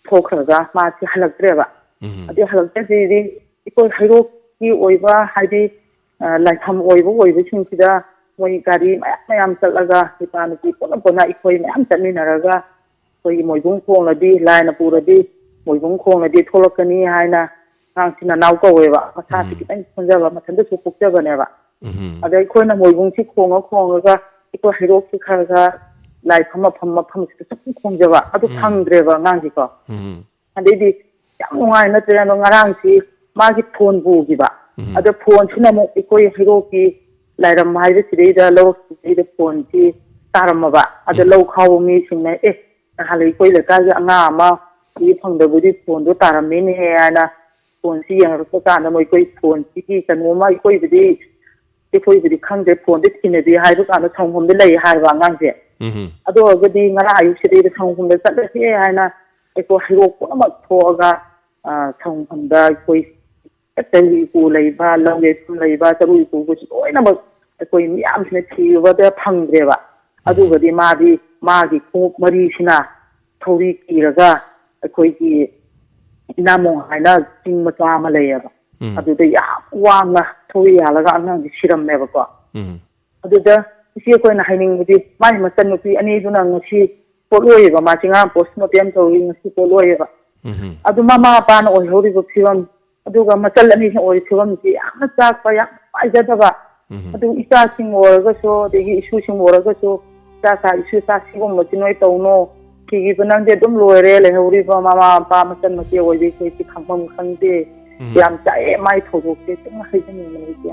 ꯊꯣꯛꯈ꯭ꯔꯒ ꯃꯥꯁꯤ ꯍꯜꯂꯛꯇ꯭ꯔꯦꯕ꯫ ꯎꯝ꯫ ꯑꯗꯨ ꯍꯜꯂꯛꯇ꯭ꯔꯗꯤ ꯑꯩꯈꯣꯏ ꯍꯩꯔꯣꯛꯀꯤ ꯑꯣꯏꯕ, ꯍꯥꯏꯗꯤ, ꯑ, ꯂꯥꯏꯐꯝ ꯑꯣꯏꯕ ꯑꯣꯏꯕꯁꯤꯡꯁꯤꯗ ꯃꯣꯏ ꯒꯥꯔꯤ ꯃꯌꯥꯝ ꯃꯌꯥꯝ ꯆꯠꯂꯒ, ꯅꯨꯄꯥ ꯅꯨꯄꯤ ꯄꯨꯟꯅ ꯄꯨꯟꯅ ꯑꯩꯈꯣꯏ ꯃꯌꯥꯝ ꯆꯠꯃꯤꯟꯅꯔꯒ, ꯑꯩꯈꯣꯏꯒꯤ ꯃꯣꯏꯕꯨꯡ ꯈꯣꯡꯂꯗꯤ, ꯂꯥꯏꯅ ꯄꯨꯔꯗꯤ ꯃꯣꯏꯕꯨꯡ ꯈꯣꯡꯂꯗꯤ ꯊꯣꯛꯂꯛꯀꯅꯤ ꯍꯥꯏꯅ, ꯑꯉꯥꯡꯁꯤ ꯅꯅꯥꯎ ꯀꯧꯋꯦꯕ, ꯃꯁꯥꯁꯤ ꯎꯝ꯫ ꯈꯤꯇꯪ ꯁꯣꯟꯖꯕ, ꯃꯊꯟꯇꯁꯨ ꯄꯣꯛꯆꯕꯅꯦꯕ꯫ ꯎꯝ꯫ ꯑꯗ ꯑꯩꯈꯣꯏꯅ ꯃꯣꯏꯕꯨꯡꯁꯤ ꯈꯣꯡꯉ ꯈꯣꯡꯉꯒ ꯑꯩꯈꯣꯏ ꯍꯩꯔꯣꯛꯁꯤ ꯈꯔ ꯈꯔ ꯂꯥꯏꯐꯝ ꯃꯐꯝ ꯃꯐꯝꯁꯤꯗ ꯁꯨꯝ ꯈꯣꯡꯖꯕ ꯑꯗꯨ ꯎꯝ꯫ ꯐꯪꯗ꯭ꯔꯦꯕ ꯑꯉꯥꯡꯁꯤꯀꯣ꯫ ꯎꯝ꯫ ꯑꯗꯩꯗꯤ ꯌꯥꯝ ꯅꯨꯡꯉꯥꯏꯅ ꯇꯧꯔꯦ꯫ ꯑꯗꯣ ꯉꯔꯥꯡꯁꯤ ꯃꯥꯒꯤ ꯐꯣꯟ ꯄꯨꯈꯤꯕ꯫ ꯎꯝ꯫ ꯑꯗ ꯐꯣꯟꯁꯤꯅ ꯑꯃꯨꯛ ꯑꯩꯈꯣꯏ ꯍꯩꯔꯣꯛꯀꯤ ꯂꯥꯏꯔꯝ ꯍꯥꯏꯕꯁꯤꯗꯩꯗ ꯂꯧꯔꯛꯁꯤꯗꯩꯗ ꯐꯣꯟꯁꯤ ꯇꯥꯔꯝꯃꯕ꯫ ꯑꯗ ꯎꯝ꯫ ꯂꯧ ꯈꯥꯎꯕ ꯃꯤꯁꯤꯡꯅ, "ꯑꯦ, ꯅꯍꯥꯟ ꯑꯩꯈꯣꯏ ꯂꯩꯀꯥꯏꯒꯤ ꯑꯉꯥꯡ ꯑꯃ ꯁꯤ ꯐꯪꯗꯕꯗꯤ ꯐꯣꯟꯗꯣ ꯇꯥꯔꯝꯃꯤꯅꯦ" ꯍꯥꯏꯅ ꯐꯣꯟꯁꯤ ꯌꯦꯡꯉꯛꯄ ꯀꯥꯟꯗ ꯃꯣꯏ ꯑꯩꯈꯣꯏ ꯐꯣꯟꯁꯤꯒꯤ ꯀꯩꯅꯣꯝꯃ ꯑꯩꯈꯣꯏꯕꯨꯗꯤ ꯑꯩꯈꯣꯏꯕꯨꯗꯤ ꯈꯪꯗꯦ, ꯐꯣꯟꯗꯤ ꯊꯤꯅꯗꯦ ꯍꯥꯏꯕ ꯀꯥꯟꯗ ꯁꯪꯒꯣꯝꯗ ꯂꯩ ꯍꯥꯏꯕ ꯑꯉꯥꯡꯁꯦ꯫ ꯎꯝ꯫ ꯑꯗꯨ ꯑꯣꯏꯔꯒꯗꯤ ꯉꯔꯥꯡ ꯑꯌꯨꯛꯁꯤꯗꯩꯗ ꯁꯪꯒꯣꯝꯗ ꯆꯠꯂꯁꯦ ꯍꯥꯏꯅ ꯑꯩꯈꯣꯏ ꯍꯩꯔꯣꯛ ꯄꯨꯝꯅꯃꯛ ꯊꯣꯛꯑꯒ, ꯑ, ꯁꯪꯒꯣꯝꯗ ꯑꯩꯈꯣꯏ ꯆꯔꯨ ꯏꯀꯨ ꯂꯩꯕ, ꯂꯧ ꯌꯩꯐꯝ ꯂꯩꯕ, ꯆꯔꯨ ꯏꯀꯨꯒꯁꯨ ꯂꯣꯏꯅꯃꯛ ꯑꯩꯈꯣꯏ ꯃꯤꯌꯥꯝꯁꯤꯅ ꯊꯤꯕꯗ ꯐꯪꯗ꯭ꯔꯦꯕ꯫ ꯎꯝ꯫ ꯑꯗꯨꯒꯗꯤ ꯃꯥꯗꯤ ꯃꯥꯒꯤ ꯈꯣꯡꯎꯞ ꯃꯔꯤꯁꯤꯅ ꯊꯧꯔꯤ ꯀꯤꯔꯒ ꯑꯩꯈꯣꯏꯒꯤ ꯏꯅꯥꯃꯣꯡ ꯍꯥꯏꯅ ꯆꯤꯡ ꯃꯆꯥ ꯑꯃ ꯂꯩꯌꯦꯕ꯫ ꯎꯝ꯫ ꯑꯗꯨꯗ ꯌꯥꯝ ꯋꯥꯡꯅ ꯊꯧꯔꯤ ꯌꯥꯜꯂꯒ ꯑꯉꯥꯡꯁꯦ ꯁꯤꯔꯝꯃꯦꯕꯀꯣ꯫ ꯎꯝ꯫ ꯑꯗꯨꯗ ꯏꯆꯦ ꯑꯩꯈꯣꯏꯅ ꯍꯥꯏꯅꯤꯡꯕꯗꯤ ꯃꯥꯒꯤ ꯃꯆꯟꯅꯨꯄꯤ ꯑꯅꯤꯗꯨꯅ ꯉꯁꯤ ꯄꯣꯠꯂꯣꯏꯌꯦꯕ, ꯃꯥꯁꯤ ꯉꯔꯥꯡ ꯄꯣꯁꯃꯣꯔꯇꯦꯝ ꯇꯧꯔꯤ, ꯉꯁꯤ ꯄꯣꯠꯂꯣꯏꯌꯦꯕ꯫ ꯎꯝ꯫ ꯑꯗꯨ ꯃꯃꯥ ꯃꯄꯥꯅ ꯑꯣꯏꯍꯧꯔꯤꯕ ꯐꯤꯕꯝ, ꯑꯗꯨꯒ ꯃꯆꯜ ꯑꯅꯤꯁꯤꯅ ꯑꯣꯏꯔꯤꯕ ꯐꯤꯕꯝꯁꯤ ꯌꯥꯝꯅ ꯆꯥꯛꯄ, ꯌꯥꯝ ꯅꯨꯡꯉꯥꯏꯖꯗꯕ꯫ ꯎꯝ꯫ ꯑꯗꯨ ꯏꯆꯥꯁꯤꯡ ꯑꯣꯏꯔꯒꯁꯨ, ꯑꯗꯒꯤ ꯏꯁꯨꯁꯤꯡ ꯑꯣꯏꯔꯒꯁꯨ, "ꯏꯆꯥ ꯁꯥ ꯏꯁꯨ ꯁꯥ ꯁꯤꯒꯨꯝꯕꯁꯤ ꯅꯣꯏ ꯇꯧꯅꯣ, ꯁꯤꯈꯤꯕ ꯅꯪꯗꯤ ꯑꯗꯨꯝ ꯂꯣꯏꯔꯦ, ꯂꯩꯍꯧꯔꯤꯕ ꯃꯃꯥ ꯃꯄꯥ ꯃꯆꯟ ꯃꯆꯦ ꯑꯣꯏꯕꯤ ꯑꯩꯈꯣꯏꯁꯤ ꯈꯪꯐꯝ ꯈꯪꯗꯦ"꯫ ꯎꯝ꯫ ꯌꯥꯝ ꯆꯥꯛꯑꯦ ꯃꯥꯏ ꯊꯧꯗꯣꯛꯁꯦ꯫ ꯁꯨꯝ ꯍꯥꯏꯖꯅꯤꯡꯕꯅꯦ ꯏꯆꯦ꯫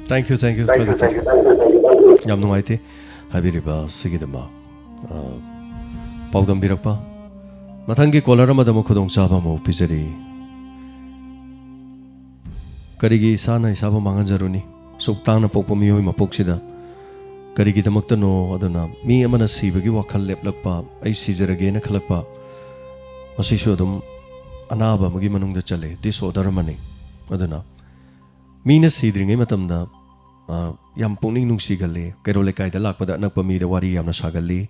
Thank you, thank you, ꯊꯥꯒꯠꯆꯔꯤ꯫ ꯌꯥꯝ ꯅꯨꯡꯉꯥꯏꯇꯦ ꯍꯥꯏꯕꯤꯔꯤꯕ ꯑꯁꯤꯒꯤꯗꯃꯛ, ꯑ, ꯄꯥꯎꯗꯝꯕꯤꯔꯛꯄ꯫ ꯃꯊꯪꯒꯤ caller ꯑꯃꯗ ꯑꯃꯨꯛ ꯈꯨꯗꯣꯡꯆꯥꯕ ꯑꯃꯨꯛ ꯄꯤꯖꯔꯤ꯫ ꯀꯔꯤꯒꯤ ꯏꯁꯥꯅ ꯏꯁꯥꯕꯨ ꯃꯥꯡꯍꯟꯖꯔꯨꯅꯤ? ꯑꯁꯨꯛ ꯇꯥꯡꯅ ꯄꯣꯛꯄ ꯃꯤꯑꯣꯏ ꯃꯄꯣꯛꯁꯤꯗ ꯀꯔꯤꯒꯤꯗꯃꯛꯇꯅꯣ? ꯑꯗꯨꯅ ꯃꯤ ꯑꯃꯅ ꯁꯤꯕꯒꯤ ꯋꯥꯈꯜ ꯂꯦꯞꯂꯛꯄ, "ꯑꯩ ꯁꯤꯖꯔꯒꯦꯅ" ꯈꯜꯂꯛꯄ, ꯃꯁꯤꯁꯨ ꯑꯗꯨꯝ ꯑꯅꯥꯕ ꯑꯃꯒꯤ ꯃꯅꯨꯡꯗ ꯆꯜꯂꯦ, disorder ꯑꯃꯅꯤ꯫ ꯑꯗꯨꯅ ꯃꯤꯅ ꯁꯤꯗ꯭ꯔꯤꯉꯩ ꯃꯇꯝꯗ, ꯑ, ꯌꯥꯝ ꯄꯨꯛꯅꯤꯡ ꯅꯨꯡꯁꯤꯒꯜꯂꯤ꯫ ꯀꯩꯔꯣꯜ ꯂꯩꯀꯥꯏꯗ ꯂꯥꯛꯄꯗ ꯑꯅꯛꯄ ꯃꯤꯗ ꯋꯥꯔꯤ ꯌꯥꯝꯅ ꯁꯥꯒꯜꯂꯤ꯫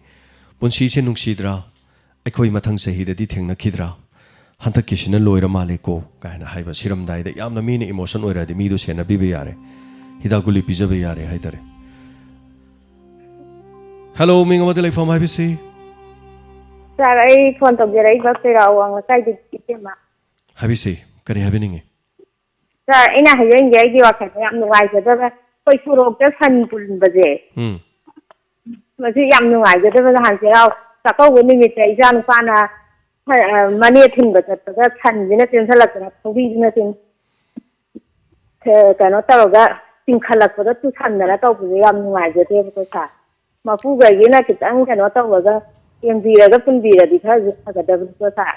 "ꯄꯨꯟꯁꯤꯁꯦ ꯅꯨꯡꯁꯤꯗ꯭ꯔꯥ? ꯑꯩꯈꯣꯏ ꯃꯊꯪ ꯆꯍꯤꯗꯗꯤ ꯊꯦꯡꯅꯈꯤꯗ꯭ꯔꯥ? ꯍꯟꯗꯛꯀꯤꯁꯤꯅ ꯂꯣꯏꯔ ꯃꯥꯜꯂꯦꯀꯣ" ꯀꯥꯏꯅ ꯍꯥꯏꯕ꯫ ꯁꯤꯔꯝꯗꯥꯏꯗ ꯌꯥꯝꯅ ꯃꯤꯅ emotion ꯑꯣꯏꯔꯛꯑꯗꯤ ꯃꯤꯗꯣ ꯁꯦꯟꯅꯕꯤꯕ ꯌꯥꯔꯦ, ꯍꯤꯗꯥꯛ ꯒꯨꯂꯤ ꯄꯤꯖꯕ ꯌꯥꯔꯦ ꯍꯥꯏꯇꯥꯔꯦ꯫ Hello, ꯃꯤꯡ ꯑꯃꯗꯤ ꯂꯩꯐꯝ ꯍꯥꯏꯕꯤꯁꯤ? ꯁꯥꯔ, ꯑꯩ ꯐꯣꯟ ꯇꯧꯖꯔꯛꯏꯕ ꯆꯩꯔꯥꯎ ꯋꯥꯡ ꯂꯩꯀꯥꯏꯗꯒꯤ ꯏꯆꯦꯃ꯫ ꯍꯥꯏꯕꯤꯁꯤ, ꯀꯔꯤ ꯍꯥꯏꯕꯤꯅꯤꯡꯉꯤ? ꯁꯥꯔ, ꯑꯩꯅ ꯍꯥꯏꯖꯅꯤꯡꯒꯦ, ꯑꯩꯒꯤ ꯋꯥꯈꯜꯗ ꯌꯥꯝ ꯅꯨꯡꯉꯥꯏꯖꯗꯕ ꯑꯩꯈꯣꯏ ꯁꯣꯔꯣꯛꯇ ꯁꯟ ꯄꯨꯟꯕꯁꯦ, ꯎꯝ꯫ ꯃꯁꯤ ꯌꯥꯝ ꯅꯨꯡꯉꯥꯏꯖꯗꯕ꯫ ꯅꯍꯥꯟ ꯆꯩꯔꯥꯎ ꯆꯥꯛꯀꯧꯕ ꯅꯨꯃꯤꯠꯇ ꯏꯆꯥ ꯅꯨꯄꯥꯅ, ꯑ, ꯃꯅꯦ ꯊꯤꯟꯕ ꯆꯠꯄꯗ ꯁꯟꯁꯤꯅ ꯆꯦꯟꯁꯤꯜꯂꯛꯇꯅ ꯊꯧꯔꯤꯁꯤꯅ ꯆꯤꯡ-, ꯑ, ꯀꯩꯅꯣ ꯇꯧꯔꯒ ꯆꯤꯡꯈꯠꯂꯛꯄꯗ ꯇꯨꯁꯟꯗꯅ ꯇꯧꯕꯁꯦ ꯌꯥꯝ ꯅꯨꯡꯉꯥꯏꯖꯗꯦꯕꯀꯣ ꯁꯥꯔ꯫ ꯃꯄꯨꯈꯩꯒꯤꯅ ꯈꯤꯇꯪ ꯀꯩꯅꯣ ꯇꯧꯔꯒ ꯌꯦꯡꯕꯤꯔꯒ ꯄꯨꯟꯕꯤꯔꯗꯤ ꯈꯔꯁꯨ ꯐꯒꯗꯕꯅꯤꯀꯣ ꯁꯥꯔ꯫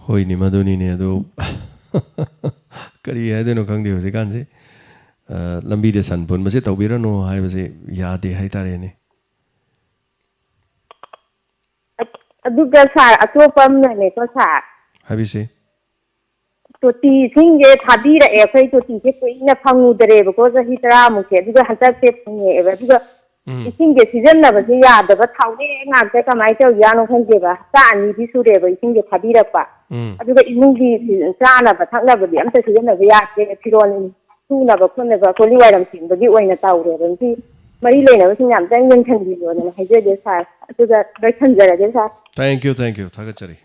ꯍꯣꯏꯅꯦ, ꯃꯗꯨꯅꯤꯅꯦ꯫ ꯑꯗꯨ ꯀꯔꯤ ꯍꯥꯏꯗꯣꯏꯅꯣ ꯈꯪꯗꯦ ꯍꯧꯖꯤꯛꯀꯥꯟꯁꯦ꯫ ꯑ, ꯂꯝꯕꯤꯗ ꯁꯟ ꯄꯨꯟꯕꯁꯦ ꯇꯧꯕꯤꯔꯅꯨ ꯍꯥꯏꯕꯁꯦ ꯌꯥꯗꯦ ꯍꯥꯏꯇꯥꯔꯦꯅꯦ꯫ ꯑꯗꯨꯒ ꯁꯥꯔ, ꯑꯇꯣꯞꯄ ꯑꯃꯅꯅꯦꯀꯣ ꯁꯥꯔ, ꯍꯥꯏꯕꯤꯁꯦ꯫ ꯇꯣꯇꯤ ꯏꯁꯤꯡꯁꯦ ꯊꯥꯕꯤꯔꯛꯑꯦ꯫ ꯑꯩꯈꯣꯏ ꯇꯣꯇꯤꯁꯦ ꯀꯨꯏꯅ ꯐꯪꯉꯨꯗ꯭ꯔꯦꯕꯀꯣ, ꯆꯍꯤ ꯇꯔꯥꯃꯨꯛꯁꯦ꯫ ꯑꯗꯨꯒ ꯍꯟꯗꯛꯁꯦ ꯐꯪꯉꯛꯑꯦꯕ꯫ ꯑꯗꯨꯒ ꯎꯝ꯫ ꯏꯁꯤꯡꯁꯦ ꯁꯤꯖꯤꯟꯅꯕꯁꯦ ꯌꯥꯗꯕ, ꯊꯥꯎꯔꯦꯛ ꯉꯥꯛꯇ꯫ ꯀꯃꯥꯏꯅ ꯇꯧꯔꯤꯖꯥꯠꯅꯣ ꯈꯪꯗꯦꯕ꯫ ꯍꯞꯇꯥ ꯑꯅꯤꯗꯤ ꯁꯨꯔꯦꯕ ꯏꯁꯤꯡꯁꯦ ꯊꯥꯕꯤꯔꯛꯄ꯫ ꯎꯝ꯫ ꯑꯗꯨꯒ ꯏꯃꯨꯡꯒꯤ ꯆꯥꯅꯕ ꯊꯛꯅꯕꯗꯤ ꯑꯝꯇ ꯁꯤꯖꯤꯟꯅꯕ ꯌꯥꯗꯦ꯫ ꯐꯤꯔꯣꯜ ꯁꯨꯅꯕ ꯈꯣꯠꯅꯕ, ꯀꯣꯜꯂꯤ ꯋꯥꯏꯔꯝ ꯁꯦꯡꯕꯒꯤ ꯑꯣꯏꯅ ꯇꯧꯔꯦꯕ꯫ ꯃꯁꯤ ꯃꯔꯤ ꯂꯩꯅꯕꯁꯤꯡ ꯌꯥꯝꯇꯪ ꯌꯦꯡꯁꯤꯟꯕꯤꯌꯣꯅ ꯍꯥꯏꯖꯒꯦ ꯁꯥꯔ꯫ ꯑꯗꯨꯒ ꯂꯣꯏꯁꯤꯟꯖꯔꯒꯦ ꯁꯥꯔ꯫ Thank you, thank you꯫ ꯊꯥꯒꯠꯆꯔꯤ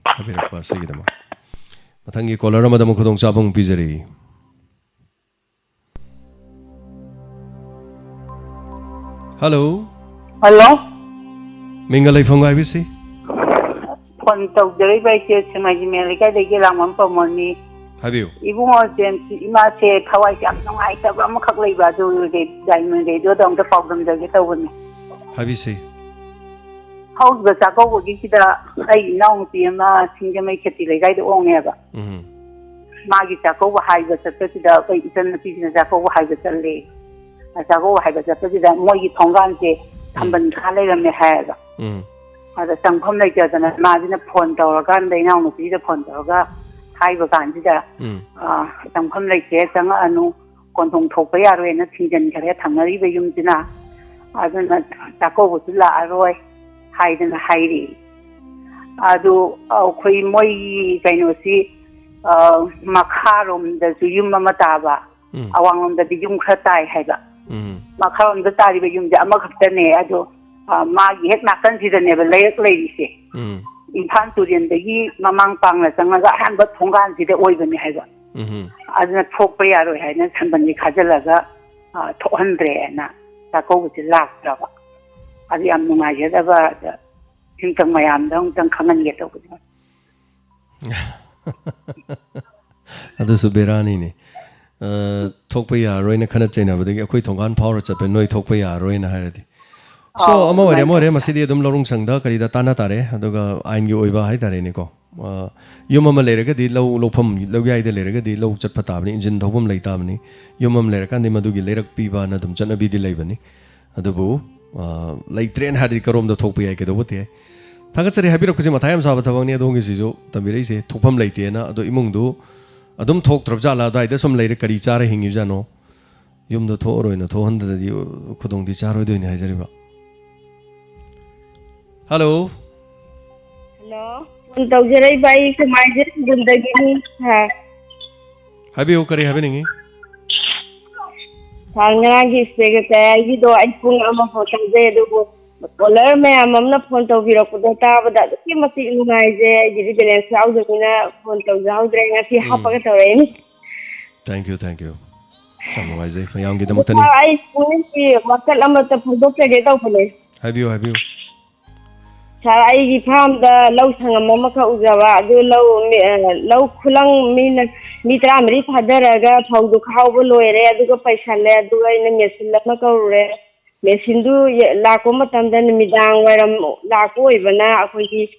ꯊꯥꯕꯤꯔꯛꯄ ꯑꯁꯤꯒꯤꯗꯃꯛ꯫ ꯃꯊꯪꯒꯤ ꯀꯣꯂꯔ ꯑꯃꯗ ꯑꯃꯨꯛ ꯈꯨꯗꯣꯡꯆꯥꯕ ꯑꯃꯨꯛ ꯄꯤꯖꯔꯤ꯫ ꯍꯜꯂꯣ꯫ ꯍꯜꯂꯣ꯫ ꯃꯤꯡꯒ ꯂꯩꯐꯝꯒ ꯍꯥꯏꯕꯤꯁꯤ꯫ ꯐꯣꯟ ꯇꯧꯖꯔꯛꯏꯕ ꯑꯩꯁꯦ ꯁꯦꯛꯃꯥꯏ ꯖꯤꯃꯦꯜ ꯂꯩꯀꯥꯏꯗꯒꯤ ꯂꯥꯡꯕꯝ ꯄꯥꯃꯣꯟꯅꯤ꯫ ꯍꯥꯏꯕꯤꯌꯨ꯫ ꯏꯕꯨꯡꯉꯣ ꯖꯦꯝꯁ, ꯏꯃꯥꯁꯦ ꯊꯋꯥꯏꯁꯦ ꯌꯥꯝ ꯅꯨꯡꯉꯥꯏꯇꯕ ꯑꯃꯈꯛ ꯂꯩꯕ, ꯑꯗꯨ ꯔꯦ-, ꯗꯥꯏꯃꯟ ꯔꯦꯗꯤꯑꯣꯗ ꯑꯝꯇ ꯄꯥꯎꯗꯝꯖꯒꯦ ꯇꯧꯕꯅꯤ꯫ ꯍꯥꯏꯕꯤꯁꯦ꯫ ꯍꯧꯈꯤꯕ ꯆꯥꯛꯀꯧꯕꯒꯤꯁꯤꯗ ꯑꯩ ꯏꯅꯥꯎꯅꯨꯄꯤ ꯑꯃ ꯁꯤꯡꯖꯃꯩ ꯈꯦꯇꯤ ꯂꯩꯀꯥꯏꯗ ꯑꯣꯡꯉꯦꯕ꯫ ꯎꯝ꯫ ꯃꯥꯒꯤ ꯆꯥꯛꯀꯧꯕ ꯍꯥꯏꯕ ꯆꯠꯄꯁꯤꯗ ꯑꯩꯈꯣꯏ ꯏꯆꯟꯅꯨꯄꯤꯁꯤꯅ ꯆꯥꯛꯀꯧꯕ ꯍꯥꯏꯕ ꯆꯠꯂꯦ꯫ ꯆꯥꯛꯀꯧꯕ ꯍꯥꯏꯕ ꯆꯠꯄꯁꯤꯗ ꯃꯣꯏꯒꯤ ꯊꯣꯡꯒꯥꯟꯁꯦ ꯎꯝ꯫ ꯊꯝꯕꯟ ꯈꯥ ꯂꯩꯔꯝꯃꯦ ꯍꯥꯏꯌꯦꯕ꯫ ꯎꯝ꯫ ꯑꯗ ꯆꯪꯐꯝ ꯂꯩꯇꯗꯅ ꯃꯥꯁꯤꯅ ꯐꯣꯟ ꯇꯧꯔꯀꯥꯟꯗ, ꯏꯅꯥꯎꯅꯨꯄꯤꯁꯤꯗ ꯐꯣꯟ ꯇꯧꯔꯒ ꯍꯥꯏꯕ ꯀꯥꯟꯁꯤꯗ, ꯎꯝ꯫ ꯑ, "ꯆꯪꯐꯝ ꯂꯩꯇꯦ, ꯆꯪꯉꯛꯑꯅꯨ, ꯀꯣꯟꯊꯣꯡ ꯊꯣꯛꯄ ꯌꯥꯔꯣꯏꯅ ꯊꯤꯡꯖꯤꯟꯈꯔꯦ ꯊꯪꯅꯔꯤꯕ ꯌꯨꯝꯁꯤꯅ꯫ ꯑꯗꯨꯅ ꯆꯥꯛꯀꯧꯕꯁꯨ ꯂꯥꯛꯑꯔꯣꯏ" ꯍꯥꯏꯗꯅ ꯍꯥꯏꯔꯛꯏ꯫ ꯑꯗꯨ ꯑꯩꯈꯣꯏ ꯃꯣꯏꯒꯤ ꯀꯩꯅꯣꯁꯤ, ꯑ, ꯃꯈꯥꯔꯣꯝꯗꯁꯨ ꯌꯨꯝ ꯑꯃ ꯇꯥꯕ, ꯎꯝ꯫ ꯑꯋꯥꯡꯂꯣꯝꯗꯗꯤ ꯌꯨꯝ ꯈꯔ ꯇꯥꯏ ꯍꯥꯏꯕ꯫ ꯎꯝ꯫ ꯃꯈꯥꯔꯣꯝꯗ ꯇꯥꯔꯤꯕ ꯌꯨꯝꯁꯦ ꯑꯃꯈꯛꯇꯅꯦ꯫ ꯑꯗꯣ, ꯑ, ꯃꯥꯒꯤ ꯍꯦꯛ ꯅꯥꯀꯟꯁꯤꯗꯅꯦꯕ ꯂꯩꯔꯛ ꯂꯩꯔꯤꯁꯦ꯫ ꯎꯝ꯫ ꯏꯝꯐꯥꯜ ꯇꯨꯔꯦꯟꯗꯒꯤ ꯃꯃꯥꯡ ꯄꯥꯡꯅ ꯆꯪꯉꯒ ꯑꯍꯥꯟꯕ ꯊꯣꯡꯒꯥꯟꯁꯤꯗ ꯑꯣꯏꯕꯅꯦ ꯍꯥꯏꯕ꯫ ꯎꯝ꯫ ꯑꯗꯨꯅ ꯊꯣꯛꯄ ꯌꯥꯔꯣꯏ ꯍꯥꯏꯅ ꯊꯝꯕꯜꯁꯦ ꯈꯥꯖꯤꯜꯂꯒ ꯑ, ꯊꯣꯛꯍꯟꯗ꯭ꯔꯦꯅ ꯆꯥꯛꯀꯧꯕꯁꯦ ꯂꯥꯛꯇ꯭ꯔꯕ꯫ ꯑꯗꯨ ꯌꯥꯝ ꯅꯨꯡꯉꯥꯏꯖꯗꯕ꯫ ꯑꯗ ꯁꯤꯝꯇꯪ ꯃꯌꯥꯝꯗ ꯑꯃꯨꯛꯇꯪ ꯈꯪꯍꯟꯒꯦ ꯇꯧꯕꯅꯦ꯫ ꯑꯗꯨꯁꯨ ꯕꯦꯔꯥꯅꯤꯅꯦ꯫ ꯑ, ꯊꯣꯛꯄ ꯌꯥꯔꯔꯣꯏꯅ ꯈꯟꯅ ꯆꯩꯅꯕꯗꯒꯤ ꯑꯩꯈꯣꯏ ꯊꯣꯡꯒꯥꯟ ꯐꯥꯎꯔ ꯆꯠꯄ, ꯅꯣꯏ ꯊꯣꯛꯄ ꯌꯥꯔꯔꯣꯏꯅ ꯍꯥꯏꯔꯗꯤ꯫ ꯁꯣ, ꯑꯥꯎ, ꯑꯃ ꯑꯣꯏꯔꯦ, ꯑꯃ ꯑꯗꯨꯃꯥꯏꯅ ꯑꯣꯏꯔꯦ, ꯇꯧꯕ꯫ ꯃꯁꯤꯗꯤ ꯑꯗꯨꯝ ꯂꯧꯔꯨꯡ ꯁꯪꯗ ꯀꯔꯤꯗ ꯇꯥꯟꯅ ꯇꯥꯔꯦ, ꯑꯗꯨꯒ ꯑꯥꯏꯟꯒꯤ ꯑꯣꯏꯕ ꯍꯥꯏꯇꯥꯔꯦꯅꯦꯀꯣ꯫ ꯑ, ꯌꯨꯝ ꯑꯃ ꯂꯩꯔꯒꯗꯤ ꯂꯧ ꯂꯧꯐꯝ, ꯂꯧꯌꯥꯏꯗ ꯂꯩꯔꯒꯗꯤ ꯂꯧ ꯆꯠꯄ ꯇꯥꯕꯅꯤ, ꯏꯟꯖꯤꯟ ꯊꯧꯐꯝ ꯂꯩ ꯇꯥꯕꯅꯤ꯫ ꯌꯨꯝ ꯑꯃ ꯂꯩꯔꯀꯥꯟꯗꯤ ꯃꯗꯨꯒꯤ ꯂꯩꯔꯛ ꯄꯤꯕꯅ ꯑꯗꯨꯝ ꯆꯠꯅꯕꯤꯗꯤ ꯂꯩꯕꯅꯤ꯫ ꯑꯗꯨꯕꯨ, ꯑ, ꯂꯩꯇ꯭ꯔꯦꯅ ꯍꯥꯏꯔꯗꯤ ꯀꯔꯣꯝꯗ ꯊꯣꯛꯄ ꯌꯥꯏ, ꯀꯩꯗꯧꯕ ꯌꯥꯏ? ꯊꯥꯒꯠꯆꯔꯤ, ꯍꯥꯏꯕꯤꯔꯛꯄꯁꯦ ꯃꯊꯥ ꯌꯥꯝ ꯁꯥꯕ ꯊꯕꯛꯅꯤ ꯑꯗꯣꯝꯒꯤꯁꯤꯁꯨ ꯇꯝꯕꯤꯔꯛꯏꯁꯦ꯫ ꯊꯣꯛꯐꯝ ꯂꯩꯇꯦꯅ, ꯑꯗꯣ ꯏꯃꯨꯡꯗꯨ ꯑꯗꯨꯝ ꯊꯣꯛꯇ꯭ꯔꯕ ꯖꯥꯠꯂ? ꯑꯗꯨꯋꯥꯏꯗ ꯁꯨꯝ ꯂꯩꯔꯦ, ꯀꯔꯤ ꯆꯥꯔ ꯍꯤꯡꯉꯤꯕꯖꯥꯠꯅꯣ? ꯌꯨꯝꯗ ꯊꯣꯛꯑꯔꯣꯏꯅ ꯊꯣꯛꯍꯟꯗꯗꯤ ꯈꯨꯗꯣꯡꯗꯤ ꯆꯥꯔꯣꯏꯗꯣꯏꯅꯤ ꯍꯥꯏꯖꯔꯤꯕ꯫ ꯍꯜꯂꯣ꯫ ꯍꯜꯂꯣ, ꯐꯣꯟ ꯇꯧꯖꯔꯛꯏꯕ ꯑꯩ ꯁꯦꯛꯃꯥꯏ ꯖꯤꯔꯤꯕꯝꯗꯒꯤꯅꯤ ꯁꯥꯔ꯫ ꯍꯥꯏꯕꯤꯌꯨ, ꯀꯔꯤ ꯍꯥꯏꯕꯤꯅꯤꯡꯉꯤ? ꯁꯥꯔ, ꯉꯔꯥꯡꯒꯤ ꯁꯦꯀ꯭ꯔꯦꯇꯔꯤꯒꯤꯗꯣ ꯑꯩ ꯄꯨꯡ ꯑꯃ ꯐꯥꯎ ꯇꯥꯖꯩ, ꯑꯗꯨꯕꯨ ꯀꯣꯂꯔ ꯃꯌꯥꯝ ꯑꯃꯅ ꯐꯣꯟ ꯇꯧꯕꯤꯔꯛꯄꯗꯣ ꯇꯥꯕꯗ ꯑꯗꯨꯛꯀꯤ ꯃꯇꯤꯛ ꯅꯨꯡꯉꯥꯏꯖꯩ꯫ ꯑꯩꯒꯤꯗꯤ ꯕꯦꯂꯦꯟꯁ ꯌꯥꯎꯗꯕꯅꯤꯅ ꯐꯣꯟ ꯇꯧꯖꯍꯧꯗ꯭ꯔꯦ, ꯉꯁꯤ ꯎꯝ꯫ ꯍꯥꯞꯄꯒ ꯇꯧꯔꯛꯏꯅꯤ꯫ Thank you, thank you꯫ ꯌꯥꯝ ꯅꯨꯡꯉꯥꯏꯖꯩ, ꯑꯗꯣ ꯃꯌꯥꯝꯒꯤꯗꯃꯛꯇꯅꯤ꯫ ꯁꯥꯔ, ꯑꯩ ꯄꯨꯡꯒꯤ ꯋꯥꯀꯠ ꯑꯃꯇ ꯐꯣꯡꯗꯣꯛꯆꯒꯦ ꯇꯧꯕꯅꯦ꯫ ꯍꯥꯏꯕꯤꯌꯨ, ꯍꯥꯏꯕꯤꯌꯨ꯫ ꯁꯥꯔ, ꯑꯩꯒꯤ ꯐꯥꯔꯝꯗ ꯂꯧ ꯁꯪꯉꯝ ꯑꯃꯈꯛ ꯎꯖꯕ, ꯑꯗꯨ ꯂꯧ ꯃꯤ-, ꯑ, ꯂꯧ ꯈꯨꯂꯪ ꯃꯤꯅ, ꯃꯤ ꯇꯔꯥꯃꯔꯤ ꯊꯥꯗꯔꯒ ꯐꯧꯗꯨ ꯈꯥꯎꯕ ꯂꯣꯏꯔꯦ, ꯑꯗꯨꯒ ꯄꯩꯁꯜꯂꯦ, ꯑꯗꯨꯒ ꯑꯩꯅ ꯃꯦꯆꯤꯟ ꯑꯃ ꯀꯧꯔꯨꯔꯦ꯫ ꯃꯦꯆꯤꯟꯗꯨ ꯌ-, ꯂꯥꯛꯄ ꯃꯇꯝꯗ ꯅꯨꯃꯤꯗꯥꯡ ꯋꯥꯏꯔꯝ ꯂꯥꯛꯄ ꯑꯣꯏꯕꯅ ꯑꯩꯈꯣꯏꯒꯤ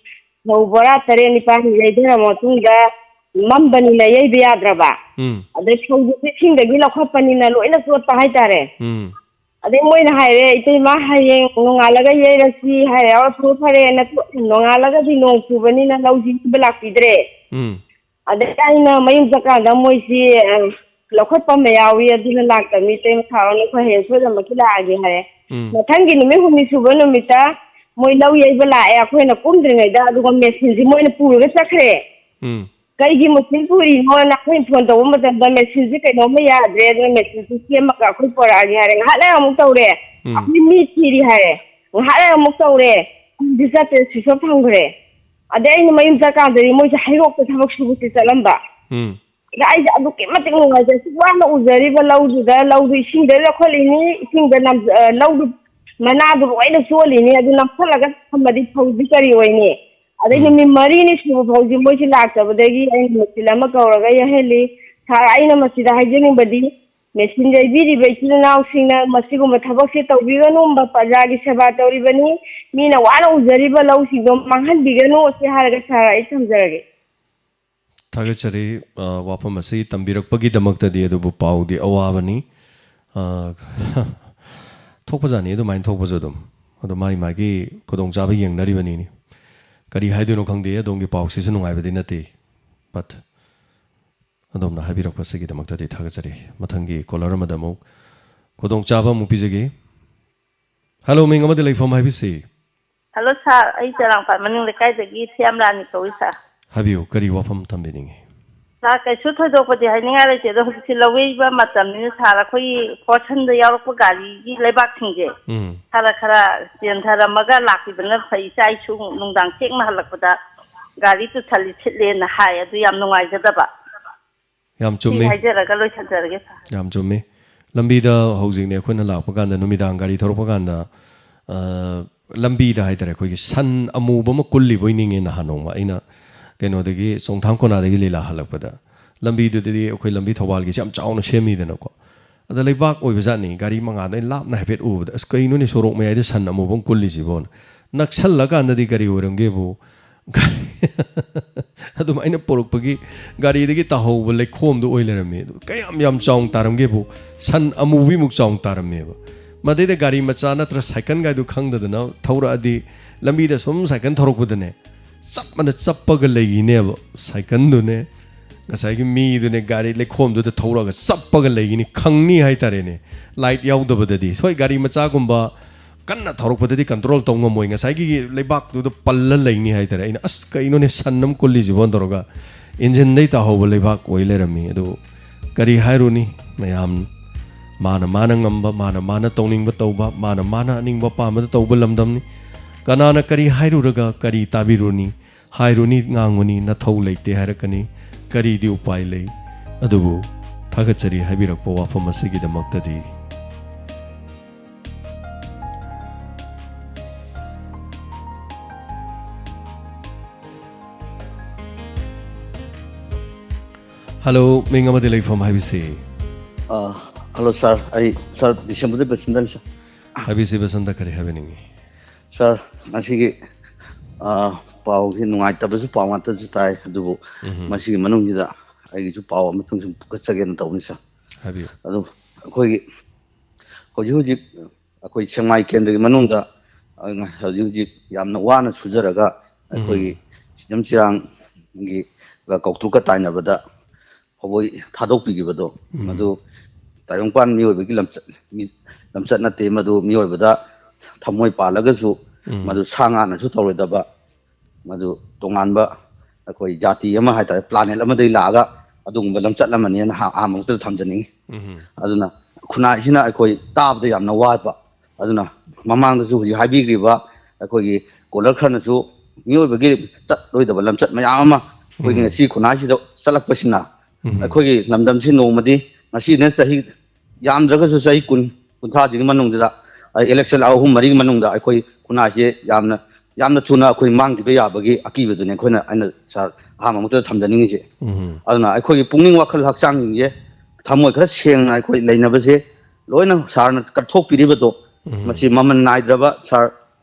ꯐꯧ ꯕꯣꯔꯥ ꯇꯔꯦꯠ ꯅꯤꯄꯥꯜ ꯌꯩꯊꯔ ꯃꯇꯨꯡꯗ ꯃꯝꯕꯅꯤꯅ ꯌꯩꯕ ꯌꯥꯗ꯭ꯔꯕ꯫ ꯎꯝ꯫ ꯑꯗꯩ ꯐꯧꯗꯨꯁꯨ ꯏꯁꯤꯡꯗꯒꯤ ꯂꯧꯈꯠꯄꯅꯤꯅ ꯂꯣꯏꯅ ꯆꯣꯠꯄ ꯍꯥꯏꯇꯥꯔꯦ꯫ ꯎꯝ꯫ ꯑꯗꯩ ꯃꯣꯏꯅ ꯍꯥꯏꯔꯦ, "ꯏꯇꯩꯃ, ꯍꯌꯦꯡ ꯅꯣꯡꯉꯥꯜꯂꯒ ꯌꯩꯔꯁꯤ" ꯍꯥꯏꯔꯦ꯫ "ꯑꯣ, ꯐꯔꯦ, ꯐꯔꯦꯅ ꯅꯣꯡꯉꯥꯜꯂꯒꯗꯤ ꯅꯣꯡ ꯆꯨꯕꯅꯤꯅ ꯂꯧꯁꯤ ꯌꯩꯕ ꯂꯥꯛꯄꯤꯗ꯭ꯔꯦ"꯫ ꯎꯝ꯫ ꯑꯗꯩ ꯑꯩꯅ ꯃꯌꯨꯝ ꯆꯠꯀꯥꯟꯗ ꯃꯣꯏꯁꯤ, ꯑ, ꯂꯧꯈꯠꯄ ꯑꯃ ꯌꯥꯎꯏ, ꯑꯗꯨꯅ ꯂꯥꯛꯇꯕꯅꯤ꯫ "ꯏꯇꯩꯃ, ꯁꯥꯔ ꯍꯣꯏꯅ ꯑꯩꯈꯣꯏ ꯍꯌꯦꯡ ꯁꯣꯏꯗꯅꯃꯛꯀꯤ ꯂꯥꯛꯑꯒꯦ" ꯍꯥꯏꯔꯦ꯫ ꯎꯝ꯫ ꯃꯊꯪꯒꯤ ꯅꯨꯃꯤꯠ ꯍꯨꯝꯅꯤ ꯁꯨꯕ ꯅꯨꯃꯤꯠꯇ ꯃꯣꯏ ꯂꯧ ꯌꯩꯕ ꯂꯥꯛꯑꯦ, ꯑꯩꯈꯣꯏꯅ ꯀꯨꯝꯗ꯭ꯔꯤꯉꯩꯗ, ꯑꯗꯨꯒ ꯃꯦꯆꯤꯟꯁꯤ ꯃꯣꯏꯅ ꯄꯨꯔꯒ ꯆꯠꯈ꯭ꯔꯦ꯫ ꯎꯝ꯫ "ꯀꯩꯒꯤ ꯃꯦꯆꯤꯟ ꯄꯨꯔꯤꯅꯣꯅ" ꯑꯩꯈꯣꯏꯅ ꯐꯣꯟ ꯇꯧꯕ ꯃꯇꯝꯗ, "ꯃꯦꯆꯤꯟꯁꯤ ꯀꯩꯅꯣꯝꯃ ꯌꯥꯗ꯭ꯔꯦ, ꯑꯗꯨꯅ ꯃꯦꯆꯤꯟꯁꯤ ꯁꯦꯝꯃꯒ ꯑꯩꯈꯣꯏ ꯄꯣꯔꯛꯑꯒꯦ" ꯍꯥꯏꯔꯦ꯫ ꯉꯥꯏꯍꯥꯛ ꯂꯩꯔ ꯑꯃꯨꯛ ꯇꯧꯔꯦ, ꯎꯝ꯫ "ꯑꯩꯈꯣꯏ ꯃꯤ ꯊꯤꯔꯤ" ꯍꯥꯏꯔꯦ꯫ ꯉꯥꯏꯍꯥꯛ ꯂꯩꯔ ꯑꯃꯨꯛ ꯇꯧꯔꯦ, "ꯐꯣꯟꯁꯤ ꯆꯠꯇ꯭ꯔꯦ, switch off ꯊꯝꯈ꯭ꯔꯦ"꯫ ꯑꯗꯩ ꯑꯩꯅ ꯃꯌꯨꯝ ꯆꯠꯀꯥꯟꯗꯗꯤ ꯃꯣꯏꯁꯦ ꯍꯩꯔꯣꯛꯇ ꯊꯕꯛ ꯁꯨꯕꯁꯦ ꯆꯠꯂꯝꯕ꯫ ꯎꯝ꯫ ꯑꯩꯁꯦ ꯑꯗꯨꯛꯀꯤ ꯃꯇꯤꯛ ꯅꯨꯡꯉꯥꯏꯖꯩ꯫ ꯑꯁꯨꯛ ꯋꯥꯅ ꯎꯖꯔꯤꯕ ꯂꯧꯗꯨꯗ, ꯂꯧꯗꯨ ꯏꯁꯤꯡꯗ ꯂꯧꯈꯠꯂꯤꯅꯤ, ꯏꯁꯤꯡꯗ ꯅꯝ-, ꯑ, ꯂꯧꯗꯨ ꯃꯅꯥꯗꯨ ꯂꯣꯏꯅ ꯆꯣꯠꯂꯤꯅꯤ꯫ ꯑꯗꯨ ꯅꯝꯊꯠꯂꯒ ꯊꯝꯃꯗꯤ ꯐꯧꯗꯤ ꯀꯔꯤ ꯑꯣꯏꯅꯤ? ꯑꯗꯩ ꯎꯝ꯫ ꯅꯨꯃꯤꯠ ꯃꯔꯤꯅꯤ ꯁꯨꯕ ꯐꯥꯎꯁꯤ ꯃꯣꯏꯁꯤ ꯂꯥꯛꯇꯕꯗꯒꯤ ꯑꯩꯅ ꯃꯦꯆꯤꯟ ꯑꯃ ꯀꯧꯔꯒ ꯌꯩꯍꯜꯂꯤ꯫ ꯁꯥꯔ, ꯑꯩꯅ ꯃꯁꯤꯗ ꯍꯥꯏꯖꯅꯤꯡꯕꯗꯤ, ꯃꯦꯆꯤꯟ ꯌꯩꯕꯤꯔꯤꯕ ꯏꯆꯤꯜ ꯏꯅꯥꯎꯁꯤꯡꯅ ꯃꯁꯤꯒꯨꯝꯕ ꯊꯕꯛꯁꯦ ꯇꯧꯕꯤꯒꯅꯨ, ꯄ꯭ꯔꯖꯥꯒꯤ ꯁꯦꯕꯥ ꯇꯧꯔꯤꯕꯅꯤ, ꯃꯤꯅ ꯋꯥꯅ ꯎꯖꯔꯤꯕ ꯂꯧꯁꯤꯡꯗꯣ ꯃꯥꯡꯍꯟꯕꯤꯒꯅꯨ, ꯁꯤ ꯍꯥꯏꯔꯒ ꯁꯥꯔ, ꯑꯩ ꯊꯝꯖꯔꯒꯦ꯫ ꯊꯥꯒꯠꯆꯔꯤ꯫ ꯑ, ꯋꯥꯐꯝ ꯑꯁꯤ ꯇꯝꯕꯤꯔꯛꯄꯒꯤꯗꯃꯛꯇꯗꯤ꯫ ꯑꯗꯨꯕꯨ ꯄꯥꯎꯗꯤ ꯑꯋꯥꯕꯅꯤ꯫ ꯑ, ꯊꯣꯛꯄꯖꯥꯠꯅꯤ ꯑꯗꯨꯃꯥꯏꯅ ꯊꯣꯛꯄꯁꯨ ꯑꯗꯨꯝ꯫ ꯑꯗꯣ ꯃꯥꯒꯤ ꯃꯥꯒꯤ ꯈꯨꯗꯣꯡꯆꯥꯕ ꯌꯦꯡꯅꯔꯤꯕꯅꯤꯅꯦ꯫ ꯀꯔꯤ ꯍꯥꯏꯗꯣꯏꯅꯣ ꯈꯪꯗꯦ꯫ ꯑꯗꯣꯝꯒꯤ ꯄꯥꯎꯁꯤꯁꯨ ꯅꯨꯡꯉꯥꯏꯕꯗꯤ ꯅꯠꯇꯦ꯫ But ꯑꯗꯣꯝꯅ ꯍꯥꯏꯕꯤꯔꯛꯄꯁꯤꯒꯤꯗꯃꯛꯇꯗꯤ ꯊꯥꯒꯠꯆꯔꯤ꯫ ꯃꯊꯪꯒꯤ caller ꯑꯃꯗ ꯑꯃꯨꯛ ꯈꯨꯗꯣꯡꯆꯥꯕ ꯑꯃꯨꯛ ꯄꯤꯖꯒꯦ꯫ Hello, ꯃꯤꯡ ꯑꯃꯗꯤ ꯂꯩꯐꯝ ꯍꯥꯏꯕꯤꯁꯤ꯫ Hello sir, ꯑꯩ ꯆꯔꯥꯡꯄꯥꯠ ꯃꯅꯤꯡ ꯂꯩꯀꯥꯏꯗꯒꯤ ꯊꯤꯌꯥꯝ ꯔꯥꯅꯤ ꯀꯧꯏ sir꯫ ꯍꯥꯏꯕꯤꯌꯨ, ꯀꯔꯤ ꯋꯥꯐꯝ ꯊꯝꯕꯤꯅꯤꯡꯉꯤ? Sir, ꯀꯩꯁꯨ ꯊꯣꯏꯗꯣꯛꯄꯗꯤ ꯍꯥꯏꯅꯤꯡꯉꯥꯏ ꯂꯩꯇꯦ, ꯑꯗꯣ ꯍꯧꯖꯤꯛꯁꯤ ꯂꯧ ꯌꯩꯕ ꯃꯇꯝꯅꯤꯅ sir, ꯑꯩꯈꯣꯏꯒꯤ ꯐꯣꯔꯁꯟꯗ ꯌꯥꯎꯔꯛꯄ ꯒꯥꯔꯤꯒꯤ ꯂꯩꯕꯥꯛꯁꯤꯡꯁꯦ ꯎꯝ꯫ ꯈꯔ ꯈꯔ ꯆꯦꯟꯊꯔꯝꯃꯒ ꯂꯥꯛꯄꯤꯕꯅ ꯐꯩ꯫ ꯏꯆꯥ ꯏꯁꯨ ꯅꯨꯡꯗꯥꯡ ꯊꯦꯡꯅ ꯍꯜꯂꯛꯄꯗ ꯒꯥꯔꯤ ꯇꯨꯁꯜꯂꯤ ꯁꯤꯠꯂꯦꯅ ꯍꯥꯏ, ꯑꯗꯨ ꯌꯥꯝ ꯅꯨꯡꯉꯥꯏꯖꯗꯕ꯫ ꯌꯥꯝ ꯁꯤ ꯆꯨꯝꯃꯤ꯫ ꯍꯥꯏꯖꯔꯒ ꯂꯣꯏꯁꯤꯟꯖꯔꯒꯦ sir꯫ ꯌꯥꯝ ꯆꯨꯝꯃꯤ꯫ ꯂꯝꯕꯤꯗ ꯍꯧꯖꯤꯛꯅꯦ ꯑꯩꯈꯣꯏꯅ ꯂꯥꯛꯄ ꯀꯥꯟꯗ, ꯅꯨꯃꯤꯗꯥꯡ ꯒꯥꯔꯤ ꯊꯧꯔꯛꯄ ꯀꯥꯟꯗ, ꯑ, ꯂꯝꯕꯤꯗ ꯍꯥꯏꯇꯥꯔꯦ, ꯑꯩꯈꯣꯏꯒꯤ ꯁꯟ ꯑꯃꯨꯕ ꯑꯃ ꯀꯨꯜꯂꯤꯕꯣꯏ ꯅꯤꯡꯉꯦ꯫ ꯅꯍꯥꯟ ꯅꯣꯡꯃ ꯑꯩꯅ ꯀꯩꯅꯣꯗꯒꯤ, ꯆꯣꯡꯊꯥꯝ ꯀꯣꯅꯥꯗꯒꯤ ꯂꯤꯂꯥ ꯍꯜꯂꯛꯄꯗ ꯂꯝꯕꯤꯗꯨꯗꯗꯤ ꯑꯩꯈꯣꯏ ꯂꯝꯕꯤ ꯊꯧꯕꯥꯜꯒꯤꯁꯦ ꯌꯥꯝ ꯆꯥꯎꯅ ꯁꯦꯝꯃꯤꯗꯅꯀꯣ꯫ ꯑꯗ ꯂꯩꯕꯥꯛ ꯑꯣꯏꯕ ꯖꯥꯠꯅꯤ꯫ ꯒꯥꯔꯤ ꯃꯉꯥꯗ ꯑꯩꯅ ꯂꯥꯞꯅ ꯍꯥꯏꯐꯦꯠ ꯎꯕꯗ, "ꯑꯁ, ꯀꯩꯅꯣꯅꯦ ꯁꯣꯔꯣꯛ ꯃꯌꯥꯏꯗ ꯁꯟ ꯑꯃꯨꯕ ꯑꯃ ꯀꯨꯜꯂꯤꯁꯤꯕꯣꯅ?" ꯅꯛꯁꯜꯂꯀꯥꯟꯗꯗꯤ ꯀꯔꯤ ꯑꯣꯏꯔꯝꯒꯦꯕꯨ, ꯒꯥꯔꯤ ꯑꯗꯨꯃꯥꯏꯅ ꯄꯣꯔꯛꯄꯒꯤ ꯒꯥꯔꯤꯗꯒꯤ ꯇꯥꯍꯧꯕ ꯂꯩꯈꯣꯝꯗꯨ ꯑꯣꯏ ꯂꯩꯔꯝꯃꯤ꯫ ꯑꯗꯨ ꯀꯌꯥꯝ ꯌꯥꯝ ꯆꯥꯎꯅ ꯇꯥꯔꯝꯒꯦꯕꯨ, ꯁꯟ ꯑꯃꯨꯕꯤꯃꯨꯛ ꯆꯥꯎꯅ ꯇꯥꯔꯝꯃꯦꯕ꯫ ꯃꯗꯩꯗ ꯒꯥꯔꯤ ꯃꯆꯥ ꯅꯠꯇ꯭ꯔ ꯁꯥꯏꯀꯜꯒꯥꯏꯗꯨ ꯈꯪꯗꯗꯅ ꯊꯧꯔꯛꯑꯗꯤ, ꯂꯝꯕꯤꯗ ꯁꯨꯝ ꯁꯥꯏꯀꯜ ꯊꯧꯔꯛꯄꯗꯅꯦ, ꯆꯞ ꯃꯥꯟꯅ ꯆꯞꯄꯒ ꯂꯩꯈꯤꯅꯦꯕ ꯁꯥꯏꯀꯜꯗꯨꯅꯦ꯫ ꯉꯁꯥꯏꯒꯤ ꯃꯤꯗꯨꯅꯦ, ꯒꯥꯔꯤ ꯂꯩꯈꯣꯝꯗꯨꯗ ꯊꯧꯔꯛꯑꯒ ꯆꯞꯄꯒ ꯂꯩꯈꯤꯅꯤ, ꯈꯪꯅꯤ ꯍꯥꯏꯇꯥꯔꯦꯅꯦ꯫ Light ꯌꯥꯎꯗꯕꯗꯗꯤ꯫ ꯍꯣꯏ, ꯒꯥꯔꯤ ꯃꯆꯥꯒꯨꯝꯕ ꯀꯟꯅ ꯊꯧꯔꯛꯄꯗꯗꯤ control ꯇꯧ ꯉꯝꯃꯣꯏ, ꯉꯁꯥꯏꯒꯤ ꯂꯩꯕꯥꯛꯇꯨꯗ ꯄꯜꯂ ꯂꯩꯅꯤ ꯍꯥꯏꯇꯥꯔꯦ꯫ ꯑꯩꯅ, "ꯑꯁ, ꯀꯩꯅꯣꯅꯦ, ꯁꯟ ꯑꯃ ꯀꯨꯜꯂꯤꯁꯤꯕꯣ?" ꯇꯧꯔꯒ ꯏꯟꯖꯤꯟꯗꯩ ꯇꯥꯍꯧꯕ ꯂꯩꯕꯥꯛ ꯑꯣꯏ ꯂꯩꯔꯝꯃꯤ꯫ ꯑꯗꯨ ꯀꯔꯤ ꯍꯥꯏꯔꯨꯅꯤ, ꯃꯌꯥꯝ ꯃꯥꯅ ꯃꯥꯅ ꯉꯝꯕ, ꯃꯥꯅ ꯃꯥꯅ ꯇꯧꯅꯤꯡꯕ ꯇꯧꯕ, ꯃꯥꯅ ꯃꯥꯅ ꯑꯅꯤꯡꯕ ꯑꯄꯥꯝꯕꯗ ꯇꯧꯕ ꯂꯝꯗꯝꯅꯤ꯫ ꯀꯅꯥꯅ ꯀꯔꯤ ꯍꯥꯏꯔꯨꯔꯒ ꯀꯔꯤ ꯇꯥꯕꯤꯔꯨꯅꯤ? ꯍꯥꯏꯔꯨꯅꯤ, ꯉꯥꯡꯉꯨꯅꯤ, ꯅꯊꯧ ꯂꯩꯇꯦ ꯍꯥꯏꯔꯛꯀꯅꯤ꯫ ꯀꯔꯤꯗꯤ ꯎꯄꯥꯏ ꯂꯩ? ꯑꯗꯨꯕꯨ ꯊꯥꯒꯠꯆꯔꯤ ꯍꯥꯏꯕꯤꯔꯛꯄ ꯋꯥꯐꯝ ꯑꯁꯤꯒꯤꯗꯃꯛꯇꯗꯤ꯫ ꯍꯜꯂꯣ, ꯃꯤꯡ ꯑꯃꯗꯤ ꯂꯩꯐꯝ ꯍꯥꯏꯕꯤꯁꯤ꯫ ꯑ, ꯍꯜꯂꯣ ꯁꯥꯔ, ꯑꯩ ꯁꯥꯔ ꯕꯤꯁꯦꯝꯄꯨꯔꯗꯩ ꯕꯁꯟꯇꯅꯤ ꯁꯥꯔ꯫ ꯍꯥꯏꯕꯤꯁꯤ ꯕꯁꯟꯇ, ꯀꯔꯤ ꯍꯥꯏꯕꯤꯅꯤꯡꯉꯤ? ꯁꯥꯔ, ꯉꯁꯤꯒꯤ, ꯑ, ꯄꯥꯎꯁꯤ ꯅꯨꯡꯉꯥꯏꯇꯕꯁꯨ ꯄꯥꯎ ꯉꯥꯛꯇꯁꯨ ꯇꯥꯏ, ꯑꯗꯨꯕꯨ ꯎꯝ꯫ ꯃꯁꯤꯒꯤ ꯃꯅꯨꯡꯁꯤꯗ ꯑꯩꯒꯤꯁꯨ ꯄꯥꯎ ꯑꯃꯇꯪ ꯁꯨꯝ ꯄꯨꯈꯠꯆꯒꯦꯅ ꯇꯧꯕꯅꯤ ꯁꯥꯔ꯫ ꯍꯥꯏꯕꯤꯌꯨ꯫ ꯑꯗꯨ ꯑꯩꯈꯣꯏꯒꯤ ꯍꯧꯖꯤꯛ ꯍꯧꯖꯤꯛ ꯑꯩꯈꯣꯏ ꯁꯦꯛꯃꯥꯏ ꯀꯦꯟꯗ꯭ꯔꯒꯤ ꯃꯅꯨꯡꯗ, ꯑ, ꯍꯧꯖꯤꯛ ꯍꯧꯖꯤꯛ ꯌꯥꯝꯅ ꯋꯥꯅ ꯁꯨꯖꯔꯒ ꯑꯩꯈꯣꯏꯒꯤ ꯎꯝ꯫ ꯁꯤꯖꯝ ꯆꯤꯔꯥꯡꯒꯤ ꯀꯧꯇ꯭ꯔꯨꯛꯀ ꯇꯥꯏꯅꯕꯗ ꯈꯣꯕꯣꯏ ꯊꯥꯗꯣꯛꯄꯤꯈꯤꯕꯗꯣ, ꯎꯝ꯫ ꯃꯗꯨ ꯇꯥꯏꯕꯪꯄꯥꯟ ꯃꯤꯑꯣꯏꯕꯒꯤ ꯂꯝꯆꯠ, ꯃꯤ-, ꯂꯝꯆꯠ ꯅꯠꯇꯦ꯫ ꯃꯗꯨ ꯃꯤꯑꯣꯏꯕꯗ ꯊꯃꯣꯏ ꯄꯥꯜꯂꯒꯁꯨ ꯎꯝ꯫ ꯃꯗꯨ ꯁꯥ ꯉꯥꯅꯁꯨ ꯇꯧꯔꯣꯏꯗꯕ, ꯃꯗꯨ ꯇꯣꯉꯥꯟꯕ ꯑꯩꯈꯣꯏ ꯖꯥꯇꯤ ꯑꯃ ꯍꯥꯏꯇꯥꯔꯦ, ꯄ꯭ꯂꯥꯅꯦꯠ ꯑꯃꯗꯒꯤ ꯂꯥꯛꯑꯒ ꯑꯗꯨꯒꯨꯝꯕ ꯂꯝꯆꯠ ꯑꯃꯅꯦꯅ ꯍꯥ-, ꯑꯍꯥꯟꯕ ꯃꯛꯇꯗ ꯊꯝꯖꯅꯤꯡꯉꯤ꯫ ꯎꯝ꯫ ꯑꯗꯨꯅ ꯈꯨꯟꯅꯥꯏꯁꯤꯅ ꯑꯩꯈꯣꯏ ꯇꯥꯕꯗ ꯌꯥꯝꯅ ꯋꯥꯕ, ꯑꯗꯨꯅ ꯃꯃꯥꯡꯗꯁꯨ ꯍꯧꯖꯤꯛ ꯍꯥꯏꯕꯤꯈ꯭ꯔꯤꯕ ꯑꯩꯈꯣꯏꯒꯤ ꯀꯣꯂꯔ ꯈꯔꯅꯁꯨ ꯃꯤꯑꯣꯏꯕꯒꯤ ꯆꯠꯂꯣꯏꯗꯕ ꯂꯝꯆꯠ ꯃꯌꯥꯝ ꯑꯃ ꯑꯩꯈꯣꯏꯒꯤ ꯎꯝ꯫ ꯉꯁꯤ ꯈꯨꯟꯅꯥꯏꯁꯤꯗ ꯆꯠꯂꯛꯄꯁꯤꯅ ꯎꯝ꯫ ꯑꯩꯈꯣꯏꯒꯤ ꯂꯝꯗꯝꯁꯤ ꯅꯣꯡꯃꯗꯤ ꯉꯁꯤꯅ ꯆꯍꯤ ꯌꯥꯝꯗ꯭ꯔꯒꯁꯨ ꯆꯍꯤ ꯀꯨꯟ, ꯀꯨꯟꯊ꯭ꯔꯥꯁꯤꯒꯤ ꯃꯅꯨꯡꯗ, ꯑ, ꯏꯂꯦꯛꯁꯟ ꯑꯍꯨꯝ ꯃꯔꯤꯒꯤ ꯃꯅꯨꯡꯗ ꯑꯩꯈꯣꯏ ꯈꯨꯟꯅꯥꯏꯁꯦ ꯌꯥꯝꯅ, ꯌꯥꯝꯅ ꯊꯨꯅ ꯑꯩꯈꯣꯏ ꯃꯥꯡꯈꯤꯕ ꯌꯥꯕꯒꯤ ꯑꯀꯤꯕꯗꯨꯅꯤ ꯑꯩꯈꯣꯏꯅ, ꯑꯩꯅ ꯁꯥꯔ ꯑꯍꯥꯟꯕ ꯃꯛꯇꯗ ꯊꯝꯖꯅꯤꯡꯉꯤꯁꯦ꯫ ꯎꯝ꯫ ꯑꯗꯨꯅ ꯑꯩꯈꯣꯏꯒꯤ ꯄꯨꯛꯅꯤꯡ ꯋꯥꯈꯜ ꯍꯛꯆꯥꯡꯁꯤꯡꯁꯦ ꯊꯃꯣꯏ ꯈꯔ ꯁꯦꯡꯅ ꯑꯩꯈꯣꯏ ꯂꯩꯅꯕꯁꯦ ꯂꯣꯏꯅ ꯁꯥꯔꯅ ꯀꯠꯊꯣꯛꯄꯤꯔꯤꯕꯗꯣ, ꯎꯝ꯫ ꯃꯁꯤ ꯃꯃꯜ ꯅꯥꯏꯗ꯭ꯔꯕ ꯁꯥꯔ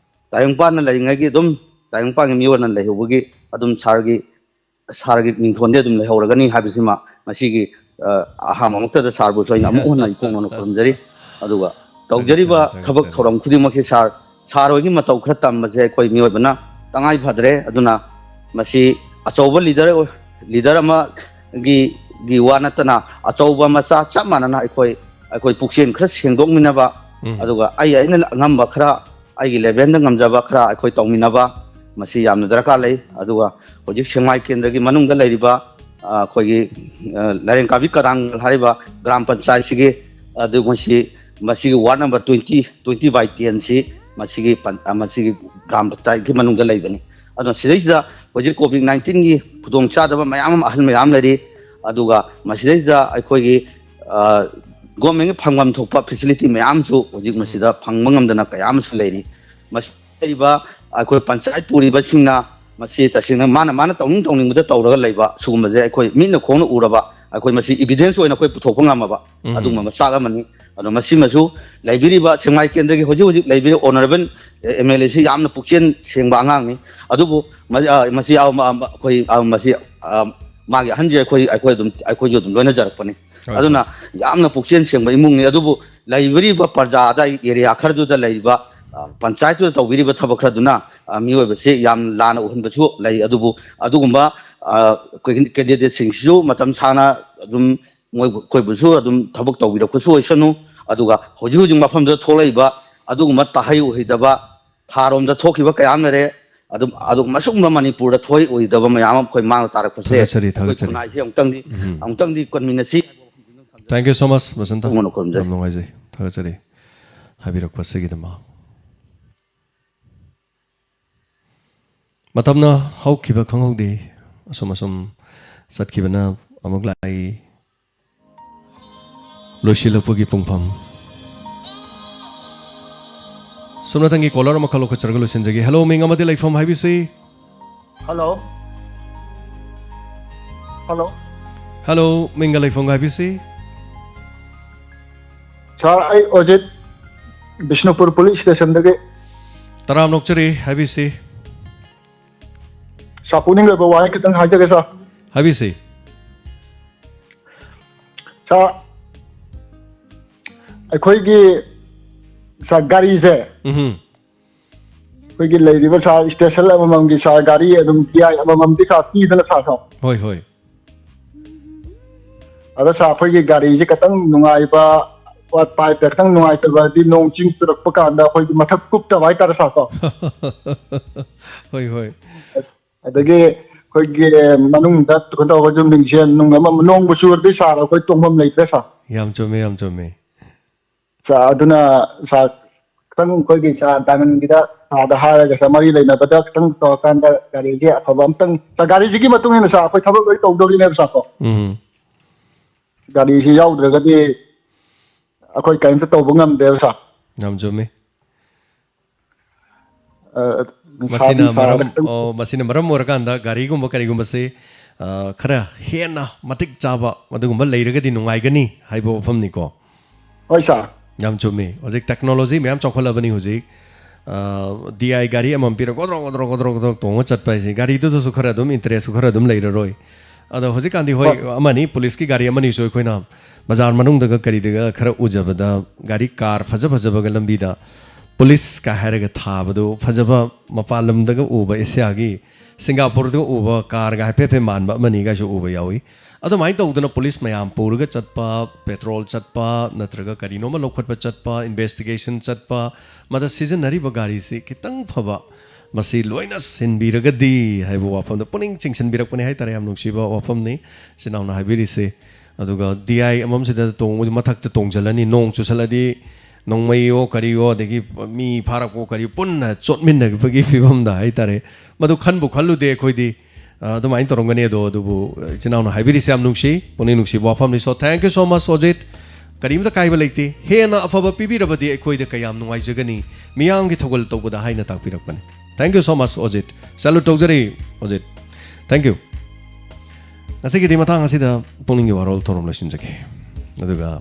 ꯇꯥꯏꯕꯪꯄꯥꯟꯅ ꯂꯩꯔꯤꯉꯩꯒꯤ ꯑꯗꯨꯝ ꯇꯥꯏꯕꯪꯄꯥꯟꯒꯤ ꯃꯤꯑꯣꯏꯅ ꯂꯩꯍꯧꯕꯒꯤ ꯑꯗꯨꯝ ꯁꯥꯔꯒꯤ, ꯁꯥꯔꯒꯤ ꯃꯤꯡꯊꯣꯟꯗꯤ ꯑꯗꯨꯝ ꯂꯩꯍꯧꯔꯒꯅꯤ ꯍꯥꯏꯕꯁꯤꯃ ꯉꯁꯤꯒꯤ, ꯑ, ꯑꯍꯥꯟꯕꯃꯛꯇꯗ ꯁꯥꯔꯕꯨꯁꯨ ꯑꯩꯅ ꯑꯃꯨꯛ ꯍꯟꯅ ꯏꯀꯣꯛ ꯃꯅ ꯈꯨꯔꯨꯝꯖꯔꯤ꯫ ꯑꯗꯨꯒ ꯇꯧꯖꯔꯤꯕ ꯊꯥꯒꯠꯆꯔꯤ, ꯊꯕꯛ ꯊꯥꯒꯠꯆꯔꯤ꯫ ꯊꯧꯔꯝ ꯈꯨꯗꯤꯡꯃꯛꯁꯤ ꯁꯥꯔ, ꯁꯥꯔ ꯍꯣꯏꯒꯤ ꯃꯇꯧ ꯈꯔ ꯇꯝꯕꯁꯦ ꯑꯩꯈꯣꯏ ꯃꯤꯑꯣꯏꯕꯅ ꯇꯉꯥꯏ ꯐꯗ꯭ꯔꯦ꯫ ꯑꯗꯨꯅ ꯃꯁꯤ ꯑꯆꯧꯕ ꯂꯤꯗꯔ ꯑꯣꯏ-, ꯂꯤꯗꯔ ꯑꯃꯒꯤ, ꯒꯤ ꯋꯥ ꯅꯠꯇꯅ ꯑꯆꯧꯕ ꯃꯆꯥ ꯆꯞ ꯃꯥꯟꯅꯅ ꯑꯩꯈꯣꯏ, ꯑꯩꯈꯣꯏ ꯄꯨꯛꯆꯦꯜ ꯈꯔ ꯁꯦꯡꯗꯣꯛꯃꯤꯟꯅꯕ, ꯎꯝ꯫ ꯑꯗꯨꯒ ꯑꯩ ꯑꯩꯅ ꯑꯉꯝꯕ ꯈꯔ, ꯑꯩꯒꯤ ꯂꯦꯚꯦꯜꯗ ꯉꯝꯖꯕ ꯈꯔ ꯑꯩꯈꯣꯏ ꯇꯧꯃꯤꯟꯅꯕ, ꯃꯁꯤ ꯌꯥꯝꯅ ꯗꯔꯀꯥꯔ ꯂꯩ꯫ ꯑꯗꯨꯒ ꯍꯧꯖꯤꯛ ꯁꯦꯛꯃꯥꯏ ꯀꯦꯟꯗ꯭ꯔꯒꯤ ꯃꯅꯨꯡꯗ ꯂꯩꯔꯤꯕ, ꯑ, ꯑꯩꯈꯣꯏꯒꯤ, ꯑ, ꯂꯥꯏꯔꯦꯟ ꯀꯥꯕꯤ ꯀꯔꯥꯡ ꯍꯥꯏꯔꯤꯕ ꯒ꯭ꯔꯥꯝ ꯄꯟꯆꯥꯌꯠꯁꯤꯒꯤ, ꯑꯗꯨ ꯃꯁꯤ, ꯃꯁꯤꯒꯤ ward number twenty, twenty by ten ꯁꯤ ꯃꯁꯤꯒꯤ ꯄꯟ-, ꯑ, ꯃꯁꯤꯒꯤ ꯒ꯭ꯔꯥꯝ ꯄꯟꯆꯥꯌꯠꯀꯤ ꯃꯅꯨꯡꯗ ꯂꯩꯕꯅꯤ꯫ ꯑꯗꯨꯅ ꯁꯤꯗꯩꯁꯤꯗ ꯍꯧꯖꯤꯛ COVID nineteen ꯒꯤ ꯈꯨꯗꯣꯡꯆꯥꯗꯕ ꯃꯌꯥꯝ ꯑꯃ ꯑꯍꯜ ꯃꯌꯥꯝ ꯂꯩꯔꯤ꯫ ꯑꯗꯨꯒ ꯃꯁꯤꯗꯩꯁꯤꯗ ꯑꯩꯈꯣꯏꯒꯤ ꯒꯣꯔꯃꯦꯟꯒꯤ ꯐꯪꯐꯝ ꯊꯣꯛꯄ ꯐꯦꯁꯤꯂꯤꯇꯤ ꯃꯌꯥꯝꯁꯨ ꯍꯧꯖꯤꯛ ꯃꯁꯤꯗ ꯐꯪꯕ ꯉꯝꯗꯅ ꯀꯌꯥ ꯑꯃꯁꯨ ꯂꯩꯔꯤ꯫ ꯃꯁꯤ ꯂꯩꯔꯤꯕ ꯑꯩꯈꯣꯏ ꯄꯟꯆꯥꯌꯠ ꯄꯨꯔꯤꯕꯁꯤꯡꯅ ꯃꯁꯤ ꯇꯁꯦꯡꯅ ꯃꯥꯅ ꯃꯥꯅ ꯇꯧꯅꯤꯡ ꯇꯧꯅꯤꯡꯕꯗ ꯇꯧꯔꯒ ꯂꯩꯕ ꯁꯤꯒꯨꯝꯕꯁꯦ ꯑꯩꯈꯣꯏ ꯃꯤꯠꯅ ꯈꯣꯡꯅ ꯎꯔꯕ, ꯑꯩꯈꯣꯏ ꯃꯁꯤ ꯏꯕꯤꯗꯦꯟꯁ ꯑꯣꯏꯅ ꯑꯩꯈꯣꯏ ꯄꯨꯊꯣꯛꯄ ꯉꯝꯃꯕ ꯑꯗꯨꯒꯨꯝꯕ ꯃꯆꯥꯛ ꯑꯃꯅꯤ꯫ ꯑꯗꯣ ꯃꯁꯤꯃꯁꯨ ꯂꯩꯕꯤꯔꯤꯕ ꯁꯦꯛꯃꯥꯏ ꯀꯦꯟꯗ꯭ꯔꯒꯤ ꯍꯧꯖꯤꯛ ꯍꯧꯖꯤꯛ ꯂꯩꯕꯤꯔꯤꯕ ꯑꯣꯅꯔꯦꯕꯜ ꯑꯦꯝ ꯑꯦꯜ ꯑꯦꯁꯤ ꯌꯥꯝꯅ ꯄꯨꯛꯆꯦꯜ ꯁꯦꯡꯕ ꯑꯉꯥꯡꯅꯤ꯫ ꯑꯗꯨꯕꯨ ꯃ-, ꯑ, ꯃꯁꯤ ꯑ, ꯃ-, ꯑ, ꯑꯩꯈꯣꯏ ꯑ, ꯃꯁꯤ ꯑ, ꯃꯥꯒꯤ ꯑꯍꯟꯁꯦ ꯑꯩꯈꯣꯏ ꯑꯩꯈꯣꯏ ꯑꯗꯨꯝ ꯑꯩꯈꯣꯏꯁꯨ ꯑꯗꯨꯝ ꯂꯣꯏꯅꯖꯔꯛꯄꯅꯤ꯫ ꯍꯣꯏ, ꯑꯗꯨꯅ ꯍꯣꯏ꯫ ꯌꯥꯝꯅ ꯄꯨꯛꯆꯦꯜ ꯁꯦꯡꯕ ꯏꯃꯨꯡꯅꯤ꯫ ꯑꯗꯨꯕꯨ ꯂꯩꯕꯤꯔꯤꯕ ꯄ꯭ꯔꯖꯥ ꯑꯗꯥꯏ ꯑꯦꯔꯤꯌꯥ ꯈꯔꯗꯨꯗ ꯂꯩꯔꯤꯕ ꯑ, ꯄꯟꯆꯥꯌꯠꯇꯨꯗ ꯇꯧꯕꯤꯔꯤꯕ ꯊꯕꯛ ꯈꯔꯗꯨꯅ ꯑ, ꯃꯤꯑꯣꯏꯕꯁꯤ ꯌꯥꯝ ꯂꯥꯟꯅ ꯎꯍꯟꯕꯁꯨ ꯂꯩ꯫ ꯑꯗꯨꯕꯨ ꯑꯗꯨꯒꯨꯝꯕ ꯑ, ꯑꯩꯈꯣꯏꯒꯤ ꯀꯦꯟꯗꯤꯗꯦꯠꯁꯤꯡꯁꯤꯁꯨ ꯃꯇꯝ ꯁꯥꯡꯅ ꯑꯗꯨꯝ ꯃꯣꯏꯕꯨ ꯑꯩꯈꯣꯏꯕꯨꯁꯨ ꯑꯗꯨꯝ ꯊꯕꯛ ꯇꯧꯕꯤꯔꯛꯄꯁꯨ ꯑꯣꯏꯁꯅꯨ꯫ ꯑꯗꯨꯒ ꯍꯧꯖꯤꯛ ꯍꯧꯖꯤꯛ ꯃꯐꯝꯗꯨꯗ ꯊꯣꯛꯂꯛꯏꯕ ꯑꯗꯨꯒꯨꯝꯕ ꯇꯥꯍꯩ ꯎꯍꯩꯗꯕ, ꯊꯥꯔꯣꯝꯗ ꯊꯣꯛꯈꯤꯕ ꯀꯌꯥ ꯑꯃ ꯂꯩꯔꯦ꯫ ꯑꯗꯨꯝ ꯑꯗꯨꯒꯨꯝꯕ ꯁꯤꯒꯨꯝꯕ ꯃꯅꯤꯄꯨꯔꯗ ꯊꯣꯛꯍꯩ ꯎꯍꯩꯗꯕ ꯃꯌꯥꯝ ꯑꯃ ꯑꯩꯈꯣꯏ ꯃꯥꯡꯗ ꯇꯥꯔꯛꯄꯁꯦ ꯊꯥꯒꯠꯆꯔꯤ, ꯑꯩꯈꯣꯏ ꯊꯥꯒꯠꯆꯔꯤ꯫ ꯈꯨꯟꯅꯥꯏꯁꯦ ꯑꯃꯨꯛꯇꯪꯗꯤ ꯎꯝ꯫ ꯑꯃꯨꯛꯇꯪꯗꯤ ꯀꯟꯃꯤꯟꯅꯁꯤ꯫ Thank you so much, Basanta. ꯈꯨꯔꯨꯝꯖꯔꯤ꯫ ꯌꯥꯝ ꯅꯨꯡꯉꯥꯏꯖꯩ꯫ ꯊꯥꯒꯠꯆꯔꯤ ꯍꯥꯏꯕꯤꯔꯛꯄꯁꯤꯒꯤꯗꯃꯛ꯫ ꯃꯇꯝꯅ ꯍꯧꯈꯤꯕ ꯈꯪꯍꯧꯗꯦ, ꯑꯁꯨꯝ ꯑꯁꯨꯝ ꯆꯠꯈꯤꯕꯅ ꯑꯃꯨꯛ ꯂꯥꯛꯏ꯫ ꯂꯣꯏꯁꯤꯜꯂꯛꯄꯒꯤ ꯄꯨꯡꯐꯝ꯫ ꯁꯣꯝꯅꯥꯀꯟꯒꯤ ꯀꯣꯂꯔ ꯑꯃꯈꯛ ꯂꯧꯈꯠꯆꯔꯒ ꯂꯣꯏꯁꯤꯟꯖꯒꯦ꯫ ꯍꯦꯜꯂꯣ, ꯃꯤꯡ ꯑꯃꯗꯤ ꯂꯩꯐꯝ ꯍꯥꯏꯕꯤꯁꯤ꯫ ꯍꯜꯂꯣ꯫ ꯍꯜꯂꯣ꯫ ꯍꯦꯜꯂꯣ, ꯃꯤꯡꯒ ꯂꯩꯐꯝꯒ ꯍꯥꯏꯕꯤꯁꯤ꯫ ꯁꯥꯔ, ꯑꯩ ꯑꯣꯖꯤꯠ, ꯕꯤꯁꯅꯨꯄꯨꯔ ꯄꯨꯂꯤꯁ ꯁ꯭ꯇꯦꯁꯟꯗꯒꯤ꯫ ꯇꯔꯥꯝꯅ ꯑꯣꯛꯆꯔꯤ, ꯍꯥꯏꯕꯤꯁꯤ꯫ ꯁꯥꯔ, ꯄꯨꯛꯅꯤꯡ ꯑꯣꯏꯕ ꯋꯥꯍꯩ ꯈꯤꯇꯪ ꯍꯥꯏꯖꯒꯦ, ꯁꯥꯔ꯫ ꯍꯥꯏꯕꯤꯁꯤ꯫ ꯁꯥꯔ, ꯑꯩꯈꯣꯏꯒꯤ, ꯁꯥꯔ, ꯒꯥꯔꯤꯁꯦ, ꯎꯝꯍꯨꯝ꯫ ꯑꯩꯈꯣꯏꯒꯤ ꯂꯩꯔꯤꯕ, ꯁꯥꯔ, ꯁ꯭ꯇꯦꯁꯟ ꯑꯃꯃꯝꯒꯤ, ꯁꯥꯔ, ꯒꯥꯔꯤ ꯑꯗꯨꯝ ꯄꯤꯌꯥꯏ ꯑꯃꯃꯝꯗꯤ, ꯁꯥꯔ, ꯄꯤꯗꯅ, ꯁꯥꯔ, ꯁꯥꯔ꯫ ꯍꯣꯏ, ꯍꯣꯏ꯫ ꯑꯗ, ꯁꯥꯔ, ꯑꯩꯈꯣꯏꯒꯤ ꯒꯥꯔꯤꯁꯦ ꯈꯤꯇꯪ ꯅꯨꯡꯉꯥꯏꯕ, ꯄꯥꯏꯞꯇ ꯈꯤꯇꯪ ꯅꯨꯡꯉꯥꯏꯇꯕ ꯍꯥꯏꯗꯤ ꯅꯣꯡ ꯆꯤꯡ ꯆꯨꯔꯛꯄ ꯀꯥꯟꯗ ꯑꯩꯈꯣꯏꯒꯤ ꯃꯊꯛ ꯀꯨꯞꯇꯕ ꯍꯥꯏꯇꯥꯔꯦ, ꯁꯥꯔ, ꯀꯣ꯫ ꯍꯣꯏ, ꯍꯣꯏ꯫ ꯑꯗꯒꯤ ꯑꯩꯈꯣꯏꯒꯤ ꯃꯅꯨꯡꯗ ꯀꯩꯅꯣ ꯇꯧꯕꯁꯨ ꯃꯤꯡꯁꯦꯜ ꯅꯨꯡ ꯑꯃ ꯅꯣꯡꯕꯨ ꯆꯨꯔꯗꯤ, ꯁꯥꯔ, ꯑꯩꯈꯣꯏ ꯇꯣꯡꯐꯝ ꯂꯩꯇ꯭ꯔꯦ, ꯁꯥꯔ꯫ ꯌꯥꯝ ꯆꯨꯝꯃꯦ, ꯌꯥꯝ ꯆꯨꯝꯃꯦ꯫ ꯁꯥꯔ, ꯑꯗꯨꯅ, ꯁꯥꯔ, ꯈꯤꯇꯪ ꯑꯩꯈꯣꯏꯒꯤ ꯁꯥꯔ ꯗꯥꯏꯃꯟꯒꯤꯗ ꯁꯥꯔꯗ ꯍꯥꯏꯔꯒ ꯁꯥꯔ ꯃꯔꯤ ꯂꯩꯅꯕꯗ ꯈꯤꯇꯪ ꯇꯧꯔꯀꯥꯟꯗ ꯒꯥꯔꯤꯒꯤ ꯑꯐꯕ ꯑꯝꯇꯪ, ꯒꯥꯔꯤꯁꯤꯒꯤ ꯃꯇꯨꯡ ꯏꯟꯅ ꯁꯥꯔ ꯑꯩꯈꯣꯏ ꯊꯕꯛ ꯂꯣꯏ ꯇꯧꯗꯧꯔꯤꯅꯦꯕ ꯁꯥꯔ ꯀꯣ꯫ ꯎꯝ ꯒꯥꯔꯤꯁꯤ ꯌꯥꯎꯗ꯭ꯔꯒꯗꯤ ꯑꯩꯈꯣꯏ ꯀꯔꯤꯝꯇ ꯇꯧꯕ ꯉꯝꯗꯦꯕ ꯁꯥꯔ꯫ ꯌꯥꯝ ꯆꯨꯝꯃꯤ꯫ ꯑ, ꯃꯁꯤꯅ ꯁꯥꯔ ꯃꯔꯝ ꯈꯤꯇꯪ ꯑꯣ, ꯃꯁꯤꯅ ꯃꯔꯝ ꯑꯣꯏꯔꯀꯥꯟꯗ ꯒꯥꯔꯤꯒꯨꯝꯕ ꯀꯔꯤꯒꯨꯝꯕꯁꯤ ꯑ, ꯈꯔ ꯍꯦꯟꯅ ꯃꯇꯤꯛ ꯆꯥꯕ ꯑꯗꯨꯒꯨꯝꯕ ꯂꯩꯔꯒꯗꯤ ꯅꯨꯡꯉꯥꯏꯒꯅꯤ ꯍꯥꯏꯕ ꯋꯥꯐꯝꯅꯤꯀꯣ꯫ ꯍꯣꯏ ꯁꯥꯔ꯫ ꯌꯥꯝ ꯆꯨꯝꯃꯤ꯫ ꯍꯧꯖꯤꯛ ꯇꯦꯛꯅꯣꯂꯣꯖꯤ ꯃꯌꯥꯝ ꯆꯥꯎꯈꯠꯂꯕꯅꯤ ꯍꯧꯖꯤꯛ꯫ ꯗꯤ ꯑꯥꯏ ꯒꯥꯔꯤ ꯑꯃꯃꯝ ꯄꯤꯔꯒ ꯒꯣꯗ꯭ꯔꯣꯛ ꯒꯣꯗ꯭ꯔꯣꯛ ꯒꯣꯗ꯭ꯔꯣꯛ ꯒꯣꯗ꯭ꯔꯣꯛ ꯇꯣꯡꯉ ꯆꯠꯄ ꯍꯥꯏꯁꯦ, ꯒꯥꯔꯤꯗꯨꯗꯁꯨ ꯈꯔ ꯑꯗꯨꯝ ꯏꯟꯇꯔꯦꯁꯁꯨ ꯈꯔ ꯑꯗꯨꯝ ꯂꯩꯔꯔꯣꯏ꯫ ꯑꯗꯣ ꯍꯧꯖꯤꯛꯀꯥꯟꯗꯤ ꯍꯣꯏ, ꯍꯣꯏ꯫ ꯑꯃꯅꯤ, ꯄꯨꯂꯤꯁꯀꯤ ꯒꯥꯔꯤ ꯑꯃꯅꯤꯁꯨ ꯑꯩꯈꯣꯏꯅ ꯕꯖꯥꯔ ꯃꯅꯨꯡꯗꯒ ꯀꯔꯤꯗꯒ ꯈꯔ ꯎꯖꯕꯗ, ꯒꯥꯔꯤ ꯀꯥꯔ ꯐꯖ ꯐꯖꯕꯒ ꯂꯝꯕꯤꯗ ꯄꯨꯂꯤꯁꯀ ꯍꯥꯏꯔꯒ ꯊꯥꯕꯗꯨ ꯐꯖꯕ, ꯃꯄꯥꯟ ꯂꯝꯗꯒ ꯎꯕ, ꯑꯦꯁꯤꯌꯥꯒꯤ, ꯁꯤꯡꯒꯥꯄꯨꯔꯗꯒ ꯎꯕ ꯀꯥꯔꯒ ꯍꯥꯏꯐꯦꯠ ꯍꯥꯏꯐꯦꯠ ꯃꯥꯟꯕ ꯑꯃꯅꯤꯒꯁꯨ ꯎꯕ ꯌꯥꯎꯏ꯫ ꯑꯗꯨꯃꯥꯏꯅ ꯇꯧꯗꯅ ꯄꯨꯂꯤꯁ ꯃꯌꯥꯝ ꯄꯨꯔꯒ ꯆꯠꯄ, ꯄꯦꯇ꯭ꯔꯣꯜ ꯆꯠꯄ, ꯅꯠꯇ꯭ꯔꯒ ꯀꯔꯤꯅꯣꯝꯃ ꯂꯧꯈꯠꯄ ꯆꯠꯄ, ꯏꯟꯚꯦꯁꯇꯤꯒꯦꯁꯟ ꯆꯠꯄ, ꯃꯗ ꯁꯤꯖꯤꯟꯅꯔꯤꯕ ꯒꯥꯔꯤꯁꯤ ꯈꯤꯇꯪ ꯐꯕ, ꯃꯁꯤ ꯂꯣꯏꯅ ꯁꯤꯟꯕꯤꯔꯒꯗꯤ ꯍꯥꯏꯕ ꯋꯥꯐꯝꯗ ꯄꯨꯛꯅꯤꯡ ꯆꯤꯡꯁꯤꯟꯕꯤꯔꯛꯄꯅꯤ ꯍꯥꯏꯇꯥꯔꯦ꯫ ꯌꯥꯝ ꯅꯨꯡꯁꯤꯕ ꯋꯥꯐꯝꯅꯤ ꯏꯆꯤꯟ ꯏꯅꯥꯎꯅ ꯍꯥꯏꯕꯤꯔꯤꯁꯦ꯫ ꯑꯗꯨꯒ ꯗꯤ ꯑꯥꯏ ꯑꯃꯃꯝꯁꯤꯗ ꯇꯣꯡꯕ, ꯃꯊꯛꯇ ꯇꯣꯡꯁꯤꯜꯂꯅꯤ, ꯅꯣꯡ ꯆꯨꯁꯜꯂꯗꯤ ꯅꯣꯡꯃꯩꯌꯣ ꯀꯔꯤꯌꯣ, ꯑꯗꯒꯤ ꯃꯤ ꯐꯥꯔꯛꯄꯣ ꯀꯔꯤ, ꯄꯨꯟꯅ ꯆꯣꯠꯃꯤꯟꯅꯕꯒꯤ ꯐꯤꯕꯝꯗ ꯍꯥꯏꯇꯥꯔꯦ꯫ ꯃꯗꯨ ꯈꯟꯕꯨ ꯈꯜꯂꯨꯗꯦ ꯑꯩꯈꯣꯏꯗꯤ꯫ ꯑ, ꯑꯗꯨꯃꯥꯏꯅ ꯇꯧꯔꯝꯒꯅꯤ꯫ ꯑꯗꯣ ꯑꯗꯨꯕꯨ, ꯑ, ꯏꯆꯤꯟ ꯏꯅꯥꯎꯅ ꯍꯥꯏꯕꯤꯔꯤꯁꯦ ꯌꯥꯝ ꯅꯨꯡꯁꯤ, ꯄꯨꯛꯅꯤꯡ ꯅꯨꯡꯁꯤꯕ ꯋꯥꯐꯝꯅꯤ꯫ So, thank you so much, ꯑꯣꯖꯤꯠ꯫ ꯀꯔꯤꯝꯇ ꯀꯥꯏꯕ ꯂꯩꯇꯦ꯫ ꯍꯦꯟꯅ ꯑꯐꯕ ꯄꯤꯕꯤꯔꯕꯗꯤ ꯑꯩꯈꯣꯏꯗ ꯀꯌꯥꯝ ꯅꯨꯡꯉꯥꯏꯖꯒꯅꯤ, ꯃꯤꯌꯥꯝꯒꯤ ꯊꯧꯒꯜ ꯇꯧꯕꯗ ꯍꯥꯏꯅ ꯇꯥꯛꯄꯤꯔꯛꯄꯅꯤ꯫ Thank you so much, ꯑꯣꯖꯤꯠ꯫ Salute ꯇꯧꯖꯔꯤ, ꯑꯣꯖꯤꯠ꯫ Thank you꯫ ꯉꯁꯤꯒꯤꯗꯤ ꯃꯇꯥꯡ ꯑꯁꯤꯗ ꯄꯨꯛꯅꯤꯡꯒꯤ ꯋꯥꯔꯣꯜ ꯊꯧꯔꯝ ꯂꯣꯏꯁꯤꯟꯖꯒꯦ꯫ ꯑꯗꯨꯒ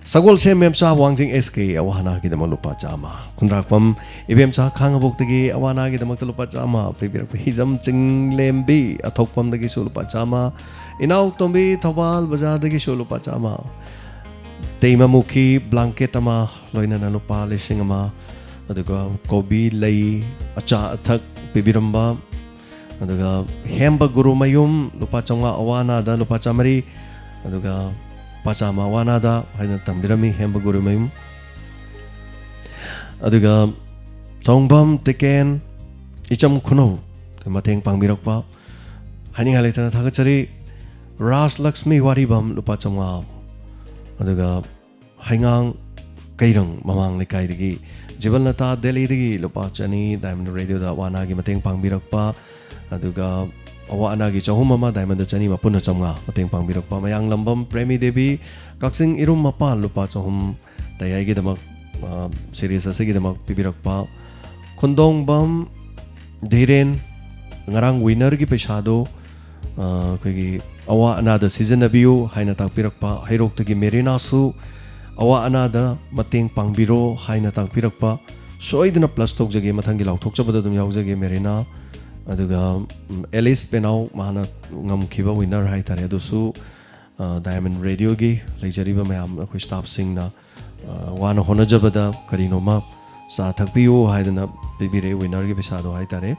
ꯁꯒꯣꯜꯁꯦꯝ ꯃꯦꯝꯆꯥ ꯋꯥꯡꯖꯤꯡ ꯑꯦꯁ ꯀꯦ ꯑꯋꯥꯅꯥꯒꯤꯗꯃꯛ ꯂꯨꯄꯥ ꯆꯥꯝꯃ꯫ ꯈꯨꯟꯗ꯭ꯔꯥꯛꯄꯝ ꯏꯕꯦꯝꯆꯥ ꯈꯥꯉꯕꯣꯛꯇꯒꯤ ꯑꯋꯥꯅꯥꯒꯤꯗꯃꯛꯇ ꯂꯨꯄꯥ ꯆꯥꯝꯃ ꯄꯤꯕꯤꯔꯛꯄ꯫ ꯍꯤꯖꯝ ꯆꯤꯡꯂꯦꯝꯕꯤ ꯑꯊꯣꯛꯄꯝꯗꯒꯤꯁꯨ ꯂꯨꯄꯥ ꯆꯥꯝꯃ꯫ ꯏꯅꯥꯎ ꯇꯣꯝꯕꯤ ꯊꯧꯕꯥꯜ ꯕꯖꯥꯔꯗꯒꯤꯁꯨ ꯂꯨꯄꯥ ꯆꯥꯝꯃ꯫ ꯇꯩꯃꯃꯨꯈꯤ ꯕ꯭ꯂꯥꯡꯀꯦꯠ ꯑꯃ, ꯂꯣꯏꯅꯅ ꯂꯨꯄꯥ ꯂꯤꯁꯤꯡ ꯑꯃ꯫ ꯑꯗꯨꯒ ꯀꯣꯕꯤ ꯂꯩ, ꯑꯆꯥ ꯑꯊꯛ ꯄꯤꯕꯤꯔꯝꯕ꯫ ꯑꯗꯨꯒ ꯍꯦꯝꯕ ꯒꯨꯔꯨꯃꯌꯨꯝ ꯂꯨꯄꯥ ꯆꯥꯝꯃꯉꯥ ꯑꯋꯥꯅꯥꯗ ꯂꯨꯄꯥ ꯆꯥꯝꯃꯔꯤ꯫ ꯑꯗꯨꯒ ꯂꯨꯄꯥ ꯆꯥꯝꯃ ꯑꯋꯥꯅꯥꯗ ꯍꯥꯏꯅ ꯊꯝꯕꯤꯔꯝꯃꯤ ꯍꯦꯝꯕ ꯒꯨꯔꯨꯃꯌꯨꯝ꯫ ꯑꯗꯨꯒ ꯊꯣꯡꯕꯝ ꯇꯤꯀꯦꯟ, ꯏꯆꯝ ꯈꯨꯅꯧ ꯃꯇꯦꯡ ꯄꯥꯡꯕꯤꯔꯛꯄ ꯍꯥꯏꯅꯤꯡꯉꯥꯏ ꯂꯩꯇꯅ ꯊꯥꯒꯠꯆꯔꯤ꯫ ꯔꯥꯖ ꯂꯛꯁꯃꯤ ꯋꯥꯔꯤꯕꯝ ꯂꯨꯄꯥ ꯆꯥꯝꯃꯉꯥ꯫ ꯑꯗꯨꯒ ꯍꯩꯉꯥꯡ ꯀꯩꯔꯪ ꯃꯃꯥꯡ ꯂꯩꯀꯥꯏꯗꯒꯤ ꯖꯤꯕꯜ ꯅꯇꯥ ꯗꯦꯜꯂꯤꯗꯒꯤ ꯂꯨꯄꯥ ꯆꯅꯤ Diamond Radio ꯗ ꯑꯋꯥ ꯑꯅꯥꯒꯤ ꯃꯇꯦꯡ ꯄꯥꯡꯕꯤꯔꯛꯄ, ꯑꯗꯨꯒ ꯑꯋꯥ ꯑꯅꯥꯒꯤ ꯆꯍꯨꯝ ꯑꯃ Diamond ꯗ ꯆꯅꯤ ꯑꯃ ꯄꯨꯟꯅ ꯆꯥꯝꯃꯉꯥ ꯃꯇꯦꯡ ꯄꯥꯡꯕꯤꯔꯛꯄ, ꯃꯌꯥꯡꯂꯝꯕꯝ ꯄ꯭ꯔꯦꯃꯤ ꯗꯦꯕꯤ ꯀꯛꯆꯤꯡ ꯏꯔꯨꯝ ꯃꯄꯥꯜ ꯂꯨꯄꯥ ꯆꯍꯨꯝ ꯇꯌꯥꯏꯒꯤꯗꯃꯛ, ꯑ, series ꯑꯁꯤꯒꯤꯗꯃꯛ ꯄꯤꯕꯤꯔꯛꯄ, ꯈꯨꯟꯗꯣꯡꯕꯝ ꯙꯤꯔꯦꯟ ꯉꯔꯥꯡ winner ꯒꯤ ꯄꯩꯁꯥꯗꯣ, ꯑ, ꯑꯩꯈꯣꯏꯒꯤ ꯑꯋꯥ ꯑꯅꯥꯗ ꯁꯤꯖꯤꯟꯅꯕꯤꯌꯨ ꯍꯥꯏꯅ ꯇꯥꯛꯄꯤꯔꯛꯄ, ꯍꯩꯔꯣꯛꯇꯒꯤ ꯃꯦꯔꯤꯅꯥꯁꯨ ꯑꯋꯥ ꯑꯅꯥꯗ ꯃꯇꯦꯡ ꯄꯥꯡꯕꯤꯔꯣ ꯍꯥꯏꯅ ꯇꯥꯛꯄꯤꯔꯛꯄ, ꯁꯣꯏꯗꯅ plus ꯇꯧꯖꯒꯦ, ꯃꯊꯪꯒꯤ ꯂꯥꯎꯊꯣꯛꯆꯕꯗ ꯑꯗꯨꯝ ꯌꯥꯎꯖꯒꯦ ꯃꯦꯔꯤꯅꯥ꯫ ꯑꯗꯨꯒ, ꯎꯝ, ꯑꯦꯂꯤꯁ ꯄꯦꯅꯥꯎ, ꯃꯥꯅ ꯉꯝꯈꯤꯕ winner ꯍꯥꯏꯇꯥꯔꯦ꯫ ꯑꯗꯨꯁꯨ, ꯑ, Diamond Radio ꯒꯤ ꯂꯩꯖꯔꯤꯕ ꯃꯌꯥꯝ ꯑꯩꯈꯣꯏ staff ꯁꯤꯡꯅ, ꯑ, ꯋꯥꯅ ꯍꯣꯠꯅꯖꯕꯗ ꯀꯔꯤꯅꯣꯃ ꯆꯥ ꯊꯛꯄꯤꯌꯨ ꯍꯥꯏꯗꯅ ꯄꯤꯕꯤꯔꯛꯑꯦ winner ꯒꯤ ꯄꯩꯁꯥꯗꯣ ꯍꯥꯏꯇꯥꯔꯦ꯫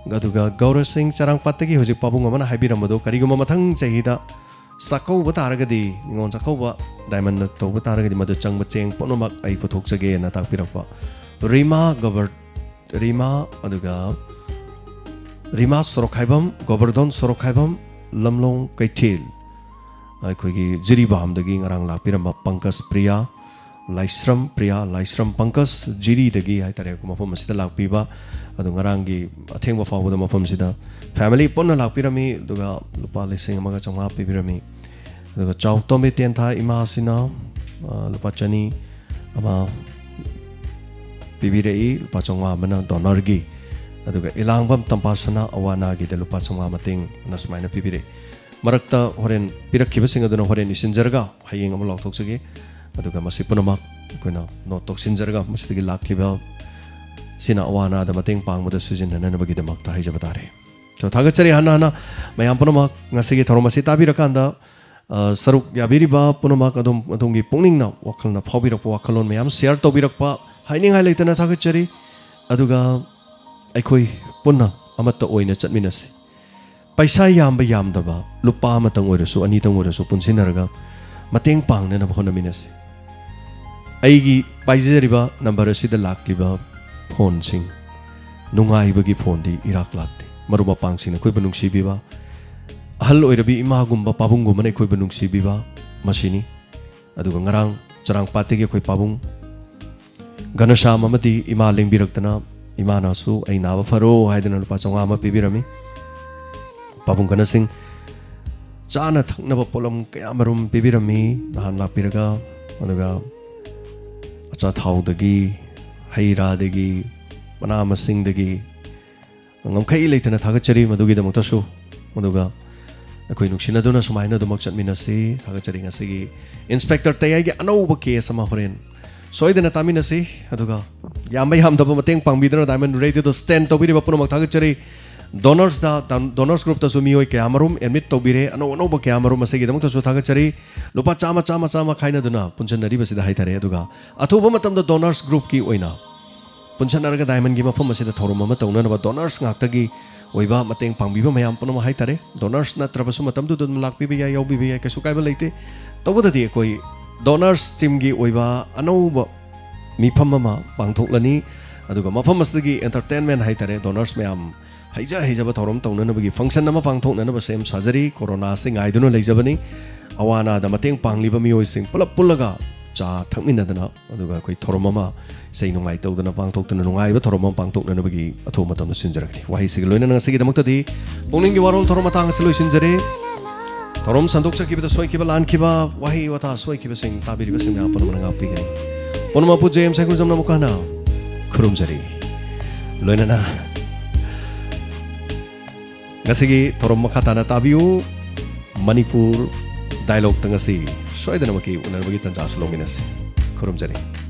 ꯑꯗꯨꯒ ꯒꯧꯔ ꯁꯤꯡ ꯆꯔꯥꯡꯄꯥꯠꯇꯒꯤ ꯍꯧꯖꯤꯛ ꯄꯥꯕꯨꯡ ꯑꯃꯅ ꯍꯥꯏꯕꯤꯔꯝꯕꯗꯣ, ꯀꯔꯤꯒꯨꯝꯕ ꯃꯊꯪ ꯆꯍꯤꯗ ꯆꯥꯛꯀꯧꯕ ꯇꯥꯔꯒꯗꯤ, ꯅꯤꯉꯣꯜ ꯆꯥꯛꯀꯧꯕ Diamond ꯅ ꯇꯧꯕ ꯇꯥꯔꯒꯗꯤ, ꯃꯗꯨ ꯆꯪꯕ ꯆꯦꯡ ꯄꯨꯝꯅꯃꯛ ꯑꯩ ꯄꯨꯊꯣꯛꯆꯒꯦꯅ ꯇꯥꯛꯄꯤꯔꯛꯄ꯫ ꯔꯤꯃꯥ ꯒꯕꯔ-, ꯔꯤꯃꯥ, ꯑꯗꯨꯒ ꯔꯤꯃꯥ ꯁꯣꯔꯣꯛꯈꯥꯏꯕꯝ, ꯒꯣꯕꯔꯙꯟ ꯁꯣꯔꯣꯛꯈꯥꯏꯕꯝ, ꯂꯝꯂꯣꯡ ꯀꯩꯊꯦꯜ, ꯑꯩꯈꯣꯏꯒꯤ ꯖꯤꯔꯤꯕꯥꯝꯗꯒꯤ ꯉꯔꯥꯡ ꯂꯥꯛꯄꯤꯔꯝꯕ ꯄꯪꯀꯖ ꯄ꯭ꯔꯤꯌꯥ, ꯂꯥꯏꯁ꯭ꯔꯝ ꯄ꯭ꯔꯤꯌꯥ, ꯂꯥꯏꯁ꯭ꯔꯝ ꯄꯪꯀꯖ, ꯖꯤꯔꯤꯗꯒꯤ ꯍꯥꯏꯇꯥꯔꯦ, ꯃꯐꯝ ꯑꯁꯤꯗ ꯂꯥꯛꯄꯤꯕ꯫ ꯑꯗꯣ ꯉꯔꯥꯡꯒꯤ ꯑꯊꯦꯡꯕ ꯐꯥꯎꯕꯗ ꯃꯐꯝꯁꯤꯗ family ꯄꯨꯟꯅ ꯂꯥꯛꯄꯤꯔꯝꯃꯤ, ꯑꯗꯨꯒ ꯂꯨꯄꯥ ꯂꯤꯁꯤꯡ ꯑꯃꯒ ꯆꯥꯝꯃꯉꯥ ꯄꯤꯕꯤꯔꯝꯃꯤ꯫ ꯑꯗꯨꯒ ꯆꯥꯎꯇꯣꯝꯕꯤ ꯇꯦꯟꯊꯥ ꯏꯃꯥꯁꯤꯅ, ꯑ, ꯂꯨꯄꯥ ꯆꯅꯤ ꯑꯃ ꯄꯤꯕꯤꯔꯛꯏ, ꯂꯨꯄꯥ ꯆꯥꯝꯃꯉꯥ ꯑꯃꯅ donor ꯒꯤ꯫ ꯑꯗꯨꯒ ꯏꯂꯥꯡꯕꯝ ꯇꯝꯄꯥꯁꯅꯥ ꯑꯋꯥ ꯑꯅꯥꯒꯤꯗ ꯂꯨꯄꯥ ꯆꯥꯝꯃꯉꯥ ꯃꯇꯦꯡ ꯑꯅ ꯁꯨꯃꯥꯏꯅ ꯄꯤꯕꯤꯔꯛꯏ꯫ ꯃꯔꯛꯇ ꯍꯣꯔꯦꯟ ꯄꯤꯔꯛꯈꯤꯕꯁꯤꯡ ꯑꯗꯨꯅ ꯍꯣꯔꯦꯟ ꯏꯁꯤꯟꯖꯔꯒ ꯍꯌꯦꯡ ꯑꯃꯨꯛ ꯂꯥꯎꯊꯣꯛꯆꯒꯦ꯫ ꯑꯗꯨꯒ ꯃꯁꯤ ꯄꯨꯝꯅꯃꯛ ꯑꯩꯈꯣꯏꯅ note ꯇꯧꯁꯤꯟꯖꯔꯒ ꯃꯁꯤꯗꯒꯤ ꯂꯥꯛꯈꯤꯕ ꯁꯤꯅ ꯑꯋꯥ ꯑꯅꯥꯗ ꯃꯇꯦꯡ ꯄꯥꯡꯕꯗ ꯁꯤꯖꯤꯟꯅꯅꯅꯕꯒꯤꯗꯃꯛꯇ ꯍꯥꯏꯖꯕ ꯇꯥꯔꯦ꯫ So, ꯊꯥꯒꯠꯆꯔꯤ ꯍꯟꯅ ꯍꯟꯅ ꯃꯌꯥꯝ ꯄꯨꯝꯅꯃꯛ ꯉꯁꯤꯒꯤ ꯊꯧꯔꯝ ꯑꯁꯤ ꯇꯥꯕꯤꯔꯀꯥꯟꯗ, ꯑ, ꯁꯔꯨꯛ ꯌꯥꯕꯤꯔꯤꯕ ꯄꯨꯝꯅꯃꯛ ꯑꯗꯣꯝ, ꯑꯗꯣꯝꯒꯤ ꯄꯨꯛꯅꯤꯡꯅ ꯋꯥꯈꯜꯅ ꯐꯥꯎꯕꯤꯔꯛꯄ ꯋꯥꯈꯜꯂꯣꯟ ꯃꯌꯥꯝ share ꯇꯧꯕꯤꯔꯛꯄ ꯍꯥꯏꯅꯤꯡꯉꯥꯏ ꯂꯩꯇꯅ ꯊꯥꯒꯠꯆꯔꯤ꯫ ꯑꯗꯨꯒ ꯑꯩꯈꯣꯏ ꯄꯨꯟꯅ ꯑꯃꯠꯇ ꯑꯣꯏꯅ ꯆꯠꯃꯤꯟꯅꯁꯤ꯫ ꯄꯩꯁꯥ ꯌꯥꯝꯕ ꯌꯥꯝꯗꯕ ꯂꯨꯄꯥ ꯑꯃꯇꯪ ꯑꯣꯏꯔꯁꯨ, ꯑꯅꯤꯇꯪ ꯑꯣꯏꯔꯁꯨ ꯄꯨꯟꯁꯤꯟꯅꯔꯒ ꯃꯇꯦꯡ ꯄꯥꯡꯅꯅꯕ ꯍꯣꯠꯅꯃꯤꯟꯅꯁꯤ꯫ ꯑꯩꯒꯤ ꯄꯥꯏꯖꯔꯤꯕ number ꯑꯁꯤꯗ ꯂꯥꯛꯂꯤꯕ phoneꯁꯤꯡ, ꯅꯨꯡꯉꯥꯏꯕꯒꯤ phoneꯗꯤ ꯏꯔꯥꯛ ꯂꯥꯛꯇꯦ꯫ ꯃꯔꯨꯞ ꯃꯄꯥꯡꯁꯤꯡꯅ ꯑꯩꯈꯣꯏꯕꯨ ꯅꯨꯡꯁꯤꯕꯤꯕ, ꯑꯍꯜ ꯑꯣꯏꯔꯕꯤ ꯏꯃꯥꯒꯨꯝꯕ ꯄꯥꯕꯨꯡꯒꯨꯝꯕꯅ ꯑꯩꯈꯣꯏꯕꯨ ꯅꯨꯡꯁꯤꯕꯤꯕ, ꯃꯁꯤꯅꯤ꯫ ꯑꯗꯨꯒ ꯉꯔꯥꯡ ꯆꯔꯥꯡꯄꯥꯠꯇꯒꯤ ꯑꯩꯈꯣꯏ ꯄꯥꯕꯨꯡ ꯘꯅꯁ꯭ꯌꯥꯝ ꯑꯃꯗꯤ ꯏꯃꯥ ꯂꯦꯡꯕꯤꯔꯛꯇꯅ, ꯏꯃꯥꯅꯁꯨ "ꯑꯩ ꯅꯥꯕ ꯐꯔꯣ" ꯍꯥꯏꯗꯅ ꯂꯨꯄꯥ ꯆꯥꯝꯃꯉꯥ ꯑꯃ ꯄꯤꯕꯤꯔꯝꯃꯤ꯫ ꯄꯥꯕꯨꯡ ꯘꯅꯁꯤꯡ ꯆꯥꯅ ꯊꯛꯅꯕ ꯄꯣꯠꯂꯝ ꯀꯌꯥ ꯃꯔꯨꯝ ꯄꯤꯕꯤꯔꯝꯃꯤ ꯅꯍꯥꯟ ꯂꯥꯛꯄꯤꯔꯒ꯫ ꯑꯗꯨꯒ ꯑꯆꯥꯊꯥꯎꯗꯒꯤ, ꯍꯩ ꯔꯥꯗꯒꯤ, ꯃꯅꯥ ꯃꯁꯤꯡꯗꯒꯤ ꯉꯝꯈꯩ ꯂꯩꯇꯅ ꯊꯥꯒꯠꯆꯔꯤ ꯃꯗꯨꯒꯤꯗꯃꯛꯇꯁꯨ꯫ ꯑꯗꯨꯒ ꯑꯩꯈꯣꯏ ꯅꯨꯡꯁꯤꯅꯗꯨꯅ ꯁꯨꯃꯥꯏꯅ ꯑꯗꯨꯃꯛ ꯆꯠꯃꯤꯟꯅꯁꯤ꯫ ꯊꯥꯒꯠꯆꯔꯤ꯫ ꯉꯁꯤꯒꯤ ꯏꯟꯁꯄꯦꯛꯇꯔ ꯇꯌꯥꯏꯒꯤ ꯑꯅꯧꯕ ꯀꯦꯁ ꯑꯃ ꯍꯣꯔꯦꯟ ꯁꯣꯏꯗꯅ ꯇꯥꯃꯤꯟꯅꯁꯤ꯫ ꯑꯗꯨꯒ ꯌꯥꯝꯕ ꯌꯥꯝꯗꯕ ꯃꯇꯦꯡ ꯄꯥꯡꯕꯤꯗꯨꯅ ꯗꯥꯏꯃꯟ ꯔꯦꯗꯤꯑꯣꯗ ꯁ꯭ꯇꯦꯟ ꯇꯧꯕꯤꯔꯤꯕ ꯄꯨꯝꯅꯃꯛ ꯊꯥꯒꯠꯆꯔꯤ꯫ ꯗꯣꯅꯔꯁꯇ, ꯗꯣꯅꯔꯁ ꯒ꯭ꯔꯨꯞꯇꯁꯨ ꯃꯤꯑꯣꯏ ꯀꯌꯥ ꯃꯔꯨꯝ ꯑꯦꯗꯃꯤꯠ ꯇꯧꯕꯤꯔꯦ꯫ ꯑꯅꯧ ꯑꯅꯧꯕ ꯀꯌꯥ ꯃꯔꯨꯝ ꯃꯁꯤꯒꯤꯗꯃꯛꯇꯁꯨ ꯊꯥꯒꯠꯆꯔꯤ꯫ ꯂꯨꯄꯥ ꯆꯥꯝꯃ, ꯆꯥꯝꯃ, ꯆꯥꯝꯃ ꯈꯥꯏꯅꯗꯨꯅ ꯄꯨꯟꯁꯤꯟꯅꯔꯤꯕꯁꯤꯗ ꯍꯥꯏꯇꯥꯔꯦ꯫ ꯑꯗꯨꯒ ꯑꯊꯨꯕ ꯃꯇꯝꯗ ꯗꯣꯅꯔꯁ ꯒ꯭ꯔꯨꯞꯀꯤ ꯑꯣꯏꯅ ꯄꯨꯟꯁꯟꯅꯔꯒ ꯗꯥꯏꯃꯟꯒꯤ ꯃꯐꯝ ꯑꯁꯤꯗ ꯊꯧꯔꯝ ꯑꯃ ꯇꯧꯅꯅꯕ ꯗꯣꯅꯔꯁ ꯉꯥꯛꯇꯒꯤ ꯑꯣꯏꯕ ꯃꯇꯦꯡ ꯄꯥꯡꯕꯤꯕ ꯃꯌꯥꯝ ꯄꯨꯝꯅꯃꯛ ꯍꯥꯏꯇꯥꯔꯦ꯫ ꯗꯣꯅꯔꯁ ꯅꯠꯇ꯭ꯔꯕꯁꯨ ꯃꯇꯝꯗꯨꯗ ꯑꯗꯨꯝ ꯂꯥꯛꯄꯤꯕ ꯌꯥꯏ, ꯌꯥꯎꯕꯤꯕ ꯌꯥꯏ, ꯀꯩꯁꯨ ꯀꯥꯏꯕ ꯂꯩꯇꯦ꯫ ꯇꯧꯕꯗꯗꯤ ꯑꯩꯈꯣꯏ ꯗꯣꯅꯔꯁ ꯇꯤꯝꯒꯤ ꯑꯣꯏꯕ ꯑꯅꯧꯕ ꯃꯤꯐꯝ ꯑꯃ ꯄꯥꯡꯊꯣꯛꯂꯅꯤ꯫ ꯑꯗꯨꯒ ꯃꯐꯝ ꯑꯁꯤꯗꯒꯤ ꯑꯦꯟꯇꯔꯇꯦꯟꯃꯦꯟ ꯍꯥꯏꯇꯥꯔꯦ, ꯗꯣꯅꯔꯁ ꯃꯌꯥꯝ ꯍꯩꯖ ꯍꯩꯖꯕ ꯊꯧꯔꯝ ꯇꯧꯅꯅꯕꯒꯤ ꯐꯪꯁꯟ ꯑꯃ ꯄꯥꯡꯊꯣꯛꯅꯅꯕ ꯁꯦꯝ ꯁꯥꯖꯔꯤ꯫ ꯀꯣꯔꯣꯅꯥꯁꯤ ꯉꯥꯏꯗꯨꯅ ꯂꯩꯖꯕꯅꯤ꯫ ꯑꯋꯥ ꯑꯅꯥꯗ ꯃꯇꯦꯡ ꯄꯥꯡꯂꯤꯕ ꯃꯤꯑꯣꯏꯁꯤꯡ ꯄꯨꯂꯞ ꯄꯨꯜꯂꯒ ꯆꯥ ꯊꯛꯃꯤꯟꯅꯗꯅ, ꯑꯗꯨꯒ ꯑꯩꯈꯣꯏ ꯊꯧꯔꯝ ꯑꯃ ꯏꯁꯩ ꯅꯨꯡꯉꯥꯏ ꯇꯧꯗꯅ ꯄꯥꯡꯊꯣꯛꯇꯨꯅ ꯅꯨꯡꯉꯥꯏꯕ ꯊꯧꯔꯝ ꯑꯃ ꯄꯥꯡꯊꯣꯛꯅꯅꯕꯒꯤ ꯑꯊꯨꯕ ꯃꯇꯝꯗ ꯁꯤꯟꯖꯔꯒꯅꯤ꯫ ꯋꯥꯍꯩꯁꯤꯒ ꯂꯣꯏꯅꯅ ꯉꯁꯤꯒꯤꯗꯃꯛꯇꯗꯤ ꯄꯨꯛꯅꯤꯡꯒꯤ ꯋꯥꯔꯣꯜ ꯊꯧꯔꯝ ꯃꯇꯥꯡ ꯑꯁꯤ ꯂꯣꯏꯁꯤꯟꯖꯔꯦ꯫ ꯊꯧꯔꯝ ꯁꯟꯗꯣꯛꯆꯈꯤꯕꯗ ꯁꯣꯏꯈꯤꯕ, ꯂꯥꯟꯈꯤꯕ, ꯋꯥꯍꯩ ꯋꯥꯇꯥ ꯁꯣꯏꯈꯤꯕꯁꯤꯡ ꯇꯥꯕꯤꯔꯤꯕꯁꯤꯡ ꯃꯌꯥꯝ ꯄꯨꯝꯅꯃꯛꯅ ꯉꯥꯛꯄꯤꯒꯅꯤ꯫ ꯄꯨꯝꯅꯃꯛꯄꯨ ꯖꯦ ꯑꯦꯝ ꯁꯥꯏꯈꯨꯖꯝꯅ ꯑꯃꯨꯛ ꯍꯟꯅ ꯈꯨꯔꯨꯝꯖꯔꯤ꯫ ꯂꯣꯏꯅꯅ ꯉꯁꯤꯒꯤ ꯊꯧꯔꯝ ꯃꯈꯥ ꯇꯥꯅ ꯇꯥꯕꯤꯌꯨ꯫ ꯃꯅꯤꯄꯨꯔ ꯗꯥꯏꯂꯣꯛꯇ ꯉꯁꯤ ꯁꯣꯏꯗꯅꯃꯛꯀꯤ ꯎꯅꯅꯕꯒꯤ ꯇꯥꯟꯖꯥꯁꯨ ꯂꯧꯃꯤꯟꯅꯁꯤ꯫ ꯈꯨꯔꯨꯝꯖꯔꯤ꯫